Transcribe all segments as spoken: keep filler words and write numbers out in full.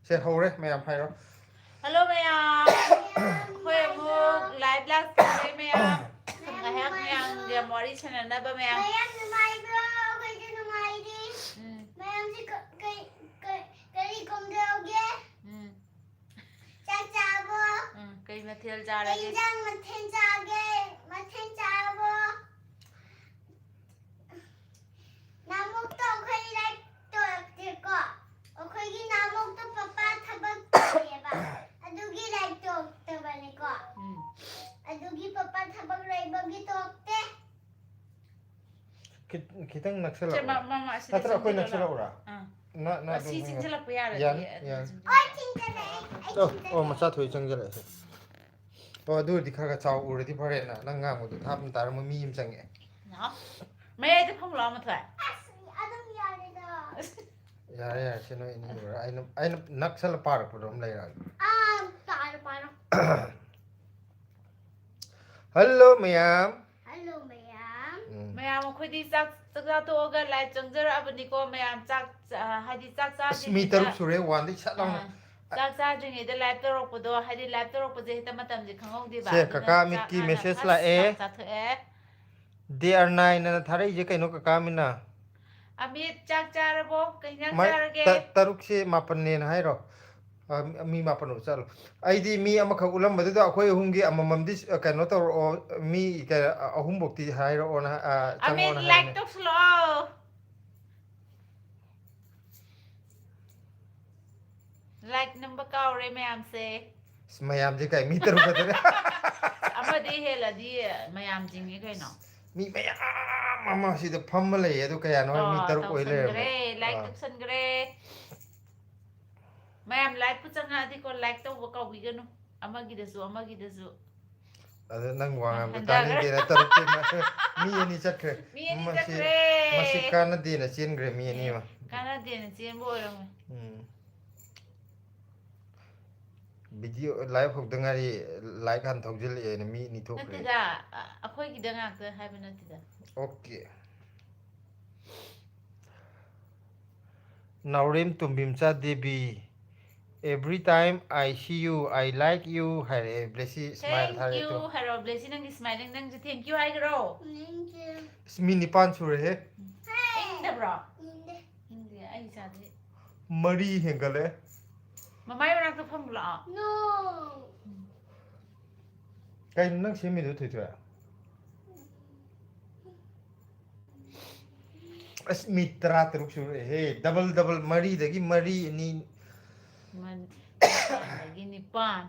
ꯁꯦ, ꯍꯧꯔꯦ, ꯃꯌꯥꯝ ꯍꯥꯏꯔꯣ꯫ ꯍꯜꯂꯣ ꯃꯌꯥꯝ, ꯑꯩꯈꯣꯏ ꯑꯃꯨꯛ ꯂꯥꯏꯚ ꯂꯥꯛꯆꯔꯦ ꯃꯌꯥꯝ꯫ ꯉꯥꯏꯍꯥꯛ ꯃꯌꯥꯝꯒ ꯋꯥꯔꯤ ꯁꯥꯟꯅꯅꯕ ꯃꯌꯥꯝ꯫ ꯃꯌꯥꯝ ꯅꯨꯡꯉꯥꯏꯕ꯭ꯔꯣ? ꯑꯩꯈꯣꯏꯁꯨ ꯅꯨꯡꯉꯥꯏꯔꯤ꯫ ꯎꯝ꯫ ꯃꯌꯥꯝꯁꯤ ꯀ- ꯀꯩ- ꯀꯩ- ꯀꯔꯤ ꯀꯝꯗꯧꯒꯦ? ꯎꯝ꯫ ꯆꯥꯛ ꯆꯥꯕꯣ? ꯎꯝ, ꯀꯩ ꯃꯊꯦꯜ ꯆꯥꯔꯒꯦ? ꯏꯟꯖꯥꯡ ꯃꯊꯦꯜ ꯆꯥꯒꯦ? ꯃꯊꯦꯜ ꯆꯥꯔꯕꯣ? ꯅꯍꯥꯟꯃꯨꯛꯇꯣ ꯑꯩꯈꯣꯏ ꯂꯥꯏꯔꯤꯛ ꯇꯧꯔꯛꯇꯦꯀꯣ꯫ ꯑꯩꯈꯣꯏꯒꯤ ꯅꯍꯥꯟꯃꯨꯛꯇꯣ ꯄꯄꯥ ꯊꯕꯛ ꯇꯧꯋꯦꯕ꯫ ꯑꯗꯨꯒꯤ ꯂꯥꯏꯔꯤꯛ ꯇꯧꯔꯛꯇꯕꯅꯤꯀꯣ꯫ ꯎꯝ꯫ ꯑꯗꯨꯒꯤ ꯄꯄꯥ ꯊꯕꯛ ꯂꯩꯕꯒꯤ ꯇꯧꯔꯛꯇꯦ꯫ ꯈꯤꯠ- ꯈꯤꯇꯪ ꯁꯦ, ꯅꯛꯁꯜꯂꯛꯑꯣ꯫ ꯃ- ꯃ- ꯃ- ꯑꯁꯤꯗ ꯅꯠꯇ꯭ꯔ ꯑꯩꯈꯣꯏ ꯆꯪꯁꯤꯜꯂꯣ ꯅꯛꯁꯜꯂꯛꯎꯔꯥ? ꯂꯥꯎ꯫ ꯑꯥ꯫ ꯅ- ꯅ ꯑꯣ, ꯑꯗꯨꯝ ꯁꯤ ꯍꯦꯡꯉꯣ꯫ ꯆꯤꯟꯁꯤꯜꯂꯛꯄ ꯌꯥꯔꯗꯤ ꯌꯥꯅꯤ, ꯑꯗꯨꯝ ꯌꯥꯅꯤ꯫ ꯆꯤꯟꯁꯤꯜꯂꯛꯑꯣ꯫ ꯑꯣ, ꯆꯤꯟꯁꯤꯜꯂꯛꯑꯦ꯫ ꯑꯩ ꯑꯣ, ꯆꯤꯟꯁꯤꯜꯂꯛꯑꯦ꯫ ꯑꯣ, ꯃꯆꯥ ꯊꯣꯏ ꯆꯪꯁꯤꯜꯂꯛꯑꯦ ꯁꯦ꯫ ꯑꯣ, ꯑꯗꯨ ꯑꯣꯏꯔꯗꯤ ꯈꯔ ꯈꯔ ꯆꯥꯎ ꯎꯔꯗꯤ ꯐꯔꯦꯅ꯫ ꯅꯪ ꯉꯥꯡꯕꯗꯣ ꯊꯥꯞꯅ ꯇꯥꯔꯝꯃ ꯃꯤ ꯑꯃ ꯆꯪꯉꯛꯑꯦ꯫ ꯂꯥꯎ꯫ ꯃꯌꯥꯏꯗ ꯐꯝ ꯂꯥꯎ, ꯃꯊꯣꯏ꯫ ꯑꯁ, ꯑꯗꯨꯝ ꯌꯥꯔꯦꯗ꯫ ꯌꯥꯔꯦ, ꯌꯥꯔꯦ, ꯁꯤ ꯅꯣꯏ ꯑꯅꯤ ꯎꯔꯦ꯫ ꯑꯩꯅ, ꯑꯩꯅ ꯅꯛꯁꯜꯂ ꯄꯥꯔꯛꯄꯗꯣ ꯑꯃ ꯂꯩꯔꯛꯑꯒꯦ꯫ ꯑꯥ, ꯄꯥꯔꯣ, ꯄꯥꯔꯣ꯫ ꯍꯜꯂꯣ ꯃꯌꯥꯝ꯫ ꯍꯜꯂꯣ ꯃꯌꯥꯝ꯫ ꯎꯝ꯫ ꯃꯌꯥꯝ, ꯑꯩꯈꯣꯏꯗꯤ ꯆꯥꯛ, ꯆꯥꯛ ꯆꯥ ꯇꯣꯛꯑꯒ ꯂꯥꯏꯚ ꯆꯪꯖꯔꯛꯑꯕꯅꯤꯀꯣ ꯃꯌꯥꯝ꯫ ꯆꯥꯛ, ꯑ, ꯍꯥꯏꯗꯤ ꯆꯥꯛ ꯑꯁ, ꯃꯤ ꯆꯥꯗ꯭ꯔꯤꯉꯩꯗ, ꯇꯔꯨꯛ ꯁꯨꯔꯦ, ꯋꯥꯟꯗꯩ ꯁꯠ ꯂꯥꯎꯅ꯫ ꯑ, ꯆꯥꯛ ꯆꯥꯗ꯭ꯔꯤꯉꯩꯗ ꯂꯥꯏꯚ ꯇꯧꯔꯛꯄꯗꯣ, ꯍꯥꯏꯗꯤ ꯂꯥꯏꯚ ꯇꯧꯔꯛꯄꯁꯦ ꯍꯦꯛꯇ ꯃꯇꯝꯁꯦ ꯈꯪꯍꯧꯗꯦꯕ꯫ ꯁꯦ, ꯑꯗꯨꯅ ꯀꯀꯥ ꯆꯥꯛ ꯑꯃꯤꯠꯀꯤ ꯍꯥꯟꯅ message ꯐꯠ ꯂꯥꯛꯑꯦ꯫ ꯆꯥꯛ ꯆꯥꯊꯣꯛꯑꯦ꯫ Day are nine ꯑꯅ ꯊꯥꯔꯛꯏꯁꯦ ꯀꯩꯅꯣ, ꯀꯀꯥ ꯑꯃꯤꯠꯅ? ꯑꯃꯤꯠ, ꯆꯥꯛ ꯆꯥꯔꯕꯣ? ꯀꯩ ꯏꯟꯖꯥꯡ ꯃꯥꯏ ꯆꯥꯔꯒꯦ? ꯇ-, ꯇꯔꯨꯛꯁꯦ ꯃꯥꯄꯟꯅꯦꯅ ꯍꯥꯏꯔꯣ? ꯑ, ꯃꯤ ꯃꯥꯄꯟ ꯑꯣꯏ ꯆꯠꯂꯣ꯫ ꯑꯩꯗꯤ ꯃꯤ ꯑꯃꯈꯛ ꯎꯠꯂꯝꯕꯗꯨꯗ ꯑꯩꯈꯣꯏ ꯑꯍꯨꯝꯒꯤ ꯑꯃꯃꯝꯗꯤ ꯁ-, ꯀꯩꯅꯣ ꯇꯧꯔꯛꯑꯣ, ꯃꯤ ꯀ-, ꯑꯍꯨꯝꯕꯣꯛꯇꯤ ꯍꯥꯏꯔꯛꯑꯣꯅ, ꯑ, ꯑꯃꯤꯠ, ꯆꯪꯉꯣꯅ like ꯍꯥꯏꯕꯅꯦ꯫ ꯇꯧꯁꯜꯂꯛꯑꯣ꯫ Like ꯅꯝꯕ ꯀꯥꯎꯔꯦ ꯃꯌꯥꯝꯁꯦ꯫ ꯑꯁ, ꯃꯌꯥꯝꯁꯦ ꯀꯥꯏ, ꯃꯤ ꯇꯔꯨꯛ ꯈꯛꯇꯅꯦ꯫ ꯑꯃꯗꯤ ꯍꯦꯜꯂꯗꯤ ꯃꯌꯥꯝ ꯆꯤꯡꯉꯦ ꯀꯩꯅꯣ꯫ ꯃꯤ ꯃꯌꯥꯝ ꯑꯃ ꯁꯤꯗ ꯐꯝꯃ ꯂꯩꯌꯦ, ꯑꯗꯨ ꯀꯌꯥꯅꯣ? ꯃꯤ ꯑꯣ, ꯇꯔꯨꯛ ꯑꯣꯏ ꯂꯩꯔꯝꯃꯦ꯫ ꯇꯧꯁꯟꯈ꯭ꯔꯦ, like ꯑꯥ꯫ ꯇꯧꯁꯟꯈ꯭ꯔꯦ꯫ ꯃꯌꯥꯝ live ꯄꯨ ꯆꯪꯉꯛꯑꯗꯤꯀꯣ, like ꯇꯧꯕ ꯀꯥꯎꯕꯤꯒꯅꯨ꯫ ꯑꯃꯒꯤꯗꯁꯨ, ꯑꯃꯒꯤꯗꯁꯨ꯫ ꯑꯗ ꯅꯪ ꯋꯥ ꯉꯥꯡꯕ ꯍꯟꯊꯈ꯭ꯔꯦ꯫ ꯇꯥꯅꯤꯡꯗꯦꯅ ꯇꯔꯨꯛꯇꯤ ꯃ-, ꯃꯤ ꯑꯅꯤ ꯆꯠꯈ꯭ꯔꯦ꯫ ꯃꯤ ꯑꯅꯤ ꯃꯁꯤ, ꯆꯠꯈ꯭ꯔꯦ꯫ ꯃꯁꯤ ꯀꯥꯟꯅꯗꯦꯅ ꯆꯦꯟꯈ꯭ꯔꯦ ꯃꯤ ꯑꯅꯤ ꯑꯦ, ꯑꯃ꯫ ꯀꯥꯟꯅꯗꯦꯅ ꯆꯦꯟꯕ ꯑꯣꯏꯔꯝꯃꯣꯏ꯫ ꯎꯝ꯫ Video live ꯍꯧꯗ ꯉꯥꯏꯔꯤ, like ꯍꯥꯟꯅ ꯊꯧꯖꯤꯜꯂꯛꯑꯦꯅ ꯃꯤ ꯑꯅꯤ ꯊꯣꯛꯈ꯭ꯔꯦ꯫ ꯅꯠꯇꯦꯗ, ꯑ-, ꯑꯩꯈꯣꯏꯒꯤꯗ ꯉꯥꯛꯇ ꯍꯥꯏꯕ ꯅꯠꯇꯦꯗ꯫ Okay꯫ Naorem ꯇꯣꯝꯕꯤꯝꯆꯥ Devi, Every time I see you, I like you ꯍꯥꯏꯔꯛꯑꯦ ꯕ꯭ꯂꯦꯁꯤ ꯁ꯭ꯃꯥꯏꯜ ꯊꯥꯔꯛꯑꯦ꯫ ꯍꯥꯏꯔꯣ ꯕ꯭ꯂꯦꯁꯤ, ꯅꯪꯒꯤ ꯁ꯭ꯃꯥꯏꯂꯤꯡ, ꯅꯪꯁꯨ thank you ꯍꯥꯏꯈ꯭ꯔꯣ꯫ Thank you. ꯑꯁ, ꯃꯤ ꯅꯤꯄꯥꯟ ꯁꯨꯔꯦꯍꯦ꯫ ꯏꯪꯗꯕ꯭ꯔꯣ? ꯏꯪꯗꯦ꯫ ꯏꯪꯗꯦ, ꯑꯩ ꯏꯆꯥꯗꯤ꯫ ꯃꯔꯤ ꯍꯦꯟꯒꯠꯂꯦ꯫ ꯃꯃꯥꯏ ꯃꯅꯥꯛꯇ ꯐꯝꯃꯨ ꯂꯥꯛꯑꯣ꯫ No. ꯀꯩꯅꯣ ꯅꯪ ꯁꯦꯝꯃꯤꯗꯨ, ꯊꯣꯏꯊꯣꯏ? ꯑꯁ, ꯃꯤ ꯇꯔꯥ ꯇꯔꯨꯛ ꯁꯨꯔꯛꯑꯦꯍꯦ꯫ Double double, ꯃꯔꯤꯗꯒꯤ ꯃꯔꯤ, ꯑꯅꯤ꯫ ꯃꯟ-, ꯅꯤꯄꯥꯟꯗꯒꯤ ꯅꯤꯄꯥꯟ꯫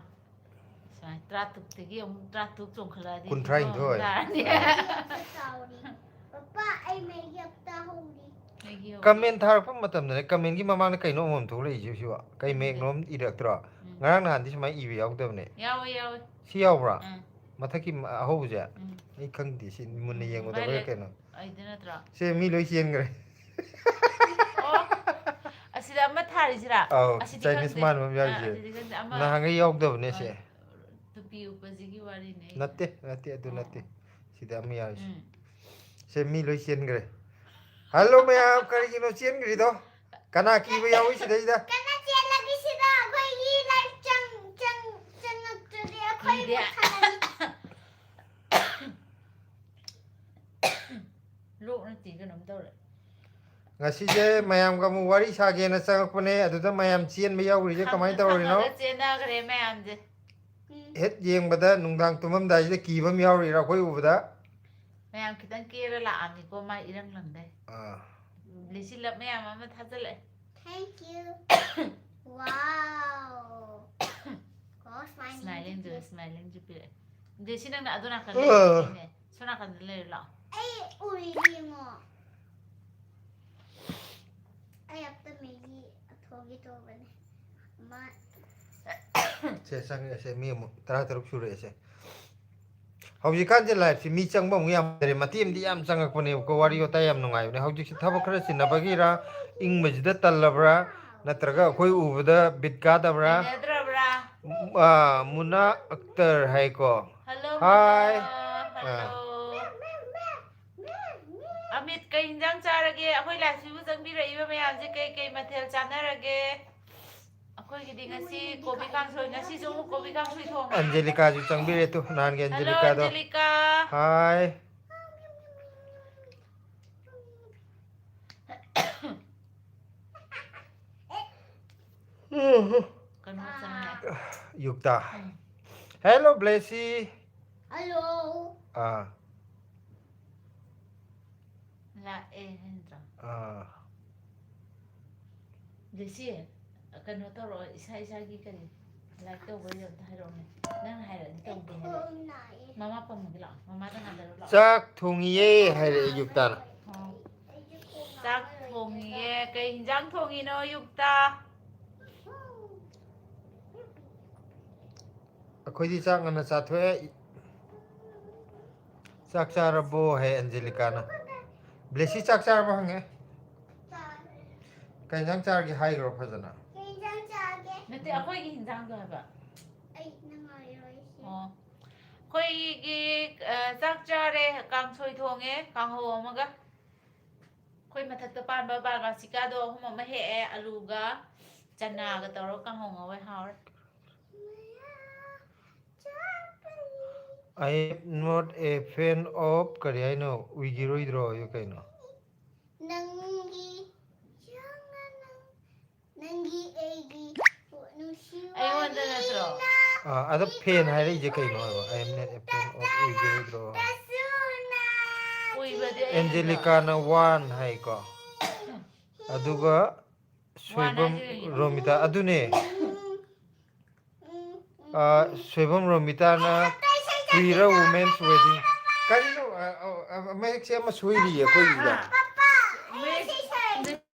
ꯁꯨꯃꯥꯏꯅ ꯇꯔꯥ ꯇꯔꯨꯛꯇꯒꯤ ꯑꯃꯨꯛ ꯇꯔꯥ ꯇꯔꯨꯛ ꯆꯣꯡꯈꯠꯂꯛꯑꯗꯤ ꯀꯨꯟꯊ꯭ꯔꯥ ꯅꯤꯊꯣꯏ꯫ ꯐꯤꯕꯝ ꯑꯃ ꯇꯥꯔꯅꯤ꯫ ꯑꯥ꯫ ꯄꯄꯥ, ꯑꯩ ꯃꯩ ꯑꯝꯇ ꯍꯧꯔꯤ꯫ ꯃꯩꯒꯤ ꯍꯧꯔꯤ꯫ Comment ꯊꯥꯔꯛꯄ ꯃꯇꯝꯗꯅꯦ, comment ꯀꯤ ꯃꯃꯥꯡꯗ ꯀꯩꯅꯣ ꯑꯃꯃꯝ ꯊꯣꯛꯂꯛꯏꯁꯦ ꯁꯤꯕꯣ? ꯀꯩ ꯈꯪꯗꯦ꯫ ꯃꯌꯦꯛꯅꯣꯝ ꯏꯔꯛꯇ꯭ꯔꯣ? ꯎꯝ꯫ ꯉꯔꯥꯡ ꯅꯍꯥꯟꯗꯤ ꯁꯨꯃꯥꯏꯅ ꯏꯕ ꯌꯥꯎꯗꯕꯅꯦ꯫ ꯌꯥꯎꯋꯦ, ꯌꯥꯎꯋꯦ꯫ ꯁꯤ ꯌꯥꯎꯕ꯭ꯔꯥ? ꯎꯝ꯫ ꯃꯊꯛꯀꯤ ꯑꯍꯧꯕꯁꯦ? ꯎꯝ꯫ ꯑꯩ ꯈꯪꯗꯦ, ꯁꯤ ꯃꯨꯟꯅ ꯎꯝ, ꯌꯦꯡꯉꯨꯗꯕꯩꯔꯥ violet ꯀꯩꯅꯣ꯫ ꯑꯣꯏꯗꯣꯏ ꯅꯠꯇ꯭ꯔꯣ? ꯁꯦ, ꯃꯤ ꯂꯣꯏ ꯆꯦꯟꯈ꯭ꯔꯦ꯫ ꯑꯣ, ꯑꯁꯤꯗ ꯑꯃ ꯊꯥꯔꯤꯁꯤꯔꯥ? ꯑꯧ, ꯑꯁꯤꯗꯤ Chinese ꯈꯪꯗꯦ꯫ ꯃꯥꯟꯕ ꯑꯃ ꯑꯥ, ꯌꯥꯎꯔꯤꯁꯦ꯫ ꯑꯁꯤꯗꯤ ꯈꯪꯗꯦ꯫ ꯑꯃ, ꯅꯍꯥꯟꯒꯩ ꯌꯥꯎꯗꯕꯅꯦ ꯁꯦ꯫ ꯑꯥ, ꯇꯨꯄꯤ ꯎꯞꯄꯁꯤꯒꯤ ꯋꯥꯔꯤꯅꯦ ꯑꯩꯅ꯫ ꯅꯠꯇꯦ, ꯅꯠꯇꯦ, ꯑꯗꯨ ꯑꯣ, ꯅꯠꯇꯦ꯫ ꯑꯣ꯫ ꯁꯤꯗ ꯑꯃ ꯌꯥꯎꯔꯤꯁꯦ꯫ ꯎꯝ꯫ ꯁꯦ, ꯃꯤ ꯂꯣꯏ ꯆꯦꯟꯈ꯭ꯔꯦ꯫ Hello ꯃꯌꯥꯝ, ꯀꯔꯤꯒꯤꯅꯣ ꯆꯦꯟꯈ꯭ꯔꯤꯗꯣ? ꯀꯅꯥ ꯀꯤꯕ ꯌꯥꯎꯏ ꯁꯤꯗꯩꯗ? ꯀꯟꯅ ꯆꯦꯜꯂꯒꯦ ꯁꯤꯗ, ꯑꯩꯈꯣꯏꯒꯤ life ꯆꯪ-, ꯆꯪ-, ꯆꯪꯉꯛꯇ꯭ꯔꯗꯤ ꯑꯩꯈꯣꯏ ꯀꯤꯗꯦ꯫ ꯃꯨꯠꯈ꯭ꯔꯅꯤ꯫ ꯂꯣꯛ ꯅꯠꯇꯦ, ꯀꯩꯅꯣꯝ ꯇꯧꯔꯦ꯫ ꯉꯁꯤꯁꯦ ꯃꯌꯥꯝꯒ ꯑꯃꯨꯛ ꯋꯥꯔꯤ ꯁꯥꯒꯦꯅ ꯆꯪꯉꯛꯄꯅꯦ, ꯑꯗꯨꯗ ꯃꯌꯥꯝ ꯆꯦꯟꯕ ꯌꯥꯎꯔꯤꯁꯦ ꯀꯃꯥꯏꯅ ꯇꯧꯔꯤꯅꯣ? ꯈꯪꯉꯒ ꯆꯦꯟꯅꯈ꯭ꯔꯦ ꯃꯌꯥꯝꯁꯦ꯫ ꯎꯝ꯫ ꯍꯦꯛ ꯌꯦꯡꯕꯗ ꯅꯨꯡꯗꯥꯡ ꯇꯨꯝꯃꯝꯗꯥꯏꯁꯤꯗ ꯀꯤꯕ ꯑꯃ ꯌꯥꯎꯔꯤꯔꯥ ꯑꯩꯈꯣꯏ ꯎꯕꯗ? ꯃꯌꯥꯝ ꯈꯤꯇꯪ ꯀꯦꯔ ꯂꯥꯛꯑꯝꯃꯤꯀꯣ, ꯃꯥ ꯏꯔꯪ ꯂꯪꯗꯩ꯫ ꯑꯥ꯫ ꯂꯤꯁꯤꯜꯂꯞ ꯃꯌꯥꯝ ꯑꯃ ꯊꯥꯖꯤꯜꯂꯛꯑꯦ꯫ Thank you. Wow. ꯀꯣ, smiling ꯁ꯭ꯃꯥꯏꯂꯤꯡꯁꯨ, ꯄꯤꯔꯛꯑꯦ꯫ ꯁ꯭ꯃꯥꯏꯂꯤꯡꯁꯨ ꯄꯤꯔꯛꯑꯦ꯫ ꯖꯦꯁꯤ, ꯅꯪꯅ ꯑꯗꯣ ꯅꯥꯀꯟꯗ ꯑꯥ꯫ ꯂꯩꯔꯤꯅꯦ꯫ ꯁꯣꯝ ꯅꯥꯀꯟꯗ ꯂꯩꯔꯨ ꯂꯥꯛꯑꯣ꯫ ꯑꯩ ꯎꯔꯤ ꯌꯦꯡꯉꯣ꯫ ꯑꯩ ꯑꯝꯇ ꯃꯦꯒꯤ ꯊꯣꯡꯒꯦ ꯇꯧꯕꯅꯦ꯫ ꯃꯥ ꯁꯦ, ꯆꯪꯉꯛꯑꯦꯁꯦ, ꯃꯤ ꯑꯃꯨꯛ ꯇꯔꯥ ꯇꯔꯨꯛ ꯁꯨꯔꯛꯑꯦꯁꯦ꯫ ꯍꯧꯖꯤꯛꯀꯥꯟꯁꯦ live ꯁꯤ ꯃꯤ ꯆꯪꯕ ꯑꯃꯨꯛ ꯌꯥꯝꯗ꯭ꯔꯦ꯫ ꯃꯇꯦꯛ ꯑꯃꯗꯤ ꯌꯥꯝ ꯆꯪꯉꯛꯄꯅꯦꯕꯀꯣ, ꯋꯥꯔꯤ ꯋꯥꯇꯥꯏ ꯌꯥꯝ ꯅꯨꯡꯉꯥꯏꯕꯅꯦ꯫ ꯍꯧꯖꯤꯛꯁꯦ ꯊꯕꯛ ꯈꯔ ꯆꯤꯟꯅꯕꯒꯤꯔ, ꯏꯪꯕꯁꯤꯗ ꯇꯜꯂꯕ꯭ꯔꯥ, ꯅꯠꯇ꯭ꯔꯒ ꯑꯩꯈꯣꯏ ꯎꯕꯗ ꯕꯤꯠ ꯀꯥꯗꯕ꯭ꯔꯥ? ꯍꯩꯅꯗ꯭ꯔꯕ꯭ꯔꯥ? ꯑꯥ, ꯃꯨꯅꯥ ꯑꯛꯇꯔ ꯍꯥꯏꯀꯣ꯫ Hello, hi꯫ ꯃꯨꯅꯥ꯫ ꯑꯥ꯫ Hello꯫ ꯑꯃꯤꯠ, ꯀꯩ ꯏꯟꯖꯥꯡ ꯆꯥꯔꯒꯦ? ꯑꯩꯈꯣꯏ live ꯁꯤꯕꯨ ꯆꯪꯕꯤꯔꯛꯏꯕ ꯃꯌꯥꯝꯁꯦ ꯀꯩ ꯀꯩ ꯃꯊꯦꯜ ꯆꯥꯅꯔꯒꯦ? ꯑꯩꯈꯣꯏ ꯁꯤꯗꯤ ꯉꯁꯤ ꯀꯣꯕꯤ ꯀꯥꯡꯁꯣꯏ, ꯉꯁꯤꯁꯨ ꯑꯃꯨꯛ ꯀꯣꯕꯤ ꯀꯥꯡꯁꯣꯏ ꯊꯣꯡꯉꯦ꯫ ꯑꯟꯖꯦꯂꯤꯀꯥꯁꯨ ꯆꯪꯕꯤꯔꯦ ꯇꯨ, ꯅꯍꯥꯟꯒꯤ ꯍꯜꯂꯣ, ꯑꯟꯖꯦꯂꯤꯀꯥꯗꯣ꯫ ꯑꯟꯖꯦꯂꯤꯀꯥ꯫ ꯍꯥꯏ꯫ ꯀꯩꯅꯣ ꯆꯪꯉꯦ꯫ ꯌꯨꯛꯇ꯫ ꯍꯦꯜꯂꯣ, ꯕ꯭ꯂꯦꯁꯤ꯫ ꯍꯜꯂꯣ꯫ ꯑꯥ꯫ ꯂꯥꯛꯑꯦ ꯍꯥꯏ ꯅꯠꯇ꯭ꯔꯣ? ꯑꯥ꯫ ꯕ꯭ꯂꯦꯁꯤ, ꯀꯩꯅꯣ ꯇꯧꯔꯣ, ꯏꯁꯥ ꯏꯁꯥꯒꯤ ꯀꯔꯤ ꯂꯥꯏꯛ ꯇꯧꯕꯩꯗꯣ ꯑꯝꯇ ꯍꯥꯏꯔꯛꯑꯣꯅꯦ꯫ ꯅꯪꯅ ꯍꯥꯏꯔꯛꯑꯗꯤ ꯇꯧꯗꯦ ꯍꯥꯏꯔꯛꯑꯦ꯫ ꯈꯣꯡ ꯅꯥꯏꯌꯦ꯫ ꯃꯃꯥ ꯄꯝꯃꯒꯦ ꯂꯥꯛꯑꯣ, ꯃꯃꯥꯗ ꯉꯥꯏꯅꯔꯨ ꯂꯥꯛꯑꯣ꯫ ꯆꯥꯛ ꯊꯣꯡꯉꯤꯌꯦ ꯍꯥꯏꯔꯛꯑꯦ ꯌꯨꯛꯇꯥꯅ꯫ ꯑꯣ꯫ ꯑꯩꯁꯨ ꯈꯣꯡ ꯆꯥꯛ ꯅꯥꯏꯌꯦ꯫ ꯊꯣꯡꯉꯤꯌꯦ꯫ ꯀꯩ ꯍꯤꯟꯖꯥꯡ ꯊꯣꯡꯉꯤꯅꯣ ꯌꯨꯛꯇ? ꯑꯩꯈꯣꯏꯗꯤ ꯆꯥꯛ ꯉꯟꯅ ꯆꯥꯊꯣꯛꯑꯦ꯫ ꯆꯥꯛ ꯆꯥꯔꯕꯣ ꯍꯥꯏ ꯑꯟꯖꯦꯂꯤꯀꯥꯅ꯫ ꯕ꯭ꯂꯦꯁꯤ ꯆꯥꯛ ꯆꯥꯔꯕꯣ ꯍꯪꯉꯦ꯫ ꯆꯥꯔꯦ꯫ ꯀꯩ ꯏꯟꯖꯥꯡ ꯆꯥꯔꯒꯦ ꯍꯥꯏꯈ꯭ꯔꯣ ꯐꯖꯅ꯫ ꯀꯩ ꯏꯟꯖꯥꯡ ꯆꯥꯒꯦ? ꯅꯠꯇꯦ, ꯑꯩꯈꯣꯏꯒꯤ ꯍꯤꯟꯖꯥꯡꯗꯣ ꯍꯥꯏꯕ꯫ ꯑꯩ ꯅꯪ ꯍꯥꯏꯔꯣ ꯑꯩꯁꯦ꯫ ꯑꯣ꯫ ꯑꯩꯈꯣꯏꯒꯤ, ꯑ, ꯆꯥꯛ ꯆꯥꯔꯦ, ꯀꯥꯡꯁꯣꯏ ꯊꯣꯡꯉꯦ, ꯀꯥꯡꯍꯧ ꯑꯃꯒ꯫ ꯑꯩꯈꯣꯏ ꯃꯊꯛꯇ ꯄꯥꯟꯕ ꯕꯥꯔꯒꯥꯁꯤꯀꯥꯗꯣ ꯑꯍꯨꯝ ꯑꯃ ꯍꯦꯛꯑꯦ, ꯑꯂꯨꯒ ꯆꯅꯥꯒ ꯇꯧꯔꯒ ꯀꯥꯡꯍꯧ ꯉꯧꯋꯦ, ꯍꯥꯎꯔꯦ꯫ I am not a fan of ꯀꯔꯤ ꯍꯥꯏꯅꯣ? ꯎꯏꯈꯤꯔꯣꯏꯗ꯭ꯔꯣ? ꯑꯌꯨ ꯀꯩꯅꯣ? ꯅꯪꯒꯤ ꯅꯪꯒꯤ ꯑꯩꯒꯤ ꯅꯨꯡꯁꯤ ꯑꯩꯉꯣꯟꯗ ꯅꯠꯇ꯭ꯔꯣ? ꯑꯥ, ꯑꯗꯣ ꯐꯦꯟ ꯍꯥꯏꯔꯛꯏꯁꯦ ꯀꯩꯅꯣ ꯍꯥꯏꯕ? I am not a fan of ꯎꯏꯈꯤꯔꯣꯏꯗ꯭ꯔꯣ? ꯎꯏꯕꯗꯤ ꯑꯩ ꯑꯦꯟꯖꯦꯂꯤꯀꯥꯅ ꯋꯥꯟ ꯍꯥꯏꯀꯣ꯫ ꯑꯗꯨꯒ ꯁꯣꯏꯕꯝ ꯍꯥꯏꯁꯦ ꯀꯩꯒꯤꯅꯣ? ꯔꯣꯃꯤꯇꯥ ꯑꯗꯨꯅꯦ꯫ ꯑꯥ, ꯁꯣꯏꯕꯝ ꯔꯣꯃꯤꯇꯥꯅ ꯀꯨꯏꯔ women's wedding꯫ ꯀꯔꯤꯅꯣ? ꯑ, ꯑ, ꯑ, ꯃꯌꯦꯛꯁꯦ ꯑꯃ ꯁꯣꯏꯔꯤꯌꯦ ꯑꯩꯈꯣꯏꯒꯤꯗ꯫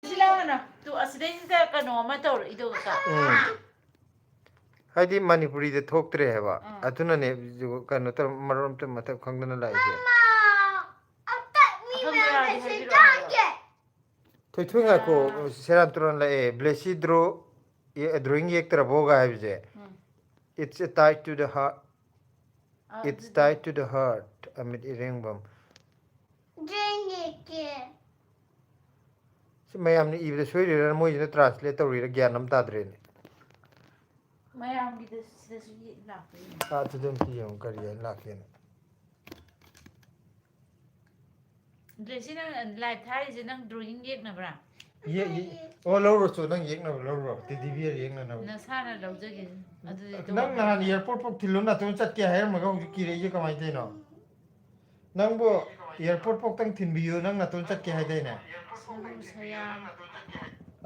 ꯁꯤ ꯂꯥꯎꯅ꯫ ꯇꯨ, ꯑꯁꯤꯗꯩꯁꯤꯗ ꯀꯩꯅꯣ ꯑꯃ ꯇꯧꯔꯛꯏꯗꯣ ꯀꯥ꯫ ꯎꯝ꯫ ꯍꯥꯏꯗꯤ ꯃꯅꯤꯄꯨꯔꯤꯗ ꯊꯣꯛꯇ꯭ꯔꯦ ꯍꯥꯏꯕ꯫ ꯑꯥ꯫ ꯑꯗꯨꯅꯅꯦ ꯍꯧꯖꯤꯛ ꯀꯩꯅꯣ ꯇꯧꯔ ꯃꯔꯣꯟ ꯑꯃꯇ ꯃꯊꯛ ꯈꯪꯗꯅ ꯂꯥꯛꯏꯁꯦ꯫ ꯑꯈꯪꯕ ꯌꯥꯎꯔꯗꯤ ꯍꯥꯏꯕꯤꯔꯛꯑꯣ ꯍꯥꯏꯕ꯫ ꯊꯣꯏꯊꯣꯏ ꯉꯥꯏꯈꯣ, ꯁꯦꯔꯥꯟ ꯇꯨꯔꯥꯟ ꯂꯥꯛꯑꯦ꯫ ꯕ꯭ꯂꯦꯁꯤ ꯗ꯭ꯔꯣ, ꯗ꯭ꯔꯣꯌꯤꯡ ꯌꯦꯛꯇ꯭ꯔꯕꯣꯒ ꯍꯥꯏꯕꯁꯦ꯫ ꯎꯝ꯫ It's a tie to the heart. ꯑ, It's ꯑꯗꯨꯗꯤ tied to the heart. ꯑꯃꯤꯠ ꯏꯔꯦꯡꯕꯝ꯫ ꯗ꯭ꯔꯦꯟ ꯌꯦꯛꯀꯦ꯫ ꯁꯤ ꯃꯌꯥꯝꯅ ꯏꯕꯗ ꯁꯣꯏꯔꯤꯔꯥ ꯃꯣꯏꯁꯤꯅ translate ꯇꯧꯔꯤꯔꯥ ꯒ꯭ꯌꯥꯟ ꯑꯃ ꯇꯥꯗ꯭ꯔꯦꯅꯦ꯫ ꯃꯌꯥꯝꯒꯤꯗ ꯁꯤꯗꯁꯨ ꯌꯦꯛ ꯂꯥꯛꯄ ꯌꯦꯡꯉꯣ꯫ ꯑꯥ, ꯑꯗꯨꯗ ꯑꯝꯇ ꯌꯦꯡꯉꯣ, ꯀꯔꯤ ꯍꯥꯏꯅ ꯂꯥꯛꯀꯦꯅ꯫ ꯗ꯭ꯔꯦꯁꯤ, ꯅꯪ ꯂꯥꯏꯚ ꯊꯥꯔꯤꯁꯦ ꯅꯪ ꯗ꯭ꯔꯣꯌꯤꯡ ꯌꯦꯛꯅꯕ꯭ꯔꯥ? ꯌꯦꯛ, ꯌꯦꯛ꯫ ꯑꯣ, ꯂꯧꯔꯨꯔꯣ ꯆꯣ, ꯅꯪ ꯌꯦꯛꯅꯕ ꯂꯧꯔꯨꯔꯣ, ꯇꯦꯗꯤ ꯕꯤꯌꯔ ꯌꯦꯛꯅꯅꯕ꯫ ꯅꯁꯥꯅ ꯂꯧꯖꯒꯦ꯫ ꯑꯗꯨꯗꯤ ꯅꯪ ꯇꯣꯛꯑꯣ꯫ ꯅꯍꯥꯟ ꯑꯦꯌꯥꯔꯄꯣꯔꯠ ꯐꯥꯎ ꯊꯤꯜꯂꯨ ꯅꯥꯇꯣꯟ ꯆꯠꯀꯦ ꯍꯥꯏꯔꯝꯃꯒ ꯍꯧꯖꯤꯛ ꯀꯤꯔꯛꯏꯁꯦ ꯀꯃꯥꯏꯅ ꯇꯧꯔꯤꯅꯣ? ꯅꯪꯕꯨ ꯑꯦꯌꯥꯔꯄꯣꯔꯠ ꯐꯥꯎꯇꯪ ꯊꯤꯟꯕꯤꯌꯨ, ꯅꯪ ꯅꯥꯇꯣꯟ ꯆꯠꯀꯦ ꯍꯥꯏꯗꯥꯏꯅꯦ? ꯁꯔꯨ ꯁꯌꯥꯡ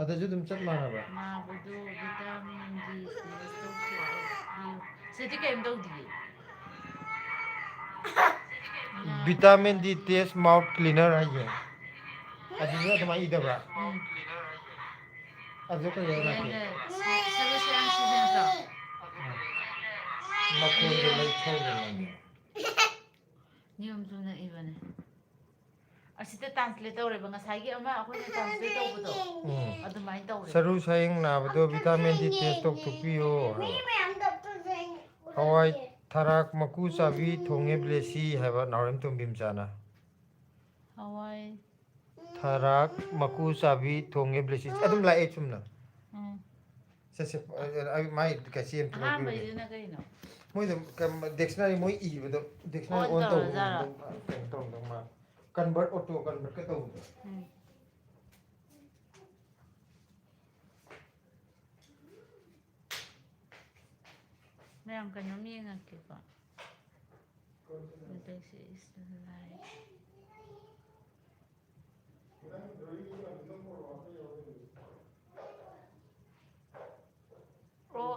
ꯑꯗꯁꯨ ꯑꯗꯨꯝ ꯆꯞ ꯃꯥꯟꯅꯕ꯭ꯔꯥ? ꯅꯥꯕꯗꯣ ꯚꯤꯇꯥꯃꯤꯟ ꯗꯤ ꯇꯦꯁ ꯇꯧꯊꯣꯛꯄꯤꯌꯨ꯫ ꯁꯤꯗꯤ ꯀꯩꯝ ꯇꯧꯗꯤꯌꯦ꯫ ꯚꯤꯇꯥꯃꯤꯟ ꯗꯤ ꯇꯦꯁ ꯃꯥꯎꯠ ꯀ꯭ꯂꯤꯅꯔ ꯍꯥꯏꯁꯦ꯫ ꯑꯗꯨꯁꯨ ꯑꯗꯨꯃꯥꯏꯅ ꯏꯗꯕ꯭ꯔꯥ? ꯎꯝ꯫ ꯑꯗꯨ ꯀꯩ ꯍꯥꯏꯅ ꯂꯥꯛꯀꯦ? ꯁꯔꯨ ꯁꯌꯥꯡ ꯁꯤꯖꯤꯟꯅꯗ꯭ꯔꯣ? ꯃꯈꯣꯟꯗꯣ ꯂꯩꯊꯧꯕ ꯉꯝꯗꯦ꯫ ꯅꯤꯌꯣꯝ ꯆꯨꯝꯅ ꯏꯕꯅꯦ꯫ ꯑꯁꯤꯗ translate ꯇꯧꯔꯦꯕ, ꯉꯁꯥꯏꯒꯤ ꯑꯃ ꯑꯩꯈꯣꯏꯅ translate ꯇꯧꯕꯗꯣ, ꯎꯝ꯫ ꯑꯗꯨꯃꯥꯏꯅ ꯇꯧꯔꯦ꯫ ꯁꯔꯨ ꯁꯌꯦꯡ ꯅꯥꯕꯗꯣ ꯚꯤꯇꯥꯃꯤꯟ ꯗꯤ ꯇꯦꯁ ꯇꯧꯊꯣꯛꯄꯤꯌꯣ ꯍꯥꯏꯕ꯫ ꯍꯋꯥꯏ ꯊꯔꯥꯛ ꯃꯀꯨ ꯆꯥꯕꯤ ꯊꯣꯡꯉꯦ ꯕ꯭ꯂꯦꯁꯤ ꯍꯥꯏꯕ ꯅꯥꯎꯔꯦꯝ ꯇꯣꯝꯕꯤ ꯃꯆꯥꯅ꯫ ꯍꯋꯥꯏ ꯊꯔꯥꯛ ꯃꯀꯨ ꯆꯥꯕꯤ ꯊꯣꯡꯉꯦ ꯕ꯭ꯂꯦꯁꯤ꯫ ꯑꯗꯨꯝ ꯂꯥꯛꯑꯦ ꯆꯨꯝꯅ꯫ ꯎꯝ꯫ ꯁꯦ, ꯁꯦ, ꯑ, ꯑ, ꯃꯥꯏ ꯀꯩꯁꯤ ꯑꯝꯇ ꯂꯧꯕꯤꯔꯨꯒꯦ꯫ ꯑꯍꯥꯟꯕꯩꯗꯨꯅ ꯀꯩꯅꯣ? ꯃꯣꯏꯗꯣ ꯀ-, dictionary ꯃꯣꯏ ꯏꯕꯗꯣ, dictionary on on ꯇꯧꯕ ꯇꯧꯔꯖꯥꯠꯂꯣ? ꯀꯩꯅꯣ ꯇꯧꯔꯝꯗꯧ ꯃꯥꯜꯂꯦ꯫ Convert, auto convert ꯀ ꯇꯧꯕꯗꯣ꯫ ꯎꯝ꯫ ꯃꯌꯥꯝ ꯀꯩꯅꯣꯝ ꯌꯦꯡꯉꯛꯀꯦꯀꯣ꯫ This is life. ꯑꯣ,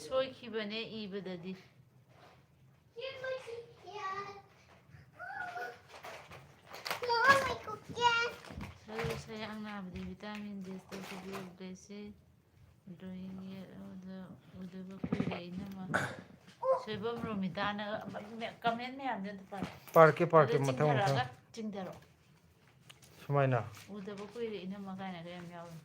ꯁꯣꯏꯈꯤꯕꯅꯦ ꯏꯕꯗꯗꯤ꯫ ꯁꯔꯨ ꯁꯌꯥꯡ ꯅꯥꯕꯗꯤ ꯚꯤꯇꯥꯃꯤꯟ ꯗꯤ ꯇꯧꯊꯣꯛꯄꯤꯌꯨ꯫ ꯗ꯭ꯔꯣꯌꯤꯡ ꯌꯦꯛ ꯑꯃꯗ ꯎꯗꯕ ꯀꯨꯏꯔꯦ ꯏꯅꯝꯃ꯫ ꯁꯣꯏꯕꯝ ꯔꯣꯃꯤꯇꯥꯅ comment ꯃꯌꯥꯝꯁꯦ ꯑꯝꯇ ꯄꯥꯔꯣ꯫ ꯄꯥꯔꯛꯀꯦ, ꯄꯥꯔꯛꯀꯦ, ꯑꯗ ꯃꯊꯪ, ꯆꯤꯡꯊꯔꯛꯑꯒ ꯃꯊꯪ꯫ ꯆꯤꯡꯊꯔꯛꯑꯣ꯫ ꯁꯨꯃꯥꯏꯅ꯫ ꯎꯗꯕ ꯀꯨꯏꯔꯦ ꯏꯅꯝꯃ ꯀꯥꯏꯅꯒ ꯌꯥꯝ ꯌꯥꯎꯔꯤ꯫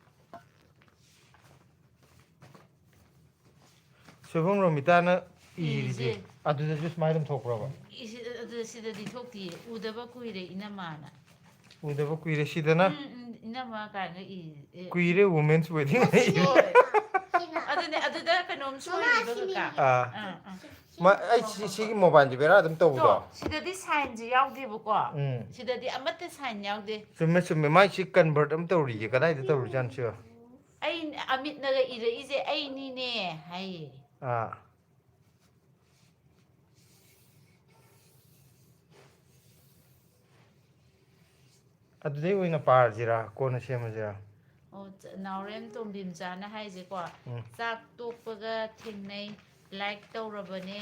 ꯁꯣꯏꯕꯝ ꯔꯣꯃꯤꯇꯥꯅ ꯏꯔꯤꯁꯦ꯫ ꯏꯔꯤꯁꯦ꯫ ꯑꯗꯨꯗꯁꯨ ꯁꯨꯃꯥꯏꯅ ꯑꯗꯨꯝ ꯊꯣꯛꯄ꯭ꯔꯕ? ꯏꯁꯤ-, ꯑꯗꯨ ꯁꯤꯗꯗꯤ ꯊꯣꯛꯇꯤꯌꯦ꯫ ꯎꯗꯕ ꯀꯨꯏꯔꯦ ꯏꯅꯝꯃꯅ꯫ ꯎꯗꯕ ꯀꯨꯏꯔꯦ ꯁꯤꯗꯅ? ꯎꯝ, ꯎꯝ, ꯏꯅꯝꯃ ꯀꯥꯏꯅꯒ ꯏ-, ꯑꯦ꯫ ꯀꯨꯏꯔꯦ women's wedding꯫ ꯍꯣꯏ꯫ ꯑꯗꯨꯅꯦ, ꯑꯗꯨꯗ ꯀꯩꯅꯣꯝ ꯁꯣꯏꯔꯤꯕ ꯀꯀꯥ꯫ ꯑꯥ꯫ ꯑꯥ, ꯑꯥ꯫ ꯃ-, ꯑꯩ ꯁꯤ-, ꯁꯤꯒꯤ ꯃꯣꯕꯥꯏꯜꯁꯦ ꯕꯦꯔꯥ ꯑꯗꯨꯝ ꯇꯧꯕꯗꯣ? ꯇꯣ, ꯁꯤꯗꯗꯤ ꯁꯥꯏꯟꯁꯦ ꯌꯥꯎꯗꯦꯕꯀꯣ꯫ ꯎꯝ꯫ ꯁꯤꯗꯗꯤ ꯑꯃꯠꯇ ꯁꯥꯏꯟ ꯌꯥꯎꯗꯦ꯫ ꯆꯨꯝꯃꯦ, ꯆꯨꯝꯃꯦ꯫ ꯃꯥꯏ ꯁꯤ ꯀꯟꯚꯔꯠ ꯑꯃ ꯇꯧꯔꯤꯁꯦ ꯀꯗꯥꯏꯗ ꯇꯧꯔꯤꯖꯥꯠꯅꯣ ꯁꯤꯕꯣ? ꯑꯩ ꯑꯃꯤꯠꯅꯒ ꯏꯔꯛꯏꯁꯦ ꯑꯩꯅꯤꯅꯦ ꯍꯥꯏꯌꯦ꯫ ꯑꯥ꯫ ꯑꯗꯨꯗꯩ ꯑꯣꯏꯅ ꯄꯥꯔꯁꯤꯔꯥ, ꯀꯣꯟꯅ ꯁꯦꯝꯃꯁꯤꯔꯥ? ꯑꯣ, ꯆ-, ꯅꯥꯎꯔꯦꯝ ꯇꯣꯝꯕꯤꯝꯆꯥꯅ ꯍꯥꯏꯁꯦꯀꯣ, ꯎꯝ꯫ ꯆꯥꯛ ꯇꯣꯛꯄꯒ ꯊꯦꯡꯅꯩ, ꯂꯥꯏꯛ ꯇꯧꯔꯕꯅꯦ,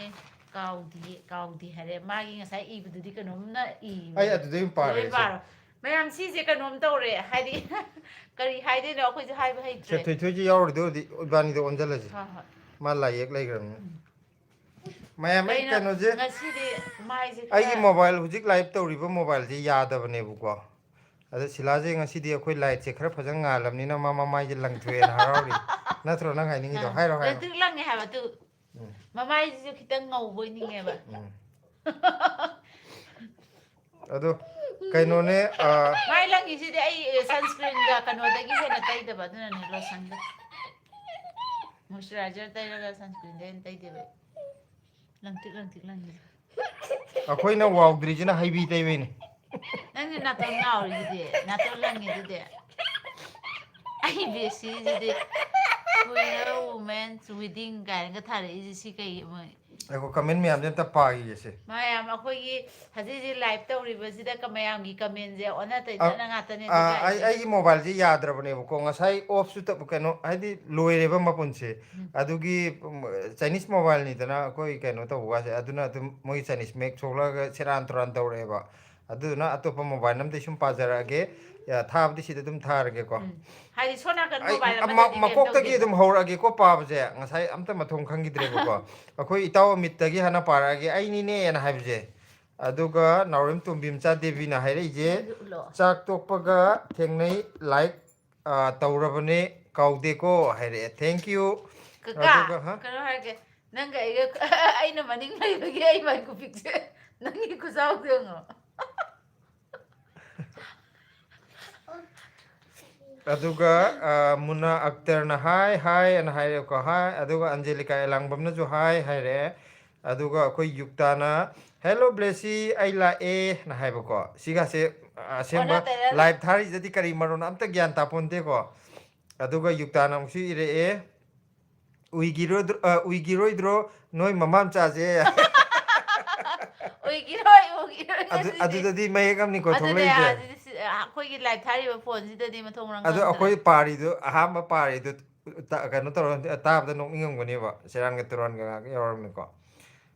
ꯀꯥꯎꯗꯤ, ꯀꯥꯎꯗꯤ ꯍꯥꯏꯔꯦ꯫ ꯃꯥꯒꯤ ꯉꯁꯥꯏ ꯏꯕꯗꯨꯗꯤ ꯀꯩꯅꯣꯝꯅ ꯏꯕꯅꯦ꯫ ꯑꯩ ꯑꯗꯨꯗꯩ ꯑꯗꯨꯝ ꯄꯥꯔꯦ ꯂꯣꯏ ꯑꯩꯁꯦ꯫ ꯄꯥꯔꯣ꯫ ꯃꯌꯥꯝ, ꯁꯤꯁꯦ ꯀꯩꯅꯣꯝ ꯇꯧꯔꯦ, ꯍꯥꯏꯗꯤ ꯀꯔꯤ ꯍꯥꯏꯗꯣꯏꯅꯣ, ꯑꯩꯈꯣꯏꯁꯨ ꯍꯥꯏꯕ ꯍꯩꯇ꯭ꯔꯦ꯫ ꯁꯦ ꯊꯣꯏꯊꯣꯏꯁꯦ ꯌꯥꯎꯔꯗꯤ ꯑꯣꯏꯔꯗꯤ ꯏꯕꯥꯅꯤꯗ ꯑꯣꯟꯁꯤꯜꯂꯁꯤ꯫ ꯍꯣꯏ, ꯍꯣꯏ꯫ ꯃꯥ ꯂꯥꯏ ꯌꯦꯛ ꯂꯩꯈ꯭ꯔꯕꯅꯤꯅ꯫ ꯎꯝ꯫ ꯃꯌꯥꯝ, ꯑꯩ ꯀꯩꯅꯣ, ꯀꯩꯅꯣꯁꯦ, ꯉꯁꯤꯗꯤ ꯃꯥꯏꯁꯦ ꯈꯔ ꯑꯩꯒꯤ ꯃꯣꯕꯥꯏꯜ, ꯍꯧꯖꯤꯛ ꯂꯥꯏꯞ ꯇꯧꯔꯤꯕ ꯃꯣꯕꯥꯏꯜꯁꯦ ꯌꯥꯗꯕꯅꯦꯕꯀꯣ꯫ ꯑꯗ ꯁꯤꯂꯥꯁꯦ ꯉꯁꯤꯗꯤ ꯑꯩꯈꯣꯏ ꯂꯥꯏꯠꯁꯦ ꯈꯔ ꯐꯖꯅ ꯉꯥꯜꯂꯕꯅꯤꯅ ꯃꯥ ꯃꯃꯥꯏꯁꯦ ꯂꯪꯊꯣꯛꯑꯦꯅ ꯍꯔꯥꯎꯔꯤ꯫ ꯅꯠꯇ꯭ꯔꯣ ꯅꯪ ꯍꯥꯏꯅꯤꯡꯉꯤꯗꯣ? ꯑꯥ, ꯍꯥꯏꯔꯣ, ꯍꯥꯏꯔꯣ꯫ ꯂꯪꯇ꯭ꯔꯤꯛ ꯂꯪꯉꯦ ꯍꯥꯏꯕ ꯑꯗꯨ꯫ ꯎꯝ꯫ ꯃꯃꯥꯏꯁꯤꯁꯨ ꯈꯤꯇꯪ ꯉꯧꯕ ꯑꯣꯏꯅꯤꯡꯉꯦꯕ꯫ ꯎꯝ꯫ ꯑꯗꯣ ꯀꯩꯅꯣꯅꯦ, ꯑ, ꯃꯥꯏ ꯂꯪꯉꯤꯁꯤꯗꯤ ꯑꯩ, ꯑꯦ, sunscreenꯒ ꯀꯩꯅꯣꯗꯒꯤ ꯍꯦꯟꯅ ꯇꯩꯗꯕ, ꯑꯗꯨꯅꯅꯦ, lotionꯗ꯫ Moisturizer ꯇꯩꯔꯒ sunscreenꯗ ꯍꯦꯟꯅ ꯇꯩꯗꯦꯕ ꯑꯩ꯫ ꯂꯪꯇ꯭ꯔꯤꯛ ꯂꯪꯇ꯭ꯔꯤꯛ ꯂꯪꯉꯤꯗꯣ꯫ ꯑꯩꯈꯣꯏꯅ ꯋꯥꯎꯗ꯭ꯔꯤꯁꯤꯅ ꯍꯩꯕꯤ ꯇꯩꯕꯩꯅꯦ꯫ ꯅꯪꯗꯤ ꯅꯥꯇꯣꯟ ꯉꯥꯎꯔꯤꯗꯨꯗꯤ, ꯅꯥꯇꯣꯟ ꯂꯪꯉꯤꯗꯨꯗꯤ꯫ ꯑꯩ ꯕꯦꯁꯤꯁꯤꯗꯤ Queer Women's Wedding ꯀꯥꯏꯅꯒ ꯊꯥꯔꯛꯏꯁꯦ ꯁꯤ ꯀꯩ ꯃꯣꯏ? ꯑꯩꯈꯣꯏ comment ꯃꯌꯥꯝꯁꯦ ꯑꯝꯇ ꯄꯥꯈꯤꯒꯦꯁꯦ꯫ ꯃꯌꯥꯝ ꯑꯩꯈꯣꯏꯒꯤ ꯍꯧꯖꯤꯛ ꯍꯧꯖꯤꯛ live ꯇꯧꯔꯤꯕꯁꯤꯗ ꯀ-, ꯃꯌꯥꯝꯒꯤ commentꯁꯦ ꯑꯣꯟꯅ ꯇꯩꯅꯅ ꯉꯥꯛꯇꯅꯦ ꯑꯗꯨ ꯑꯥ, ꯑꯩ, ꯇꯥꯏꯁꯦ꯫ ꯑꯩꯒꯤ mobileꯁꯦ ꯌꯥꯗ꯭ꯔꯕꯅꯦꯕꯀꯣ꯫ ꯉꯁꯥꯏ offꯁꯨ ꯇꯧ-, ꯀꯩꯅꯣ, ꯍꯥꯏꯗꯤ ꯂꯣꯏꯔꯦꯕ ꯃꯄꯨꯟꯁꯦ꯫ ꯎꯝ꯫ ꯑꯗꯨꯒꯤ, ꯎꯝ, Chinese mobileꯅꯤꯗꯅ ꯑꯩꯈꯣꯏ ꯀꯩꯅꯣ ꯇꯧꯕ ꯋꯥꯁꯦ꯫ ꯑꯗꯨꯅ ꯑꯗꯨꯝ ꯃꯣꯏ Chinese ꯃꯌꯦꯛ ꯊꯣꯛꯂꯛꯑꯒ ꯁꯦꯔꯥꯟ ꯇꯨꯔꯥꯟ ꯇꯧꯔꯛꯑꯦꯕ꯫ ꯑꯗꯨꯗꯨꯅ ꯑꯇꯣꯞꯄ mobile ꯑꯃꯗꯩ ꯁꯨꯝ ꯄꯥꯖꯔꯛꯑꯒꯦ꯫ ꯌꯥ, ꯊꯥꯕꯗꯤ ꯁꯤꯗ ꯑꯗꯨꯝ ꯊꯥꯔꯒꯦꯀꯣ꯫ ꯎꯝ꯫ ꯍꯥꯏꯗꯤ ꯁꯣꯝ ꯅꯥꯀꯟ ꯑꯩ mobile ꯃ-, ꯑꯃꯗꯗꯤ ꯀꯩꯝ ꯃꯀꯣꯛꯇꯒꯤ ꯇꯧꯗꯦꯕ꯫ ꯑꯗꯨꯝ ꯍꯧꯔꯛꯑꯒꯦꯀꯣ ꯄꯥꯕꯁꯦ꯫ ꯉꯁꯥꯏ ꯑꯝꯇ ꯃꯊꯣꯡ ꯈꯪꯈꯤꯗ꯭ꯔꯦꯕꯀꯣ꯫ ꯑꯩꯈꯣꯏ ꯏꯇꯥꯎ ꯑꯃꯤꯠꯇꯒꯤ ꯍꯥꯟꯅ ꯄꯥꯔꯛꯑꯒꯦ, "ꯑꯩꯅꯤꯅꯦꯅ" ꯍꯥꯏꯕꯁꯦ꯫ ꯑꯗꯨꯒ ꯅꯥꯎꯔꯦꯝ ꯇꯣꯝꯕꯤ ꯃꯆꯥ ꯗꯦꯕꯤꯅ ꯍꯥꯏꯔꯛꯏꯁꯦ, ꯅꯪꯁꯨ ꯎꯠꯂꯣ꯫ "ꯆꯥꯛ ꯇꯣꯛꯄꯒ ꯊꯦꯡꯅꯩ, like, ꯑ, ꯇꯧꯔꯕꯅꯦ, ꯀꯥꯎꯗꯦꯀꯣ" ꯍꯥꯏꯔꯛꯑꯦ꯫ Thank you꯫ ꯀꯀꯥ, ꯑꯗꯨꯒ, ꯍꯥ? ꯀꯩꯅꯣ ꯍꯥꯏꯔꯒꯦ, ꯅꯪꯒ ꯑꯩꯒ, ꯑꯩꯅ ꯃꯅꯤꯡ ꯂꯩꯕꯒꯤ ꯑꯩ ꯃꯥꯏ ꯈꯨꯄꯤꯛꯁꯦ ꯅꯪꯒꯤ ꯈꯨꯆꯥꯎꯗꯣ ꯌꯦꯡꯉꯣ꯫ ꯑꯗꯨꯒ ꯃꯨꯅꯥ ꯑꯛꯇꯔꯅ ꯍꯥꯏ ꯍꯥꯏ ꯑꯅ ꯍꯥꯏꯔꯛꯑꯦꯀꯣ, ꯍꯥꯏ꯫ ꯑꯗꯨꯒ ꯑꯟꯖꯦꯂꯤꯀꯥ ꯑꯦꯂꯥꯡꯕꯝꯅꯁꯨ ꯍꯥꯏ ꯍꯥꯏꯔꯛꯑꯦ꯫ ꯑꯗꯨꯒ ꯑꯩꯈꯣꯏ ꯌꯨꯛꯇꯥꯅ, "ꯍꯦꯜꯂꯣ ꯕ꯭ꯂꯦꯁꯤ, ꯑꯩ ꯂꯥꯛꯑꯦ"ꯅ ꯍꯥꯏꯕꯀꯣ꯫ ꯁꯤꯒꯁꯦ ꯑꯁꯦꯡꯕ ꯑꯣꯟꯅ ꯇꯩꯅ꯫ ꯂꯥꯏꯞ ꯊꯥꯔꯤꯁꯤꯗꯗꯤ ꯀꯔꯤ ꯃꯔꯣꯟ ꯑꯝꯇ ꯒ꯭ꯌꯥꯟ ꯇꯥꯄꯣꯟꯇꯦꯀꯣ꯫ ꯑꯗꯨꯒ ꯌꯨꯛꯇꯥꯅ ꯑꯃꯨꯛꯁꯨ ꯏꯔꯛꯑꯦ, "ꯎꯏꯈꯤꯔꯣꯏꯗ꯭ꯔꯣ, ꯑ, ꯎꯏꯈꯤꯔꯣꯏꯗ꯭ꯔꯣ ꯅꯣꯏ ꯃꯃꯥ ꯃꯆꯥꯁꯦ?" ꯎꯏꯈꯤꯔꯣꯏ, ꯎꯏꯈꯤꯔꯣꯏ ꯑꯗꯨ, ꯉꯁꯤꯗꯤ꯫ ꯑꯗꯨꯗꯗꯤ ꯃꯌꯦꯛ ꯑꯃꯅꯤꯀꯣ ꯑꯗꯨꯅꯦ, ꯊꯣꯛꯂꯛꯏꯁꯦ꯫ ꯑꯗꯨꯗꯤ ꯁꯤ, ꯑꯩꯈꯣꯏꯒꯤ ꯂꯥꯏꯞ ꯊꯥꯔꯤꯕ ꯐꯣꯟꯁꯤꯗꯗꯤ ꯃꯊꯣꯡ ꯃꯔꯝ ꯑꯗꯣ ꯈꯪꯗ꯭ꯔꯦ꯫ ꯑꯩꯈꯣꯏ ꯄꯥꯔꯤꯗꯣ, ꯑꯍꯥꯟꯕ ꯄꯥꯔꯤꯗꯣ ꯇ-, ꯀꯩꯅꯣ ꯇꯧꯔ ꯇꯥꯕꯗ ꯅꯣꯛꯅꯤꯡꯉꯝꯒꯅꯦꯕ, ꯁꯦꯔꯥꯟꯒ ꯇꯨꯔꯥꯟꯒ ꯉꯥꯛ ꯌꯥꯎꯔꯝꯃꯤꯀꯣ꯫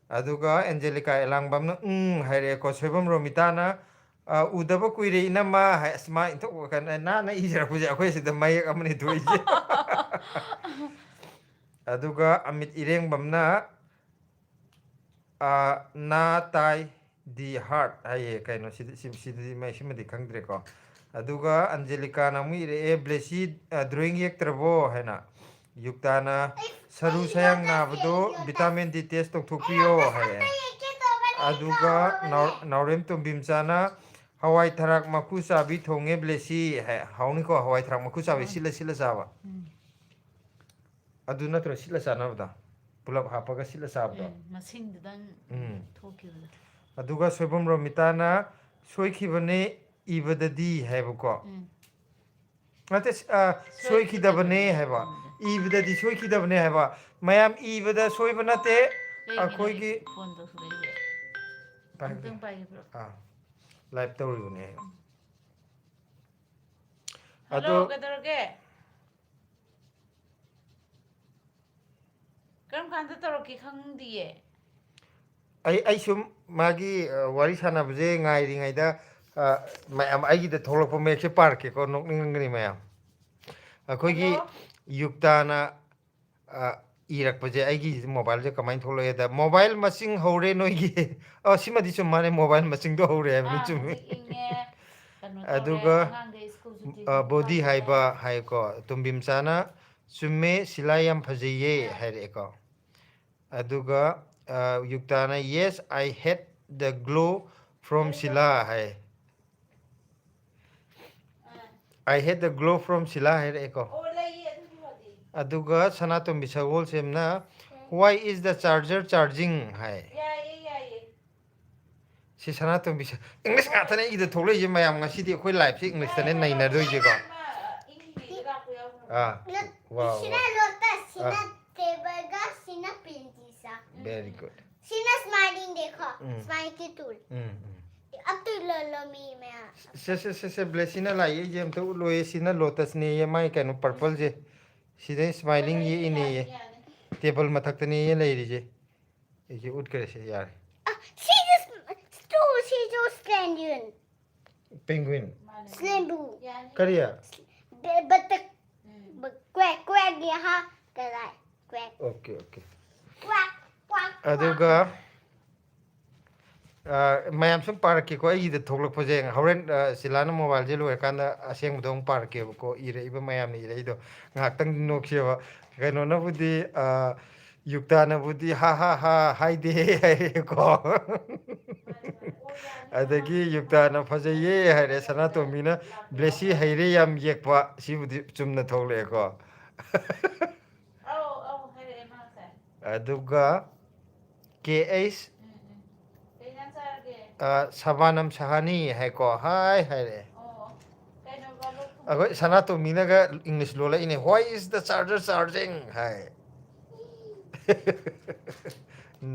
ꯑꯗꯨꯒ ꯑꯦꯟꯖꯦꯂꯤꯀꯥ ꯑꯦꯂꯥꯡꯕꯝꯅ "ꯎꯝ" ꯍꯥꯏꯔꯛꯑꯦꯀꯣ꯫ ꯁꯣꯏꯕꯝ ꯔꯣꯃꯤꯇꯥꯅ, "ꯑ, ꯎꯗꯕ ꯀꯨꯏꯔꯦ ꯏꯅꯝꯃ" ꯍꯥꯏ꯫ ꯑꯁ, ꯃꯥ ꯏꯟꯊꯣꯛ ꯀꯩꯅꯣ ꯅꯥꯟꯅ ꯏꯖꯔꯛꯄꯁꯦ ꯑꯩꯈꯣꯏ ꯁꯤꯗ ꯃꯌꯦꯛ ꯑꯃꯅꯤ ꯊꯣꯛꯏꯁꯦ꯫ ꯑꯗꯨꯒ ꯑꯃꯤꯠ ꯏꯔꯦꯡꯕꯝꯅ, ꯑ, "ꯅꯥ ꯇꯥꯏ ꯗꯤ ꯍꯥꯔꯠ" ꯍꯥꯏꯌꯦ꯫ ꯀꯩꯅꯣ ꯁꯤꯗꯤ, ꯁꯤ-, ꯁꯤꯗꯗꯤ ꯃꯩ-, ꯁꯤꯃꯗꯤ ꯈꯪꯗ꯭ꯔꯦꯀꯣ꯫ ꯑꯗꯨꯒ ꯑꯟꯖꯦꯂꯤꯀꯥꯅ ꯑꯃꯨꯛ ꯏꯔꯛꯑꯦ, "ꯕ꯭ꯂꯦꯁꯤ, ꯑ, ꯗ꯭ꯔꯣꯌꯤꯡ ꯌꯦꯛꯇ꯭ꯔꯕꯣ?" ꯍꯥꯏꯅ꯫ ꯌꯨꯛꯇꯥꯅ, "ꯁꯔꯨ ꯁꯌꯥꯡ ꯅꯥꯕꯗꯣ ꯚꯤꯇꯥꯃꯤꯟ ꯗꯤ ꯇꯦꯁ ꯇꯧꯊꯣꯛꯄꯤꯌꯣ" ꯍꯥꯏꯌꯦ꯫ ꯑꯗꯨꯒ ꯅꯥꯎ-, ꯅꯥꯎꯔꯦꯝ ꯇꯣꯝꯕꯤꯝꯆꯥꯅ, "ꯍꯋꯥꯏ ꯊꯔꯥꯛ ꯃꯀꯨ ꯆꯥꯕꯤ ꯊꯣꯡꯉꯦ ꯕ꯭ꯂꯦꯁꯤ" ꯍꯥꯏ꯫ ꯍꯥꯎꯅꯤꯀꯣ, ꯍꯋꯥꯏ ꯊꯔꯥꯛ ꯃꯀꯨ ꯆꯥꯕꯤ ꯍꯥꯎꯅꯤ꯫ ꯁꯤꯠꯂ ꯁꯤꯠꯂ ꯆꯥꯕ꯫ ꯎꯝ꯫ ꯑꯗꯨ ꯅꯠꯇ꯭ꯔꯣ ꯁꯤꯠꯂ ꯆꯥꯅꯕꯗ? ꯄꯨꯂꯞ ꯍꯥꯞꯄꯒ ꯁꯤꯠꯂ ꯆꯥꯕꯗꯣ? ꯎꯝ, ꯃꯁꯤꯡꯗꯨꯗꯪ ꯎꯝ꯫ ꯊꯣꯛꯈꯤꯕꯗꯣ꯫ ꯑꯗꯨꯒ ꯁꯣꯏꯕꯝ ꯔꯣꯃꯤꯇꯥꯅ "ꯁꯣꯏꯈꯤꯕꯅꯦ ꯏꯕꯗꯗꯤ" ꯍꯥꯏꯕꯀꯣ꯫ ꯎꯝ꯫ ꯅꯠꯇꯦ, ꯑ, "ꯁꯣꯏꯈꯤꯗꯕꯅꯦ" ꯁꯣꯏꯈꯤꯗꯕꯅꯦ ꯍꯥꯏꯕ꯫ ꯏꯕꯗꯗꯤ꯫ ꯏꯕꯗꯗꯤ ꯁꯣꯏꯈꯤꯗꯕꯅꯦ ꯍꯥꯏꯕ꯫ ꯃꯌꯥꯝ ꯏꯕꯗ ꯁꯣꯏꯕ ꯅꯠꯇꯦ꯫ ꯀꯩꯒꯤꯅꯣ ꯑꯩꯈꯣꯏꯒꯤ ꯐꯣꯟ ꯇꯧꯁꯤꯜꯂꯛꯏꯁꯦ? ꯄꯥꯏꯕꯤꯌꯨ꯫ ꯑꯝꯇꯪ ꯄꯥꯏꯒꯦ, bro꯫ ꯑꯥ, ꯂꯥꯏꯚ ꯇꯧꯔꯤꯕꯅꯦ꯫ ꯍꯜꯂꯣ, ꯑꯗꯣ ꯀꯩꯗꯧꯔꯒꯦ? ꯀꯔꯝ ꯀꯥꯟꯗ ꯇꯧꯔꯛꯀꯦ ꯈꯪꯗꯤꯌꯦ꯫ ꯑꯩ, ꯑꯩ ꯁꯨꯝ ꯃꯥꯒꯤ, ꯑ, ꯋꯥꯔꯤ ꯁꯥꯟꯅꯕꯁꯦ ꯉꯥꯏꯔꯤꯉꯩꯗ, ꯑ, ꯃꯌꯥꯝ ꯑꯩꯒꯤꯗ ꯊꯣꯛꯂꯛꯄ ꯃꯌꯦꯛꯁꯦ ꯄꯥꯔꯛꯀꯦꯀꯣ, ꯅꯣꯛꯅꯤꯡꯉꯝꯒꯅꯤ ꯃꯌꯥꯝ꯫ ꯑꯩꯈꯣꯏꯒꯤ ꯍꯜꯂꯣ? ꯌꯨꯛꯇꯥꯅ, ꯑ, ꯏꯔꯛꯄꯁꯦ, ꯑꯩꯒꯤ ꯃꯣꯕꯥꯏꯜꯁꯦ ꯀꯃꯥꯏꯅ ꯊꯣꯛꯂꯛꯑꯦꯗ, "ꯃꯣꯕꯥꯏꯜ ꯃꯁꯤꯡ ꯍꯧꯔꯦ ꯅꯣꯏꯒꯤ"꯫ ꯑ, ꯁꯤꯃꯗꯤ ꯆꯨꯝ ꯃꯥꯜꯂꯦ, ꯃꯣꯕꯥꯏꯜ ꯃꯁꯤꯡꯗꯣ ꯍꯧꯔꯦ ꯍꯥꯏꯕꯅꯤ, ꯑꯥ, ꯆꯨꯝꯃꯦ꯫ ꯍꯧꯖꯤꯛ ꯏꯪꯉꯦ, ꯀꯩꯅꯣ ꯇꯧꯔꯦ, ꯑꯗꯨꯒ, ꯑꯉꯥꯡꯈꯩ ꯁ꯭ꯀꯨꯜ ꯁꯨꯇꯤ ꯑ, ꯕꯣꯗꯤ ꯊꯥꯗꯣꯛꯈ꯭ꯔꯦ꯫ ꯍꯥꯏꯕ ꯍꯥꯏꯀꯣ, ꯇꯣꯝꯕꯤꯝꯆꯥꯅ, "ꯆꯨꯝꯃꯦ, ꯁꯤꯂꯥ ꯌꯥꯝ ꯐꯖꯩꯌꯦ" ꯑꯥ꯫ ꯍꯥꯏꯔꯛꯑꯦꯀꯣ꯫ ꯑꯗꯨꯒ, ꯑ, ꯌꯨꯛꯇꯥꯅ, "Yes, I had the glow from Sheela" high. Ah. I had the glow from Sila ꯍꯥꯏꯔꯛꯑꯦꯀꯣ꯫ ꯑꯣ, ꯂꯩꯌꯦ ꯑꯗꯨꯒꯤ ꯋꯥꯗꯤ꯫ ꯑꯗꯨꯒ ꯁꯅꯥꯇꯣꯝꯕꯤ ꯁꯒꯣꯜꯁꯦꯝꯅ, "Why is the charger charging?" ꯍꯥꯏ꯫ ꯌꯥꯏꯌꯦ, ꯌꯥꯏꯌꯦ꯫ ꯁꯤ ꯁꯅꯥꯇꯣꯝꯕꯤ ꯁ-, English ꯉꯥꯛꯇꯅꯦ ꯑꯩꯒꯤꯗ ꯊꯣꯛꯂꯛꯏꯁꯦ ꯃꯌꯥꯝ꯫ ꯉꯁꯤꯗꯤ ꯑꯩꯈꯣꯏ live ꯁꯦ English ꯇꯅꯦ ꯅꯩꯅꯗꯣꯏꯁꯦꯀꯣ꯫ ꯑꯥ, wow, ꯁꯤꯅ wow. Lotus, ꯁꯤꯅ ꯑꯥ꯫ Table ꯒ, ꯁꯤꯅ ꯄꯦꯟꯇꯤꯁ꯫ Very good. ꯁꯤꯅ smiling देखो, ꯎꯝ꯫ Smile की tool꯫ ꯎꯝ, ꯎꯝ꯫ अब तो लो, लो, मी मैं। ꯁꯦ, ꯁꯦ, ꯁꯦ, ꯁꯦ, ꯕ꯭ꯂꯦꯁꯤꯅ ꯂꯥꯛꯏ, ꯑꯩꯁꯦ ꯑꯝꯇ ꯎꯠꯂꯣꯏꯌꯦ꯫ ꯁꯤꯅ Lotus ꯅꯦꯌꯦ, ꯃꯥꯏ ꯀꯩꯅꯣ purple ꯁꯦ꯫ ꯁꯤꯗꯩ smiling ꯌꯦꯛꯏꯅꯦꯌꯦ꯫ ꯌꯥꯅꯤ, ꯌꯥꯅꯤ꯫ Table ꯃꯊꯛꯇꯅꯦꯌꯦ ꯂꯩꯔꯤꯁꯦ꯫ ꯑꯩꯁꯦ ꯎꯠꯈ꯭ꯔꯦ ꯁꯦ, ꯌꯥꯔꯦ꯫ ꯑ, ꯁꯤꯗ ꯁ-, ꯁ꯭ꯇꯨꯜ ꯁꯤꯁꯨ ꯁ꯭ꯂꯦꯟꯗ꯭ꯔꯤꯌꯟ꯫ Penguin꯫ ꯃꯥꯅꯦ꯫ ꯁ꯭ꯂꯦꯝꯕꯨ꯫ ꯌꯥꯅꯤ꯫ ꯀꯔꯤ? ꯕ-, ꯕꯇꯛ꯫ ꯎꯝ꯫ ꯕ-, quack, quack ꯒꯤ ꯍꯥ, ꯀꯗꯥꯏ? Quack꯫ Okay, okay꯫ Quack, quack, quack꯫ ꯑꯗꯨꯒ, ꯑ, ꯃꯌꯥꯝ ꯁꯨꯝ ꯄꯥꯔꯛꯀꯦꯀꯣ, ꯑꯩꯒꯤꯗ ꯊꯣꯛꯂꯛꯄꯁꯦ꯫ ꯍꯣꯔꯦꯟ, ꯑ, ꯁꯤꯂꯥꯅ mobile ꯁꯦ ꯂꯣꯏꯔꯀꯥꯟꯗ ꯑꯁꯦꯡꯕꯗꯣ ꯑꯃꯨꯛ ꯄꯥꯔꯛꯀꯦꯕꯀꯣ, ꯏꯔꯛꯏꯕ ꯃꯌꯥꯝꯅ ꯏꯔꯛꯏꯗꯣ꯫ ꯉꯥꯏꯍꯥꯛꯇꯪ ꯅꯣꯛꯁꯦꯕ꯫ ꯀꯩꯅꯣꯅꯕꯨꯗꯤ, ꯑ, ꯌꯨꯛꯇꯥꯅꯕꯨꯗꯤ "ꯍꯥ ꯍꯥ ꯍꯥ" ꯍꯥꯏꯗꯦ ꯍꯥꯏꯔꯦꯀꯣ꯫ ꯑꯗꯒꯤ ꯌꯨꯛꯇꯥꯅ "ꯐꯖꯩꯌꯦ" ꯍꯥꯏꯔꯦ, ꯁꯅꯥꯇꯣꯝꯕꯤꯅ "ꯕ꯭ꯂꯦꯁꯤ ꯍꯩꯔꯦ ꯌꯥꯝ ꯌꯦꯛꯄ", ꯁꯤꯕꯨꯗꯤ ꯆꯨꯝꯅ ꯊꯣꯛꯂꯛꯑꯦꯀꯣ꯫ ꯑꯧ, ꯑꯧ, ꯍꯥꯏꯔꯛꯑꯦ ꯃꯥ ꯉꯁꯥꯏ꯫ ꯑꯗꯨꯒ ꯀꯦ ꯑꯩꯆ, ꯎꯝ, ꯎꯝ꯫ ꯀꯩ ꯏꯟꯖꯥꯡ ꯆꯥꯔꯒꯦ? ꯑ, ꯁꯕꯥꯅꯝ ꯁꯍꯥꯅꯤ ꯍꯥꯏꯀꯣ, "ꯍꯥꯏ" ꯍꯥꯏꯔꯛꯑꯦ꯫ ꯑꯣ, ꯀꯩꯅꯣ, ꯕꯥꯂꯣ ꯊꯨꯝ ꯑꯩꯈꯣꯏ ꯁꯅꯥꯇꯣꯝꯕꯤꯅꯒ English ꯂꯣꯜꯂꯛꯏꯅꯦ, "Why is the charger charging?" ꯍꯥꯏ꯫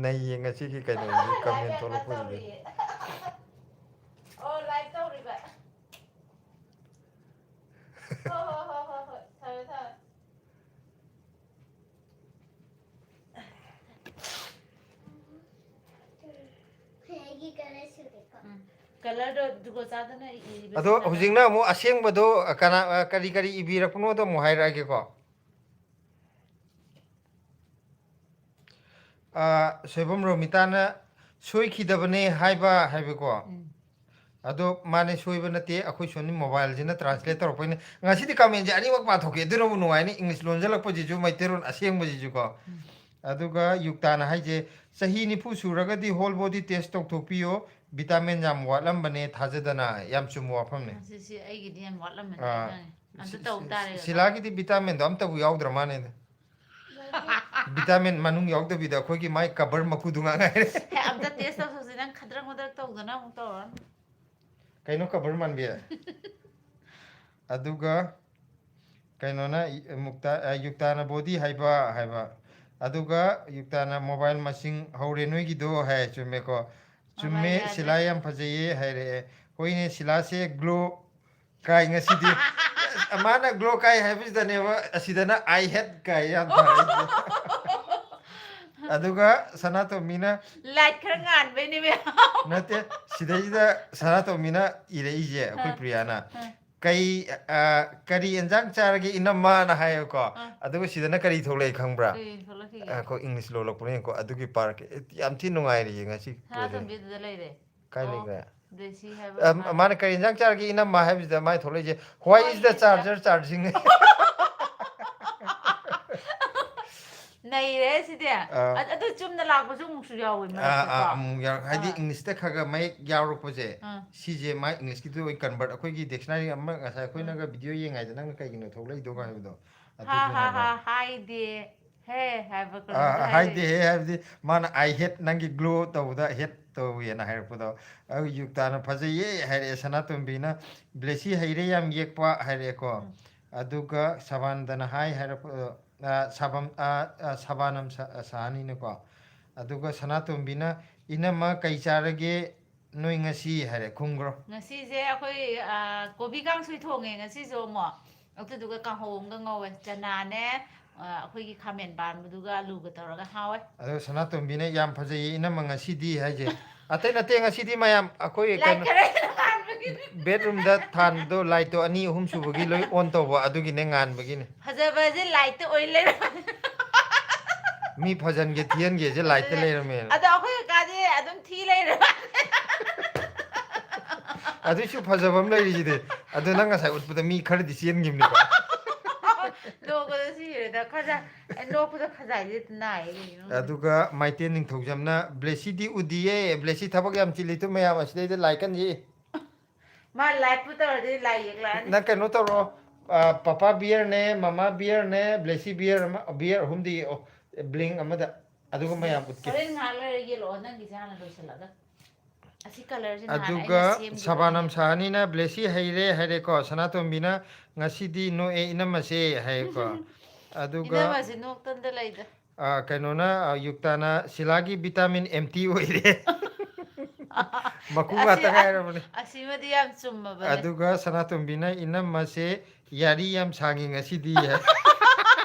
ꯅꯩꯌꯦ ꯉꯁꯤꯒꯤ ꯀꯩꯅꯣꯁꯤ, comment ꯊꯣꯛꯂꯛꯄꯁꯤꯗꯤ꯫ ꯑꯣ, live ꯇꯧꯔꯤꯕ꯫ ꯍꯣ, ꯍꯣ, ꯍꯣ, ꯍꯣ, ꯍꯣꯏ꯫ ꯊꯝꯃꯦ, ꯊꯝꯃꯦ꯫ ꯑꯩꯒꯤ colour ꯁꯨꯔꯦꯀꯣ꯫ ꯎꯝ꯫ Colour ꯗꯣ ꯖꯨꯒꯣꯠ ꯆꯥꯗꯅ ꯏꯔꯤꯕꯁꯤꯅ ꯑꯗꯣ ꯍꯧꯖꯤꯛꯅ ꯑꯃꯨꯛ ꯑꯁꯦꯡꯕꯗꯣ ꯀꯅꯥ, ꯀꯔꯤ ꯀꯔꯤ ꯏꯕꯤꯔꯛꯄꯅꯣꯗꯣ ꯑꯃꯨꯛ ꯍꯥꯏꯔꯛꯑꯒꯦꯀꯣ꯫ ꯑ, ꯁꯣꯏꯕꯝ ꯔꯣꯃꯤꯇꯥꯅ "ꯁꯣꯏꯈꯤꯗꯕꯅꯦ ꯍꯥꯏꯕ" ꯍꯥꯏꯕꯀꯣ꯫ ꯎꯝ꯫ ꯑꯗꯣ ꯃꯥꯅꯦ, ꯁꯣꯏꯕ ꯅꯠꯇꯦ, ꯑꯩꯈꯣꯏ ꯁꯣꯝꯒꯤ mobile ꯁꯤꯅ translate ꯇꯧꯔꯛꯄꯩꯅꯦ꯫ ꯉꯁꯤꯗꯤ comment ꯁꯦ ꯑꯅꯤꯃꯛ ꯄꯥꯊꯣꯛꯀꯦ, ꯑꯗꯨꯅꯕꯨ ꯅꯨꯡꯉꯥꯏꯅꯤ, English ꯂꯣꯟꯖꯜꯂꯛꯄꯁꯤꯁꯨ, ꯃꯩꯇꯩꯂꯣꯟ ꯑꯁꯦꯡꯕꯁꯤꯁꯨꯀꯣ꯫ ꯎꯝ꯫ ꯑꯗꯨꯒ ꯌꯨꯛꯇꯥꯅ ꯍꯥꯏꯁꯦ, "ꯆꯍꯤ ꯅꯤꯐꯨ ꯁꯨꯔꯒꯗꯤ whole body test ꯇꯧꯊꯣꯛꯄꯤꯌꯣ, ꯚꯤꯇꯥꯃꯤꯟ ꯌꯥꯝ ꯋꯥꯠꯂꯝꯕꯅꯦ ꯊꯥꯖꯗꯅ꯫ ꯌꯥꯝ ꯆꯨꯝꯕ ꯋꯥꯐꯝꯅꯦ꯫ ꯁꯤꯁꯤ ꯑꯩꯒꯤꯗꯤ ꯌꯥꯝ ꯋꯥꯠꯂꯝꯃꯅꯤ ꯑꯥ, ꯈꯪꯉꯦ꯫ ꯑꯝꯇ ꯁꯤ- ꯇꯧ ꯁꯤ- ꯇꯥꯔꯦ꯫ ꯁꯤꯂꯥꯒꯤꯗꯤ ꯚꯤꯇꯥꯃꯤꯟꯗꯣ ꯑꯝꯇꯕꯨ ꯌꯥꯎꯗ꯭ꯔ ꯃꯥꯅꯦꯗ꯫ ꯚꯤꯇꯥꯃꯤꯟ ꯃꯅꯨꯡ ꯌꯥꯎꯗꯕꯤꯗ ꯑꯩꯈꯣꯏꯒꯤ ꯃꯥꯏ ꯀꯕꯔ ꯃꯀꯨꯗꯨ ꯉꯥꯛ ꯉꯥꯏꯔꯦ꯫ ꯍꯦ, ꯑꯝꯇ ꯇꯦꯁ ꯇꯧꯊꯣꯛꯁꯤ꯫ ꯅꯪ ꯈꯗ꯭ꯔꯛ ꯃꯗ꯭ꯔꯛ ꯇꯧꯗꯅ ꯑꯃꯨꯛ ꯇꯧꯔꯅꯨ꯫ ꯀꯩꯅꯣ ꯀꯕꯔ ꯃꯥꯟꯕꯤ? ꯑꯗꯨꯒ ꯀꯩꯅꯣꯅ ꯏ- ꯃꯨꯛꯇꯥ ꯑ, ꯌꯨꯛꯇꯥꯅ ꯕꯣꯗꯤ ꯍꯥꯏꯕ ꯍꯥꯏꯕ꯫ ꯑꯗꯨꯒ ꯌꯨꯛꯇꯥꯅ ꯃꯣꯕꯥꯏꯜ ꯃꯁꯤꯡ ꯍꯧꯔꯦ ꯅꯣꯏꯒꯤꯗꯣ ꯍꯥꯏ꯫ ꯆꯨꯝꯃꯦꯀꯣ? ꯆꯨꯝꯃꯦ꯫ ꯃꯣꯕꯥꯏꯜ ꯌꯥꯗꯦ꯫ ꯁꯤꯂꯥ ꯌꯥꯝ ꯐꯖꯩꯌꯦ ꯍꯥꯏꯔꯛꯑꯦ꯫ ꯍꯣꯏꯅꯦ, ꯁꯤꯂꯥꯁꯦ ꯒ꯭ꯂꯣ ꯀꯥꯏ ꯉꯁꯤꯗꯤ꯫ ꯃꯥꯅ ꯒ꯭ꯂꯣ ꯀꯥꯏ ꯍꯥꯏꯕꯁꯤꯗꯅꯦꯕ ꯑꯁꯤꯗꯅ "I hate" ꯀꯥꯏ ꯌꯥꯝ ꯊꯥꯔꯛꯏꯁꯦ꯫ ꯑꯗꯨꯒ ꯁꯅꯥꯇꯣꯝꯕꯤꯅ ꯂꯥꯏꯠ ꯈꯔ ꯉꯥꯟꯕꯩꯅꯦ ꯃꯌꯥꯝ꯫ ꯅꯠꯇꯦ, ꯁꯤꯗꯩꯁꯤꯗ ꯁꯅꯥꯇꯣꯝꯕꯤꯅ ꯏꯔꯛꯏꯁꯦ ꯑꯩꯈꯣꯏ ꯑꯥ, ꯄ꯭ꯔꯤꯌꯥꯅ꯫ ꯑꯥ꯫ ꯀꯩ ꯑ, "ꯀꯔꯤ ꯑꯦꯟꯖꯥꯡ ꯆꯥꯔꯒꯦ ꯏꯅꯝꯃꯅ?" ꯍꯥꯏꯌꯦꯀꯣ꯫ ꯑꯥ꯫ ꯑꯗꯨꯒ ꯁꯤꯗꯅ ꯀꯔꯤ ꯊꯣꯛꯂꯛꯏ ꯈꯪꯕ꯭ꯔꯥ? ꯀꯩ ꯊꯣꯛꯂꯛꯈꯤꯒꯦ? ꯑꯩꯈꯣꯏ ꯏꯪꯂꯤꯁ ꯂꯣꯜꯂꯛꯄꯅꯦꯀꯣ꯫ ꯑꯗꯨꯒꯤ ꯄꯥꯔꯛ ꯌꯥꯝ ꯊꯤ ꯅꯨꯡꯉꯥꯏꯔꯤꯌꯦ ꯉꯁꯤ꯫ ꯁꯅꯥꯇꯣꯝꯕꯤ ꯑꯗꯨꯗ ꯂꯩꯔꯦ꯫ ꯀꯥꯏ ꯑꯣ, ꯂꯩꯈ꯭ꯔꯦ? ꯕ꯭ꯂꯦꯁꯤ ꯍꯥꯏꯕ ꯑ, ꯃꯥ- ꯃꯥꯅ "ꯀꯔꯤ ꯌꯦꯟꯖꯥꯡ ꯆꯥꯔꯒꯦ ꯏꯅꯝꯃ?" ꯍꯥꯏꯕꯁꯤꯗ ꯃꯥꯏ ꯊꯣꯛꯂꯛꯏꯁꯦ, "Why is the charger charging?" ꯅꯩꯔꯦ ꯁꯤꯗꯤ꯫ ꯑꯥ꯫ ꯑ- ꯑꯗꯨ ꯆꯨꯝꯅ ꯂꯥꯛꯄꯁꯨ ꯑꯃꯨꯛꯁꯨ ꯌꯥꯎꯋꯤ ꯑꯥ, ꯃꯔꯛꯇꯀꯣ꯫ ꯑꯥ, ꯑꯃꯨꯛ ꯌꯥꯎ-, ꯍꯥꯏꯗꯤ ꯑꯥ꯫ ꯏꯪꯂꯤꯁꯇ ꯈꯔ ꯈꯔ ꯃꯌꯦꯛ ꯌꯥꯎꯔꯛꯄꯁꯦ, ꯑꯥ꯫ ꯁꯤꯁꯦ ꯃꯥꯏ ꯏꯪꯂꯤꯁꯀꯤꯗꯨ ꯑꯣꯏ ꯀꯟꯚꯔꯠ, ꯑꯩꯈꯣꯏꯒꯤ ꯗꯤꯛꯁꯅꯥꯔꯤ ꯑꯃ ꯉꯁꯥꯏ ꯑꯩꯈꯣꯏꯅꯒ ꯚꯤꯗꯤꯑꯣ ꯌꯦꯡꯉꯥꯏꯗ ꯅꯪꯅ "ꯀꯩꯒꯤꯅꯣ ꯊꯣꯛꯂꯛꯏꯗꯣ?" ꯍꯥꯏꯕꯗꯣ꯫ ꯍꯥ ꯑꯗꯨꯗꯨꯅꯦꯕ꯫ ꯍꯥ ꯍꯥ ꯍꯥꯏꯗꯦ꯫ ꯍꯦ ꯍꯥꯏꯕ ꯑ, ꯀꯩꯅꯣꯗꯣ ꯍꯥꯏꯗꯦ ꯍꯥꯏꯔꯛꯏ꯫ ꯍꯦ ꯍꯥꯏꯕꯗꯤ ꯃꯥꯅ "I hate", ꯅꯪꯒꯤ ꯒ꯭ꯂꯣ ꯇꯧꯕꯗ "ꯍꯦꯠ" ꯇꯧꯋꯦꯅ ꯍꯥꯏꯔꯛꯄꯗꯣ꯫ ꯑꯗꯨ ꯌꯨꯛꯇꯥꯅ "ꯐꯖꯩꯌꯦ" ꯍꯥꯏꯔꯛꯑꯦ, ꯁꯅꯥꯇꯣꯝꯕꯤꯅ "ꯕ꯭ꯂꯦꯁꯤ ꯍꯩꯔꯦ ꯌꯥꯝ ꯌꯦꯛꯄ" ꯍꯥꯏꯔꯛꯑꯦꯀꯣ꯫ ꯎꯝ꯫ ꯑꯗꯨꯒ ꯁꯕꯥꯟꯗꯅ ꯍꯥꯏ ꯍꯥꯏꯔꯛꯄꯗꯣ, ꯑ, ꯁꯕꯝ-, ꯑ, ꯑ, ꯁꯕꯥꯅꯝ ꯁ-, ꯑ, ꯁꯍꯥꯅꯤꯅꯀꯣ꯫ ꯑꯗꯨꯒ ꯁꯅꯥꯇꯣꯝꯕꯤꯅ "ꯏꯅꯝꯃ ꯀꯩ ꯆꯥꯔꯒꯦ ꯅꯣꯏ ꯉꯁꯤ?" ꯍꯥꯏꯔꯦ, ꯈꯨꯝꯈ꯭ꯔꯣ꯫ ꯉꯁꯤꯁꯦ ꯑꯩꯈꯣꯏ, ꯑ, ꯀꯣꯕꯤ ꯀꯥꯡꯁꯣꯏ ꯊꯣꯡꯉꯦ ꯉꯁꯤꯁꯨ ꯑꯃꯨꯛ꯫ ꯑꯗꯨꯗꯨꯒ ꯀꯥꯡꯍꯧ ꯑꯃꯒ ꯉꯧꯋꯦ꯫ ꯆꯅꯥꯅꯦ, ꯑ, ꯑꯩꯈꯣꯏꯒꯤ ꯈꯥꯃꯦꯟ ꯄꯥꯟꯕꯗꯨꯒ ꯑꯂꯨꯒ ꯇꯧꯔꯒ ꯍꯥꯎꯋꯦ꯫ ꯑꯗꯣ ꯁꯅꯥꯇꯣꯝꯕꯤꯅ "ꯌꯥꯝ ꯐꯖꯩꯌꯦ ꯏꯅꯝꯃ ꯉꯁꯤꯗꯤ" ꯍꯥꯏꯁꯦ꯫ ꯑꯇꯩ ꯅꯠꯇꯦ, ꯉꯁꯤꯗꯤ ꯃꯌꯥꯝ ꯑꯩꯈꯣꯏ ꯂꯥꯏꯠ ꯀꯩꯅꯣ, ꯈꯔ ꯍꯦꯟꯅ ꯉꯥꯟꯕꯒꯤꯅꯦ꯫ ꯕꯦꯠꯔꯨꯝꯗ ꯊꯥꯟꯕꯗꯣ ꯂꯥꯏꯠꯇꯣ ꯑꯅꯤ ꯑꯍꯨꯝ ꯁꯨꯕꯒꯤ ꯂꯣꯏ ꯑꯣꯟ ꯇꯧꯕ, ꯑꯗꯨꯒꯤꯅꯦ ꯉꯥꯟꯕꯒꯤꯅꯦ꯫ ꯐꯖꯕꯁꯦ ꯂꯥꯏꯠꯇ ꯑꯣꯏ ꯂꯩꯔꯝꯃꯦ꯫ ꯃꯤ ꯐꯖꯟꯒꯦ ꯊꯤꯍꯟꯒꯦꯁꯦ ꯂꯥꯏꯠꯇ ꯑꯗꯨꯅꯦ꯫ ꯂꯩꯔꯝꯃꯦꯅ꯫ ꯑꯗꯣ ꯑꯩꯈꯣꯏ ꯀꯥꯗꯤ ꯑꯗꯨꯝ ꯊꯤ ꯂꯩꯔꯦ꯫ ꯑꯗꯨꯏꯁꯨ ꯐꯖꯕ ꯑꯃ ꯂꯩꯔꯤꯁꯤꯗꯤ꯫ ꯑꯗꯣ ꯅꯪ ꯉꯁꯥꯏ ꯎꯠꯄꯗ ꯃꯤ ꯈꯔꯗꯤ ꯆꯦꯟꯈꯤꯕꯅꯤꯀꯣ꯫ ꯅꯣꯛꯄꯗ ꯁꯤꯔꯦꯗ꯫ ꯈꯔ ꯅꯣꯛꯄꯗ ꯈꯖꯥꯏꯁꯦ ꯅꯥꯏꯌꯦ ꯀꯩꯒꯤꯅꯣ ꯈꯪꯗꯦ꯫ ꯑꯗꯨꯒ ꯃꯥꯏꯇꯦꯟ ꯅꯤꯡꯊꯧꯖꯝꯅ ꯕ꯭ꯂꯦꯁꯤꯗꯤ ꯎꯗꯤꯌꯦ, ꯕ꯭ꯂꯦꯁꯤ ꯊꯕꯛ ꯌꯥꯝ ꯆꯤꯜꯂꯤꯗꯨ ꯃꯌꯥꯝ ꯑꯁꯤꯗꯩꯗ ꯂꯥꯏ ꯀꯟꯅ ꯌꯦꯛꯏ꯫ ꯃꯥ ꯂꯥꯏꯐꯄꯨ ꯇꯧꯔꯗꯤ ꯂꯥꯏ ꯌꯦꯛꯂꯛꯑꯅꯤ꯫ ꯅꯪ ꯀꯩꯅꯣ ꯇꯧꯔꯣ, ꯑ, ꯄꯄꯥ ꯕꯤꯌꯔꯅꯦ, ꯃꯃꯥ ꯕꯤꯌꯔꯅꯦ, ꯕ꯭ꯂꯦꯁꯤ ꯕꯤꯌꯔ ꯑꯃ, ꯕꯤꯌꯔ ꯑꯍꯨꯝꯗꯤ ꯌꯦꯛꯑꯣ, ꯕ꯭ꯂꯤꯡ ꯑꯃꯗ, ꯑꯗꯨꯒ ꯃꯌꯥꯝ ꯎꯠꯀꯦ꯫ ꯍꯣꯔꯦꯟ ꯉꯥꯏꯍꯥꯛ ꯂꯩꯔ ꯌꯦꯛꯂꯛꯑꯣ, ꯅꯪꯒꯤꯁꯦ ꯍꯥꯟꯅ ꯂꯣꯏꯁꯤꯜꯂꯒ꯫ ꯑꯁꯤ ꯀꯂꯔꯁꯦ ꯅꯍꯥꯟ ꯑꯩꯅ ꯑꯗꯨꯒ ꯁꯦꯝꯈꯤꯕꯅꯦ꯫ ꯁꯕꯥꯅꯝ ꯁꯥꯍꯅꯤꯅ ꯕ꯭ꯂꯦꯁꯤ ꯍꯩꯔꯦ ꯍꯥꯏꯔꯦꯀꯣ, ꯁꯅꯥꯇꯣꯝꯕꯤꯅ ꯉꯁꯤꯗꯤ ꯅꯣꯛꯑꯦ ꯏꯅꯝꯃꯁꯦ ꯍꯥꯏꯌꯦꯀꯣ꯫ ꯑꯗꯨꯒ ꯏꯅꯝꯃꯁꯦ ꯅꯣꯛꯇꯟꯗ ꯂꯩꯗ꯫ ꯑ, ꯀꯩꯅꯣꯅ, ꯑ, ꯌꯨꯛꯇꯥꯅ ꯁꯤꯂꯥꯒꯤ ꯚꯤꯇꯥꯃꯤꯟ ꯑꯦꯝꯇꯤ ꯑꯣꯏꯔꯦ꯫ ꯃꯀꯨ ꯑꯁꯤ- ꯉꯥꯛꯇ ꯉꯥꯏꯔꯕꯅꯦ꯫ ꯑꯁꯤꯃꯗꯤ ꯌꯥꯝ ꯆꯨꯝꯃꯕꯅꯦ꯫ ꯑꯗꯨꯒ ꯁꯅꯥꯇꯣꯝꯕꯤꯅ ꯏꯅꯝꯃꯁꯦ ꯌꯥꯔꯤ ꯌꯥꯝ ꯁꯥꯡꯉꯤ ꯉꯁꯤꯗꯤ ꯍꯥꯏ꯫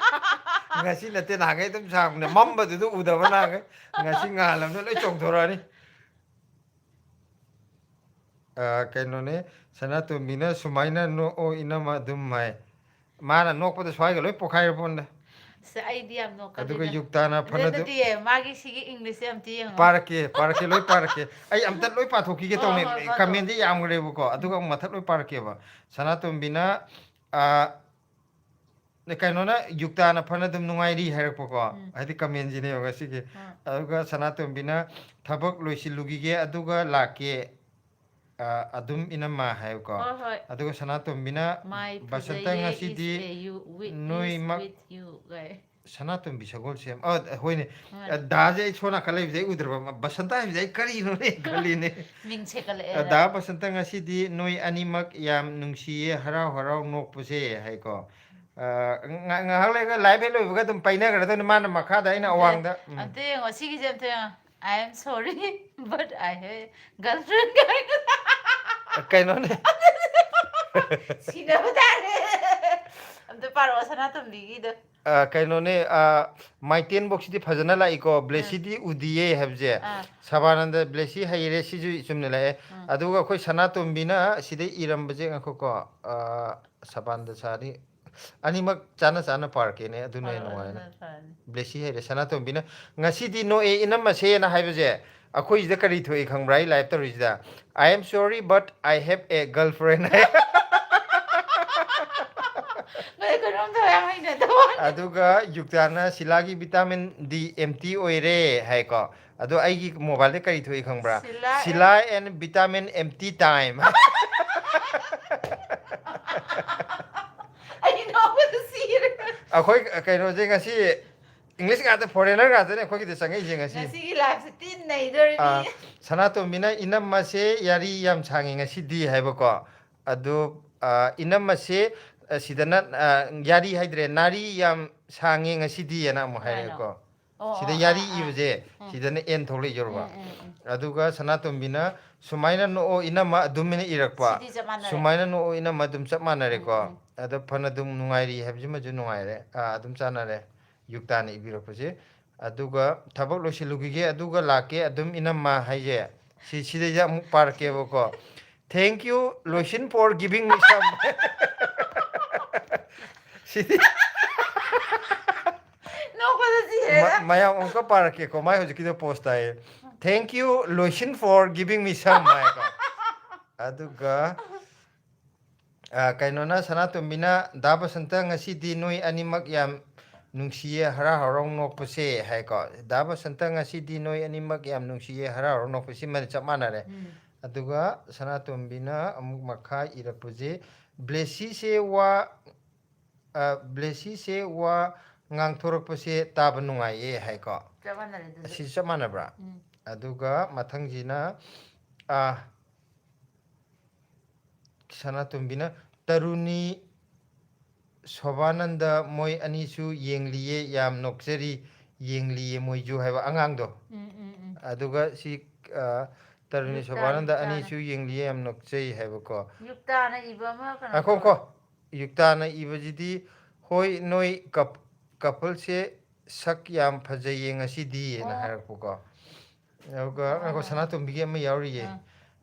ꯉꯁꯤ ꯅꯠꯇꯦ, ꯅꯍꯥꯟꯈꯩ ꯑꯗꯨꯝ ꯁꯥꯡꯕꯅꯦ, ꯃꯝꯕꯗꯨꯗ ꯎꯗꯕ ꯅꯍꯥꯟꯈꯩ꯫ ꯉꯁꯤ ꯉꯥꯜꯂꯕꯅꯤꯅ ꯂꯣꯏ ꯆꯣꯡꯊꯣꯔꯛꯑꯅꯤ꯫ ꯑ, ꯀꯩꯅꯣꯅꯦ, ꯁꯅꯥꯇꯣꯝꯕꯤꯅ ꯁꯨꯃꯥꯏꯅ ꯅꯣꯛꯑꯣ ꯏꯅꯝꯃ ꯑꯗꯨꯝ ꯍꯥꯏ꯫ ꯃꯥꯅ ꯅꯣꯛꯄꯗ ꯁ꯭ꯋꯥꯏꯒ ꯂꯣꯏ ꯄꯣꯛꯈꯥꯏꯔ ꯄꯣꯟꯗ꯫ ꯑꯁ, ꯑꯩꯗꯤ ꯌꯥꯝ ꯑꯗꯨꯒ ꯅꯣꯛꯀꯜꯂꯤꯗ꯫ ꯌꯨꯛꯇꯥꯅ ꯐꯅꯗꯨ ꯅꯠꯇꯦ, ꯃꯥꯒꯤ ꯁꯤꯒꯤ ꯏꯪꯂꯤꯁꯁꯦ ꯑꯝꯇ ꯌꯦꯡꯉꯣ꯫ ꯄꯥꯔꯛꯀꯦ, ꯄꯥꯔꯛꯀꯦ, ꯂꯣꯏ ꯄꯥꯔꯛꯀꯦ꯫ ꯑꯩ ꯑꯝꯇ ꯂꯣꯏ ꯄꯥꯊꯣꯛꯈꯤꯒꯦ ꯍꯣꯏ, ꯇꯧꯅꯦ꯫ ꯍꯣꯏ, ꯄꯥꯊꯣꯛ꯫ ꯀꯃꯦꯟꯁꯦ ꯌꯥꯝꯈ꯭ꯔꯦꯕꯀꯣ, ꯑꯗꯨꯒ ꯑꯃꯨꯛ ꯃꯊꯛ ꯂꯣꯏ ꯄꯥꯔꯛꯀꯦꯕ꯫ ꯁꯅꯥꯇꯣꯝꯕꯤꯅ, ꯑ, ꯀꯩꯅꯣꯅ, ꯌꯨꯛꯇꯥꯅ ꯐꯅ ꯑꯗꯨꯝ ꯅꯨꯡꯉꯥꯏꯔꯤ ꯍꯥꯏꯔꯛꯄꯀꯣ, ꯎꯝ꯫ ꯍꯥꯏꯗꯤ ꯀꯃꯦꯟꯁꯤꯅꯦꯕ ꯉꯁꯤꯒꯤ꯫ ꯑꯥ꯫ ꯑꯗꯨꯒ ꯁꯅꯥꯇꯣꯝꯕꯤꯅ ꯊꯕꯛ ꯂꯣꯏꯁꯤꯜꯂꯨꯈꯤꯒꯦ ꯑꯗꯨꯒ ꯂꯥꯛꯀꯦ, ꯑ, ꯑꯗꯨꯝ ꯏꯅꯝꯃ ꯍꯥꯏꯌꯨꯀꯣ꯫ ꯍꯣꯏ, ꯍꯣꯏ꯫ ꯑꯗꯨꯒ ꯁꯅꯥꯇꯣꯝꯕꯤꯅ, My ꯕꯁꯟꯇ ꯐꯖꯩꯌꯦ ꯉꯁꯤꯗꯤ is a you, with, is ꯅꯣꯏꯃꯛ with you ꯒꯥꯏ꯫ ꯁꯅꯥꯇꯣꯝꯕꯤ ꯁꯒꯣꯜꯁꯦꯝ꯫ ꯑ, ꯍꯣꯏꯅꯦ꯫ ꯍꯣꯏ꯫ ꯑ, ꯗꯥꯁꯦ ꯑꯩ ꯁꯣꯝ ꯅꯥꯀꯟ ꯂꯩꯕꯁꯦ ꯑꯩ ꯎꯗ꯭ꯔꯕ꯫ ꯕꯁꯟꯇ ꯍꯥꯏꯕꯁꯦ ꯑꯩ ꯀꯔꯤꯅꯣꯅꯦ ꯈꯜꯂꯤꯅꯦ꯫ ꯃꯤꯡ ꯑ, ꯁꯦꯀꯠꯂꯛꯑꯦ꯫ ꯗꯥ ꯕꯁꯟꯇ ꯉꯁꯤꯗꯤ ꯅꯣꯏ ꯑꯅꯤꯃꯛ ꯌꯥꯝ ꯅꯨꯡꯁꯤꯌꯦ, ꯍꯔꯥꯎ ꯍꯔꯥꯎ ꯅꯣꯛꯄꯁꯦ ꯍꯥꯏꯀꯣ꯫ ꯑ, ꯉ-, ꯉꯥꯏꯍꯥꯛ ꯂꯩꯔꯒ ꯂꯥꯏꯚ ꯍꯦꯛ ꯂꯣꯏꯕꯒ ꯑꯗꯨꯝ ꯄꯥꯏꯅꯈ꯭ꯔꯗꯧꯅꯤ ꯃꯥꯅ ꯃꯈꯥꯗ, ꯑꯩꯅ ꯑꯝꯇ, ꯑꯋꯥꯡꯗ꯫ ꯎꯝ꯫ ꯑꯝꯇ ꯌꯦꯡꯉꯣ, ꯁꯤꯒꯤꯁꯦ ꯑꯝꯇ ꯌꯦꯡꯉꯣ꯫ I am sorry, but I have girlfriend ꯀꯥꯏꯅ꯫ ꯀꯩꯅꯣꯅꯦ꯫ ꯁꯤꯅꯕ ꯇꯥꯔꯦ꯫ ꯑꯝꯇ ꯄꯥꯔꯛꯑꯣ ꯁꯅꯥꯇꯣꯝꯕꯤꯒꯤꯗꯣ꯫ ꯑ, ꯀꯩꯅꯣꯅꯦ, ꯑ, ꯃꯥꯏꯇꯦꯟꯕꯣꯛꯁꯤꯗꯤ ꯐꯖꯅ ꯂꯥꯛꯏꯀꯣ, ꯕ꯭ꯂꯦꯁꯤꯗꯤ ꯎꯗꯤꯌꯦ ꯍꯥꯏꯕꯁꯦ꯫ ꯑꯥ꯫ ꯁꯕꯥꯅꯟꯗ ꯕ꯭ꯂꯦꯁꯤ ꯍꯩꯔꯦ, ꯁꯤꯁꯨ ꯏꯆꯨꯝꯅ ꯂꯥꯛꯑꯦ꯫ ꯑꯥ꯫ ꯑꯗꯨꯒ ꯑꯩꯈꯣꯏ ꯁꯅꯥꯇꯣꯝꯕꯤꯅ ꯁꯤꯗ ꯏꯔꯝꯕꯁꯦ, ꯉꯥꯏꯈꯣꯀꯣ, ꯑ, ꯁꯕꯥꯅꯟꯗ ꯁꯥꯅꯤ, ꯑꯅꯤꯃꯛ ꯆꯥꯅ ꯆꯥꯅ ꯄꯥꯔꯛꯀꯦꯅꯦ, ꯑꯗꯨꯅ ꯍꯦꯟꯅ ꯄꯥꯔꯛꯑꯣ, ꯅꯨꯡꯉꯥꯏꯅ꯫ ꯑꯗꯨꯅ ꯐꯔꯅꯤ꯫ ꯕ꯭ꯂꯦꯁꯤ ꯍꯩꯔꯦ, ꯁꯅꯥꯇꯣꯝꯕꯤꯅ ꯉꯁꯤꯗꯤ ꯅꯣꯛꯑꯦ ꯏꯅꯝꯃꯁꯦꯅ ꯍꯥꯏꯕꯁꯦ, ꯑꯩꯈꯣꯏꯁꯤꯗ ꯀꯔꯤ ꯊꯣꯛꯏ ꯈꯪꯕ꯭ꯔꯥ? ꯑꯩ ꯂꯥꯏꯚ ꯇꯧꯔꯤꯁꯤꯗ, "I am sorry, but I have a girlfriend" ꯍꯥꯏ꯫ ꯀꯩ-, ꯀꯩꯅꯣꯝ ꯇꯧꯋꯦ, ꯌꯥꯝ ꯍꯩꯅ- ꯑꯗꯨꯒ ꯌꯨꯛꯇꯥꯅ ꯁꯤꯂꯥꯒꯤ vitamin D empty ꯑꯣꯏꯔꯦ ꯍꯥꯏꯀꯣ꯫ ꯑꯗꯣ ꯑꯩꯒꯤ ꯃꯣꯕꯥꯏꯜꯗ ꯀꯔꯤ ꯊꯣꯛꯏ ꯈꯪꯕ꯭ꯔꯥ? Sheela Sheela and vitamin empty time. ꯑꯩ ꯅꯣꯛꯄꯗ ꯁꯤꯔꯦ꯫ ꯑꯩꯈꯣꯏ ꯀꯩꯅꯣꯁꯦ ꯉꯁꯤ English ꯉꯥꯛꯇ, foreigner ꯉꯥꯛꯇꯅꯦ ꯑꯩꯈꯣꯏꯒꯤꯗ ꯆꯪꯉꯛꯏꯁꯦ ꯉꯁꯤ꯫ ꯉꯁꯤꯒꯤ liveꯁꯦ ꯇꯤꯟ ꯅꯩꯗꯣꯔꯤꯃꯤ꯫ ꯑꯥ, ꯁꯅꯥꯇꯣꯝꯕꯤꯅ ꯏꯅꯝꯃꯁꯦ ꯌꯥꯔꯤ ꯌꯥꯝ ꯁꯥꯡꯉꯦ ꯉꯁꯤꯗꯤ ꯍꯥꯏꯕꯀꯣ꯫ ꯑꯗꯨ, ꯑꯥ, ꯏꯅꯝꯃꯁꯦ, ꯑꯥ, ꯁꯤꯗꯅ, ꯑꯥ, ꯌꯥꯔꯤ ꯍꯥꯏꯗ꯭ꯔꯦ, ꯅꯥꯔꯤ ꯌꯥꯝ ꯁꯥꯡꯉꯦ ꯉꯁꯤꯗꯤ ꯍꯥꯏꯅ ꯑꯃꯨꯛ ꯀꯃꯥꯏꯅ? ꯍꯥꯏꯔꯦꯀꯣ꯫ ꯑꯣ, ꯁꯤꯗ ꯑꯣ, ꯌꯥꯔꯤ ꯑꯥ, ꯑꯥ꯫ ꯏꯕꯁꯦ ꯎꯝ꯫ ꯁꯤꯗꯅ N ꯊꯣꯛꯂꯛꯏꯁꯦ ꯎꯔꯕ? ꯎꯝ, ꯎꯝ, ꯎꯝ꯫ ꯑꯗꯨꯒ ꯁꯅꯥꯇꯣꯝꯕꯤꯅ ꯁꯨꯃꯥꯏꯅ ꯅꯣꯛꯑꯣ ꯏꯅꯝꯃ ꯑꯗꯨꯝꯅ ꯏꯔꯛꯄ꯫ ꯁꯤꯗꯤ ꯆꯞ ꯃꯥꯟꯅꯔꯦ꯫ ꯁꯨꯃꯥꯏꯅ ꯅꯣꯛꯑꯣ ꯏꯅꯝꯃ ꯑꯗꯨꯝ ꯆꯞ ꯃꯥꯟꯅꯔꯦꯀꯣ꯫ ꯎꯝ, ꯎꯝ꯫ ꯑꯗꯣ ꯐꯅ ꯑꯗꯨꯝ ꯅꯨꯡꯉꯥꯏꯔꯤ ꯍꯥꯏꯕꯁꯤꯃꯁꯨ ꯅꯨꯡꯉꯥꯏꯔꯦ꯫ ꯑꯥ, ꯑꯗꯨꯝ ꯆꯥꯟꯅꯔꯦ꯫ ꯌꯨꯛꯇꯥꯅ ꯏꯕꯤꯔꯛꯄꯁꯦ꯫ ꯑꯗꯨꯒ ꯊꯕꯛ ꯂꯣꯏꯁꯤꯜꯂꯨꯈꯤꯒꯦ ꯑꯗꯨꯒ ꯂꯥꯛꯀꯦ ꯑꯗꯨꯝ ꯏꯅꯝꯃ ꯍꯥꯏꯁꯦ꯫ ꯁꯤ, ꯁꯤꯗꯩꯗ ꯑꯃꯨꯛ ꯄꯥꯔꯛꯀꯦꯕꯀꯣ꯫ Thank you, ꯂꯣꯏꯁꯤꯟ, for giving me some. ꯁꯤꯗꯤ ꯅꯣꯛꯄꯗ ꯁꯤꯔꯦꯗ꯫ ꯃ-, ꯃꯌꯥꯝ ꯑꯃꯨꯛꯀ ꯄꯥꯔꯛꯀꯦꯀꯣ꯫ ꯃꯥꯏ ꯍꯧꯖꯤꯛꯀꯤꯗꯣ post ꯇꯥꯏꯌꯦ꯫ Thank you, ꯂꯣꯏꯁꯤꯟ, for giving me some ꯍꯥꯏꯀꯣ꯫ ꯑꯗꯨꯒ, ꯑ, ꯀꯩꯅꯣꯅ, ꯁꯅꯥꯇꯣꯝꯕꯤꯅ, "ꯗꯥ ꯕꯁꯟꯇ, ꯉꯁꯤꯗꯤ ꯅꯣꯏ ꯑꯅꯤꯃꯛ ꯌꯥꯝ ꯅꯨꯡꯁꯤꯌꯦ, ꯍꯔꯥꯎ ꯍꯔꯥꯎ ꯅꯣꯛꯄꯁꯦ" ꯍꯥꯏꯀꯣ꯫ "ꯗꯥ ꯕꯁꯟꯇ, ꯉꯁꯤꯗꯤ ꯅꯣꯏ ꯑꯅꯤꯃꯛ ꯌꯥꯝ ꯅꯨꯡꯁꯤꯌꯦ, ꯍꯔꯥꯎ ꯍꯔꯥꯎ ꯅꯣꯛꯄꯁꯦ", ꯁꯤꯃꯗꯤ ꯆꯞ ꯃꯥꯟꯅꯔꯦ꯫ ꯎꯝ꯫ ꯑꯗꯨꯒ ꯁꯅꯥꯇꯣꯝꯕꯤꯅ ꯑꯃꯨꯛ ꯃꯈꯥ ꯏꯔꯛꯄꯁꯦ, "ꯕ꯭ꯂꯦꯁꯤꯁꯦ ꯋꯥ, ꯑ, ꯕ꯭ꯂꯦꯁꯤꯁꯦ ꯋꯥ ꯉꯥꯡꯊꯣꯔꯛꯄꯁꯦ ꯇꯥꯕ ꯅꯨꯡꯉꯥꯏꯌꯦ" ꯍꯥꯏꯀꯣ꯫ ꯆꯞ ꯃꯥꯟꯅꯔꯦ ꯑꯗꯨꯁꯨ꯫ ꯑꯁꯤ ꯆꯞ ꯃꯥꯟꯅꯕ꯭ꯔꯥ? ꯎꯝ꯫ ꯑꯗꯨꯒ ꯃꯊꯪꯁꯤꯅ, ꯑ, ꯁꯅꯥꯇꯣꯝꯕꯤꯅ, "ꯇꯔꯨꯅꯤ ꯁꯣꯚꯥꯅꯟꯗ ꯃꯣꯏ ꯑꯅꯤꯁꯨ ꯌꯦꯡꯂꯤꯌꯦ, ꯌꯥꯝ ꯅꯣꯛꯆꯔꯤ, ꯌꯦꯡꯂꯤꯌꯦ ꯃꯣꯏꯁꯨ" ꯍꯥꯏꯕ ꯑꯉꯥꯡꯗꯣ꯫ ꯎꯝ, ꯎꯝ, ꯎꯝ꯫ ꯑꯗꯨꯒ ꯁꯤ, ꯑ, "ꯇꯔꯨꯅꯤ ꯌꯨꯛꯇꯥ, ꯁꯣꯚꯥꯅꯟꯗ ꯌꯨꯛꯇꯥꯅ꯫ ꯑꯅꯤꯁꯨ ꯌꯦꯡꯂꯤꯌꯦ, ꯌꯥꯝ ꯅꯣꯛꯆꯩ" ꯍꯥꯏꯕꯀꯣ꯫ ꯌꯨꯛꯇꯥꯅ ꯏꯕ ꯑꯃ ꯀꯩꯅꯣ ꯉꯥꯏꯈꯣ, ꯇꯧꯋꯦ꯫ ꯉꯥꯏꯈꯣ꯫ ꯌꯨꯛꯇꯥꯅ ꯏꯕꯁꯤꯗꯤ, "ꯍꯣꯏ, ꯅꯣꯏ ꯀꯞ-, coupleꯁꯦ ꯁꯛ ꯌꯥꯝ ꯐꯖꯩꯌꯦ ꯉꯁꯤꯗꯤ" ꯍꯥꯏꯅ ꯑꯣ꯫ ꯍꯥꯏꯔꯛꯄꯀꯣ꯫ ꯑꯗꯨꯒ ꯌꯨꯛꯇꯥꯅ꯫ ꯉꯥꯏꯈꯣ, ꯁꯅꯥꯇꯣꯝꯕꯤꯒꯤ ꯑꯃ ꯌꯥꯎꯔꯤꯌꯦ꯫ ꯑꯥ꯫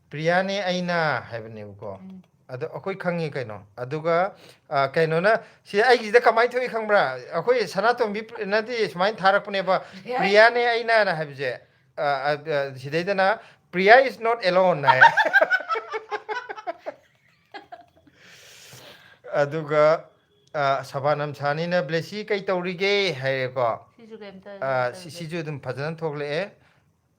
"ꯄ꯭ꯔꯤꯌꯥꯅꯦ ꯑꯩꯅ" ꯍꯥꯏꯕꯅꯦꯕꯀꯣ꯫ ꯎꯝ꯫ ꯑꯗꯣ ꯑꯩꯈꯣꯏ ꯈꯪꯉꯤ ꯀꯩꯅꯣ꯫ ꯑꯗꯨꯒ, ꯑ, ꯀꯩꯅꯣꯅ, ꯁꯤ ꯑꯩꯒꯤꯁꯤꯗ ꯀꯃꯥꯏꯅ ꯊꯣꯛꯏ ꯈꯪꯕ꯭ꯔꯥ? ꯑꯩꯈꯣꯏ ꯁꯅꯥꯇꯣꯝꯕꯤ ꯄ꯭ꯔ-, ꯅꯠꯇꯦ, ꯁꯨꯃꯥꯏꯅ ꯊꯥꯔꯛꯄꯅꯦꯕ, ꯄ꯭ꯔꯤꯌꯥ꯫ "ꯄ꯭ꯔꯤꯌꯥꯅꯦ ꯑꯩꯅꯅ" ꯍꯥꯏꯕꯁꯦ꯫ ꯑ, ꯑ, ꯑ, ꯁꯤꯗꯩꯗꯅ, "Priya is not alone" ꯍꯥꯏ꯫ ꯑꯗꯨꯒ ꯁꯕꯥꯅꯝ ꯁꯥꯅꯤꯅ "ꯕ꯭ꯂꯦꯁꯤ ꯀꯩ ꯇꯧꯔꯤꯒꯦ?" ꯍꯥꯏꯔꯦꯀꯣ꯫ ꯁꯤꯁꯨ ꯀꯩꯝꯇ ꯑ, ꯁꯤ- ꯁꯤꯁꯨ ꯑꯗꯨꯝ ꯐꯖꯅ ꯊꯣꯛꯂꯛꯑꯦ꯫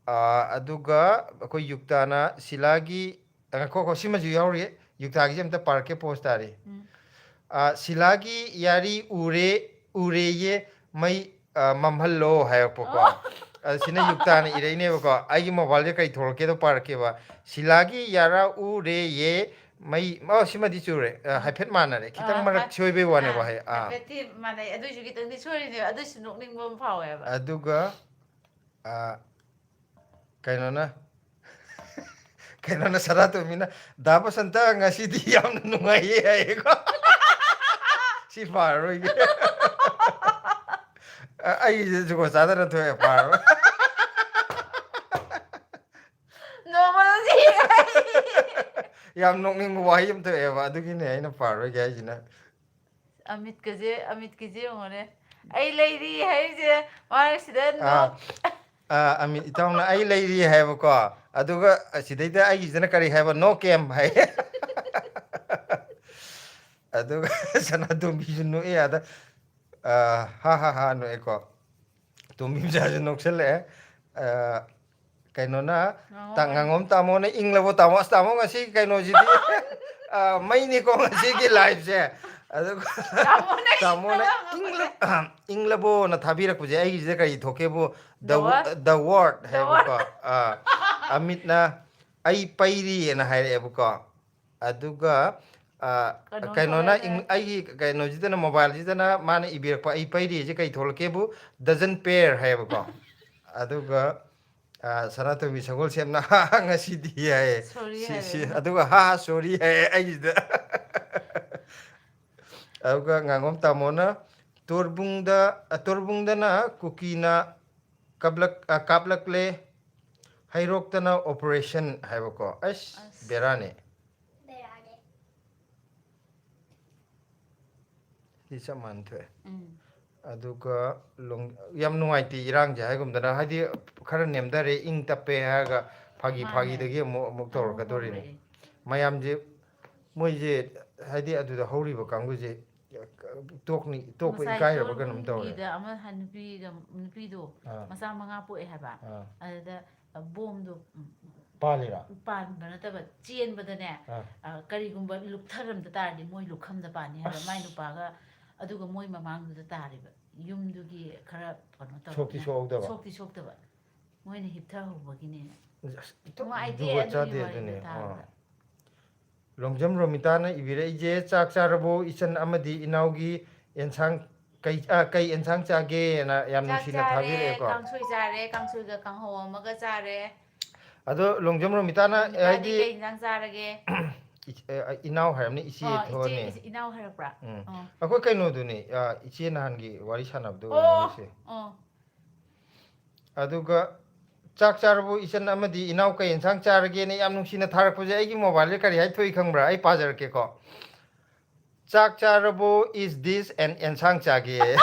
ꯑ, ꯑꯗꯨꯒ ꯑꯩꯈꯣꯏ ꯌꯨꯛꯇꯥꯅ ꯁꯤꯂꯥꯒꯤ, ꯉꯥꯏꯈꯣꯀꯣ, ꯁꯤꯃꯁꯨ ꯌꯥꯎꯔꯤ꯫ ꯌꯨꯛꯇꯥꯒꯤꯁꯦ ꯑꯝꯇ ꯄꯥꯔꯛꯀꯦ, ꯄꯣꯁ ꯇꯥꯔꯤ꯫ ꯎꯝ. ꯑ, "ꯁꯤꯂꯥꯒꯤ ꯌꯥꯔꯤ ꯎꯔꯦ, ꯎꯔꯦꯌꯦ, ꯃꯩ, ꯑ, ꯃꯝꯍꯜꯂꯣ" ꯍꯥꯏꯔꯛꯄꯀꯣ꯫ ꯑ, ꯁꯤꯅ ꯌꯨꯛꯇꯥꯅ ꯏꯔꯛꯏꯅꯦꯕꯀꯣ꯫ ꯑꯩꯒꯤ ꯃꯣꯕꯥꯏꯜꯁꯦ ꯀꯔꯤ ꯊꯣꯛꯂꯛꯀꯦꯗꯣ ꯄꯥꯔꯛꯀꯦꯕ꯫ "ꯁꯤꯂꯥꯒꯤ ꯌꯥꯔꯥ ꯎꯔꯦꯌꯦ, ꯃꯩ", ꯑꯣ, ꯁꯤꯃꯗꯤ ꯆꯨꯔꯦ꯫ ꯑ, ꯍꯥꯏꯐꯦꯠ ꯃꯥꯟꯅꯔꯦ꯫ ꯈꯤꯇꯪ ꯑ, ꯃꯔꯛ ꯍꯥꯏ- ꯁꯣꯏꯕꯩ ꯋꯥꯅꯦ ꯑ, ꯋꯥꯍꯩ꯫ ꯑꯥ. ꯍꯥꯏꯐꯦꯠꯇꯤ ꯃꯥꯟꯅꯩ, ꯑꯗꯨꯏꯁꯨ ꯈꯤꯇꯪꯗꯤ ꯁꯣꯏꯔꯤꯅꯦꯕ꯫ ꯑꯗꯨꯏꯁꯨ ꯅꯣꯛꯅꯤꯡꯕ ꯑꯃ ꯐꯥꯎꯋꯦꯕ꯫ ꯑꯗꯨꯒ, ꯑ, ꯀꯩꯅꯣꯅ, ꯀꯩꯅꯣꯅ, ꯁꯅꯥꯇꯣꯝꯕꯤꯅ, "ꯗꯥ ꯕꯁꯟꯇ, ꯉꯁꯤꯗꯤ ꯌꯥꯝꯅ ꯅꯨꯡꯉꯥꯏꯌꯦ" ꯍꯥꯏꯌꯦꯀꯣ꯫ ꯁꯤ ꯄꯥꯔꯔꯣꯏꯒꯦ꯫ ꯑ, ꯑꯩꯁꯦ ꯖꯨꯒꯣꯠ ꯆꯥꯗꯅ ꯊꯣꯛꯑꯦ, ꯄꯥꯔꯔꯣꯏ꯫ ꯅꯣꯡꯃꯗ ꯁꯤ ꯌꯥꯝ ꯅꯣꯛꯅꯤꯡꯕ ꯋꯥꯍꯩ ꯑꯃ ꯊꯣꯛꯑꯦꯕ, ꯑꯗꯨꯒꯤꯅꯦ ꯑꯩꯅ ꯄꯥꯔꯔꯣꯏꯒꯦ ꯍꯥꯏꯁꯤꯅ꯫ ꯑꯃꯤꯠꯀꯁꯦ, ꯑꯃꯤꯠꯀꯤꯁꯦ ꯌꯦꯡꯉꯣꯅꯦ꯫ "ꯑꯩ ꯂꯩꯔꯤ" ꯍꯥꯏꯔꯤꯁꯦ ꯃꯥꯅ ꯁꯤꯗ ꯑꯥ, ꯅꯣꯛ- ꯑꯥ, ꯑꯃꯤꯠ, ꯏꯇꯥꯎꯅ "ꯑꯩ ꯂꯩꯔꯤ" ꯍꯥꯏꯕꯀꯣ, ꯑꯗꯨꯒ ꯑꯁꯤꯗꯩꯗ ꯑꯩꯒꯤꯁꯤꯅ ꯀꯔꯤ ꯍꯥꯏꯕ? "No cam" ꯍꯥꯏ꯫ ꯑꯗꯨꯒ ꯁꯅꯥꯇꯣꯝꯕꯤꯁꯨ ꯅꯣꯛꯑꯦ ꯑꯗ, ꯑꯥ, "ꯍꯥ ꯍꯥ ꯍꯥ" ꯅꯣꯛꯑꯦꯀꯣ꯫ ꯇꯣꯝꯕꯤ ꯃꯆꯥꯁꯨ ꯅꯣꯛꯁꯜꯂꯛꯑꯦ꯫ ꯑꯥ, ꯀꯩꯅꯣꯅ, ꯉꯥꯉꯣꯝ ꯇꯥ-, ꯉꯥꯉꯣꯝ ꯇꯥꯃꯣꯅ "ꯏꯪꯂꯕꯣ ꯇꯥꯃꯣ?" ꯑꯁ, ꯇꯥꯃꯣ, ꯉꯁꯤ ꯀꯩꯅꯣꯁꯤꯗꯤ, ꯑꯥ, ꯃꯩꯅꯤꯀꯣ ꯉꯁꯤꯒꯤ ꯂꯥꯏꯐꯁꯦ꯫ ꯑꯗꯨꯒ ꯇꯥꯃꯣꯅ ꯇꯥꯃꯣꯅ ꯏꯪꯂꯕꯣ? "ꯏꯪꯂ-, ꯏꯪꯂꯕꯣꯅ" ꯊꯥꯕꯤꯔꯛꯄꯁꯦ ꯑꯩꯒꯤꯁꯤꯗ ꯀꯔꯤ ꯊꯣꯛꯀꯦꯕꯨ? "The The word. The word" The word. ꯍꯥꯏꯕꯀꯣ꯫ ꯑꯥ, ꯑꯃꯤꯠꯅ "ꯑꯩ ꯄꯩꯔꯤ" ꯑꯅ ꯍꯥꯏꯔꯛꯑꯦꯕꯀꯣ꯫ ꯑꯗꯨꯒ, ꯑꯥ, ꯀꯩꯅꯣꯝ ꯀꯩꯅꯣꯅ ꯊꯣꯛꯂꯛꯑꯦ꯫ ꯏꯪ-, ꯑꯩꯒꯤ ꯀꯩꯅꯣꯁꯤꯗꯅ, ꯃꯣꯕꯥꯏꯜꯁꯤꯗꯅ ꯃꯥꯅ ꯏꯕꯤꯔꯛꯄ "ꯑꯩ ꯄꯩꯔꯤꯁꯦ" ꯀꯩ ꯊꯣꯛꯂꯛꯀꯦꯕꯨ? "Doesn't pair" ꯍꯥꯏꯌꯦꯕꯀꯣ꯫ ꯑꯗꯨꯒ, ꯑꯥ, ꯁꯅꯥꯇꯣꯝꯕꯤ ꯁꯒꯣꯜꯁꯦꯝꯅ "ꯍꯥ ꯍꯥ, ꯉꯁꯤꯗꯤ" ꯍꯥꯏꯌꯦ꯫ Sorry ꯁꯤ, ꯁꯤ, ꯍꯥꯏꯔꯦ꯫ ꯑꯗꯨꯒ "ꯍꯥ ꯍꯥ, sorry" ꯍꯥꯏꯌꯦ ꯑꯩꯒꯤꯗ꯫ ꯑꯗꯨꯒ ꯉꯥꯉꯣꯝ ꯇꯥꯃꯣꯅ "ꯇꯣꯔꯕꯨꯡꯗ, ꯑ, ꯇꯣꯔꯕꯨꯡꯗꯅ ꯀꯨꯀꯤꯅ ꯀꯥꯞꯂꯛ-, ꯑ, ꯀꯥꯞꯂꯛꯂꯦ, ꯍꯩꯔꯣꯛꯇꯅ operation" ꯍꯥꯏꯕꯀꯣ꯫ ꯑꯁ, ꯑꯁ꯫ ꯕꯦꯔꯥꯅꯦ꯫ ꯕꯦꯔꯥꯅꯦ꯫ ꯁꯤ ꯆꯞ ꯃꯥꯟꯅ ꯊꯣꯛꯑꯦ꯫ ꯎꯝ. ꯑꯗꯨꯒ ꯂꯣꯡ-, ꯌꯥꯝ ꯅꯨꯡꯉꯥꯏꯇꯦ ꯏꯔꯥꯡꯁꯦ ꯍꯥꯏꯒꯨꯝꯗꯅ, ꯍꯥꯏꯗꯤ ꯈꯔ ꯅꯦꯝꯊꯔꯦ, ꯏꯪ ꯇꯞꯄꯦ ꯍꯥꯏꯔꯒ ꯐꯥꯒꯤ ꯃꯥꯅꯦ꯫ ꯐꯥꯒꯤꯗꯒꯤ ꯑꯃꯨꯛ, ꯑꯃꯨꯛ ꯇꯧꯔꯛꯀꯗꯣꯔꯤꯅꯤ꯫ ꯍꯧꯔꯛꯑꯦ꯫ ꯃꯌꯥꯝꯁꯦ, ꯃꯣꯏꯁꯦ, ꯍꯥꯏꯗꯤ ꯑꯗꯨꯗ ꯍꯧꯔꯤꯕ ꯀꯥꯡꯕꯨꯁꯦ ꯇꯣꯛꯅꯤ, ꯇꯣꯛꯄ ꯉꯁꯥꯏ ꯏꯀꯥꯏꯔꯕ ꯀꯩꯅꯣꯝ ꯇꯧꯔꯦ꯫ ꯇꯣꯔꯨꯡꯒꯤꯗ ꯑꯃ ꯍ- ꯅꯨꯄꯤꯒ ꯅꯨꯄꯤꯗꯣ ꯑꯥ, ꯃꯆꯥ ꯃꯉꯥ ꯄꯣꯛꯑꯦ ꯍꯥꯏꯕ꯫ ꯑꯥ. ꯑꯗꯨꯗ ꯕꯣꯝꯗꯣ, ꯎꯝ, ꯄꯥꯜꯂꯤꯔꯥ? ꯄꯥꯟꯕ ꯅꯠꯇꯕ ꯆꯦꯟꯕꯗꯅꯦ, ꯑꯥ. ꯑ, ꯀꯔꯤꯒꯨꯝꯕ ꯂꯨꯞꯊꯔꯝꯗ ꯇꯥꯔꯗꯤ ꯃꯣꯏ ꯂꯨꯞꯈꯝꯗ ꯄꯥꯅꯤ ꯍꯥꯏꯕ꯫ ꯃꯥꯏ ꯑꯁ. ꯅꯨꯄꯥꯒ ꯑꯗꯨꯒ ꯃꯣꯏ ꯃꯃꯥꯡꯗꯨꯗ ꯇꯥꯔꯤꯕ ꯌꯨꯝꯗꯨꯒꯤ ꯈꯔ ꯀꯩꯅꯣ ꯇꯧꯔꯒ ꯁꯣꯛꯇꯤ ꯁꯣꯛꯍꯧꯗꯕ? ꯁꯣꯛꯇꯤ ꯁꯣꯛꯇꯕ, ꯃꯣꯏꯅ ꯍꯤꯞꯊꯍꯧꯕꯒꯤꯅꯦꯅ꯫ ꯑꯁ, ꯏꯇꯧ ꯅꯨꯡꯉꯥꯏꯇꯦ ꯖꯨꯒꯣꯠ ꯑꯗꯨꯒꯤ ꯆꯥꯗꯦ ꯋꯥꯔꯤꯗꯣ ꯑꯗꯨꯅꯦ꯫ ꯑꯥ. ꯇꯥꯕꯗ꯫ ꯂꯣꯡꯖꯝ ꯔꯣꯃꯤꯇꯥꯅ ꯏꯕꯤꯔꯛꯏꯁꯦ, "ꯆꯥꯛ ꯆꯥꯔꯕꯣ ꯏꯆꯟ ꯑꯃꯗꯤ ꯏꯅꯥꯎꯒꯤ ꯑꯦꯟꯁꯥꯡ ꯀꯩ, ꯑ, ꯀꯩ ꯑꯦꯟꯁꯥꯡ ꯆꯥꯒꯦꯅ?" ꯌꯥꯝ ꯆꯥꯛ ꯅꯨꯡꯁꯤꯅ ꯆꯥꯔꯦ, ꯊꯥꯕꯤꯔꯛꯑꯦꯀꯣ꯫ ꯀꯥꯡꯁꯣꯏ ꯆꯥꯔꯦ, ꯀꯥꯡꯁꯣꯏꯒ ꯀꯥꯡꯍꯧ ꯑꯃꯒ ꯆꯥꯔꯦ꯫ ꯑꯗꯣ ꯂꯣꯡꯖꯝ ꯔꯣꯃꯤꯇꯥꯅ ꯔꯣꯃꯤꯇꯥꯗꯤ ꯍꯥꯏꯗꯤ ꯀꯩ ꯏꯟꯖꯥꯡ ꯆꯥꯔꯒꯦ? ꯏꯆ-, ꯑ, ꯏꯅꯥꯎ ꯍꯥꯏꯔꯝꯅꯤ, ꯏꯆꯦ ꯑꯣ, ꯏꯆꯦ, ꯊꯣꯛꯑꯅꯤ꯫ ꯏꯆꯦ, ꯏꯅꯥꯎ ꯍꯥꯏꯔꯛꯄ꯭ꯔꯥ? ꯎꯝ. ꯑꯣ꯫ ꯑꯩꯈꯣꯏ ꯀꯩꯅꯣꯗꯨꯅꯤ, ꯑ, ꯏꯆꯦ ꯅꯍꯥꯟꯒꯤ ꯋꯥꯔꯤ ꯁꯥꯟꯅꯕꯗꯣ ꯑꯣ, ꯏꯆꯦ꯫ ꯑꯣ꯫ ꯑꯗꯨꯒ "ꯆꯥꯛ ꯆꯥꯔꯕꯣ ꯏꯆꯟ ꯑꯃꯗꯤ ꯏꯅꯥꯎ ꯀꯩ ꯌꯦꯟꯁꯥꯡ ꯆꯥꯔꯒꯦꯅ?" ꯌꯥꯝ ꯅꯨꯡꯁꯤꯅ ꯊꯥꯔꯛꯄꯁꯦ ꯑꯩꯒꯤ ꯃꯣꯕꯥꯏꯜꯁꯦ ꯀꯔꯤ ꯍꯥꯏ ꯊꯣꯛꯏ ꯈꯪꯕ꯭ꯔꯥ? ꯑꯩ ꯄꯥꯖꯔꯛꯀꯦꯀꯣ꯫ "ꯆꯥꯛ ꯆꯥꯔꯕꯣ is this and ꯑꯦꯟꯁꯥꯡ ꯆꯥꯒꯦ?"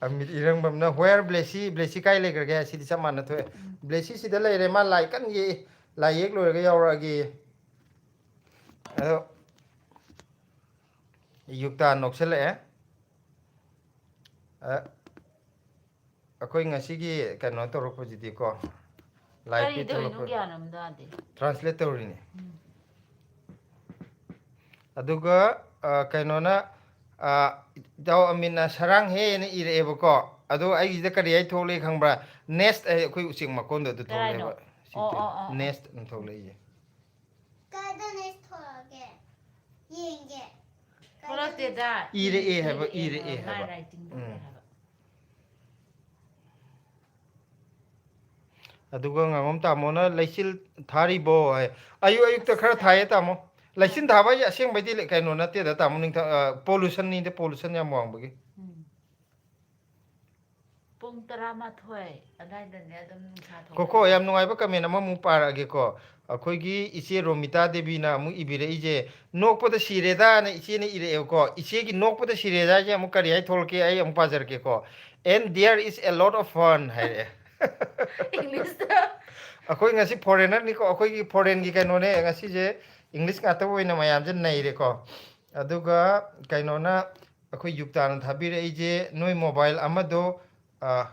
ꯑꯃꯤꯠ ꯏꯔꯪꯕꯝꯅ "Where ꯕ꯭ꯂꯦꯁꯤ, ꯕ꯭ꯂꯦꯁꯤ ꯀꯥꯏ ꯂꯩꯈ꯭ꯔꯒꯦ?" ꯁꯤꯗꯤ ꯆꯞ ꯃꯥꯟꯅ ꯊꯣꯛꯑꯦ꯫ "ꯕ꯭ꯂꯦꯁꯤ ꯁꯤꯗ ꯂꯩꯔꯦ, ꯃꯥ ꯂꯥꯏ ꯀꯟꯅ ꯌꯦꯛꯏ, ꯂꯥꯏ ꯌꯦꯛ ꯂꯣꯏꯔꯒ ꯌꯥꯎꯔꯛꯑꯒꯦ꯫" ꯑꯗꯣ ꯌꯨꯛꯇꯥ ꯅꯣꯛꯁꯜꯂꯛꯑꯦ꯫ ꯑ, ꯑꯩꯈꯣꯏ ꯉꯁꯤꯒꯤ ꯀꯩꯅꯣ ꯇꯧꯔꯛꯄꯁꯤꯗꯤꯀꯣ, live ꯀꯔꯤ feed ꯇꯧꯔꯤꯅꯣ ꯊꯣꯛꯂꯛꯄ-, ꯒ꯭ꯌꯥꯟ ꯑꯃ ꯇꯥꯗꯦ꯫ translate ꯇꯧꯔꯤꯅꯦ꯫ ꯎꯝ꯫ ꯑꯗꯨꯒ, ꯑ, ꯀꯩꯅꯣꯅ, ꯑ, ꯏꯇꯥꯎ ꯑꯃꯤꯟꯅ "ꯁꯔꯥꯡ ꯍꯦꯅ" ꯏꯔꯛꯑꯦꯕꯀꯣ꯫ ꯑꯗꯣ ꯑꯩꯒꯤꯁꯤꯗ ꯀꯔꯤ ꯍꯥꯏ ꯊꯣꯛꯂꯛꯑꯦ ꯈꯪꯕ꯭ꯔꯥ? Nest ꯍꯥꯏ, ꯑꯩꯈꯣꯏ ꯎꯆꯦꯛ ꯃꯀꯣꯟꯗꯣ ꯑꯗꯨ ꯀꯔꯥꯏꯅꯣ? ꯊꯣꯛꯂꯛꯑꯦꯕ꯫ ꯁꯤ ꯑꯣ, ꯑꯣ, ꯑꯣ, ꯑꯣ꯫ Nest ꯑꯅ ꯊꯣꯛꯂꯛꯏꯁꯦ꯫ ꯀꯥꯏꯗ ꯅꯦꯁ ꯊꯣꯛꯂꯛꯑꯒꯦ? ꯌꯦꯡꯒꯦ꯫ ꯊꯣꯛꯂꯛꯇꯦꯗ꯫ ꯏꯔꯛꯑꯦ ꯍꯥꯏꯕ, ꯏꯔꯛꯑꯦ ꯏꯔꯛꯑꯦ ꯍꯥꯏꯕ꯫ ꯍꯥꯏꯕ꯫ ꯃꯥꯏ writingꯗꯣ ꯎꯝ꯫ ꯎꯔꯦ ꯍꯥꯏꯕ꯫ ꯑꯗꯨꯒ ꯉꯥꯉꯣꯝ ꯇꯥꯃꯣꯅ "ꯂꯩꯆꯤꯜ ꯊꯥꯔꯤꯕꯣ?" ꯍꯥꯏ꯫ ꯑꯌꯨꯛ ꯑꯌꯨꯛꯇ ꯈꯔ ꯊꯥꯏꯌꯦ ꯇꯥꯃꯣ꯫ ꯂꯩꯆꯤꯜ ꯊꯥꯕ ꯍꯥꯏꯁꯦ ꯑꯁꯦꯡꯕꯩꯗꯤ ꯂꯩ-, ꯀꯩꯅꯣ ꯅꯠꯇꯦꯗ ꯇꯥꯃꯣ, ꯅꯤꯡꯊꯝ-, ꯑ, pollutionꯅꯤꯗ, pollution ꯌꯥꯝ ꯋꯥꯡꯕꯒꯤ꯫ ꯎꯝ꯫ ꯄꯨꯡ ꯇꯔꯥꯃꯥꯊꯣꯏ ꯑꯗꯥꯏꯗꯅꯦ ꯑꯗꯨꯝ ꯅꯨꯡꯁꯥ ꯊꯣꯛꯂꯛꯑꯦ꯫ ꯉꯥꯏꯈꯣꯀꯣ, ꯌꯥꯝ ꯅꯨꯡꯉꯥꯏꯕ comment ꯑꯃꯃꯨꯛ ꯄꯥꯔꯛꯑꯒꯦꯀꯣ꯫ ꯑꯩꯈꯣꯏꯒꯤ ꯏꯆꯦ ꯔꯣꯃꯤꯇꯥ ꯗꯦꯕꯤꯅ ꯑꯃꯨꯛ ꯏꯕꯤꯔꯛꯏꯁꯦ, "ꯅꯣꯛꯄꯗ ꯁꯤꯔꯦꯗꯥꯅ" ꯏꯆꯦꯅ ꯏꯔꯛꯑꯦꯕꯀꯣ꯫ ꯏꯆꯦꯒꯤ "ꯅꯣꯛꯄꯗ ꯁꯤꯔꯦꯗꯥ" ꯍꯥꯏꯁꯦ ꯑꯃꯨꯛ ꯀꯔꯤ ꯍꯥꯏ ꯊꯣꯛꯂꯛꯀꯦ, ꯑꯩ ꯑꯃꯨꯛ ꯄꯥꯖꯔꯛꯀꯦꯀꯣ꯫ "And there is a lot of fun" ꯍꯥꯏꯔꯛꯑꯦ꯫ Englishꯇ꯫ ꯑꯩꯈꯣꯏ ꯉꯁꯤ foreignerꯅꯤꯀꯣ, ꯑꯩꯈꯣꯏꯒꯤ foreignꯒꯤ ꯀꯩꯅꯣꯅꯦ ꯉꯁꯤꯁꯦ꯫ ꯏꯪꯂꯤꯁ ꯉꯥꯛꯇ ꯑꯣꯏꯅ ꯃꯌꯥꯝꯁꯦ ꯅꯩꯔꯦꯀꯣ꯫ ꯑꯗꯨꯒ ꯀꯩꯅꯣꯅ, ꯑꯩꯈꯣꯏ ꯌꯨꯛꯇꯥꯅ ꯊꯥꯕꯤꯔꯛꯏꯁꯦ, "ꯅꯣꯏ ꯃꯣꯕꯥꯏꯜ ꯑꯃꯗꯣ, ꯑ,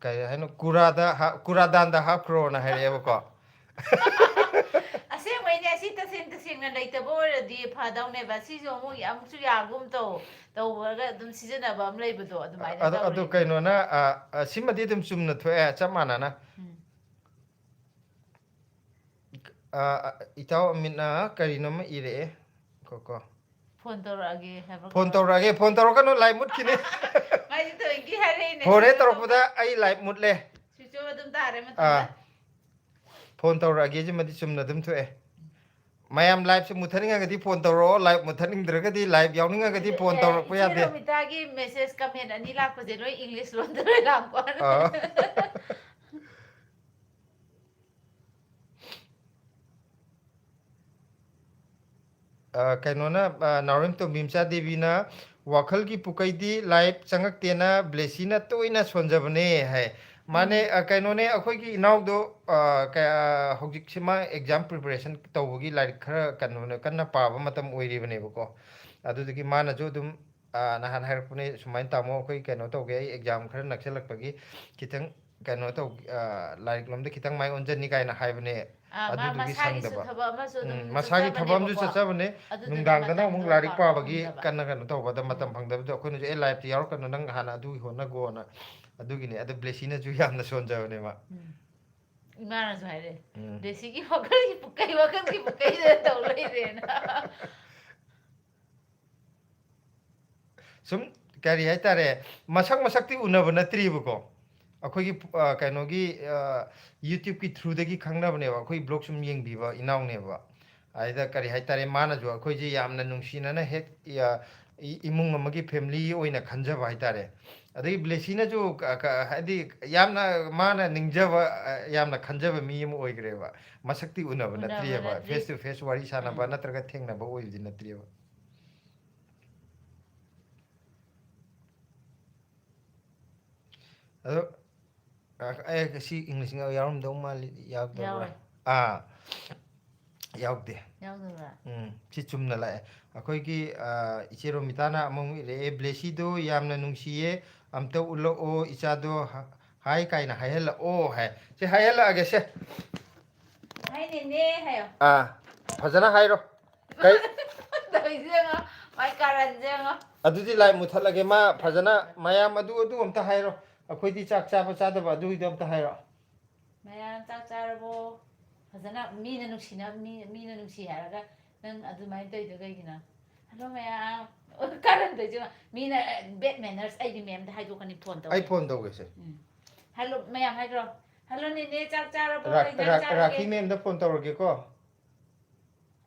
ꯀꯔꯤ ꯍꯥꯏꯅꯣ, ꯀꯨꯔꯥꯗ ꯍꯥ-, ꯀꯨꯔꯥꯗꯥꯟꯗ ꯍꯥꯞꯈ꯭ꯔꯣꯅ" ꯍꯥꯏꯔꯛꯑꯦꯕꯀꯣ꯫ ꯑꯁꯦꯡꯕꯩꯅꯦ, ꯑꯁꯤ ꯇꯁꯦꯡ ꯇꯁꯦꯡꯅ ꯂꯩꯇꯕ ꯑꯣꯏꯔꯗꯤ ꯐꯗꯧꯅꯦꯕ꯫ ꯁꯤꯁꯨ ꯑꯃꯨꯛ ꯑꯃꯨꯛꯁꯨ ꯌꯥꯒꯨꯝ ꯇꯧ, ꯇꯧꯔꯒ ꯑꯗꯨꯝ ꯁꯤꯖꯤꯟꯅꯕ ꯑꯃ ꯂꯩꯕꯗꯣ ꯑꯗꯨꯃꯥꯏꯅ ꯑꯗꯣ, ꯑꯗꯣ ꯇꯧꯔꯤꯅꯦ꯫ ꯀꯩꯅꯣꯅ, ꯑ, ꯑ, ꯁꯤꯃꯗꯤ ꯑꯗꯨꯝ ꯆꯨꯝꯅ ꯊꯣꯛꯑꯦ, ꯆꯞ ꯃꯥꯟꯅꯅ꯫ ꯎꯝ꯫ ꯑ, ꯑ, ꯏꯇꯥꯎ ꯑꯃꯤꯠꯅ ꯀꯔꯤꯅꯣꯝꯃ ꯏꯔꯛꯑꯦ꯫ ꯀꯣ, ꯀꯣ꯫ ꯐꯣꯟ ꯇꯧꯔꯛꯑꯒꯦ ꯍꯥꯏꯕ ꯐꯣꯟ ꯀꯣ? ꯇꯧꯔꯛꯑꯒꯦ, ꯐꯣꯟ ꯇꯧꯔꯛꯀꯅꯨ, ꯂꯥꯏ ꯃꯨꯠꯈꯤꯅꯤ꯫ ꯃꯥꯏꯁꯦ ꯊꯑꯣꯏꯀꯤ ꯍꯥꯏꯔꯛꯏꯅꯦ, ꯐꯣꯟ ꯍꯦꯛ ꯁꯤꯗ ꯇꯧꯔꯛꯄꯗ ꯑꯩ ꯂꯥꯏꯞ ꯃꯨꯠꯂꯦ꯫ Switch off ꯑꯗꯨꯝ ꯇꯥꯔꯦ ꯑꯥ, ꯃꯊꯟꯇ꯫ ꯐꯣꯟ ꯇꯧꯔꯛꯑꯒꯦ, ꯁꯤꯃꯗꯤ ꯆꯨꯝꯅ ꯑꯗꯨꯝ ꯊꯣꯛꯑꯦ꯫ ꯃꯌꯥꯝ ꯂꯥꯏꯞꯁꯦ ꯃꯨꯠꯊꯠꯅꯤꯡꯉꯒꯗꯤ ꯐꯣꯟ ꯇꯧꯔꯛꯑꯣ, ꯂꯥꯏꯞ ꯃꯨꯠꯊꯠꯅꯤꯡꯗ꯭ꯔꯒꯗꯤ, ꯂꯥꯏꯞ ꯌꯥꯎꯅꯤꯡꯉꯒꯗꯤ ꯐꯣꯟ ꯇꯧꯔꯛꯄ ꯏꯆꯦ ꯌꯥꯗꯦ꯫ ꯔꯣꯃꯤꯇꯥꯒꯤ message comment ꯑꯅꯤ ꯂꯥꯛꯄꯁꯦ ꯂꯣꯏ English ꯂꯣꯟꯗ ꯂꯣꯏ ꯂꯥꯛꯄ ꯋꯥꯅꯤ꯫ ꯑꯥ꯫ ꯑ, ꯀꯩꯅꯣꯅ, ꯑ, ꯅꯥꯎꯔꯦꯝ ꯇꯣꯝꯕꯤ ꯃꯆꯥ ꯗꯦꯕꯤꯅ, "ꯋꯥꯈꯜꯒꯤ ꯄꯨꯀꯩꯗꯤ ꯂꯥꯏꯞ ꯆꯪꯉꯛꯇꯦꯅ ꯕ꯭ꯂꯦꯁꯤꯅ ꯇꯣꯏꯅ ꯁꯣꯟꯖꯕꯅꯦ" ꯍꯥꯏ꯫ ꯃꯥꯅꯦ, ꯎꯝ꯫ ꯑ, ꯀꯩꯅꯣꯅꯦ, ꯑꯩꯈꯣꯏꯒꯤ ꯏꯅꯥꯎꯗꯣ, ꯑ, ꯀ-, ꯑ, ꯍꯧꯖꯤꯛꯁꯦ ꯃꯥ exam preparation ꯇꯧꯕꯒꯤ ꯂꯥꯏꯔꯤꯛ ꯈꯔ ꯀꯩꯅꯣꯅꯦ, ꯀꯟꯅ ꯄꯥꯕ ꯃꯇꯝ ꯑꯣꯏꯔꯤꯕꯅꯦꯕꯀꯣ꯫ ꯑꯗꯨꯗꯨꯒꯤ ꯃꯥꯅꯁꯨ ꯑꯗꯨꯝ, ꯑ, ꯅꯍꯥꯟ ꯍꯥꯏꯔꯛꯄꯅꯦ ꯁꯨꯃꯥꯏꯅ, "ꯇꯥꯃꯣ, ꯑꯩꯈꯣꯏ ꯀꯩꯅꯣ ꯇꯧꯒꯦ, ꯑꯩ exam ꯈꯔ ꯅꯛꯁꯜꯂꯛꯄꯒꯤ ꯈꯤꯇꯪ ꯀꯩꯅꯣ ꯇꯧ-, ꯑ, ꯂꯥꯏꯔꯤꯛ ꯂꯣꯝꯗ ꯈꯤꯇꯪ ꯃꯥꯏ ꯑꯣꯟꯁꯤꯟꯅꯤ" ꯀꯥꯏꯅ ꯍꯥꯏꯕꯅꯦ꯫ ꯑꯥ, ꯃꯥ ꯑꯗꯨꯗꯨꯒꯤ ꯃꯁꯥꯒꯤꯁꯨ ꯁꯪꯗꯕ꯫ ꯊꯕꯛ ꯑꯃꯁꯨ ꯑꯗꯨꯝ ꯎꯝ, ꯃꯁꯥꯒꯤ ꯊꯕꯛ ꯑꯃꯁꯨ ꯆꯠꯆꯕꯅꯦꯕꯀꯣ꯫ ꯆꯠꯆꯕꯅꯦ꯫ ꯑꯗꯨꯗꯨꯅ ꯅꯨꯡꯗꯥꯡꯗꯅ ꯑꯃꯨꯛ ꯃꯇꯝꯗꯣ ꯂꯥꯏꯔꯤꯛ ꯄꯥꯛ ꯄꯥꯕꯒꯤ ꯐꯪꯗꯕ꯫ ꯀꯟꯅ ꯀꯩꯅꯣ ꯇꯧꯕꯗ ꯃꯇꯝ ꯎꯝ꯫ ꯐꯪꯗꯕꯗꯣ ꯑꯩꯈꯣꯏꯅꯁꯨ, "ꯑꯦ, ꯂꯥꯏꯞꯇ ꯌꯥꯎꯔꯛꯀꯅꯨ, ꯅꯪ ꯍꯥꯟꯅ ꯑꯗꯨꯒꯤ ꯍꯣꯠꯅꯒꯣꯅ"꯫ ꯑꯗꯨꯒꯤꯅꯦ꯫ ꯑꯗꯣ ꯕ꯭ꯂꯦꯁꯤꯅꯁꯨ ꯌꯥꯝꯅ ꯁꯣꯟꯖꯕꯅꯦ ꯃꯥ꯫ ꯎꯝ꯫ ꯏꯃꯥꯅꯁꯨ ꯍꯥꯏꯔꯦ, ꯎꯝ꯫ "ꯕ꯭ꯂꯦꯁꯤꯒꯤ ꯋꯥꯈꯜꯒꯤ ꯄꯨꯀꯩ, ꯋꯥꯈꯜꯒꯤ ꯄꯨꯀꯩꯗ ꯇꯧ ꯂꯩꯔꯦꯅ"꯫ ꯁꯨꯝ, ꯀꯔꯤ ꯍꯥꯏꯇꯥꯔꯦ, ꯃꯁꯛ ꯃꯁꯛꯇꯤ ꯎꯅꯕ ꯅꯠꯇ꯭ꯔꯤꯕꯀꯣ꯫ ꯑꯩꯈꯣꯏꯒꯤ, ꯑ, ꯀꯩꯅꯣꯒꯤ, ꯑ, YouTube-ꯀꯤ through-ꯗꯒꯤ ꯈꯪꯅꯕꯅꯦꯕ, ꯑꯩꯈꯣꯏ vlog ꯁꯨꯝ ꯌꯦꯡꯕꯤꯕ ꯏꯅꯥꯎꯅꯦꯕ꯫ ꯑꯗꯨꯗ, ꯀꯔꯤ ꯍꯥꯏꯇꯥꯔꯦ, ꯃꯥꯅꯁꯨ ꯑꯩꯈꯣꯏꯁꯦ ꯌꯥꯝꯅ ꯅꯨꯡꯁꯤꯅꯅ ꯍꯦꯛ, ꯑ, ꯏ-, ꯏꯃꯨꯡ ꯑꯃꯒꯤ family ꯑꯣꯏꯅ ꯈꯟꯖꯕ ꯍꯥꯏꯇꯥꯔꯦ꯫ ꯑꯗꯒꯤ ꯕ꯭ꯂꯦꯁꯤꯅꯁꯨ ꯀ-, ꯀ-, ꯍꯥꯏꯗꯤ, ꯌꯥꯝꯅ ꯃꯥꯅ ꯅꯤꯡꯖꯕ, ꯑ, ꯌꯥꯝꯅ ꯈꯟꯖꯕ ꯃꯤ ꯑꯃ ꯑꯣꯏꯈ꯭ꯔꯦꯕ꯫ ꯃꯁꯛꯇꯤ ꯎꯅꯕ ꯎꯅꯕ ꯅꯠꯇ꯭ꯔꯤꯑꯕ, ꯅꯠꯇ꯭ꯔꯤ꯫ face to face ꯋꯥꯔꯤ ꯁꯥꯟꯅꯕ ꯎꯝ꯫ ꯅꯠꯇ꯭ꯔꯒ ꯊꯦꯡꯅꯕ ꯑꯣꯏꯕꯗꯤ ꯅꯠꯇ꯭ꯔꯤꯑꯕ꯫ ꯑꯗꯣ, ꯑ, ꯑꯦ, ꯁꯤ English ꯌꯥꯎꯔꯝꯗꯧ ꯃꯥꯜꯂꯤ, ꯌꯥꯎꯗꯕ꯭ꯔꯥ? ꯌꯥꯎꯔꯦ꯫ ꯑꯥ꯫ ꯌꯥꯎꯗꯦ꯫ ꯌꯥꯎꯗꯕ꯭ꯔꯥ? ꯎꯝ, ꯁꯤ ꯆꯨꯝꯅ ꯂꯥꯛꯑꯦ꯫ ꯑꯩꯈꯣꯏꯒꯤ, ꯑ, ꯏꯆꯦ ꯔꯣꯃꯤꯇꯥꯅ ꯑꯃꯃꯨꯛ ꯏꯔꯛꯑꯦ, "ꯕ꯭ꯂꯦꯁꯤꯗꯣ ꯌꯥꯝꯅ ꯅꯨꯡꯁꯤꯌꯦ, ꯑꯝꯇ ꯎꯠꯂꯛꯑꯣ, ꯏꯆꯥꯗꯣ ꯍ-, ꯍꯥꯏ ꯀꯥꯏꯅ ꯍꯥꯏꯍꯜꯂꯛꯑꯣ" ꯍꯥꯏ꯫ ꯁꯤ ꯍꯥꯏꯍꯜꯂꯛꯑꯒꯦꯁꯦ꯫ ꯍꯥꯏꯅꯦꯅꯦ ꯍꯥꯏꯌꯣ꯫ ꯑꯥ, ꯐꯖꯅ ꯍꯥꯏꯔꯣ꯫ ꯀꯩ? ꯇꯧꯔꯤꯁꯦ ꯌꯦꯡꯉꯣ, ꯃꯥꯏ ꯀꯥꯔꯟꯁꯦ ꯌꯦꯡꯉꯣ꯫ ꯑꯗꯨꯗꯤ ꯂꯥꯏ ꯃꯨꯊꯠꯂꯒꯦ꯫ ꯃꯥ ꯐꯖꯅ, ꯃꯌꯥꯝ ꯑꯗꯨ, ꯑꯗꯨ ꯑꯝꯇ ꯍꯥꯏꯔꯣ꯫ ꯑꯩꯈꯣꯏꯗꯤ ꯆꯥꯛ ꯆꯥꯕ ꯆꯥꯗꯕ ꯑꯗꯨꯒꯤꯗꯣ ꯑꯝꯇ ꯍꯥꯏꯔꯣ꯫ ꯃꯌꯥꯝ ꯆꯥꯛ ꯆꯥꯔꯕꯣ? ꯐꯖꯅ ꯃꯤꯅ ꯅꯨꯡꯁꯤꯅ, ꯃꯤ, ꯃꯤꯅ ꯅꯨꯡꯁꯤ ꯍꯥꯏꯔꯒ ꯅꯪ ꯑꯗꯨꯃꯥꯏꯅ ꯇꯧꯔꯤꯗꯣ ꯀꯩꯒꯤꯅꯣ? ꯍꯜꯂꯣ ꯃꯌꯥꯝ꯫ ꯀꯥꯔꯟ ꯇꯧꯔꯤꯁꯦ ꯌꯦꯡꯉꯣ꯫ ꯃꯤꯅ, bad manners, ꯑꯩꯗꯤ ꯃꯦꯝꯗ ꯍꯥꯏꯗꯣꯛꯀꯅꯤ ꯐꯣꯟ ꯑꯩ ꯇꯧꯔꯒ꯫ ꯐꯣꯟ ꯇꯧꯒꯦꯁꯦ꯫ ꯎꯝ꯫ ꯍꯜꯂꯣ ꯃꯌꯥꯝ ꯍꯥꯏꯈ꯭ꯔꯣ꯫ "ꯍꯜꯂꯣ ꯅꯦꯅꯦ, ꯆꯥꯛ ꯆꯥꯔꯕꯣ? ꯔꯥ-, ꯀꯩ ꯏꯟꯖꯥꯡ ꯔꯥ-, ꯆꯥꯔꯒꯦ?" ꯔꯥꯈꯤ ꯃꯦꯝꯗ ꯐꯣꯟ ꯇꯧꯔꯒꯦꯀꯣ꯫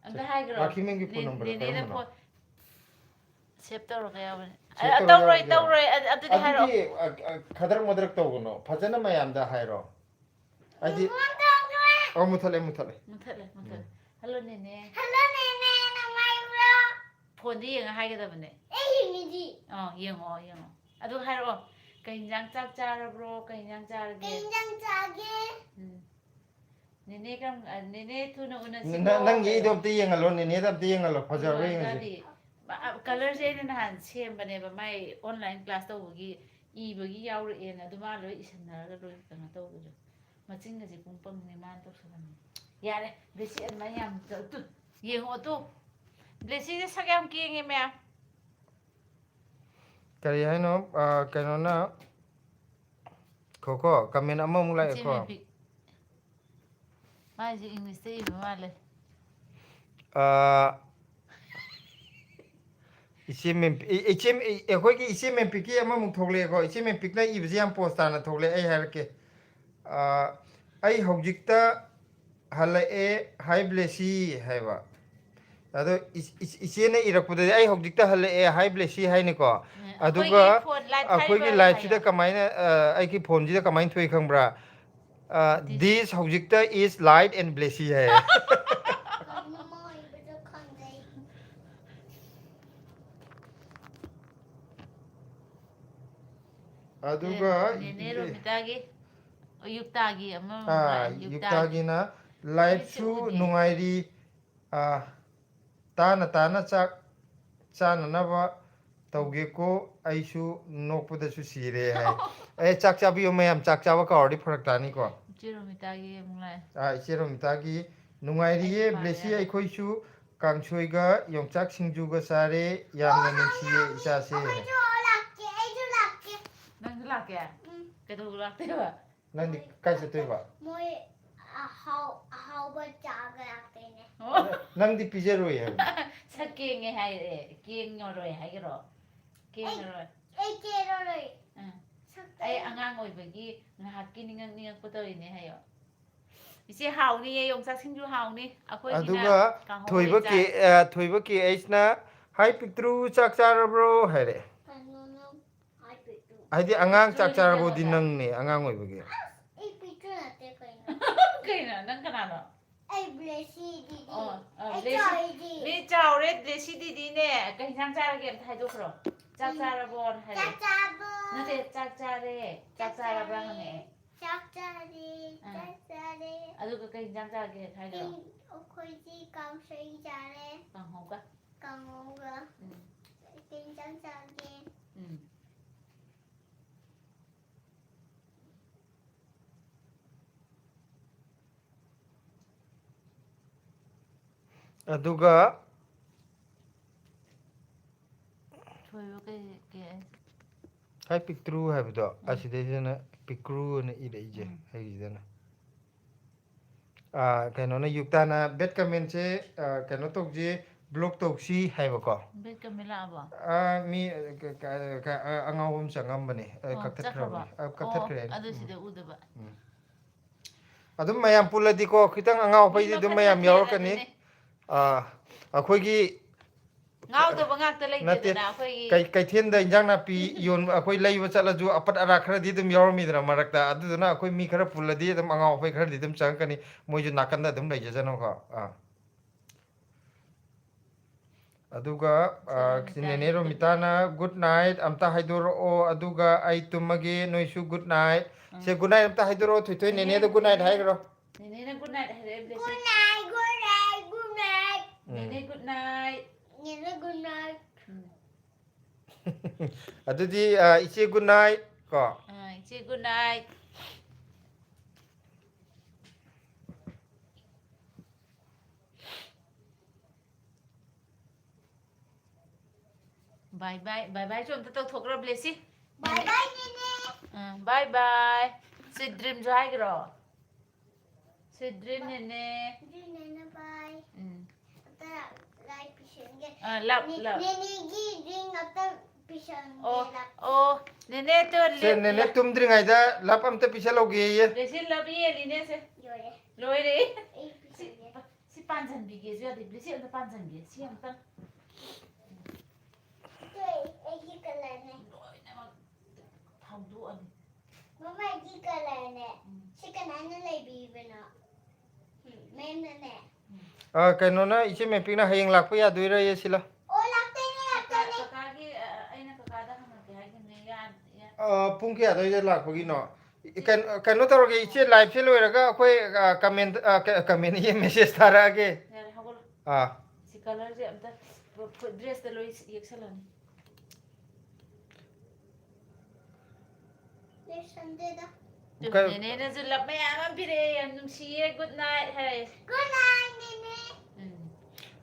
ꯑꯝꯇ ꯍꯥꯏꯈ꯭ꯔꯣ꯫ ꯔꯥꯈꯤ ꯃꯦꯝꯒꯤ ꯐꯣꯟ ꯅꯦ-, ꯅꯝꯕꯔ ꯅꯦꯅꯦꯗ ꯀꯔꯝꯕꯅꯣ? ꯐꯣꯟ ꯁꯦꯞ ꯇꯧꯔꯒ ꯌꯥꯎꯕꯅꯦ꯫ ꯁꯦꯞ ꯑ, ꯇꯧꯔꯒ ꯇꯧꯔꯣꯏ, ꯌꯥꯎꯕꯅꯦ꯫ ꯇꯧꯔꯣꯏ꯫ ꯑ-, ꯑꯗꯨꯗꯤ ꯍꯥꯏꯔꯛꯑꯣ꯫ ꯑꯗꯨꯗꯤ, ꯑ, ꯑ, ꯈꯗꯔꯛ ꯃꯗꯔꯛ ꯇꯧꯒꯅꯣ꯫ ꯐꯖꯅ ꯃꯌꯥꯝꯗ ꯍꯥꯏꯔꯣ꯫ ꯍꯥꯏꯗꯤ, ꯑꯣ, ꯃꯨꯊꯠꯂꯦ, ꯃꯨꯊꯠꯂꯦ꯫ ꯃꯨꯊꯠꯂꯦ꯫ ꯍꯜꯂꯣ ꯅꯦꯅꯦ꯫ ꯍꯜꯂꯣ ꯅꯦꯅꯦ, ꯅꯨꯡꯉꯥꯏꯕ꯭ꯔꯣ? ꯐꯣꯟꯗ ꯌꯦꯡꯉ ꯍꯥꯏꯒꯗꯕꯅꯦ꯫ ꯑꯩ ꯌꯦꯡꯉꯤꯗꯤ꯫ ꯑꯥ, ꯌꯦꯡꯉꯣ, ꯌꯦꯡꯉꯣ꯫ ꯑꯗꯨ ꯍꯥꯏꯔꯛꯑꯣ꯫ ꯀꯩ ꯏꯟꯖꯥꯡ, ꯆꯥꯛ ꯆꯥꯔꯕ꯭ꯔꯣ? ꯀꯩ ꯏꯟꯖꯥꯡ ꯆꯥꯔꯒꯦ? ꯀꯩ ꯏꯟꯖꯥꯡ ꯆꯥꯒꯦ? ꯎꯝ꯫ ꯅꯦꯅꯦ ꯀꯔꯝ, ꯑ, ꯅꯦꯅꯦ ꯊꯨꯅ ꯎꯅꯁꯤꯀꯣ ꯅ-, ꯅꯪꯒꯤ ꯀꯩꯅꯣ꯫ ꯑꯩꯗꯣ ꯑꯝꯇ ꯌꯦꯡꯍꯜꯂꯣ, ꯅꯦꯅꯦꯗ ꯑꯝꯇ ꯌꯦꯡꯍꯜꯂꯣ, ꯐꯖꯕ꯭ꯔꯥ ꯌꯦꯡꯉꯁꯤ꯫ ꯃꯥꯗꯤ, ꯃꯥ, ꯀꯂꯔꯁꯦ ꯑꯩꯅ ꯅꯍꯥꯟ ꯁꯦꯝꯕꯅꯦꯕ, ꯃꯥꯏ online class ꯇꯧꯕꯒꯤ ꯏꯕꯒꯤ ꯌꯥꯎꯔꯛꯑꯦꯅ, ꯑꯗꯨ ꯃꯥ ꯂꯣꯏ ꯏꯁꯟꯅꯔꯒ ꯂꯣꯏ ꯀꯩꯅꯣ ꯇꯧꯕꯗꯣ꯫ ꯃꯆꯤꯟꯒꯁꯦ ꯄꯨꯡ ꯄꯪꯅꯦ ꯃꯥꯅ ꯇꯧꯁꯜꯂꯝꯃꯤ꯫ ꯌꯥꯔꯦ, ꯕ꯭ꯂꯦꯁꯤ ꯑꯗꯨꯃꯥꯏꯅ ꯌꯥꯝ ꯇꯧ-, ꯇꯨ, ꯌꯦꯡꯉꯣ ꯇꯨ꯫ ꯕ꯭ꯂꯦꯁꯤꯁꯦ ꯁꯛ ꯌꯥꯝ ꯀꯦꯡꯉꯦ ꯃꯌꯥꯝ꯫ ꯀꯔꯤ ꯍꯥꯏꯅꯣ? ꯑ, ꯀꯩꯅꯣꯅ, ꯈꯣ ꯀꯣ, comment ꯑꯃꯃꯨꯛ ꯏꯆꯦ ꯂꯥꯛꯑꯦꯀꯣ꯫ ꯃꯦꯝꯄꯤ꯫ ꯃꯥꯏꯁꯦ English ꯇ ꯏꯕ ꯃꯥꯜꯂꯦ꯫ ꯑ, ꯏꯆꯦ ꯃꯦꯝꯄꯤ-, ꯏ-, ꯏꯆꯦ, ꯏ-, ꯑꯩꯈꯣꯏꯒꯤ ꯏꯆꯦ ꯃꯦꯝꯄꯤꯛꯀꯤ ꯑꯃꯃꯨꯛ ꯊꯣꯛꯂꯛꯑꯦꯀꯣ꯫ ꯏꯆꯦ ꯃꯦꯝꯄꯤꯛꯅ ꯏꯕꯁꯦ ꯌꯥꯝ ꯄꯣꯁ ꯇꯥꯅ ꯊꯣꯛꯂꯛꯑꯦ, ꯑꯩ ꯍꯥꯏꯔꯛꯀꯦ꯫ ꯑ, "ꯑꯩ ꯍꯧꯖꯤꯛꯇ ꯍꯜꯂꯛꯑꯦ, hi ꯕ꯭ꯂꯦꯁꯤ" ꯍꯥꯏꯕ꯫ ꯑꯗꯣ ꯏ-, ꯏ-, ꯏꯆꯦꯅ ꯏꯔꯛꯄꯗꯗꯤ "ꯑꯩ ꯍꯧꯖꯤꯛꯇ ꯍꯜꯂꯛꯑꯦ, hi ꯕ꯭ꯂꯦꯁꯤ" ꯍꯥꯏꯅꯤꯀꯣ꯫ ꯎꯝ, ꯑꯗꯨꯒ ꯑꯩꯈꯣꯏꯒꯤ phone live ꯑꯩꯈꯣꯏꯒꯤ ꯊꯥꯔꯤꯕ live ꯁꯤꯗ ꯍꯥꯏꯌꯣ꯫ ꯀꯃꯥꯏꯅ, ꯑ, ꯑꯩꯒꯤ ꯐꯣꯟꯁꯤꯗ ꯀꯃꯥꯏꯅ ꯊꯣꯛꯏ ꯈꯪꯕ꯭ꯔꯥ? ꯑ, This "This ꯍꯧꯖꯤꯛꯇ is light and ꯕ꯭ꯂꯦꯁꯤ" ꯍꯥꯏꯌꯦ꯫ ꯀꯩꯅꯣ ꯃꯥ ꯏꯕꯗꯣ ꯈꯪꯗꯦ꯫ ꯑꯗꯨꯒ ꯅꯦꯅꯦ ꯔꯣꯃꯤꯇꯥꯒꯤ, ꯑꯌꯨꯛꯇꯥꯒꯤ ꯑꯃ ꯑꯥ, ꯌꯨꯛꯇꯥꯒꯤ꯫ ꯌꯨꯛꯇꯥꯒꯤꯅ "Live ꯁꯨ ꯎꯗꯦ꯫ ꯅꯨꯡꯉꯥꯏꯔꯤ, ꯑꯥ, ꯇꯥꯅ ꯇꯥꯅ ꯆꯥꯛ ꯆꯥꯅꯅꯕ ꯇꯧꯒꯦꯀꯣ, ꯑꯩꯁꯨ ꯅꯣꯛꯄꯗꯁꯨ ꯁꯤꯔꯦ ꯍꯥꯏ꯫ ꯑꯦ, ꯆꯥꯛ ꯆꯥꯕꯤꯌꯨ ꯃꯌꯥꯝ, ꯆꯥꯛ ꯆꯥꯕ ꯀꯥꯎꯔꯗꯤ ꯐꯔꯛ ꯇꯥꯅꯤꯀꯣ꯫ ꯏꯆꯦ ꯔꯣꯃꯤꯇꯥꯒꯤ ꯑꯃꯨꯛ ꯂꯥꯛꯑꯦ꯫ ꯑꯥ, ꯏꯆꯦ ꯔꯣꯃꯤꯇꯥꯒꯤ, "ꯅꯨꯡꯉꯥꯏꯔꯤꯌꯦ ꯑꯩ ꯕ꯭ꯂꯦꯁꯤ, ꯄꯥꯏꯔꯦ꯫ ꯑꯩꯈꯣꯏꯁꯨ ꯀꯥꯡꯁꯣꯏꯒ ꯌꯣꯡꯆꯥꯛ ꯁꯤꯡꯖꯨꯒ ꯆꯥꯔꯦ, ꯌꯥꯝꯅ ꯅꯨꯡꯁꯤꯌꯦ ꯏꯆꯥꯁꯦ"꯫ ꯑꯩꯁꯨ ꯂꯥꯛꯀꯦ, ꯑꯩꯁꯨ ꯂꯥꯛꯀꯦ꯫ ꯅꯪꯁꯨ ꯂꯥꯛꯀꯦ? ꯎꯝ꯫ ꯀꯩꯗꯧꯕ ꯂꯥꯛꯇꯣꯏꯕ? ꯅꯪꯗꯤ ꯀꯥꯏ ꯆꯠꯇꯣꯏꯕ? ꯃꯣꯏ ꯑꯍꯥꯎ-, ꯑꯍꯥꯎꯕ ꯆꯥꯕ ꯂꯥꯛꯇꯣꯏꯅꯦ꯫ ꯑꯣ꯫ ꯅꯪꯗꯤ ꯄꯤꯖꯔꯣꯏ ꯍꯥꯏꯕ꯫ ꯁꯛ ꯀꯦꯡꯉꯦ ꯍꯥꯏꯔꯦ꯫ ꯀꯦꯡꯉꯔꯣꯏ ꯍꯥꯏꯒꯦꯔꯣ? ꯀꯦꯡꯉꯔꯣꯏ꯫ ꯑꯩ ꯀꯦꯔꯔꯣꯏ꯫ ꯑꯥ꯫ ꯁꯛꯇ ꯑꯩ ꯑꯉꯥꯡ ꯑꯣꯏꯕꯒꯤ ꯉꯥꯏꯍꯥꯛꯀꯤ ꯅꯤꯡꯉꯛ-, ꯅꯤꯡꯉꯛꯄ ꯇꯧꯔꯤꯅꯦ ꯍꯥꯏꯌꯣ꯫ ꯏꯆꯦ, ꯍꯥꯎꯅꯤꯌꯦ, ꯌꯣꯡꯆꯥꯛ ꯁꯤꯡꯖꯨ ꯍꯥꯎꯅꯤ꯫ ꯑꯩꯈꯣꯏꯒꯤꯅ ꯑꯗꯨꯒ ꯀꯥꯡꯍꯧ ꯊꯣꯏꯕ ꯑꯣꯏꯅ ꯀꯦ-, ꯆꯥꯏ꯫ ꯑ, ꯊꯣꯏꯕ ꯀꯦ ꯑꯩꯆꯅ, "ꯍꯥꯏ ꯄꯤꯛꯇ꯭ꯔꯨ, ꯆꯥꯛ ꯆꯥꯔꯕ꯭ꯔꯣ?" ꯍꯥꯏꯔꯦ꯫ ꯀꯩꯅꯣ ꯅꯪ ꯍꯥꯏ ꯄꯤꯛꯇ꯭ꯔꯨ? ꯍꯥꯏꯗꯤ ꯑꯉꯥꯡ ꯆꯥꯛ ꯄꯤꯛꯇ꯭ꯔꯨꯗꯤ ꯆꯥꯔꯕꯣꯗꯤ ꯀꯩꯅꯣ? ꯅꯪꯅꯦ, ꯑꯉꯥꯡ ꯑꯣꯏꯕꯒꯤ꯫ ꯑꯁ, ꯑꯩ ꯄꯤꯛꯇ꯭ꯔꯨ ꯅꯠꯇꯦ ꯀꯩꯅꯣ꯫ ꯀꯩꯅꯣ? ꯅꯪ ꯀꯅꯥꯅꯣ? ꯑꯩ ꯕ꯭ꯂꯦꯁꯤ ꯗꯤꯗꯤ꯫ ꯑꯣ, ꯑ, ꯑꯩ ꯕ꯭ꯂꯦꯁꯤ-, ꯆꯥꯎꯔꯤꯗꯤ꯫ ꯃꯤ ꯆꯥꯎꯔꯦ, ꯕ꯭ꯂꯦꯁꯤ ꯗꯤꯗꯤꯅꯦ꯫ ꯀꯩ ꯏꯟꯁꯥꯡ ꯆꯥꯔꯒꯦ ꯑꯝꯇ ꯍꯥꯏꯗꯣꯛꯈ꯭ꯔꯣ꯫ "ꯆꯥꯛ ꯎꯝ꯫ ꯆꯥꯔꯕꯣ?" ꯍꯥꯏꯔꯣ꯫ ꯆꯥꯛ ꯆꯥꯔꯕꯣ? ꯅꯠꯇꯦ, "ꯆꯥꯛ ꯆꯥꯔꯦ, ꯆꯥꯛ ꯆꯥꯛ ꯆꯥꯔꯕ꯭ꯔꯥ?" ꯆꯥꯔꯦ꯫ ꯍꯪꯉꯛꯑꯦ꯫ ꯆꯥꯛ ꯆꯥꯔꯦ, ꯑꯥ꯫ ꯆꯥꯛ ꯆꯥꯔꯦ꯫ ꯑꯗꯨꯒ ꯀꯩ ꯏꯟꯁꯥꯡ ꯆꯥꯒꯦ ꯍꯥꯏꯔꯣ? ꯀꯩ-, ꯑꯩꯈꯣꯏꯗꯤ ꯀꯥꯡꯁꯣꯏ ꯆꯥꯔꯦ꯫ ꯀꯥꯡꯍꯧꯒ? ꯀꯥꯡꯍꯧꯒ꯫ ꯎꯝ꯫ ꯀꯩ ꯏꯟꯁꯥꯡ ꯆꯥꯒꯦ? ꯎꯝ꯫ ꯑꯗꯨꯒ ꯊꯣꯏꯕ ꯀꯩ, ꯀꯩ ꯍꯥꯏ? ꯍꯥꯏ ꯄꯤꯛꯇ꯭ꯔꯨ ꯍꯥꯏꯕꯗꯣ, ꯎꯝ꯫ ꯑꯁꯤꯗꯩꯁꯤꯅ ꯄꯤꯛꯀ꯭ꯔꯨ ꯑꯅ ꯏꯔꯛꯏꯁꯦ, ꯎꯝ꯫ ꯑꯩꯒꯤꯁꯤꯗꯅ꯫ ꯑꯥ, ꯀꯩꯅꯣꯅ, ꯌꯨꯛꯇꯥꯅ, "ꯕꯦꯠ ꯀꯃꯦꯟꯁꯦ, ꯑꯥ, ꯀꯩꯅꯣ ꯇꯧꯁꯤ, ꯕ꯭ꯂꯣꯛ ꯇꯧꯁꯤ" ꯍꯥꯏꯕꯀꯣ꯫ ꯕꯦꯠ ꯀꯃꯦꯟ ꯂꯥꯛꯑꯕꯣ? ꯑꯥ, ꯃꯤ, ꯑ, ꯀ-, ꯀ-, ꯀ-, ꯑ, ꯑꯉꯥꯎꯕ ꯑꯃ ꯆꯪꯉꯝꯕꯅꯦ꯫ ꯑ, ꯑꯣ, ꯀꯛꯊꯠꯈ꯭ꯔꯕꯅꯦ꯫ ꯆꯠꯈ꯭ꯔꯕꯣ? ꯑ, ꯀꯛꯊꯠꯈ꯭ꯔꯦ꯫ ꯑꯣ, ꯑꯗꯨ ꯎꯝ꯫ ꯁꯤꯗ ꯎꯗꯕ꯫ ꯎꯝ꯫ ꯑꯗꯨꯝ ꯃꯌꯥꯝ ꯄꯨꯜꯂꯗꯤꯀꯣ, ꯈꯤꯇꯪ ꯑꯉꯥꯎ ꯃꯤ ꯑꯐꯩꯗꯤ ꯑꯗꯨꯝ ꯃꯈꯟ ꯃꯌꯥꯝ ꯃꯈꯟ ꯌꯥꯎꯔꯛꯀꯅꯤ꯫ ꯍꯥꯏꯗꯨꯅꯦ꯫ ꯑꯥ, ꯑꯩꯈꯣꯏꯒꯤ ꯉꯥꯎꯗꯕ ꯉꯥꯛꯇ ꯅꯠꯇꯦ, ꯂꯩꯇꯦꯗꯅ ꯑꯩꯈꯣꯏꯒꯤ꯫ ꯀꯩ-, ꯀꯩꯊꯦꯜꯗ ꯏꯟꯖꯥꯡ ꯅꯥꯄꯤ ꯌꯣꯟꯕ, ꯑꯩꯈꯣꯏ ꯂꯩꯕ ꯆꯠꯂꯁꯨ ꯑꯄꯠ ꯑꯔꯥꯛ ꯈꯔꯗꯤ ꯑꯗꯨꯝ ꯌꯥꯎꯔꯝꯃꯤꯗꯅ ꯃꯔꯛꯇ꯫ ꯑꯗꯨꯗꯨꯅ ꯑꯩꯈꯣꯏ ꯃꯤ ꯈꯔ ꯄꯨꯜꯂꯗꯤ ꯑꯗꯨꯝ ꯑꯉꯥꯎ ꯑꯐꯩ ꯈꯔꯗꯤ ꯑꯗꯨꯝ ꯆꯪꯉꯛꯀꯅꯤ꯫ ꯃꯣꯏꯁꯨ ꯅꯥꯀꯟꯗ ꯑꯗꯨꯝ ꯂꯩꯖꯁꯅꯨꯀꯣ꯫ ꯑꯥ꯫ ꯑꯗꯨꯒ, ꯁꯦ ꯑꯥ, ꯔꯣꯃꯤꯇꯥꯒꯤ ꯅꯦꯅꯦ ꯔꯣꯃꯤꯇꯥꯅ, "Good night ꯑꯝꯇ ꯍꯥꯏꯗꯣꯔꯛꯑꯣ, ꯑꯗꯨꯒ ꯑꯩ ꯇꯨꯝꯃꯒꯦ, ꯅꯣꯏꯁꯨ good night"꯫ ꯎꯝ꯫ ꯁꯦ, good night ꯑꯝꯇ ꯍꯥꯏꯗꯣꯔꯛꯑꯣ, ꯊꯣꯏꯊꯣꯏ, ꯅꯦꯅꯦ, ꯅꯦꯅꯦꯗ good night ꯅꯦꯅꯦ꯫ ꯍꯥꯏꯈ꯭ꯔꯣ꯫ ꯅꯦꯅꯦꯅ good night ꯍꯥꯏꯔꯛꯑꯦ, ꯕ꯭ꯂꯦꯁꯤ꯫ Good night, good night, good night꯫ ꯅꯦꯅꯦ, good night. ꯅꯦꯅꯦ, good night. ꯎꯝ꯫ ꯑꯗꯨꯗꯤ, ꯑ, ꯏꯆꯦ, good night ꯀꯣ꯫ ꯑ, ꯏꯆꯦ, good night. Bye bye, bye bye ꯁꯨ ꯑꯝꯇ ꯇꯧꯊꯣꯛꯈ꯭ꯔꯣ, ꯕ꯭ꯂꯦꯁꯤ꯫ Bye bye, ꯅꯦꯅꯦ꯫ ꯎꯝ, bye bye. Sweet dream ꯁꯨ ꯍꯥꯏꯈ꯭ꯔꯣ꯫ Sweet dream, ꯅꯦꯅꯦ꯫ Dream, ꯅꯦꯅꯦ, bye. ꯎꯝ꯫ ꯑꯝꯇ ꯂꯥꯏ ꯄꯤꯁꯤꯟꯒꯦ꯫ ꯑ, love, ꯅꯦ-, love꯫ ꯅꯦꯅꯦꯒꯤ ring ꯑꯝꯇ ꯄꯤꯁꯤꯟꯒꯦ, ꯑꯣ, love꯫ ꯑꯣ, ꯅꯦꯅꯦ ꯇꯨ ꯁꯦ, ꯂꯦꯞ-, ꯅꯦꯅꯦ ꯂꯦꯞ-, ꯇꯨꯝꯗ꯭ꯔꯤꯉꯩꯗ love ꯑꯝꯇ ꯄꯤꯁꯜꯍꯧꯒꯦꯌꯦ꯫ ꯕ꯭ꯂꯦꯁꯤ, love ꯌꯦꯜꯂꯤꯅꯦ ꯁꯦ꯫ ꯂꯣꯏꯔꯦ꯫ ꯂꯣꯏꯔꯦ꯫ ꯑꯩ ꯁꯤ, ꯄꯤꯁꯤꯟꯒꯦ꯫ ꯁꯤ ꯄꯥꯟꯁꯤꯟꯕꯤꯒꯦꯁꯨ ꯌꯥꯗꯦ꯫ ꯕ꯭ꯂꯦꯁꯤ ꯑꯝꯇ ꯄꯥꯟꯁꯤꯟꯒꯦ꯫ ꯁꯤ ꯑꯝꯇꯪ꯫ ꯁꯤ ꯑꯩꯒꯤ colour ꯅꯦ꯫ ꯂꯣꯏꯅꯃꯛ ꯐꯥꯎꯗꯣꯛꯑꯅꯤ꯫ ꯃꯃꯥꯒꯤ colour ꯅꯦ꯫ ꯎꯝ꯫ ꯁꯤ ꯀꯅꯥꯅ ꯂꯩꯕꯤꯕꯅꯣ? ꯎꯝ, ꯃꯦꯝꯅꯅꯦ꯫ ꯎꯝ꯫ ꯑ, ꯀꯩꯅꯣꯅ, ꯏꯆꯦ ꯃꯦꯝꯄꯤꯛꯅ ꯍꯌꯦꯡ ꯂꯥꯛꯄ ꯌꯥꯗꯣꯏꯔꯌꯦ ꯁꯤꯂ? ꯑꯣ, ꯂꯥꯛꯇꯣꯏꯅꯦ, ꯂꯥꯛꯇꯣꯏꯅꯦ꯫ ꯀꯀꯥꯒꯤ, ꯑ, ꯑꯩꯅ ꯀꯀꯥꯗ ꯍꯪꯉꯛꯀꯦ ꯍꯥꯏꯈꯤꯕꯅꯦ, ꯌꯥ-, ꯌꯥ-, ꯑ, ꯄꯨꯡ ꯀꯌꯥ ꯑꯗꯨꯋꯥꯏꯗ ꯂꯥꯛꯄꯒꯤꯅꯣ? ꯀꯩꯅꯣ, ꯀꯩꯅꯣ ꯇꯧꯔꯒꯦ, ꯏꯆꯦ, live ꯁꯦ ꯂꯣꯏꯔꯒ ꯑꯩꯈꯣꯏ, ꯑ, comment, ꯑ, ꯀ-, comment ꯌꯦ, message ꯊꯥꯔꯛꯑꯒꯦ꯫ ꯌꯥꯔꯦ, ꯍꯧꯒꯠꯂꯣ꯫ ꯑꯥ꯫ ꯁꯤ colour ꯁꯦ ꯑꯝꯇ ꯐꯨ-, ꯐꯨ-, dress ꯇ ꯂꯣꯏ ꯌꯦꯛꯁꯜꯂꯅꯤ꯫ ꯂꯣꯏꯁꯟꯗꯦꯗ꯫ ꯀ-, ꯅꯦꯅꯦꯅꯁꯨ love ꯃꯌꯥꯝ ꯑꯃ ꯄꯤꯔꯛꯑꯦ, ꯌꯥꯝ ꯅꯨꯡꯁꯤꯌꯦ, good night ꯍꯥꯏ꯫ Good night, ꯅꯦꯅꯦ꯫ ꯎꯝ꯫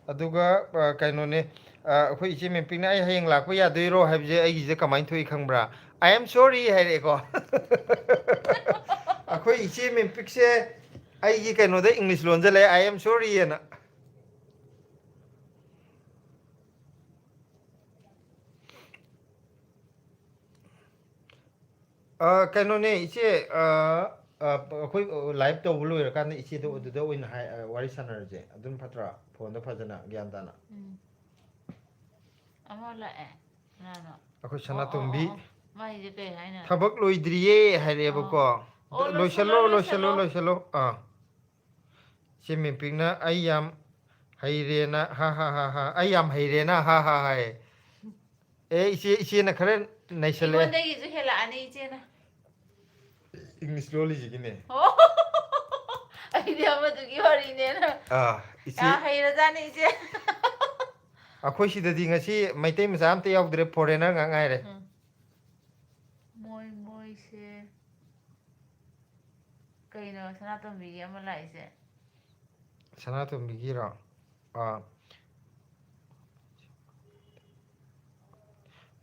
ꯑꯗꯨꯒ, ꯑ, ꯀꯩꯅꯣꯅꯦ, ꯑ, ꯑꯩꯈꯣꯏ ꯏꯆꯦ ꯃꯦꯝꯄꯤꯛꯅ "ꯑꯩ ꯍꯌꯦꯡ ꯂꯥꯛꯄ ꯌꯥꯗꯣꯏꯔꯣ?" ꯍꯥꯏꯕꯁꯦ ꯑꯩꯒꯤꯁꯦ ꯀꯃꯥꯏꯅ ꯊꯣꯛꯏ ꯈꯪꯕ꯭ꯔꯥ? "I am sorry" ꯍꯥꯏꯔꯛꯑꯦꯀꯣ꯫ ꯑꯩꯈꯣꯏ ꯏꯆꯦ ꯃꯦꯝꯄꯤꯛꯁꯦ ꯑꯩꯒꯤ ꯀꯩꯅꯣꯗ English ꯂꯣꯟꯖꯜꯂꯛꯑꯦ, "I am sorry" ꯍꯥꯏꯅ꯫ ꯑ, ꯀꯩꯅꯣꯅꯦ, ꯏꯆꯦ, ꯑ, ꯑ, ꯑꯩꯈꯣꯏ live ꯇꯧꯕ ꯂꯣꯏꯔꯀꯥꯟꯗ ꯏꯆꯦꯗꯣ ꯑꯗꯨꯗ ꯑꯣꯏꯅ ꯍꯥꯏ, ꯑ, ꯋꯥꯔꯤ ꯁꯥꯟꯅꯔꯁꯦ꯫ ꯑꯗꯨꯝ ꯐꯠꯇ꯭ꯔꯣ? Phone ꯗ ꯐꯖꯅ ꯒ꯭ꯌꯥꯟ ꯇꯥꯅ꯫ ꯎꯝ꯫ ꯑꯃ ꯂꯥꯛꯑꯦ꯫ ꯀꯅꯥꯅꯣ? ꯑꯩꯈꯣꯏ ꯑꯣ, ꯑꯣ, ꯁꯅꯥꯇꯣꯝꯕꯤ꯫ ꯑꯣ, ꯑꯣ꯫ ꯃꯥꯏꯁꯦ ꯀꯩ ꯍꯥꯏꯅꯣ? "ꯊꯕꯛ ꯂꯣꯏꯗ꯭ꯔꯤꯌꯦ" ꯍꯥꯏꯔꯛꯑꯦꯕꯀꯣ꯫ ꯑꯣ꯫ ꯑꯣ, ꯂꯣꯏꯁꯜꯂꯣ, ꯂꯣꯏꯁꯜꯂꯣ, ꯂꯣꯏꯁꯜꯂꯣ, ꯂꯣꯏꯁꯜꯂꯣ꯫ ꯂꯣꯏꯁꯜꯂꯣ꯫ ꯑꯥ꯫ ꯏꯆꯦ ꯃꯦꯝꯄꯤꯛꯅ "ꯑꯩ ꯌꯥꯝ ꯍꯩꯔꯦꯅ, ꯍꯥ, ꯍꯥ, ꯍꯥ, ꯍꯥ, ꯑꯩ ꯌꯥꯝ ꯍꯩꯔꯦꯅ, ꯍꯥ, ꯍꯥ, ꯍꯥꯏ"꯫ ꯑꯦ, ꯏꯆꯦ, ꯏꯆꯦꯅ ꯈꯔ ꯅꯩꯁꯜꯂꯛꯑꯦ꯫ ꯑꯩꯉꯣꯟꯗꯒꯤꯁꯨ ꯍꯦꯜꯂꯛꯑꯅꯤ ꯏꯆꯦꯅ꯫ English ꯂꯣꯜꯂꯤꯁꯤꯒꯤꯅꯦ꯫ ꯑꯣ꯫ ꯑꯩꯗꯤ ꯑꯃꯗꯨꯒꯤ ꯋꯥꯔꯤꯅꯦꯅ꯫ ꯑꯥ, ꯏꯆꯦ, ꯌꯥꯝ ꯍꯩꯔꯖꯥꯠꯅꯤ ꯏꯆꯦ꯫ ꯑꯩꯈꯣꯏ ꯁꯤꯗꯗꯤ ꯉꯁꯤ ꯃꯩꯇꯩ ꯃꯆꯥ ꯑꯝꯇ ꯌꯥꯎꯗ꯭ꯔꯦ, ꯐꯣꯔꯦꯅꯔ ꯉꯥꯛ ꯉꯥꯏꯔꯦ꯫ ꯎꯝ꯫ ꯃꯣꯏ ꯃꯣꯏꯁꯦ ꯀꯩꯅꯣ ꯁꯅꯥꯇꯣꯝꯕꯤꯒꯤ ꯑꯃ ꯂꯥꯛꯏꯁꯦ? ꯁꯅꯥꯇꯣꯝꯕꯤꯒꯤꯔꯣ? ꯑꯥ,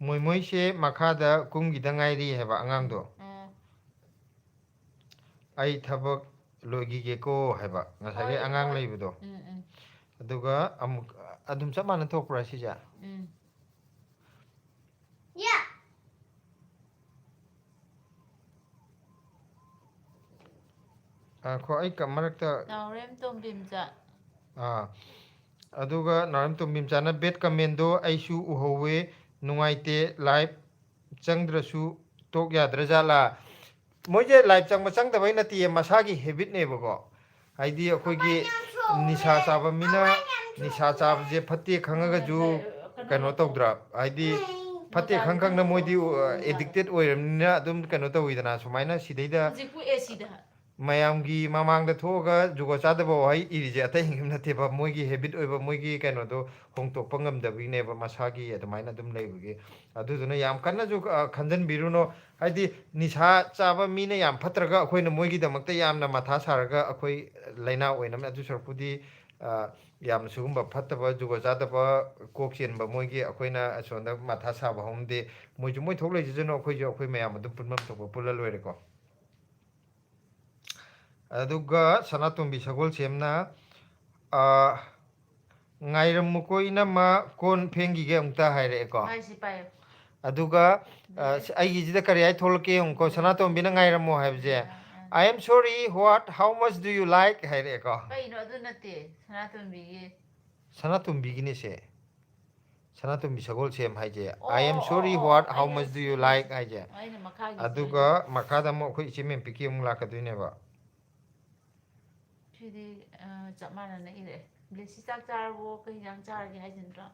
ꯃꯣꯏ ꯃꯣꯏꯁꯦ ꯃꯈꯥꯗ ꯀꯨꯝꯈꯤꯗ ꯉꯥꯏꯔꯤ ꯍꯥꯏꯕ ꯑꯉꯥꯡꯗꯣ꯫ ꯎꯝ꯫ ꯑꯩ ꯊꯕꯛ ꯂꯣꯏꯈꯤꯒꯦꯀꯣ ꯍꯥꯏꯕ ꯉꯁꯥꯏꯒꯤ ꯍꯣꯏ, ꯑꯉꯥꯡ ꯍꯣꯏ꯫ ꯂꯩꯕꯗꯣ꯫ ꯎꯝ, ꯎꯝ꯫ ꯑꯗꯨꯒ ꯑꯃꯨꯛ ꯑꯗꯨꯝ ꯆꯞ ꯃꯥꯟꯅ ꯊꯣꯛꯄ꯭ꯔꯥ ꯁꯤꯁꯦ? ꯎꯝ꯫ ꯉꯥꯏꯈꯣ, ꯑꯩ ꯀ- ꯃꯔꯛꯇ ꯅꯥꯎꯔꯦꯝ ꯇꯣꯝꯕꯤꯝꯆꯥ꯫ ꯑꯥ, ꯑꯗꯨꯒ ꯅꯥꯎꯔꯦꯝ ꯇꯣꯝꯕꯤꯝꯆꯥꯅ bad commentꯗꯣ ꯑꯩꯁꯨ ꯎꯍꯧꯋꯦ, ꯅꯨꯡꯉꯥꯏꯇꯦ, live ꯆꯪꯗ꯭ꯔꯁꯨ ꯇꯣꯛ ꯌꯥꯗ꯭ꯔꯖꯥꯠꯂꯥ? ꯃꯣꯏꯁꯦ live ꯆꯪꯕ ꯆꯪꯗꯕꯩ ꯅꯠꯇꯤꯌꯦ, ꯃꯁꯥꯒꯤ habitꯅꯦꯕꯀꯣ꯫ ꯍꯥꯏꯗꯤ ꯑꯩꯈꯣꯏꯒꯤ ꯅꯤꯁꯥ ꯆꯥꯕ ꯃꯤꯅ ꯅꯤꯁꯥ ꯆꯥꯕꯁꯦ ꯐꯠꯇꯦ ꯈꯪꯉꯒꯁꯨ ꯀꯩꯅꯣ ꯇꯧꯗ꯭ꯔꯥ? ꯍꯥꯏꯗꯤ ꯐꯠꯇꯦ ꯈꯪ ꯈꯪꯅ ꯃꯣꯏꯗꯤ addicted ꯑꯣꯏꯔꯕꯅꯤꯅ ꯑꯗꯨꯝ ꯀꯩꯅꯣ ꯇꯧꯋꯤꯗꯅ, ꯁꯨꯃꯥꯏꯅ ꯁꯤꯗꯩꯗ ꯍꯧꯖꯤꯛꯄꯨ ꯑꯦꯁꯤꯗ꯫ ꯃꯌꯥꯝꯒꯤ ꯃꯃꯥꯡꯗ ꯊꯣꯛꯑꯒ ꯖꯨꯒꯣꯠ ꯆꯥꯗꯕ ꯋꯥꯍꯩ ꯏꯔꯤꯁꯦ ꯑꯇꯩ ꯅꯠꯇꯦꯕ, ꯃꯣꯏꯒꯤ habit ꯑꯣꯏꯕ, ꯃꯣꯏꯒꯤ ꯀꯩꯅꯣꯗꯣ ꯍꯣꯡꯇꯣꯛꯄ ꯉꯝꯗꯕꯒꯤꯅꯦꯕ, ꯃꯁꯥꯒꯤ ꯑꯗꯨꯃꯥꯏꯅ ꯑꯗꯨꯝ ꯂꯩꯕꯒꯤ꯫ ꯑꯗꯨꯗꯨꯅ ꯌꯥꯝ ꯀꯟꯅꯁꯨ ꯑ, ꯈꯟꯖꯟꯕꯤꯔꯨꯅꯨ꯫ ꯍꯥꯏꯗꯤ ꯅꯤꯁꯥ ꯆꯥꯕ ꯃꯤꯅ ꯌꯥꯝ ꯐꯠꯇ꯭ꯔꯒ ꯑꯩꯈꯣꯏꯅ ꯃꯣꯏꯒꯤꯗꯃꯛꯇ ꯌꯥꯝꯅ ꯃꯊꯥ ꯁꯥꯔꯒ ꯑꯩꯈꯣꯏ ꯂꯥꯏꯅꯥ ꯑꯣꯏꯅꯕꯅꯤ꯫ ꯑꯗꯨ ꯁꯔꯨꯛꯄꯨꯗꯤ ꯑ, ꯌꯥꯝꯅ ꯁꯤꯒꯨꯝꯕ ꯐꯠꯇꯕ ꯖꯨꯒꯣꯠ ꯆꯥꯗꯕ ꯀꯣꯛ ꯆꯦꯟꯕ ꯃꯣꯏꯒꯤ ꯑꯩꯈꯣꯏꯅ ꯑꯁꯣꯝꯗ ꯃꯊꯥ ꯁꯥꯕ ꯍꯧꯅꯗꯦ꯫ ꯃꯣꯏꯁꯨ ꯃꯣꯏ ꯊꯣꯛ ꯂꯩꯖꯁꯅꯨ, ꯑꯩꯈꯣꯏꯁꯨ ꯑꯩꯈꯣꯏ ꯃꯌꯥꯝ ꯑꯗꯨꯝ ꯄꯨꯟꯐꯝ ꯊꯣꯛꯄ ꯄꯨꯜꯂ ꯂꯣꯏꯔꯦꯀꯣ꯫ ꯑꯗꯨꯒ ꯁꯅꯥꯇꯣꯝꯕꯤ ꯁꯒꯣꯜꯁꯦꯝꯅ, ꯑ, "ꯉꯥꯏꯔꯝꯃꯨꯀꯣ ꯏꯅꯝꯃ, ꯀꯣꯟ ꯐꯦꯡꯈꯤꯒꯦ ꯑꯃꯨꯛꯇ" ꯍꯥꯏꯔꯛꯑꯦꯀꯣ꯫ ꯍꯥꯏꯁꯤ ꯄꯥꯏꯌꯨ꯫ ꯑꯗꯨꯒ ꯑ, ꯑꯩꯒꯤꯁꯤꯗ ꯀꯔꯤ ꯍꯥꯏ ꯊꯣꯛꯂꯛꯀꯦ ꯌꯦꯡꯉꯨꯀꯣ, ꯁꯅꯥꯇꯣꯝꯕꯤꯅ "ꯉꯥꯏꯔꯝꯃꯣ" ꯍꯥꯏꯕꯁꯦ꯫ "I am sorry, what, how much do you like?" ꯍꯥꯏꯔꯛꯑꯦꯀꯣ꯫ ꯀꯩꯅꯣ ꯑꯗꯨ ꯅꯠꯇꯦ, ꯁꯅꯥꯇꯣꯝꯕꯤꯒꯤ꯫ ꯁꯅꯥꯇꯣꯝꯕꯤꯒꯤꯅꯤꯁꯦ꯫ ꯁꯅꯥꯇꯣꯝꯕꯤ ꯁꯒꯣꯜꯁꯦꯝ ꯍꯥꯏꯁꯦ, "I am ꯑꯣ, sorry, ꯑꯣ, what, ꯑꯣ, how ꯑꯩꯅ much do you like?" ꯍꯥꯏꯁꯦ꯫ ꯑꯩꯅ ꯃꯈꯥꯒꯤ ꯑꯗꯨꯒ ꯃꯈꯥꯗ ꯑꯃꯨꯛ ꯑꯩꯈꯣꯏ ꯏꯆꯦ ꯃꯦꯝꯄꯤꯛꯀꯤ ꯑꯃꯨꯛ ꯂꯥꯛꯀꯗꯣꯏꯅꯦꯕ꯫ ꯁꯤꯗꯤ, ꯑ, ꯆꯞ ꯃꯥꯟꯅꯅ ꯏꯔꯛꯑꯦ꯫ "ꯕ꯭ꯂꯦꯁꯤ ꯆꯥꯛ ꯆꯥꯔꯕꯣ? ꯀꯩ ꯍꯤꯟꯖꯥꯡ ꯆꯥꯔꯒꯦ?" ꯍꯥꯏꯁꯤ ꯅꯠꯇ꯭ꯔꯣ?